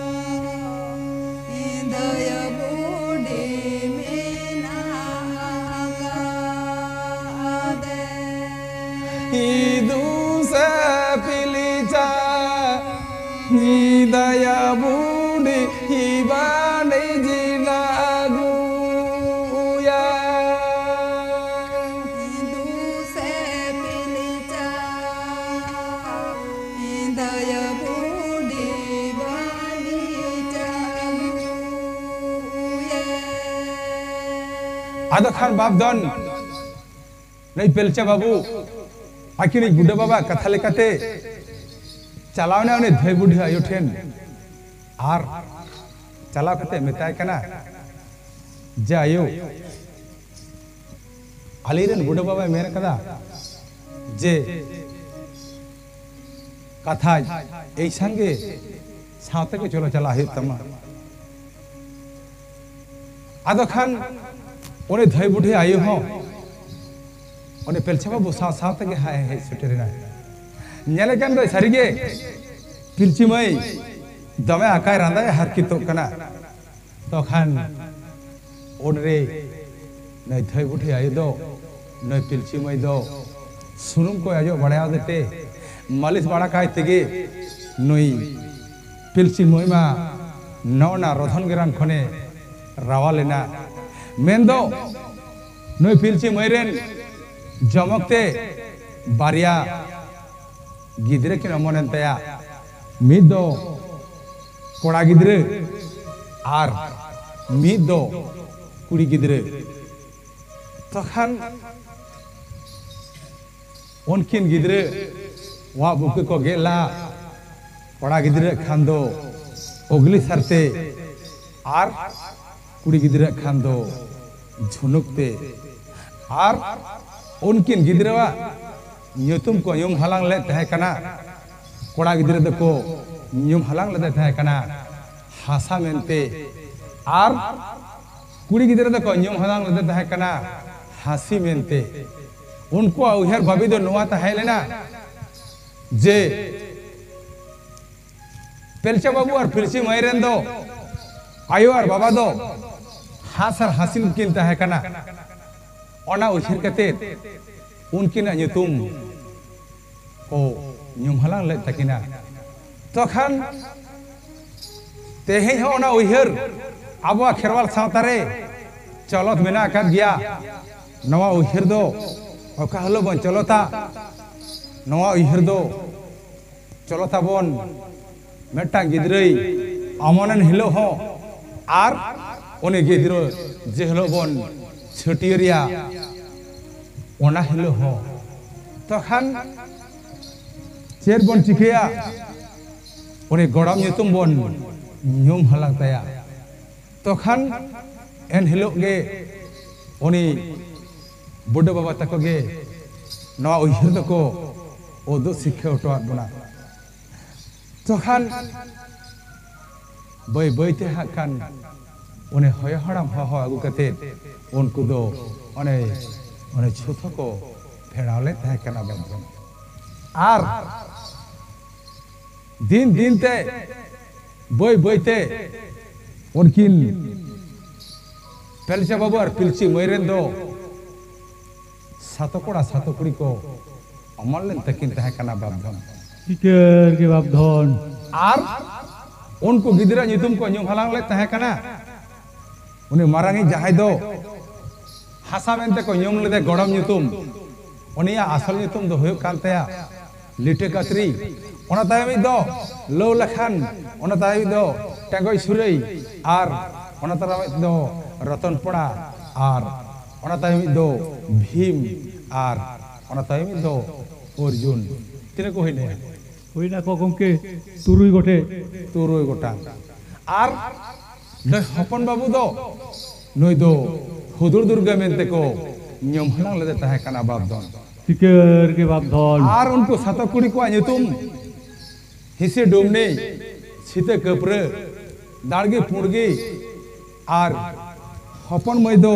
ᱫᱟᱭᱟ ᱵᱩᱰᱷᱤ ᱢᱮᱱᱟᱜ ᱟᱠᱟᱫᱮ᱾ ᱤᱫᱩ ᱥᱮ ᱯᱤᱞᱤᱪᱟ, ᱤᱫᱟᱭᱟ ᱵᱩᱰᱷᱤ ᱤᱵᱟᱱᱤ ᱡᱤᱱᱟ ᱟᱹᱜᱩᱭᱟ᱾ ᱤᱫᱩ ᱥᱮ ᱯᱤᱞᱤᱪᱟ, ᱫᱟᱭᱟ ᱵᱩᱰᱷᱤ ᱵᱟᱹᱱᱤ ᱪᱟᱹᱞᱩᱭᱮ᱾ ᱟᱫᱚ ᱠᱷᱟᱱ ᱵᱟᱯ ᱫᱚᱱ ᱱᱩᱭ ᱯᱮᱞᱪᱟ ᱵᱟᱹᱵᱩ ᱟᱹᱠᱤᱱᱤᱡ ᱵᱩᱰᱷᱟᱹ ᱵᱟᱵᱟ ᱠᱟᱛᱷᱟ ᱞᱮᱠᱟᱛᱮ ᱪᱟᱞᱟᱣ ᱮᱱᱟ ᱩᱱᱤ ᱫᱷᱟᱹᱭ ᱵᱩᱰᱷᱤ ᱟᱭᱳ ᱴᱷᱮᱱ᱾ ᱟᱨ ᱪᱟᱞᱟᱣ ᱠᱟᱛᱮ ᱢᱮᱛᱟᱭ ᱠᱟᱱᱟ ᱡᱮ, "ᱟᱭᱳ, ᱟᱞᱮᱨᱮᱱ ᱵᱩᱰᱷᱟᱹ ᱵᱟᱵᱟᱭ ᱢᱮᱱ ᱠᱟᱫᱟ ᱡᱮ ᱠᱟᱛᱷᱟ ᱮᱭ ᱥᱟᱝᱜᱮ ᱥᱟᱶᱛᱮ ᱜᱮ ᱪᱚᱞᱚ ᱪᱟᱞᱟᱜ ᱦᱩᱭᱩᱜ ᱛᱟᱢᱟ᱾" ᱟᱫᱚ ᱠᱷᱟᱱ ᱩᱱᱤ ᱫᱷᱟᱹᱭ ᱵᱩᱰᱷᱤ ᱟᱭᱳ ᱦᱚᱸ ᱩᱱᱤ ᱯᱮᱞᱪᱷᱟ ᱵᱟᱹᱵᱩ ᱥᱟᱶ ᱥᱟᱶ ᱛᱮᱜᱮ ᱦᱟᱸᱜ ᱮ ᱦᱮᱡ ᱥᱮᱴᱮᱨᱮᱱᱟ᱾ ᱧᱮᱞᱮ ᱠᱟᱱ ᱫᱚᱭ ᱥᱟᱹᱨᱤᱜᱮ ᱯᱤᱞᱪᱩ ᱢᱟᱹᱭ ᱫᱚᱢᱮ ᱟᱠᱟᱭ ᱨᱟᱸᱫᱟᱭ ᱦᱟᱨᱠᱮᱛᱚᱜ ᱠᱟᱱᱟ᱾ ᱛᱚᱠᱷᱟᱱ ᱩᱱᱨᱮ ᱱᱩᱭ ᱫᱷᱟᱹᱭ ᱵᱩᱰᱷᱤ ᱟᱭᱳ ᱫᱚ ᱱᱩᱭ ᱯᱤᱞᱪᱩ ᱢᱟᱹᱭ ᱫᱚ ᱥᱩᱱᱩᱢ ᱠᱚᱭ ᱚᱡᱚᱜ ᱵᱟᱲᱟᱭᱟᱫᱮ ᱛᱮ ᱢᱟᱹᱞᱤᱥ ᱵᱟᱲᱟ ᱠᱟᱭ ᱛᱮᱜᱮ ᱱᱩᱭ ᱯᱤᱞᱪᱩ ᱢᱟᱹᱭ ᱢᱟ ᱱᱚᱜᱼᱱᱟ ᱨᱚᱫᱷᱚᱱ ᱜᱮᱨᱟᱝ ᱠᱷᱚᱱᱮ ᱨᱟᱣᱟᱞ ᱮᱱᱟ᱾ ᱢᱮᱱᱫᱚ ᱱᱩᱭ ᱯᱤᱞᱪᱩ ᱢᱟᱹᱭ ᱨᱮᱱ ᱡᱚᱢᱚᱠ ᱛᱮ ᱵᱟᱨᱭᱟ ᱜᱤᱫᱽᱨᱟᱹ ᱠᱤᱱ ᱚᱢᱚᱱᱮᱱ ᱛᱟᱭᱟ, ᱢᱤᱫ ᱫᱚ ᱠᱚᱲᱟ ᱜᱤᱫᱽᱨᱟᱹ ᱟᱨ ᱢᱤᱫ ᱫᱚ ᱠᱩᱲᱤ ᱜᱤᱫᱽᱨᱟᱹ᱾ ᱛᱚᱠᱷᱟᱱ ᱩᱱᱠᱤᱱ ᱜᱤᱫᱽᱨᱟᱹ ᱣᱟᱜ ᱵᱩᱠᱟᱹ ᱠᱚ ᱜᱮᱫ ᱞᱟᱜᱼᱟ᱾ ᱠᱚᱲᱟ ᱜᱤᱫᱽᱨᱟᱹ ᱠᱷᱟᱱ ᱫᱚ ᱚᱜᱽᱞᱤ ᱥᱟᱨᱛᱮ ᱟᱨ ᱠᱩᱲᱤ ᱜᱤᱫᱽᱨᱟᱹ ᱠᱷᱟᱱ ᱫᱚ ᱡᱷᱩᱱᱩᱠ ᱛᱮ᱾ ᱟᱨ ᱩᱱᱠᱤᱱ ᱜᱤᱫᱽᱨᱟᱹᱣᱟᱜ ᱧᱩᱛᱩᱢ ᱠᱚ ᱧᱩᱢ ᱦᱟᱞᱟᱝ ᱞᱮᱫ ᱛᱟᱦᱮᱸ ᱠᱟᱱᱟ, ᱠᱚᱲᱟ ᱜᱤᱫᱽᱨᱟᱹ ᱫᱚᱠᱚ ᱧᱩᱢ ᱦᱟᱞᱟᱝ ᱞᱮᱫᱮ ᱛᱟᱦᱮᱸ ᱠᱟᱱᱟ ᱦᱟᱥᱟ ᱢᱮᱱᱛᱮ, ᱟᱨ ᱠᱩᱲᱤ ᱜᱤᱫᱽᱨᱟᱹ ᱫᱚᱠᱚ ᱧᱩᱢ ᱦᱟᱞᱟᱝ ᱞᱮᱫᱮ ᱛᱟᱦᱮᱸ ᱠᱟᱱᱟ ᱦᱟᱹᱥᱤ ᱢᱮᱱᱛᱮ᱾ ᱩᱱᱠᱩᱣᱟᱜ ᱩᱭᱦᱟᱹᱨ ᱵᱷᱟᱹᱵᱤ ᱫᱚ ᱱᱚᱣᱟ ᱛᱟᱦᱮᱸ ᱞᱮᱱᱟ ᱡᱮ ᱯᱤᱞᱪᱩ ᱵᱟᱹᱵᱩ ᱟᱨ ᱯᱤᱞᱪᱩ ᱢᱟᱹᱭ ᱨᱮᱱ ᱫᱚ ᱟᱭᱳ ᱟᱨ ᱵᱟᱵᱟ ᱫᱚ ᱦᱟᱸᱥ ᱟᱨ ᱦᱟᱹᱥᱤᱞ ᱠᱤᱱ ᱛᱟᱦᱮᱸ ᱠᱟᱱᱟ᱾ ᱚᱱᱟ ᱩᱭᱦᱟᱹᱨ ᱠᱟᱛᱮ ᱩᱱᱠᱤᱱᱟᱜ ᱧᱩᱛᱩᱢ ᱠᱚ ᱧᱩᱢ ᱦᱟᱞᱟᱝ ᱞᱮᱫ ᱛᱟᱹᱠᱤᱱᱟ᱾ ᱛᱚᱠᱷᱟᱱ ᱛᱮᱦᱮᱧ ᱦᱚᱸ ᱚᱱᱟ ᱩᱭᱦᱟᱹᱨ ᱟᱵᱚᱣᱟᱜ ᱠᱷᱮᱨᱣᱟᱞ ᱥᱟᱶᱛᱟ ᱨᱮ ᱪᱚᱞᱚᱛ ᱢᱮᱱᱟᱜ ᱟᱠᱟᱫ ᱜᱮᱭᱟ᱾ ᱱᱚᱣᱟ ᱩᱭᱦᱟᱹᱨ ᱫᱚ ᱚᱠᱟ ᱦᱤᱞᱳᱜ ᱵᱚᱱ ᱪᱚᱞᱚᱛᱟ? ᱱᱚᱣᱟ ᱩᱭᱦᱟᱹᱨ ᱫᱚ ᱪᱚᱞᱚᱛ ᱟᱵᱚᱱ ᱢᱤᱫᱴᱟᱝ ᱜᱤᱫᱽᱨᱟᱹᱭ ᱚᱢᱚᱱᱮᱱ ᱦᱤᱞᱳᱜ ᱦᱚᱸ, ᱟᱨ ᱩᱱᱤ ᱜᱤᱫᱽᱨᱟᱹ ᱡᱮ ᱦᱤᱞᱳᱜ ᱵᱚᱱ ᱪᱷᱟᱹᱴᱭᱟᱹᱨᱮᱭᱟ ᱚᱱᱟ ᱦᱤᱞᱳᱜ ᱦᱚᱸ᱾ ᱛᱚᱠᱷᱟᱱ ᱪᱮᱫ ᱵᱚᱱ ᱪᱤᱠᱟᱹᱭᱟ? ᱩᱱᱤ ᱜᱚᱲᱚᱢ ᱧᱩᱛᱩᱢ ᱵᱚᱱ ᱧᱩᱢ ᱦᱟᱞᱟᱝ ᱛᱟᱭᱟ᱾ ᱛᱚᱠᱷᱟᱱ ᱮᱱ ᱦᱤᱞᱳᱜ ᱜᱮ ᱩᱱᱤ ᱵᱩᱰᱷᱟᱹ ᱵᱟᱵᱟ ᱛᱟᱠᱚ ᱜᱮ ᱱᱚᱣᱟ ᱩᱭᱦᱟᱹᱨ ᱫᱚᱠᱚ ᱩᱫᱩᱜ ᱥᱤᱠᱷᱟᱹᱣ ᱦᱚᱴᱚᱣᱟᱫ ᱵᱚᱱᱟ᱾ ᱛᱚᱠᱷᱟᱱ ᱵᱟᱹᱭ ᱵᱟᱹᱭ ᱛᱮ ᱦᱟᱸᱜ ᱠᱷᱟᱱ ᱩᱱᱤ ᱦᱚᱭᱚ ᱦᱟᱲᱟᱢ ᱦᱚᱦᱚ ᱟᱹᱜᱩ ᱠᱟᱛᱮᱫ ᱩᱱᱠᱩ ᱫᱚ ᱚᱱᱮ ᱚᱱᱮ ᱪᱷᱩᱛ ᱦᱚᱸᱠᱚ ᱯᱷᱮᱲᱟᱣ ᱞᱮᱫ ᱛᱟᱦᱮᱸ ᱠᱟᱱᱟ ᱢᱮᱱᱛᱮ᱾ ᱟᱨ ᱫᱤᱱ ᱫᱤᱱ ᱛᱮ ᱵᱟᱹᱭ ᱵᱟᱹᱭ ᱛᱮ ᱩᱱᱠᱤᱱ ᱯᱮᱞᱪᱟ ᱵᱟᱹᱵᱩ ᱟᱨ ᱯᱤᱞᱪᱤ ᱢᱟᱹᱭ ᱨᱮᱱ ᱫᱚ ᱥᱟᱛᱚ ᱠᱚᱲᱟ ᱥᱟᱛᱚ ᱠᱩᱲᱤ ᱠᱚ ᱚᱢᱚᱱ ᱞᱮᱱ ᱛᱟᱹᱠᱤᱱ ᱛᱟᱦᱮᱸ ᱠᱟᱱᱟ ᱵᱟᱯᱫᱷᱚᱱ᱾ ᱪᱤᱠᱟᱹᱨ ᱜᱮ ᱵᱟᱯᱫᱷᱚᱱ᱾ ᱟᱨ ᱩᱱᱠᱩ ᱜᱤᱫᱽᱨᱟᱹ ᱧᱩᱛᱩᱢ ᱠᱚ ᱧᱩᱢ ᱦᱟᱞᱟᱝ ᱞᱮᱫ ᱛᱟᱦᱮᱸ ᱠᱟᱱᱟ᱾ ᱩᱱᱤ ᱢᱟᱨᱟᱝᱤᱡ ᱡᱟᱦᱟᱸᱭ ᱫᱚ ᱦᱟᱥᱟ ᱢᱮᱱᱛᱮ ᱠᱚ ᱧᱩᱢ ᱞᱮᱫᱮ ᱜᱚᱲᱚᱢ ᱧᱩᱛᱩᱢ, ᱩᱱᱤᱭᱟᱜ ᱟᱥᱚᱞ ᱧᱩᱛᱩᱢ ᱫᱚ ᱦᱩᱭᱩᱜ ᱠᱟᱱ ᱛᱟᱭᱟ ᱞᱤᱴᱟᱹ ᱠᱟᱛᱨᱤ᱾ ᱚᱱᱟ ᱛᱟᱭᱚᱢᱤᱡ ᱫᱚ ᱞᱟᱹᱣ ᱞᱮᱠᱷᱟᱱ, ᱚᱱᱟ ᱛᱟᱭᱚᱢᱤᱡ ᱫᱚ ᱴᱮᱸᱜᱚᱡ ᱥᱩᱨᱟᱹᱭ, ᱟᱨ ᱚᱱᱟ ᱛᱟᱭᱚᱢᱤᱡ ᱫᱚ ᱨᱚᱛᱚᱱ ᱯᱚᱲᱟ, ᱟᱨ ᱚᱱᱟ ᱛᱟᱭᱚᱢᱤᱡ ᱫᱚ ᱵᱷᱤᱢ, ᱟᱨ ᱚᱱᱟ ᱛᱟᱭᱚᱢᱤᱡ ᱫᱚ ᱚᱨᱡᱩᱱ᱾ ᱛᱤᱱᱟᱹᱜ ᱠᱚ ᱦᱩᱭᱱᱟ? ᱦᱩᱭᱱᱟ ᱠᱚ ᱜᱚᱢᱠᱮ, ᱛᱩᱨᱩᱭ ᱜᱚᱴᱮᱡ᱾ ᱛᱩᱨᱩᱭ ᱜᱚᱴᱟᱝ᱾ ᱟᱨ ᱱᱩᱭ ᱦᱚᱯᱚᱱ ᱵᱟᱹᱵᱩ ᱫᱚ, ᱱᱩᱭ ᱫᱚ ᱦᱩᱫᱩᱲ ᱫᱩᱨᱜᱟᱹ ᱢᱮᱱᱛᱮ ᱠᱚ ᱧᱩᱢ ᱦᱟᱞᱟᱝ ᱞᱮᱫᱮ ᱛᱟᱦᱮᱸ ᱠᱟᱱᱟ ᱵᱟᱯᱫᱷᱚᱱ᱾ ᱪᱤᱠᱟᱹᱨ ᱜᱮ ᱵᱟᱯᱫᱷᱚᱱ᱾ ᱟᱨ ᱩᱱᱠᱩ ᱥᱟᱛᱚ ᱠᱩᱲᱤ ᱠᱚᱣᱟᱜ ᱧᱩᱛᱩᱢ ᱦᱤᱥᱤ ᱰᱩᱢᱱᱤ, ᱥᱤᱛᱟᱹ ᱠᱟᱹᱯᱨᱟᱹ, ᱫᱟᱲᱜᱤ ᱯᱩᱸᱰᱜᱤ, ᱟᱨ ᱦᱚᱯᱚᱱ ᱢᱟᱹᱭ ᱫᱚ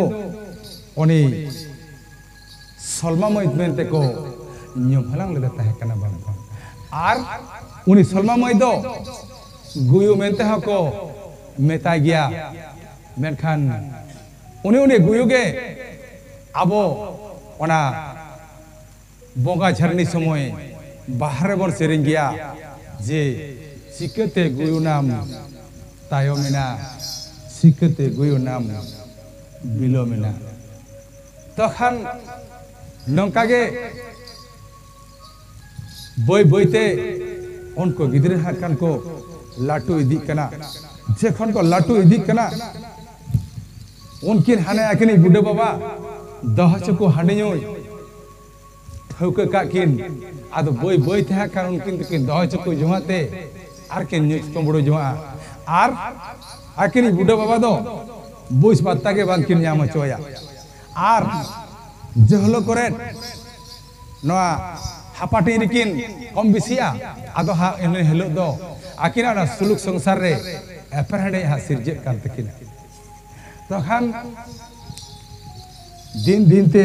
ᱩᱱᱤ ᱥᱚᱞᱢᱟ ᱢᱟᱹᱭ ᱢᱮᱱᱛᱮ ᱠᱚ ᱧᱩᱢ ᱦᱟᱞᱟᱝ ᱞᱮᱫᱮ ᱛᱟᱦᱮᱸ ᱠᱟᱱᱟ ᱵᱟᱯᱫᱷᱚᱱ᱾ ᱟᱨ ᱩᱱᱤ ᱥᱚᱞᱢᱟ ᱢᱟᱹᱭ ᱫᱚ ᱜᱩᱭᱩ ᱢᱮᱱᱛᱮ ᱦᱚᱸᱠᱚ ᱢᱮᱛᱟᱭ ᱜᱮᱭᱟ᱾ ᱢᱮᱱᱠᱷᱟᱱ ᱩᱱᱤ, ᱩᱱᱤ ᱜᱩᱭᱩ ᱜᱮ ᱟᱵᱚ ᱚᱱᱟ ᱵᱚᱸᱜᱟ ᱡᱷᱟᱨᱱᱤ ᱥᱚᱢᱚᱭ ᱵᱟᱦᱟ ᱨᱮᱵᱚᱱ ᱥᱮᱨᱮᱧ ᱜᱮᱭᱟ ᱡᱮ, "ᱪᱤᱠᱟᱹᱛᱮ ᱜᱩᱭᱩᱱᱟᱢ ᱛᱟᱭᱚᱢᱮᱱᱟ, ᱪᱤᱠᱟᱹᱛᱮ ᱜᱩᱭᱩᱱᱟᱢ ᱵᱤᱞᱚᱢᱮᱱᱟ?" ᱛᱚᱠᱷᱟᱱ ᱱᱚᱝᱠᱟ ᱜᱮ ᱵᱟᱹᱭ ᱵᱟᱹᱭ ᱛᱮ ᱩᱱᱠᱩ ᱜᱤᱫᱽᱨᱟᱹ ᱦᱟᱸᱜ ᱠᱷᱟᱱ ᱠᱚ ᱞᱟᱹᱴᱩ ᱤᱫᱤᱜ ᱠᱟᱱᱟ᱾ ᱡᱚᱠᱷᱚᱱ ᱠᱚ ᱞᱟᱹᱴᱩ ᱤᱫᱤᱜ ᱠᱟᱱᱟ, ᱩᱱᱠᱤᱱ ᱦᱟᱱᱮ ᱟᱹᱠᱤᱱᱤᱡ ᱵᱩᱰᱷᱟᱹ ᱵᱟᱵᱟ ᱫᱚᱦᱚ ᱦᱚᱪᱚ ᱠᱚ ᱦᱟᱺᱰᱤ ᱧᱩᱭ ᱴᱷᱟᱹᱣᱠᱟᱹ ᱠᱟᱜ ᱠᱤᱱ᱾ ᱟᱫᱚ ᱵᱟᱹᱭ ᱵᱟᱹᱭ ᱛᱮ ᱦᱟᱸᱜ ᱠᱷᱟᱱ ᱩᱱᱠᱤᱱ ᱫᱚᱠᱤᱱ ᱫᱚᱦᱚ ᱦᱚᱪᱚ ᱠᱚ ᱡᱚᱝᱟ ᱛᱮ ᱟᱨ ᱠᱤᱱ ᱧᱩ ᱠᱩᱢᱵᱽᱲᱩ ᱡᱚᱝᱟ᱾ ᱟᱨ ᱟᱹᱠᱤᱱᱤᱡ ᱵᱩᱰᱷᱟᱹ ᱵᱟᱵᱟ ᱫᱚ ᱵᱩᱡᱽ ᱯᱟᱛᱛᱟ ᱜᱮ ᱵᱟᱝ ᱠᱤᱱ ᱧᱟᱢ ᱦᱚᱪᱚᱭᱟ᱾ ᱟᱨ ᱡᱟᱦᱞᱚ ᱠᱚᱨᱮ ᱱᱚᱣᱟ ᱦᱟᱯᱟᱴᱤᱧ ᱨᱮᱠᱤᱱ ᱠᱚᱢ ᱵᱮᱥᱤᱜᱼᱟ᱾ ᱟᱫᱚ ᱦᱟᱸᱜ ᱤᱱᱟᱹ ᱦᱤᱞᱳᱜ ᱫᱚ ᱟᱹᱠᱤᱱᱟᱜ ᱚᱱᱟ ᱥᱩᱞᱩᱠ ᱥᱚᱝᱥᱟᱨ ᱨᱮ ᱮᱯᱮᱨᱦᱮᱸᱰᱮᱡ ᱦᱟᱸᱜ ᱥᱤᱨᱡᱟᱹᱜ ᱠᱟᱱ ᱛᱟᱹᱠᱤᱱᱟ᱾ ᱛᱚᱠᱷᱟᱱ ᱫᱤᱱ ᱫᱤᱱ ᱛᱮ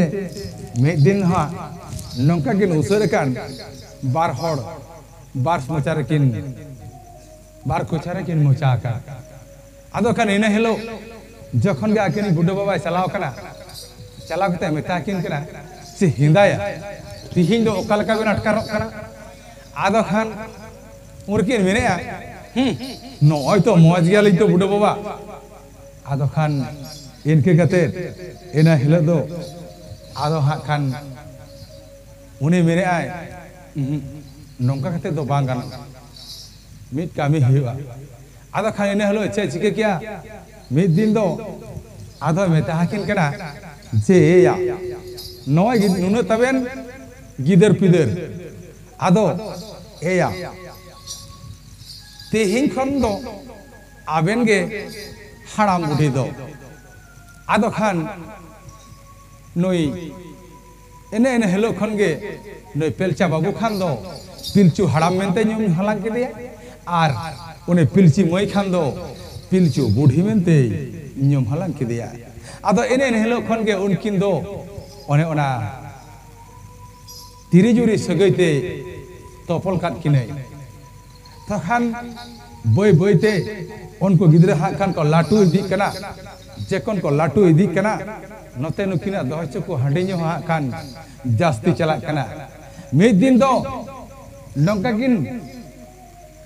ᱢᱤᱫ ᱫᱤᱱ ᱦᱟᱸᱜ ᱱᱚᱝᱠᱟ ᱠᱤᱱ ᱩᱥᱟᱹᱨ ᱟᱠᱟᱱ, ᱵᱟᱨ ᱦᱚᱲ ᱵᱟᱨ ᱢᱚᱪᱟ ᱨᱮᱠᱤᱱ, ᱵᱟᱨ ᱠᱚᱪᱟ ᱨᱮᱠᱤᱱ ᱢᱚᱪᱟ ᱟᱠᱟᱱ᱾ ᱟᱫᱚ ᱠᱷᱟᱱ ᱤᱱᱟᱹ ᱦᱤᱞᱳᱜ ᱡᱚᱠᱷᱚᱱ ᱜᱮ ᱟᱹᱠᱤᱱ ᱵᱩᱰᱷᱟᱹ ᱵᱟᱵᱟᱭ ᱪᱟᱞᱟᱣ ᱠᱟᱱᱟ, ᱪᱟᱞᱟᱣ ᱠᱟᱛᱮ ᱢᱮᱛᱟ ᱠᱤᱱ ᱠᱟᱱᱟ, "ᱥᱮ ᱦᱮᱸᱫᱟᱭᱟ, ᱛᱤᱦᱤᱧ ᱫᱚ ᱚᱠᱟ ᱞᱮᱠᱟ ᱵᱮᱱ ᱟᱴᱠᱟᱨᱚᱜ ᱠᱟᱱᱟ?" ᱟᱫᱚ ᱠᱷᱟᱱ ᱩᱱᱠᱤᱱ ᱢᱮᱱᱮᱜᱼᱟ, "ᱦᱩᱸ, ᱱᱚᱜᱼᱚᱭ ᱛᱚ ᱢᱚᱡᱽ ᱜᱮᱭᱟᱞᱤᱧ ᱛᱚ ᱵᱩᱰᱷᱟᱹ ᱵᱟᱵᱟ᱾" ᱟᱫᱚ ᱠᱷᱟᱱ ᱤᱱᱠᱟᱹ ᱠᱟᱛᱮ ᱤᱱᱟᱹ ᱦᱤᱞᱳᱜ ᱫᱚ ᱟᱫᱚ ᱦᱟᱸᱜ ᱠᱷᱟᱱ ᱩᱱᱤ ᱢᱮᱱᱮᱜᱼᱟᱭ, "ᱩᱸᱦᱩᱸ, ᱱᱚᱝᱠᱟ ᱠᱟᱛᱮ ᱫᱚ ᱵᱟᱝ ᱜᱟᱱᱚᱜᱼᱟ, ᱢᱤᱫ ᱠᱟᱹᱢᱤ ᱦᱩᱭᱩᱜᱼᱟ᱾" ᱟᱫᱚ ᱠᱷᱟᱱ ᱤᱱᱟᱹ ᱦᱤᱞᱳᱜ ᱪᱮᱫ ᱪᱤᱠᱟᱹ ᱠᱮᱭᱟ? ᱢᱤᱫ ᱫᱤᱱ ᱫᱚ ᱟᱫᱚᱭ ᱢᱮᱛᱟ ᱟᱹᱠᱤᱱ ᱠᱟᱱᱟ ᱡᱮ, "ᱮᱭᱟ, ᱱᱚᱜᱼᱚᱭ ᱜᱤ-, ᱱᱩᱱᱟᱹᱜ ᱛᱟᱵᱮᱱ ᱜᱤᱫᱟᱹᱨ ᱯᱤᱫᱟᱹᱨ, ᱟᱫᱚ ᱮᱭᱟ, ᱛᱮᱦᱮᱧ ᱠᱷᱚᱱ ᱫᱚ ᱟᱵᱮᱱ ᱜᱮ ᱦᱟᱲᱟᱢ ᱵᱩᱰᱷᱤ ᱫᱚ᱾" ᱟᱫᱚ ᱠᱷᱟᱱ ᱱᱩᱭ ᱮᱱᱮ ᱮᱱᱮ ᱦᱤᱞᱳᱜ ᱠᱷᱚᱱ ᱜᱮ ᱱᱩᱭ ᱯᱮᱞᱪᱟ ᱵᱟᱹᱵᱩ ᱠᱷᱟᱱ ᱫᱚ ᱯᱤᱞᱪᱩ ᱦᱟᱲᱟᱢ ᱢᱮᱱᱛᱮ ᱧᱩᱢ ᱦᱟᱞᱟᱝ ᱠᱮᱫᱮᱭᱟ, ᱟᱨ ᱩᱱᱤ ᱯᱤᱞᱪᱤ ᱢᱟᱹᱭ ᱠᱷᱟᱱ ᱫᱚ ᱯᱤᱞᱪᱩ ᱵᱩᱰᱷᱤ ᱢᱮᱱᱛᱮ ᱧᱩᱢ ᱦᱟᱞᱟᱝ ᱠᱮᱫᱮᱭᱟ᱾ ᱟᱫᱚ ᱮᱱᱮ ᱮᱱᱮ ᱦᱤᱞᱳᱜ ᱠᱷᱚᱱ ᱜᱮ ᱩᱱᱠᱤᱱ ᱫᱚ ᱚᱱᱮ ᱚᱱᱟ ᱛᱤᱨᱤ ᱡᱩᱨᱤ ᱥᱟᱹᱜᱟᱹᱭ ᱛᱮ ᱛᱚᱯᱚᱞ ᱠᱟᱫ ᱠᱤᱱᱟᱹᱭ᱾ ᱛᱚᱠᱷᱟᱱ ᱵᱟᱹᱭ ᱵᱟᱹᱭ ᱛᱮ ᱩᱱᱠᱩ ᱜᱤᱫᱽᱨᱟᱹ ᱦᱟᱸᱜ ᱠᱷᱟᱱ ᱠᱚ ᱞᱟᱹᱴᱩ ᱤᱫᱤᱜ ᱠᱟᱱᱟ᱾ ᱡᱚᱠᱷᱚᱱ ᱠᱚ ᱞᱟᱹᱴᱩ ᱤᱫᱤᱜ ᱠᱟᱱᱟ, ᱱᱚᱛᱮ ᱱᱩᱠᱤᱱᱟᱜ ᱫᱚᱦᱚ ᱦᱚᱪᱚ ᱠᱚ ᱦᱟᱺᱰᱤ ᱧᱩ ᱦᱚᱸ ᱦᱟᱸᱜ ᱠᱷᱟᱱ ᱡᱟᱹᱥᱛᱤ ᱪᱟᱞᱟᱜ ᱠᱟᱱᱟ᱾ ᱢᱤᱫ ᱫᱤᱱ ᱫᱚ ᱱᱚᱝᱠᱟ ᱠᱤᱱ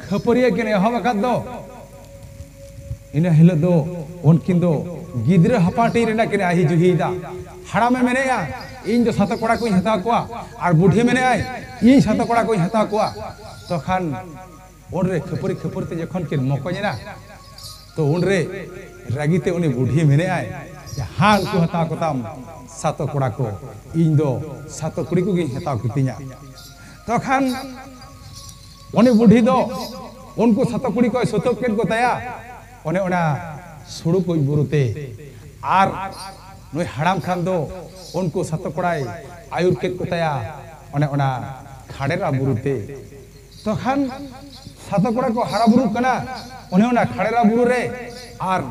ᱠᱷᱟᱹᱯᱟᱹᱨᱤᱭᱟᱹ ᱠᱤᱱ ᱮᱦᱚᱵ ᱟᱠᱟᱫ ᱫᱚ, ᱤᱱᱟᱹ ᱦᱤᱞᱳᱜ ᱫᱚ ᱩᱱᱠᱤᱱ ᱫᱚ ᱜᱤᱫᱽᱨᱟᱹ ᱦᱟᱯᱟᱴᱤ ᱨᱮᱱᱟᱜ ᱠᱤᱱ ᱟᱹᱦᱤ ᱡᱩᱦᱤᱭᱮᱫᱟ᱾ ᱦᱟᱲᱟᱢᱮ ᱢᱮᱱᱮᱫᱼᱟ, "ᱤᱧ ᱫᱚ ᱥᱟᱛᱚ ᱠᱚᱲᱟ ᱠᱚᱧ ᱦᱟᱛᱟᱣ ᱠᱚᱣᱟ", ᱟᱨ ᱵᱩᱰᱷᱤ ᱢᱮᱱᱮᱫᱼᱟᱭ, "ᱤᱧ ᱥᱟᱛᱚ ᱠᱚᱲᱟ ᱠᱚᱧ ᱦᱟᱛᱟᱣ ᱠᱚᱣᱟ᱾" ᱛᱚᱠᱷᱟᱱ ᱩᱱᱨᱮ ᱠᱷᱟᱹᱯᱟᱹᱨᱤ ᱠᱷᱟᱹᱯᱟᱹᱨᱤ ᱛᱮ ᱡᱚᱠᱷᱚᱱ ᱠᱤᱱ ᱢᱚᱠᱚᱧ ᱮᱱᱟ, ᱛᱚ ᱩᱱᱨᱮ ᱨᱟᱹᱜᱤ ᱛᱮ ᱩᱱᱤ ᱵᱩᱰᱷᱤ ᱢᱮᱱᱮᱫᱼᱟᱭ, "ᱦᱟᱸ, ᱩᱱᱠᱩ ᱦᱟᱛᱟᱣ ᱠᱚᱛᱟᱢ ᱥᱟᱛᱚ ᱠᱚᱲᱟ ᱠᱚ, ᱤᱧ ᱫᱚ ᱥᱟᱛᱚ ᱠᱩᱲᱤ ᱠᱚᱜᱮᱧ ᱦᱟᱛᱟᱣ ᱠᱤᱛᱤᱧᱟ᱾" ᱛᱚᱠᱷᱟᱱ ᱩᱱᱤ ᱵᱩᱰᱷᱤ ᱫᱚ ᱩᱱᱠᱩ ᱥᱟᱛᱚ ᱠᱩᱲᱤ ᱠᱚᱭ ᱥᱩᱛᱩᱜ ᱠᱮᱫ ᱠᱚ ᱛᱟᱭᱟ ᱚᱱᱮ ᱚᱱᱟ ᱥᱩᱲᱩ ᱠᱩᱡ ᱵᱩᱨᱩ ᱛᱮ, ᱟᱨ ᱱᱩᱭ ᱦᱟᱲᱟᱢ ᱠᱷᱟᱱ ᱫᱚ ᱩᱱᱠᱩ ᱥᱟᱛᱚ ᱠᱚᱲᱟᱭ ᱟᱹᱭᱩᱨ ᱠᱮᱫ ᱠᱚ ᱛᱟᱭᱟ ᱚᱱᱮ ᱚᱱᱟ ᱠᱷᱟᱲᱮᱨᱟ ᱵᱩᱨᱩ ᱛᱮ᱾ ᱛᱚᱠᱷᱟᱱ ᱥᱟᱛᱚ ᱠᱚᱲᱟ ᱠᱚ ᱦᱟᱨᱟ ᱵᱩᱨᱩᱜ ᱠᱟᱱᱟ ᱚᱱᱮ ᱚᱱᱟ ᱠᱷᱟᱲᱮᱨᱟ ᱵᱩᱨᱩ ᱨᱮ, ᱟᱨ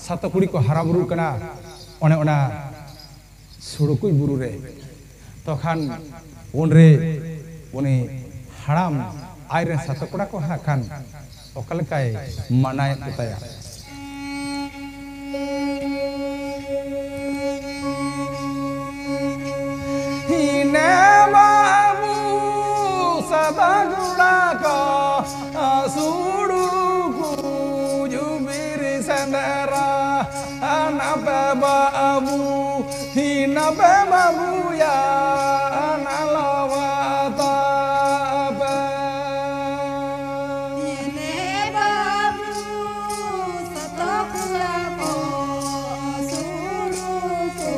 ᱥᱟᱛᱚ ᱠᱩᱲᱤ ᱠᱚ ᱦᱟᱨᱟ ᱵᱩᱨᱩᱜ ᱠᱟᱱᱟ ᱚᱱᱮ ᱚᱱᱟ ᱥᱩᱲᱩᱠᱩᱡ ᱵᱩᱨᱩ ᱨᱮ᱾ ᱛᱚᱠᱷᱟᱱ ᱩᱱᱨᱮ ᱩᱱᱤ ᱦᱟᱲᱟᱢ ᱟᱡᱨᱮᱱ ᱥᱟᱛᱚ ᱠᱚᱲᱟ ᱠᱚ ᱦᱟᱸᱜ ᱠᱷᱟᱱ ᱚᱠᱟ ᱞᱮᱠᱟᱭ ᱢᱟᱱᱟᱭᱮᱫ ᱠᱚ ᱛᱟᱭᱟ᱾ ᱜᱩᱲᱟ ᱠᱚ ᱥᱩᱲᱩ ᱠᱚ ᱡᱩᱵᱤᱨ ᱥᱮᱸᱫᱽᱨᱟ ᱟᱱᱟᱯᱮ ᱵᱟᱹᱵᱩ ᱦᱤᱱᱟᱯᱮ ᱵᱟᱹᱵᱩᱭᱟ ᱱᱟᱞᱚᱣᱟ ᱛᱟᱯᱮ᱾ ᱦᱤᱱᱮ ᱵᱟᱹᱵᱩ ᱥᱟᱛᱚ ᱠᱚᱲᱟ ᱠᱚ ᱥᱩᱲᱩ ᱠᱚ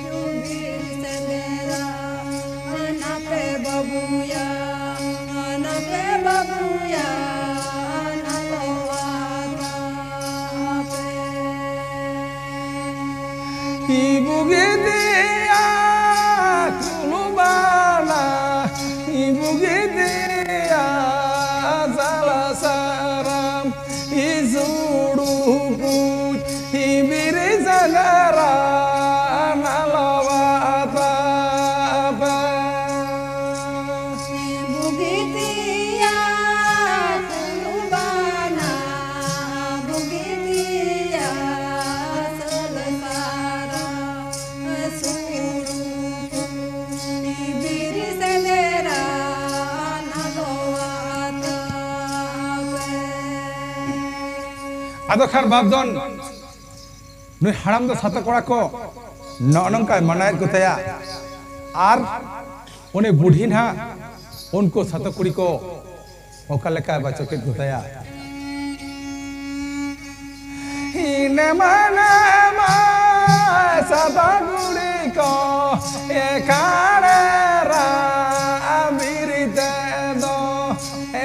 ᱡᱩᱵᱤᱨ ᱥᱮᱸᱫᱽᱨᱟ ᱟᱱᱟᱯᱮ ᱵᱟᱹᱵᱩᱭᱟ, ᱟᱱᱟᱯᱮ ᱵᱟᱹᱵᱩᱭᱟ, ᱟᱱᱟᱯᱮ ᱵᱟᱹᱵᱩᱭᱟ᱾ ᱤᱵᱩ ᱜᱤᱫᱤᱭᱟ ᱠᱩᱞᱩᱵᱟᱱᱟ, ᱤᱵᱩ ᱜᱤᱫᱤᱭᱟ ᱥᱟᱞᱟ ᱥᱟᱨᱟᱢ, ᱤᱥᱩᱲᱩ ᱠᱩᱪ, ᱤᱵᱤᱨᱤ ᱥᱟᱜᱟᱨᱟ ᱱᱟᱞᱚᱣᱟ ᱛᱟᱯᱮ᱾ ᱵᱩᱜᱤᱛᱤᱭᱟ ᱠᱩᱞᱩᱵᱟᱱᱟ, ᱵᱩᱜᱤᱛᱤᱭᱟ ᱥᱟᱞᱟ ᱥᱟᱨᱟᱢ᱾ ᱟᱫᱚ ᱠᱷᱟᱱ ᱵᱟᱯ ᱫᱚᱱ ᱱᱩᱭ ᱦᱟᱲᱟᱢ ᱫᱚ ᱥᱟᱛᱟ ᱠᱚᱲᱟ ᱠᱚ ᱱᱚᱜᱼᱚ ᱱᱚᱝᱠᱟᱭ ᱢᱟᱱᱟᱭᱮᱫ ᱠᱚ ᱛᱟᱭᱟ᱾ ᱟᱨ ᱩᱱᱤ ᱵᱩᱰᱷᱤ ᱱᱟᱦᱟᱜ ᱩᱱᱠᱩ ᱥᱟᱛᱟ ᱠᱩᱲᱤ ᱠᱚ ᱚᱠᱟ ᱞᱮᱠᱟᱭ ᱵᱟᱪᱚᱠᱮᱫ ᱠᱚ ᱛᱟᱭᱟ᱾ ᱦᱤᱱᱮᱢᱟ ᱱᱮᱢᱟ ᱥᱟᱫᱟ ᱜᱩᱲᱤ ᱠᱚ ᱮᱠᱟᱲᱮ ᱨᱟ ᱵᱤᱨᱤᱛᱮ ᱫᱚ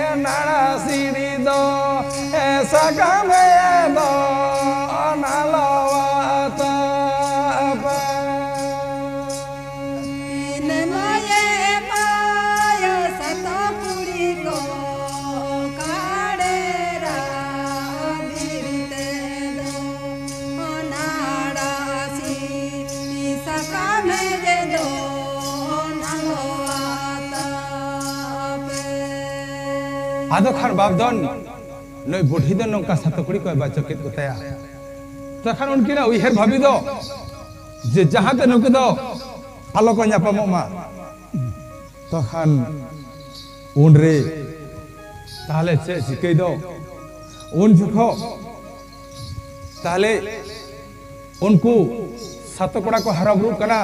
ᱮ ᱱᱟᱲᱟ ᱥᱤᱲᱤ ᱫᱚ ᱮ ᱥᱟᱠᱟᱢ ᱮ ᱫᱚ ᱱᱟᱞᱚᱣᱟ ᱛᱟᱯᱮ᱾ ᱦᱤᱱᱮᱢᱟᱭᱮ ᱢᱟᱭᱟ ᱥᱟᱛᱟ ᱠᱩᱲᱤ ᱠᱚ ᱠᱟᱲᱮ ᱨᱟ ᱵᱤᱨᱤᱛᱮ ᱫᱚ ᱚᱱᱟᱲᱟ ᱥᱤ ᱥᱟᱠᱟᱢ ᱦᱮᱡ ᱫᱚ ᱱᱟᱞᱚᱣᱟ ᱛᱟᱯᱮ᱾ ᱟᱫᱚ ᱠᱷᱟᱱ ᱵᱟᱯ ᱫᱚᱱ ᱱᱩᱭ ᱵᱩᱰᱷᱤ ᱫᱚ ᱱᱚᱝᱠᱟ ᱥᱟᱛᱟ ᱠᱩᱲᱤ ᱠᱚᱭ ᱵᱟᱪᱚᱠᱮᱫ ᱠᱚ ᱛᱟᱭᱟ᱾ ᱛᱚᱠᱷᱟᱱ ᱩᱱᱠᱤᱱᱟᱜ ᱩᱭᱦᱟᱹᱨ ᱵᱷᱟᱵᱤ ᱫᱚ ᱡᱮ ᱡᱟᱦᱟᱸ ᱛᱮ ᱱᱩᱠᱩ ᱫᱚ ᱟᱞᱚ ᱠᱚ ᱧᱟᱯᱟᱢᱚᱜ ᱢᱟ᱾ ᱛᱚᱠᱷᱟᱱ ᱩᱱᱨᱮ ᱛᱟᱦᱞᱮ ᱪᱮᱫ ᱪᱤᱠᱟᱹᱭ ᱫᱚ? ᱩᱱ ᱡᱚᱠᱷᱚᱜ ᱛᱟᱦᱞᱮ ᱩᱱᱠᱩ ᱥᱟᱛᱚ ᱠᱚᱲᱟ ᱠᱚ ᱦᱟᱨᱟ ᱵᱩᱨᱩᱜ ᱠᱟᱱᱟ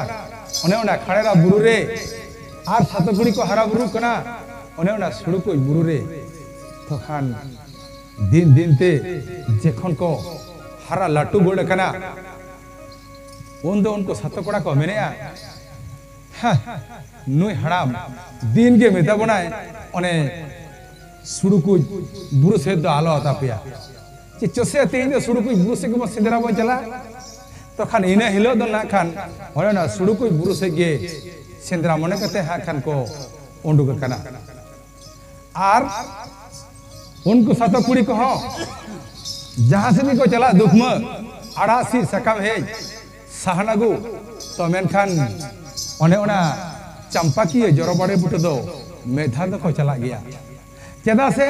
ᱚᱱᱮ ᱚᱱᱟ ᱠᱷᱟᱲᱮᱨᱟ ᱵᱩᱨᱩ ᱨᱮ, ᱟᱨ ᱥᱟᱛᱚ ᱠᱩᱲᱤ ᱠᱚ ᱦᱟᱨᱟ ᱵᱩᱨᱩᱜ ᱠᱟᱱᱟ ᱚᱱᱮ ᱚᱱᱟ ᱥᱩᱲᱩᱠᱩᱡ ᱵᱩᱨᱩ ᱨᱮ᱾ ᱛᱚᱠᱷᱟᱱ ᱫᱤᱱ ᱫᱤᱱ ᱛᱮ ᱡᱚᱠᱷᱚᱱ ᱠᱚ ᱦᱟᱨᱟ ᱞᱟᱹᱴᱩ ᱜᱚᱫ ᱟᱠᱟᱱᱟ, ᱩᱱ ᱫᱚ ᱩᱱᱠᱩ ᱥᱟᱛᱚ ᱠᱚᱲᱟ ᱠᱚ ᱢᱮᱱᱮᱜᱼᱟ, "ᱦᱮᱸ, ᱱᱩᱭ ᱦᱟᱲᱟᱢ ᱫᱤᱱ ᱜᱮ ᱢᱮᱛᱟ ᱵᱚᱱᱟᱭ ᱚᱱᱮ ᱥᱩᱲᱩᱠᱩᱡ ᱵᱩᱨᱩ ᱥᱮᱫ ᱫᱚ ᱟᱞᱚ ᱟᱛᱟᱯᱮᱭᱟ᱾ ᱪᱮ ᱪᱚᱥᱮ ᱛᱮᱦᱮᱧ ᱫᱚ ᱥᱩᱲᱩᱠᱩᱡ ᱵᱩᱨᱩ ᱥᱮᱫ ᱜᱮᱵᱚᱱ ᱥᱮᱸᱫᱽᱨᱟ ᱵᱚᱱ ᱪᱟᱞᱟᱜᱼᱟ?" ᱛᱚᱠᱷᱟᱱ ᱤᱱᱟᱹ ᱦᱤᱞᱳᱜ ᱫᱚ ᱱᱟᱜ ᱠᱷᱟᱱ ᱚᱱᱮ ᱚᱱᱟ ᱥᱩᱲᱩᱠᱩᱡ ᱵᱩᱨᱩ ᱥᱮᱫ ᱜᱮ ᱥᱮᱸᱫᱽᱨᱟ ᱢᱚᱱᱮ ᱠᱟᱛᱮ ᱦᱟᱸᱜ ᱠᱷᱟᱱ ᱠᱚ ᱩᱰᱩᱠ ᱟᱠᱟᱱᱟ᱾ ᱟᱨ ᱩᱱᱠᱩ ᱥᱟᱛᱚ ᱠᱩᱲᱤ ᱠᱚᱦᱚᱸ ᱡᱟᱦᱟᱸ ᱥᱮᱫ ᱜᱮᱠᱚ ᱪᱟᱞᱟᱜ, ᱫᱩᱠᱷᱢᱟᱹ, ᱟᱲᱟᱜ ᱥᱤᱫ ᱥᱟᱠᱟᱢ ᱦᱮᱡ, ᱥᱟᱦᱟᱱ ᱟᱹᱜᱩ, ᱛᱚ ᱢᱮᱱᱠᱷᱟᱱ ᱚᱱᱮ ᱚᱱᱟ ᱪᱟᱢᱯᱟᱠᱤᱭᱟᱹ ᱡᱚᱨᱚ ᱵᱟᱲᱮ ᱵᱩᱴᱟᱹ ᱫᱚ ᱢᱤᱫ ᱫᱷᱟᱣ ᱫᱚᱠᱚ ᱪᱟᱞᱟᱜ ᱜᱮᱭᱟ᱾ ᱪᱮᱫᱟᱜ ᱥᱮ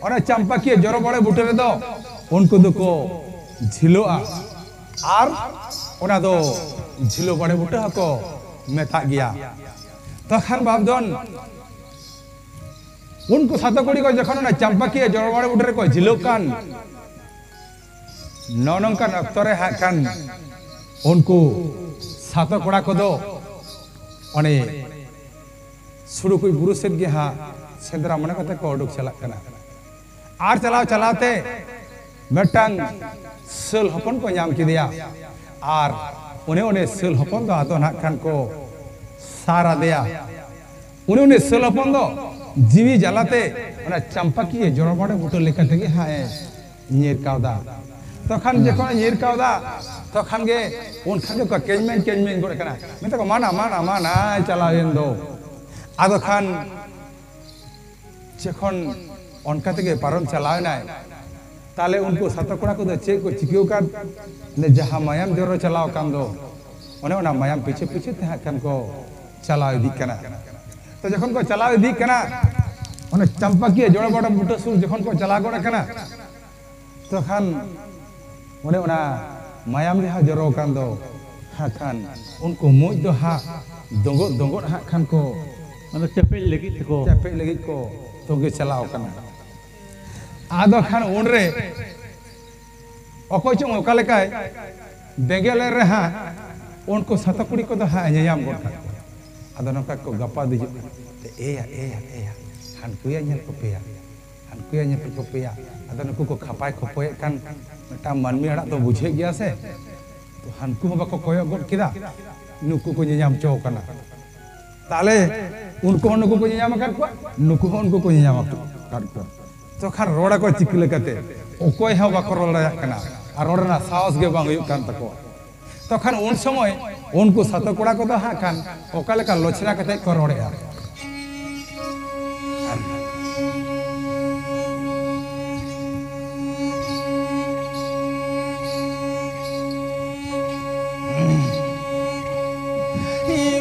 ᱚᱱᱟ ᱪᱟᱢᱯᱟᱠᱤᱭᱟᱹ ᱡᱚᱨᱚ ᱵᱟᱲᱮ ᱵᱩᱴᱟᱹ ᱨᱮᱫᱚ ᱩᱱᱠᱩ ᱫᱚᱠᱚ ᱡᱷᱤᱞᱳᱜᱼᱟ ᱟᱨ ᱚᱱᱟ ᱫᱚ ᱡᱷᱤᱞᱳ ᱵᱟᱲᱮ ᱵᱩᱴᱟᱹ ᱦᱚᱸᱠᱚ ᱢᱮᱛᱟᱜ ᱜᱮᱭᱟ᱾ ᱛᱚᱠᱷᱟᱱ ᱵᱟᱯᱫᱷᱚᱱ ᱩᱱᱠᱩ ᱥᱟᱛᱚ ᱠᱩᱲᱤ ᱠᱚ ᱡᱚᱠᱷᱚᱱ ᱚᱱᱟ ᱪᱟᱢᱯᱟᱠᱤᱭᱟᱹ ᱡᱚᱨᱚ ᱵᱟᱲᱮ ᱵᱩᱴᱟᱹ ᱨᱮᱠᱚ ᱡᱷᱤᱞᱳᱜ ᱠᱟᱱ, ᱱᱚᱜᱼᱚ ᱱᱚᱝᱠᱟᱱ ᱚᱠᱛᱚ ᱨᱮ ᱦᱟᱸᱜ ᱠᱷᱟᱱ ᱩᱱᱠᱩ ᱥᱟᱛᱚ ᱠᱚᱲᱟ ᱠᱚᱫᱚ ᱚᱱᱮ ᱥᱩᱲᱩᱠᱩᱡ ᱵᱩᱨᱩ ᱥᱮᱫ ᱜᱮ ᱦᱟᱸᱜ ᱥᱮᱸᱫᱽᱨᱟ ᱢᱚᱱᱮ ᱠᱟᱛᱮ ᱠᱚ ᱩᱰᱩᱠ ᱪᱟᱞᱟᱜ ᱠᱟᱱᱟ᱾ ᱟᱨ ᱪᱟᱞᱟᱣ ᱪᱟᱞᱟᱣ ᱛᱮ ᱢᱤᱫᱴᱟᱝ ᱥᱟᱹᱞ ᱦᱚᱯᱚᱱ ᱠᱚ ᱧᱟᱢ ᱠᱮᱫᱮᱭᱟ᱾ ᱟᱨ ᱩᱱᱤ ᱩᱱᱤ ᱥᱟᱹᱞ ᱦᱚᱯᱚᱱ ᱫᱚ ᱟᱫᱚ ᱱᱟᱜ ᱠᱷᱟᱱ ᱠᱚ ᱥᱟᱨ ᱟᱫᱮᱭᱟ᱾ ᱩᱱᱤ ᱩᱱᱤ ᱥᱟᱹᱞ ᱦᱚᱯᱚᱱ ᱫᱚ ᱡᱤᱣᱤ ᱡᱟᱞᱟᱛᱮ ᱚᱱᱟ ᱪᱟᱢᱯᱟᱠᱤᱭᱟᱹ ᱡᱚᱲᱚ ᱵᱟᱲᱮ ᱵᱩᱴᱟᱹ ᱞᱮᱠᱟ ᱛᱮᱜᱮ ᱦᱟᱸᱜ ᱮ ᱧᱤᱨ ᱠᱟᱣᱫᱟ᱾ ᱛᱚᱠᱷᱟᱱ ᱡᱚᱠᱷᱚᱱ ᱧᱤᱨ ᱠᱟᱣᱫᱟ, ᱛᱚᱠᱷᱟᱱ ᱜᱮ ᱩᱱᱠᱷᱟᱱ ᱜᱮ ᱠᱚ ᱠᱮᱧᱢᱮᱧ ᱠᱮᱧᱢᱮᱧ ᱜᱚᱫ ᱠᱟᱱᱟ᱾ ᱢᱮᱛᱟ ᱠᱚ, "ᱢᱟᱱᱟ, ᱢᱟᱱᱟ, ᱢᱟᱱᱟ, ᱪᱟᱞᱟᱣᱮᱱ ᱫᱚ᱾" ᱟᱫᱚ ᱠᱷᱟᱱ ᱡᱚᱠᱷᱚᱱ ᱚᱱᱠᱟ ᱛᱮᱜᱮ ᱯᱟᱨᱚᱢ ᱪᱟᱞᱟᱣ ᱮᱱᱟᱭ, ᱛᱟᱦᱞᱮ ᱩᱱᱠᱩ ᱥᱟᱛᱚ ᱠᱚᱲᱟ ᱠᱚᱫᱚ ᱪᱮᱫ ᱠᱚ ᱪᱤᱠᱟᱹᱣ ᱠᱟᱫ? ᱚᱱᱮ ᱡᱟᱦᱟᱸ ᱢᱟᱭᱟᱢ ᱡᱚᱨᱚ ᱪᱟᱞᱟᱣ ᱟᱠᱟᱱ ᱫᱚ, ᱚᱱᱮ ᱚᱱᱟ ᱢᱟᱭᱟᱢ ᱯᱤᱪᱷᱟᱹ ᱯᱤᱪᱷᱟᱹ ᱛᱮ ᱦᱟᱸᱜ ᱠᱷᱟᱱ ᱠᱚ ᱪᱟᱞᱟᱣ ᱤᱫᱤᱜ ᱠᱟᱱᱟ᱾ ᱛᱚ ᱡᱚᱠᱷᱚᱱ ᱠᱚ ᱪᱟᱞᱟᱣ ᱤᱫᱤᱜ ᱠᱟᱱᱟ, ᱚᱱᱟ ᱪᱟᱢᱯᱟᱠᱤᱭᱟᱹ ᱡᱚᱲᱟ ᱵᱟᱲᱟ ᱵᱩᱴᱟᱹ ᱥᱩᱨ ᱡᱚᱠᱷᱚᱱ ᱠᱚ ᱪᱟᱞᱟᱣ ᱜᱚᱫ ᱟᱠᱟᱱᱟ, ᱛᱚᱠᱷᱟᱱ ᱚᱱᱮ ᱚᱱᱟ ᱢᱟᱭᱟᱢ ᱡᱟᱦᱟᱸ ᱡᱚᱨᱚ ᱟᱠᱟᱱ ᱫᱚ ᱦᱟᱸᱜ ᱠᱷᱟᱱ ᱩᱱᱠᱩ ᱢᱩᱸᱡ ᱫᱚ ᱦᱟᱸᱜ ᱫᱚᱸᱜᱚᱫ ᱫᱚᱸᱜᱚᱫ ᱦᱟᱸᱜ ᱠᱷᱟᱱ ᱠᱚ ᱚᱱᱟ ᱪᱟᱯᱮᱡ ᱞᱟᱹᱜᱤᱫ ᱛᱮᱠᱚ ᱪᱟᱯᱮᱡ ᱞᱟᱹᱜᱤᱫ ᱠᱚ ᱛᱚᱸᱜᱮ ᱪᱟᱞᱟᱣ ᱠᱟᱱᱟ᱾ ᱟᱫᱚ ᱠᱷᱟᱱ ᱩᱱᱨᱮ ᱚᱠᱚᱭ ᱪᱚᱝ ᱚᱠᱟ ᱞᱮᱠᱟᱭ ᱵᱮᱸᱜᱮᱫ ᱞᱮ ᱨᱮᱦᱟᱸᱜ, ᱩᱱᱠᱩ ᱥᱟᱛᱚ ᱠᱩᱲᱤ ᱠᱚᱫᱚ ᱦᱟᱸᱜ ᱧᱮᱧᱟᱢ ᱜᱚᱫ ᱠᱟᱜ ᱠᱚᱣᱟ᱾ ᱟᱫᱚ ᱱᱚᱝᱠᱟ ᱠᱚ ᱜᱟᱯᱟ ᱫᱮᱡᱚᱜ ᱠᱟᱱᱟ᱾ ᱮᱭᱟ, ᱮᱭᱟ, ᱮᱭᱟ, ᱦᱟᱱᱠᱩᱭᱟ ᱧᱮᱞ ᱠᱚᱯᱮᱭᱟ, ᱦᱟᱱᱠᱩᱭᱟ ᱧᱮᱞ ᱠᱚᱯᱮᱭᱟ᱾ ᱟᱫᱚ ᱱᱩᱠᱩ ᱠᱚ ᱠᱷᱟᱯᱟᱭ ᱠᱷᱚᱯᱚᱭᱮᱫ ᱠᱟᱱ ᱢᱤᱫᱴᱟᱝ ᱢᱟᱹᱱᱢᱤ ᱟᱲᱟᱜ ᱫᱚ ᱵᱩᱡᱷᱟᱹᱜ ᱜᱮᱭᱟ ᱥᱮ? ᱛᱚ ᱦᱟᱱᱠᱩ ᱦᱚᱸ ᱵᱟᱠᱚ ᱠᱚᱭᱚᱜ ᱜᱚᱫ ᱠᱮᱫᱟ, ᱱᱩᱠᱩ ᱠᱚ ᱧᱮᱧᱟᱢ ᱪᱚ ᱠᱟᱱᱟ᱾ ᱛᱟᱦᱞᱮ ᱩᱱᱠᱩ ᱦᱚᱸ ᱱᱩᱠᱩ ᱠᱚ ᱧᱮᱧᱟᱢ ᱟᱠᱟᱫ ᱠᱚᱣᱟ, ᱱᱩᱠᱩ ᱦᱚᱸ ᱩᱱᱠᱩ ᱠᱚ ᱧᱮᱧᱟᱢ ᱟᱠᱟᱫ ᱠᱚᱣᱟ᱾ ᱛᱚᱠᱷᱟᱱ ᱨᱚᱲ ᱟᱠᱚ ᱪᱤᱠᱟᱹ ᱞᱮᱠᱟᱛᱮ? ᱚᱠᱚᱭ ᱦᱚᱸ ᱵᱟᱠᱚ ᱨᱚᱲ ᱫᱟᱲᱮᱭᱟᱜ ᱠᱟᱱᱟ ᱟᱨ ᱨᱚᱲ ᱨᱮᱱᱟᱜ ᱥᱟᱦᱚᱥ ᱜᱮ ᱵᱟᱝ ᱦᱩᱭᱩᱜ ᱠᱟᱱ ᱛᱟᱠᱚᱣᱟ᱾ ᱛᱚᱠᱷᱟᱱ ᱩᱱ ᱥᱚᱢᱚᱭ ᱩᱱᱠᱩ ᱥᱟᱛᱚ ᱠᱚᱲᱟ ᱠᱚᱫᱚ ᱦᱟᱸᱜ ᱠᱷᱟᱱ ᱚᱠᱟ ᱞᱮᱠᱟ ᱞᱚᱪᱷᱨᱟ ᱠᱟᱛᱮ ᱠᱚ ᱨᱚᱲᱮᱫᱼᱟ᱾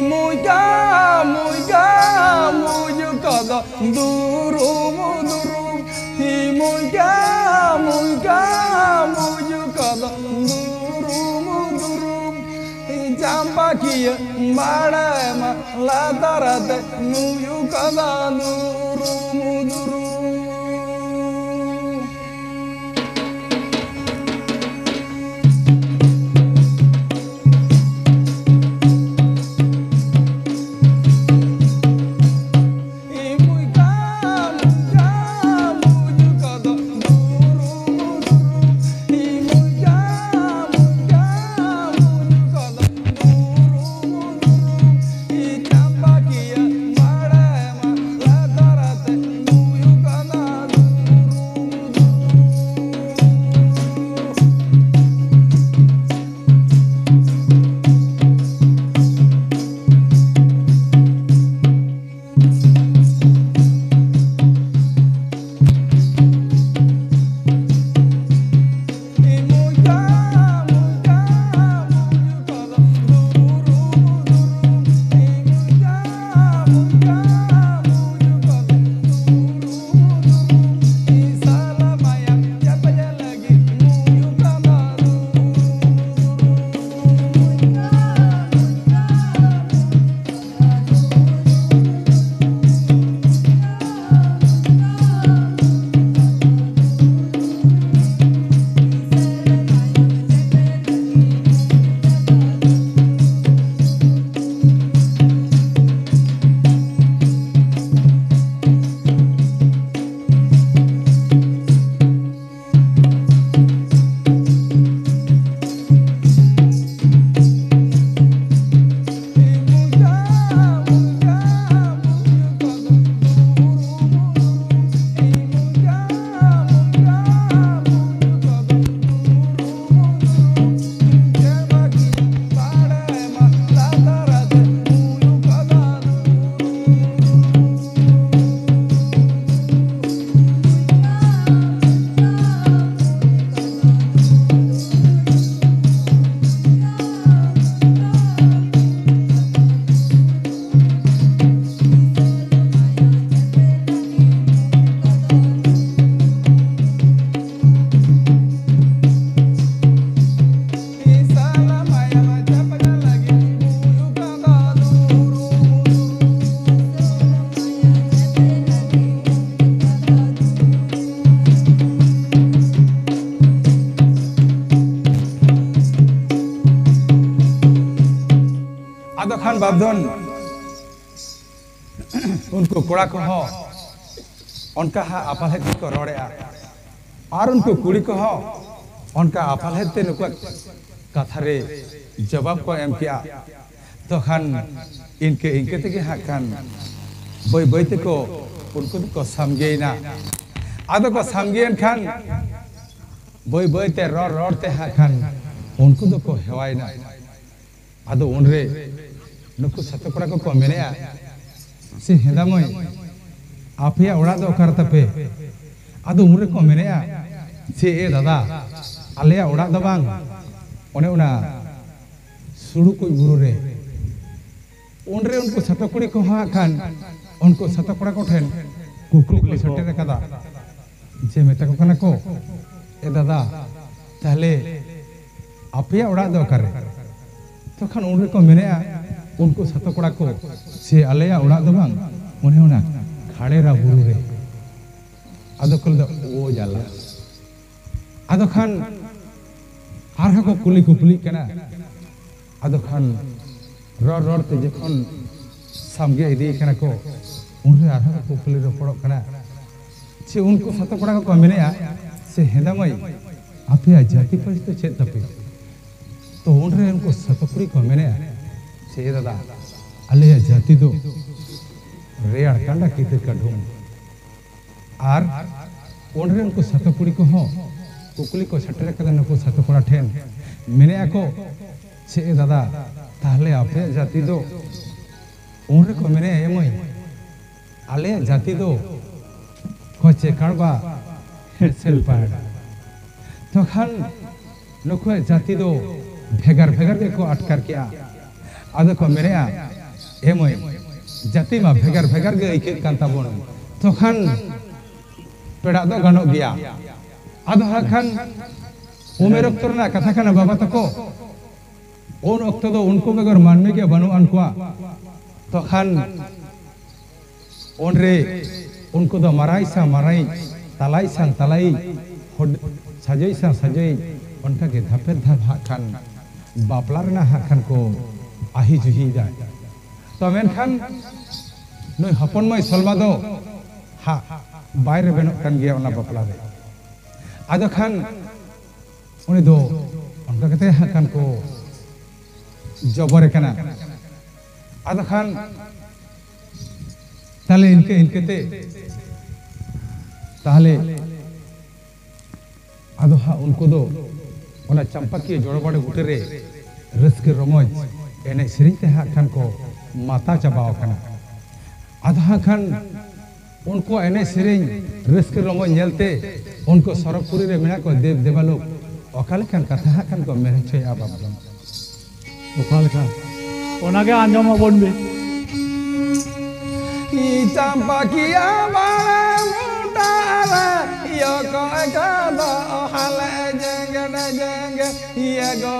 ᱢᱩᱭᱜᱟ, ᱢᱩᱭᱜᱟ, ᱢᱩᱭᱩ ᱠᱚᱫᱚ ᱫᱩᱨᱩᱢ, ᱫᱩᱨᱩᱢ᱾ ᱢᱩᱭᱜᱟ, ᱢᱩᱭᱜᱟ, ᱢᱩᱭᱩ ᱠᱚᱫᱚ ᱫᱩᱨᱩᱢ, ᱫᱩᱨᱩᱢ᱾ ᱪᱟᱢᱯᱟᱠᱤᱭᱟᱹ ᱵᱟᱲᱟᱭ ᱢᱟ ᱞᱟᱛᱟᱨ ᱟᱛᱮ ᱱᱩᱭᱩ ᱠᱟᱫᱟ ᱫᱩᱨᱩᱢ, ᱫᱩᱨᱩᱢ᱾ ᱵᱟᱵᱫᱚᱱ ᱩᱱᱠᱩ ᱠᱚᱲᱟ ᱠᱚᱦᱚᱸ ᱚᱱᱠᱟ ᱦᱟᱸᱜ ᱟᱯᱟᱞᱦᱮᱫ ᱜᱮᱠᱚ ᱨᱚᱲᱮᱜᱼᱟ, ᱟᱨ ᱩᱱᱠᱩ ᱠᱩᱲᱤ ᱠᱚᱦᱚᱸ ᱚᱱᱠᱟ ᱟᱯᱟᱞᱦᱮᱫ ᱛᱮ ᱱᱩᱠᱩᱣᱟᱜ ᱠᱟᱛᱷᱟ ᱨᱮ ᱡᱚᱵᱟᱵ ᱠᱚ ᱮᱢ ᱠᱮᱜᱼᱟ᱾ ᱛᱚᱠᱷᱟᱱ ᱤᱱᱠᱟᱹ ᱤᱱᱠᱟᱹ ᱛᱮᱜᱮ ᱦᱟᱸᱜ ᱠᱷᱟᱱ ᱵᱟᱹᱭ ᱵᱟᱹᱭ ᱛᱮᱠᱚ ᱩᱱᱠᱩ ᱫᱚᱠᱚ ᱥᱟᱢᱜᱮᱭᱮᱱᱟ᱾ ᱟᱫᱚ ᱠᱚ ᱥᱟᱢᱜᱮᱭᱮᱱ ᱠᱷᱟᱱ ᱵᱟᱹᱭ ᱵᱟᱹᱭ ᱛᱮ ᱨᱚᱲ ᱨᱚᱲ ᱛᱮ ᱦᱟᱸᱜ ᱠᱷᱟᱱ ᱩᱱᱠᱩ ᱫᱚᱠᱚ ᱦᱮᱣᱟᱭᱮᱱᱟ᱾ ᱟᱫᱚ ᱩᱱᱨᱮ ᱱᱩᱠᱩ ᱥᱟᱛᱚ ᱠᱚᱲᱟ ᱠᱚᱠᱚ ᱢᱮᱱᱮᱜᱼᱟ, "ᱥᱮ ᱦᱮᱸᱫᱟ ᱢᱟᱹᱭ, ᱟᱯᱮᱭᱟᱜ ᱚᱲᱟᱜ ᱫᱚ ᱚᱠᱟᱨᱮ ᱛᱟᱯᱮ?" ᱟᱫᱚ ᱩᱱᱨᱮᱠᱚ ᱢᱮᱱᱮᱜᱼᱟ, "ᱥᱮ ᱮ ᱫᱟᱫᱟ, ᱟᱞᱮᱭᱟᱜ ᱚᱲᱟᱜ ᱫᱚ ᱵᱟᱝ, ᱚᱱᱮ ᱚᱱᱟ ᱥᱩᱲᱩ ᱠᱚᱡ ᱵᱩᱨᱩ ᱨᱮ᱾" ᱩᱱᱨᱮ ᱩᱱᱠᱩ ᱥᱟᱛᱚ ᱠᱩᱲᱤ ᱠᱚᱦᱚᱸ ᱦᱟᱸᱜ ᱠᱷᱟᱱ ᱩᱱᱠᱩ ᱥᱟᱛᱚ ᱠᱚᱲᱟ ᱠᱚᱴᱷᱮᱱ ᱠᱩᱠᱞᱤ ᱠᱚ ᱥᱮᱴᱮᱨ ᱟᱠᱟᱫᱟ, ᱡᱮ ᱢᱮᱛᱟ ᱠᱚ ᱠᱟᱱᱟ ᱠᱚ, "ᱮ ᱫᱟᱫᱟ, ᱛᱟᱦᱞᱮ ᱟᱯᱮᱭᱟᱜ ᱚᱲᱟᱜ ᱫᱚ ᱚᱠᱟᱨᱮ?" ᱛᱚᱠᱷᱟᱱ ᱩᱱ ᱨᱮᱠᱚ ᱢᱮᱱᱮᱜᱼᱟ, ᱩᱱᱠᱩ ᱥᱟᱛᱚ ᱠᱚᱲᱟ ᱠᱚ, "ᱥᱮ ᱟᱞᱮᱭᱟᱜ ᱚᱲᱟᱜ ᱫᱚ ᱵᱟᱝ, ᱚᱱᱮ ᱚᱱᱟ ᱠᱷᱟᱲᱮᱨᱟ ᱵᱩᱨᱩ ᱨᱮ᱾" ᱟᱫᱚ ᱠᱚ ᱞᱟᱹᱭᱫᱟ, "ᱳ ᱡᱟᱞᱟ!" ᱟᱫᱚ ᱠᱷᱟᱱ ᱟᱨᱦᱚᱸ ᱠᱚ ᱠᱩᱞᱤ ᱠᱩᱯᱞᱤᱜ ᱠᱟᱱᱟ᱾ ᱟᱫᱚ ᱠᱷᱟᱱ ᱨᱚᱲ ᱨᱚᱲ ᱛᱮ ᱡᱚᱠᱷᱚᱱ ᱥᱟᱢᱜᱮ ᱤᱫᱤᱭᱮ ᱠᱟᱱᱟ ᱠᱚ, ᱩᱱᱨᱮ ᱟᱨᱦᱚᱸ ᱠᱚ ᱠᱩᱯᱞᱤ ᱨᱚᱯᱚᱲᱚᱜ ᱠᱟᱱᱟ᱾ ᱪᱮ ᱩᱱᱠᱩ ᱥᱟᱛᱚ ᱠᱚᱲᱟ ᱠᱚᱠᱚ ᱢᱮᱱᱮᱜᱼᱟ, "ᱥᱮ ᱦᱮᱸᱫᱟ ᱢᱟᱹᱭ, ᱟᱯᱮᱭᱟᱜ ᱡᱟᱹᱛᱤ ᱯᱟᱹᱨᱤᱥ ᱫᱚ ᱪᱮᱫ ᱛᱟᱯᱮ?" ᱛᱚ ᱩᱱᱨᱮ ᱩᱱᱠᱩ ᱥᱟᱛᱚ ᱠᱩᱲᱤ ᱠᱚ ᱢᱮᱱᱮᱜᱼᱟ, "ᱥᱮ ᱫᱟᱫᱟ, ᱟᱞᱮᱭᱟᱜ ᱡᱟᱹᱛᱤ ᱫᱚ ᱨᱮᱭᱟᱲ ᱠᱟᱸᱰᱟ ᱠᱤᱛᱟᱹ ᱠᱟᱰᱷᱩᱢ᱾" ᱟᱨ ᱚᱸᱰᱮ ᱨᱮᱱ ᱩᱱᱠᱩ ᱥᱟᱛᱚ ᱠᱩᱲᱤ ᱠᱚᱦᱚᱸ ᱠᱩᱠᱞᱤ ᱠᱚ ᱥᱮᱴᱮᱨ ᱟᱠᱟᱫᱟ ᱱᱩᱠᱩ ᱥᱟᱛᱚ ᱠᱚᱲᱟ ᱴᱷᱮᱱ, ᱢᱮᱱᱮᱜᱼᱟ ᱠᱚ, "ᱪᱮᱫ ᱮ ᱫᱟᱫᱟ, ᱛᱟᱦᱞᱮ ᱟᱯᱮᱭᱟᱜ ᱡᱟᱹᱛᱤ ᱫᱚ?" ᱩᱱ ᱨᱮᱠᱚ ᱢᱮᱱᱮᱜᱼᱟ, "ᱮ ᱢᱟᱹᱭ, ᱟᱞᱮᱭᱟᱜ ᱡᱟᱹᱛᱤ ᱫᱚ ᱠᱚᱪᱮ ᱠᱟᱲᱵᱟ ᱦᱮᱸᱥᱮᱞ ᱯᱟᱲ᱾" ᱛᱚᱠᱷᱟᱱ ᱱᱩᱠᱩᱣᱟᱜ ᱡᱟᱹᱛᱤ ᱫᱚ ᱵᱷᱮᱜᱟᱨ ᱵᱷᱮᱜᱟᱨ ᱜᱮᱠᱚ ᱟᱴᱠᱟᱨ ᱠᱮᱜᱼᱟ᱾ ᱟᱫᱚ ᱠᱚ ᱢᱮᱱᱮᱜᱼᱟ, "ᱮ ᱢᱟᱹᱭ, ᱡᱟᱹᱛᱤ ᱢᱟ ᱵᱷᱮᱜᱟᱨ ᱵᱷᱮᱜᱟᱨ ᱜᱮ ᱟᱹᱭᱠᱟᱹᱜ ᱠᱟᱱ ᱛᱟᱵᱚᱱ, ᱛᱚᱠᱷᱟᱱ ᱯᱮᱲᱟᱜ ᱫᱚ ᱜᱟᱱᱚᱜ ᱜᱮᱭᱟ᱾" ᱟᱫᱚ ᱦᱟᱸᱜ ᱠᱷᱟᱱ ᱩᱢᱮᱨ ᱚᱠᱛᱚ ᱨᱮᱱᱟᱜ ᱠᱟᱛᱷᱟ ᱠᱟᱱᱟ ᱵᱟᱵᱟ ᱛᱟᱠᱚ, ᱩᱱ ᱚᱠᱛᱚ ᱫᱚ ᱩᱱᱠᱩ ᱵᱮᱜᱚᱨ ᱢᱟᱹᱱᱢᱤ ᱜᱮ ᱵᱟᱹᱱᱩᱜ ᱟᱱ ᱠᱚᱣᱟ᱾ ᱛᱚᱠᱷᱟᱱ ᱩᱱᱨᱮ ᱩᱱᱠᱩ ᱫᱚ ᱢᱟᱨᱟᱭᱤᱡ ᱥᱟᱶ ᱢᱟᱨᱟᱭᱤᱡ, ᱛᱟᱞᱟᱭᱤᱡ ᱥᱟᱶ ᱛᱟᱞᱟᱭᱤᱡ, ᱦᱚᱰ-, ᱥᱟᱡᱚᱭᱤᱡ ᱥᱟᱶ ᱥᱟᱡᱚᱭᱤᱡ, ᱚᱱᱠᱟᱜᱮ ᱫᱷᱟᱯᱮᱨ ᱫᱷᱟᱯ ᱦᱟᱸᱜ ᱠᱷᱟᱱ ᱵᱟᱯᱞᱟ ᱨᱮᱱᱟᱜ ᱦᱟᱸᱜ ᱠᱷᱟᱱ ᱠᱚ ᱟᱹᱦᱤ ᱡᱩᱦᱤᱭᱮᱫᱟ᱾ ᱛᱚ ᱢᱮᱱᱠᱷᱟᱱ ᱱᱩᱭ ᱦᱚᱯᱚᱱ ᱢᱟᱹᱭ ᱥᱚᱞᱢᱟ ᱫᱚ ᱦᱟᱸᱜ ᱵᱟᱭ ᱨᱮᱵᱮᱱᱚᱜ ᱠᱟᱱ ᱜᱮᱭᱟ ᱚᱱᱟ ᱵᱟᱯᱞᱟ ᱨᱮ᱾ ᱟᱫᱚ ᱠᱷᱟᱱ ᱩᱱᱤ ᱫᱚ ᱚᱱᱠᱟ ᱠᱟᱛᱮ ᱦᱟᱸᱜ ᱠᱷᱟᱱ ᱠᱚ ᱡᱚᱵᱚᱨᱮ ᱠᱟᱱᱟ᱾ ᱟᱫᱚ ᱠᱷᱟᱱ ᱛᱟᱦᱞᱮ ᱤᱱᱠᱟᱹ ᱤᱱᱠᱟᱹᱛᱮ ᱛᱟᱦᱞᱮ ᱟᱫᱚ ᱦᱟᱸᱜ ᱩᱱᱠᱩ ᱫᱚ ᱚᱱᱟ ᱪᱟᱢᱯᱟᱠᱤᱭᱟᱹ ᱡᱚᱲᱚᱵᱟᱲᱮ ᱵᱩᱴᱟᱹ ᱨᱮ ᱨᱟᱹᱥᱠᱟᱹ ᱨᱚᱢᱚᱡᱽ ᱮᱱᱮᱡ ᱥᱮᱨᱮᱧ ᱛᱮ ᱦᱟᱸᱜ ᱠᱷᱟᱱ ᱠᱚ ᱢᱟᱛᱟ ᱪᱟᱵᱟᱣ ᱟᱠᱟᱱᱟ᱾ ᱟᱫᱚ ᱦᱟᱸᱜ ᱠᱷᱟᱱ ᱩᱱᱠᱩᱣᱟᱜ ᱮᱱᱮᱡ ᱥᱮᱨᱮᱧ ᱨᱟᱹᱥᱠᱟᱹ ᱨᱚᱢᱚᱡᱽ ᱧᱮᱞᱛᱮ ᱩᱱᱠᱩ ᱥᱚᱨᱚᱜᱽᱯᱩᱨᱤ ᱨᱮ ᱢᱮᱱᱟᱜ ᱠᱚᱣᱟ ᱫᱮᱵ ᱫᱮᱵᱟᱞᱳᱠ ᱚᱠᱟ ᱞᱮᱠᱟᱱ ᱠᱟᱛᱷᱟ ᱦᱟᱸᱜ ᱠᱷᱟᱱ ᱠᱚ ᱢᱮᱱ ᱦᱚᱪᱚᱭᱮᱫᱼᱟ ᱵᱟᱯᱞᱟ᱾ ᱚᱠᱟ ᱞᱮᱠᱟ? ᱚᱱᱟᱜᱮ ᱟᱸᱡᱚᱢ ᱟᱵᱚᱱ ᱵᱤᱱ᱾ ᱪᱟᱢᱯᱟᱠᱤᱭᱟ ᱵᱟᱲᱟ ᱢᱩᱴᱟ ᱨᱮ ᱤᱭᱟᱹ ᱠᱚ ᱮᱠᱟ ᱫᱚ ᱦᱟᱞᱮ ᱡᱮᱝᱜᱮ ᱡᱮᱝᱜᱮ ᱤᱭᱟᱹ ᱜᱚ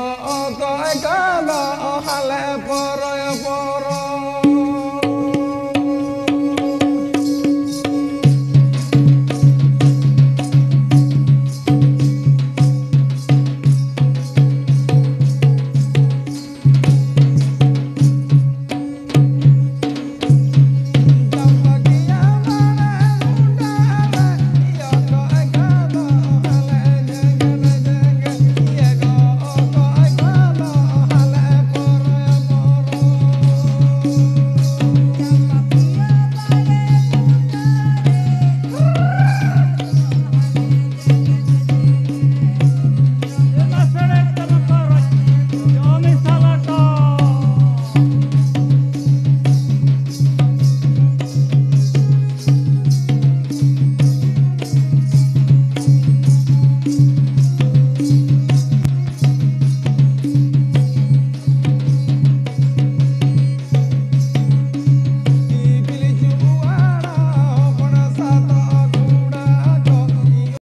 ᱠᱚ ᱮᱠᱟ ᱫᱚ ᱦᱟᱞᱮ ᱯᱚᱨᱚᱭ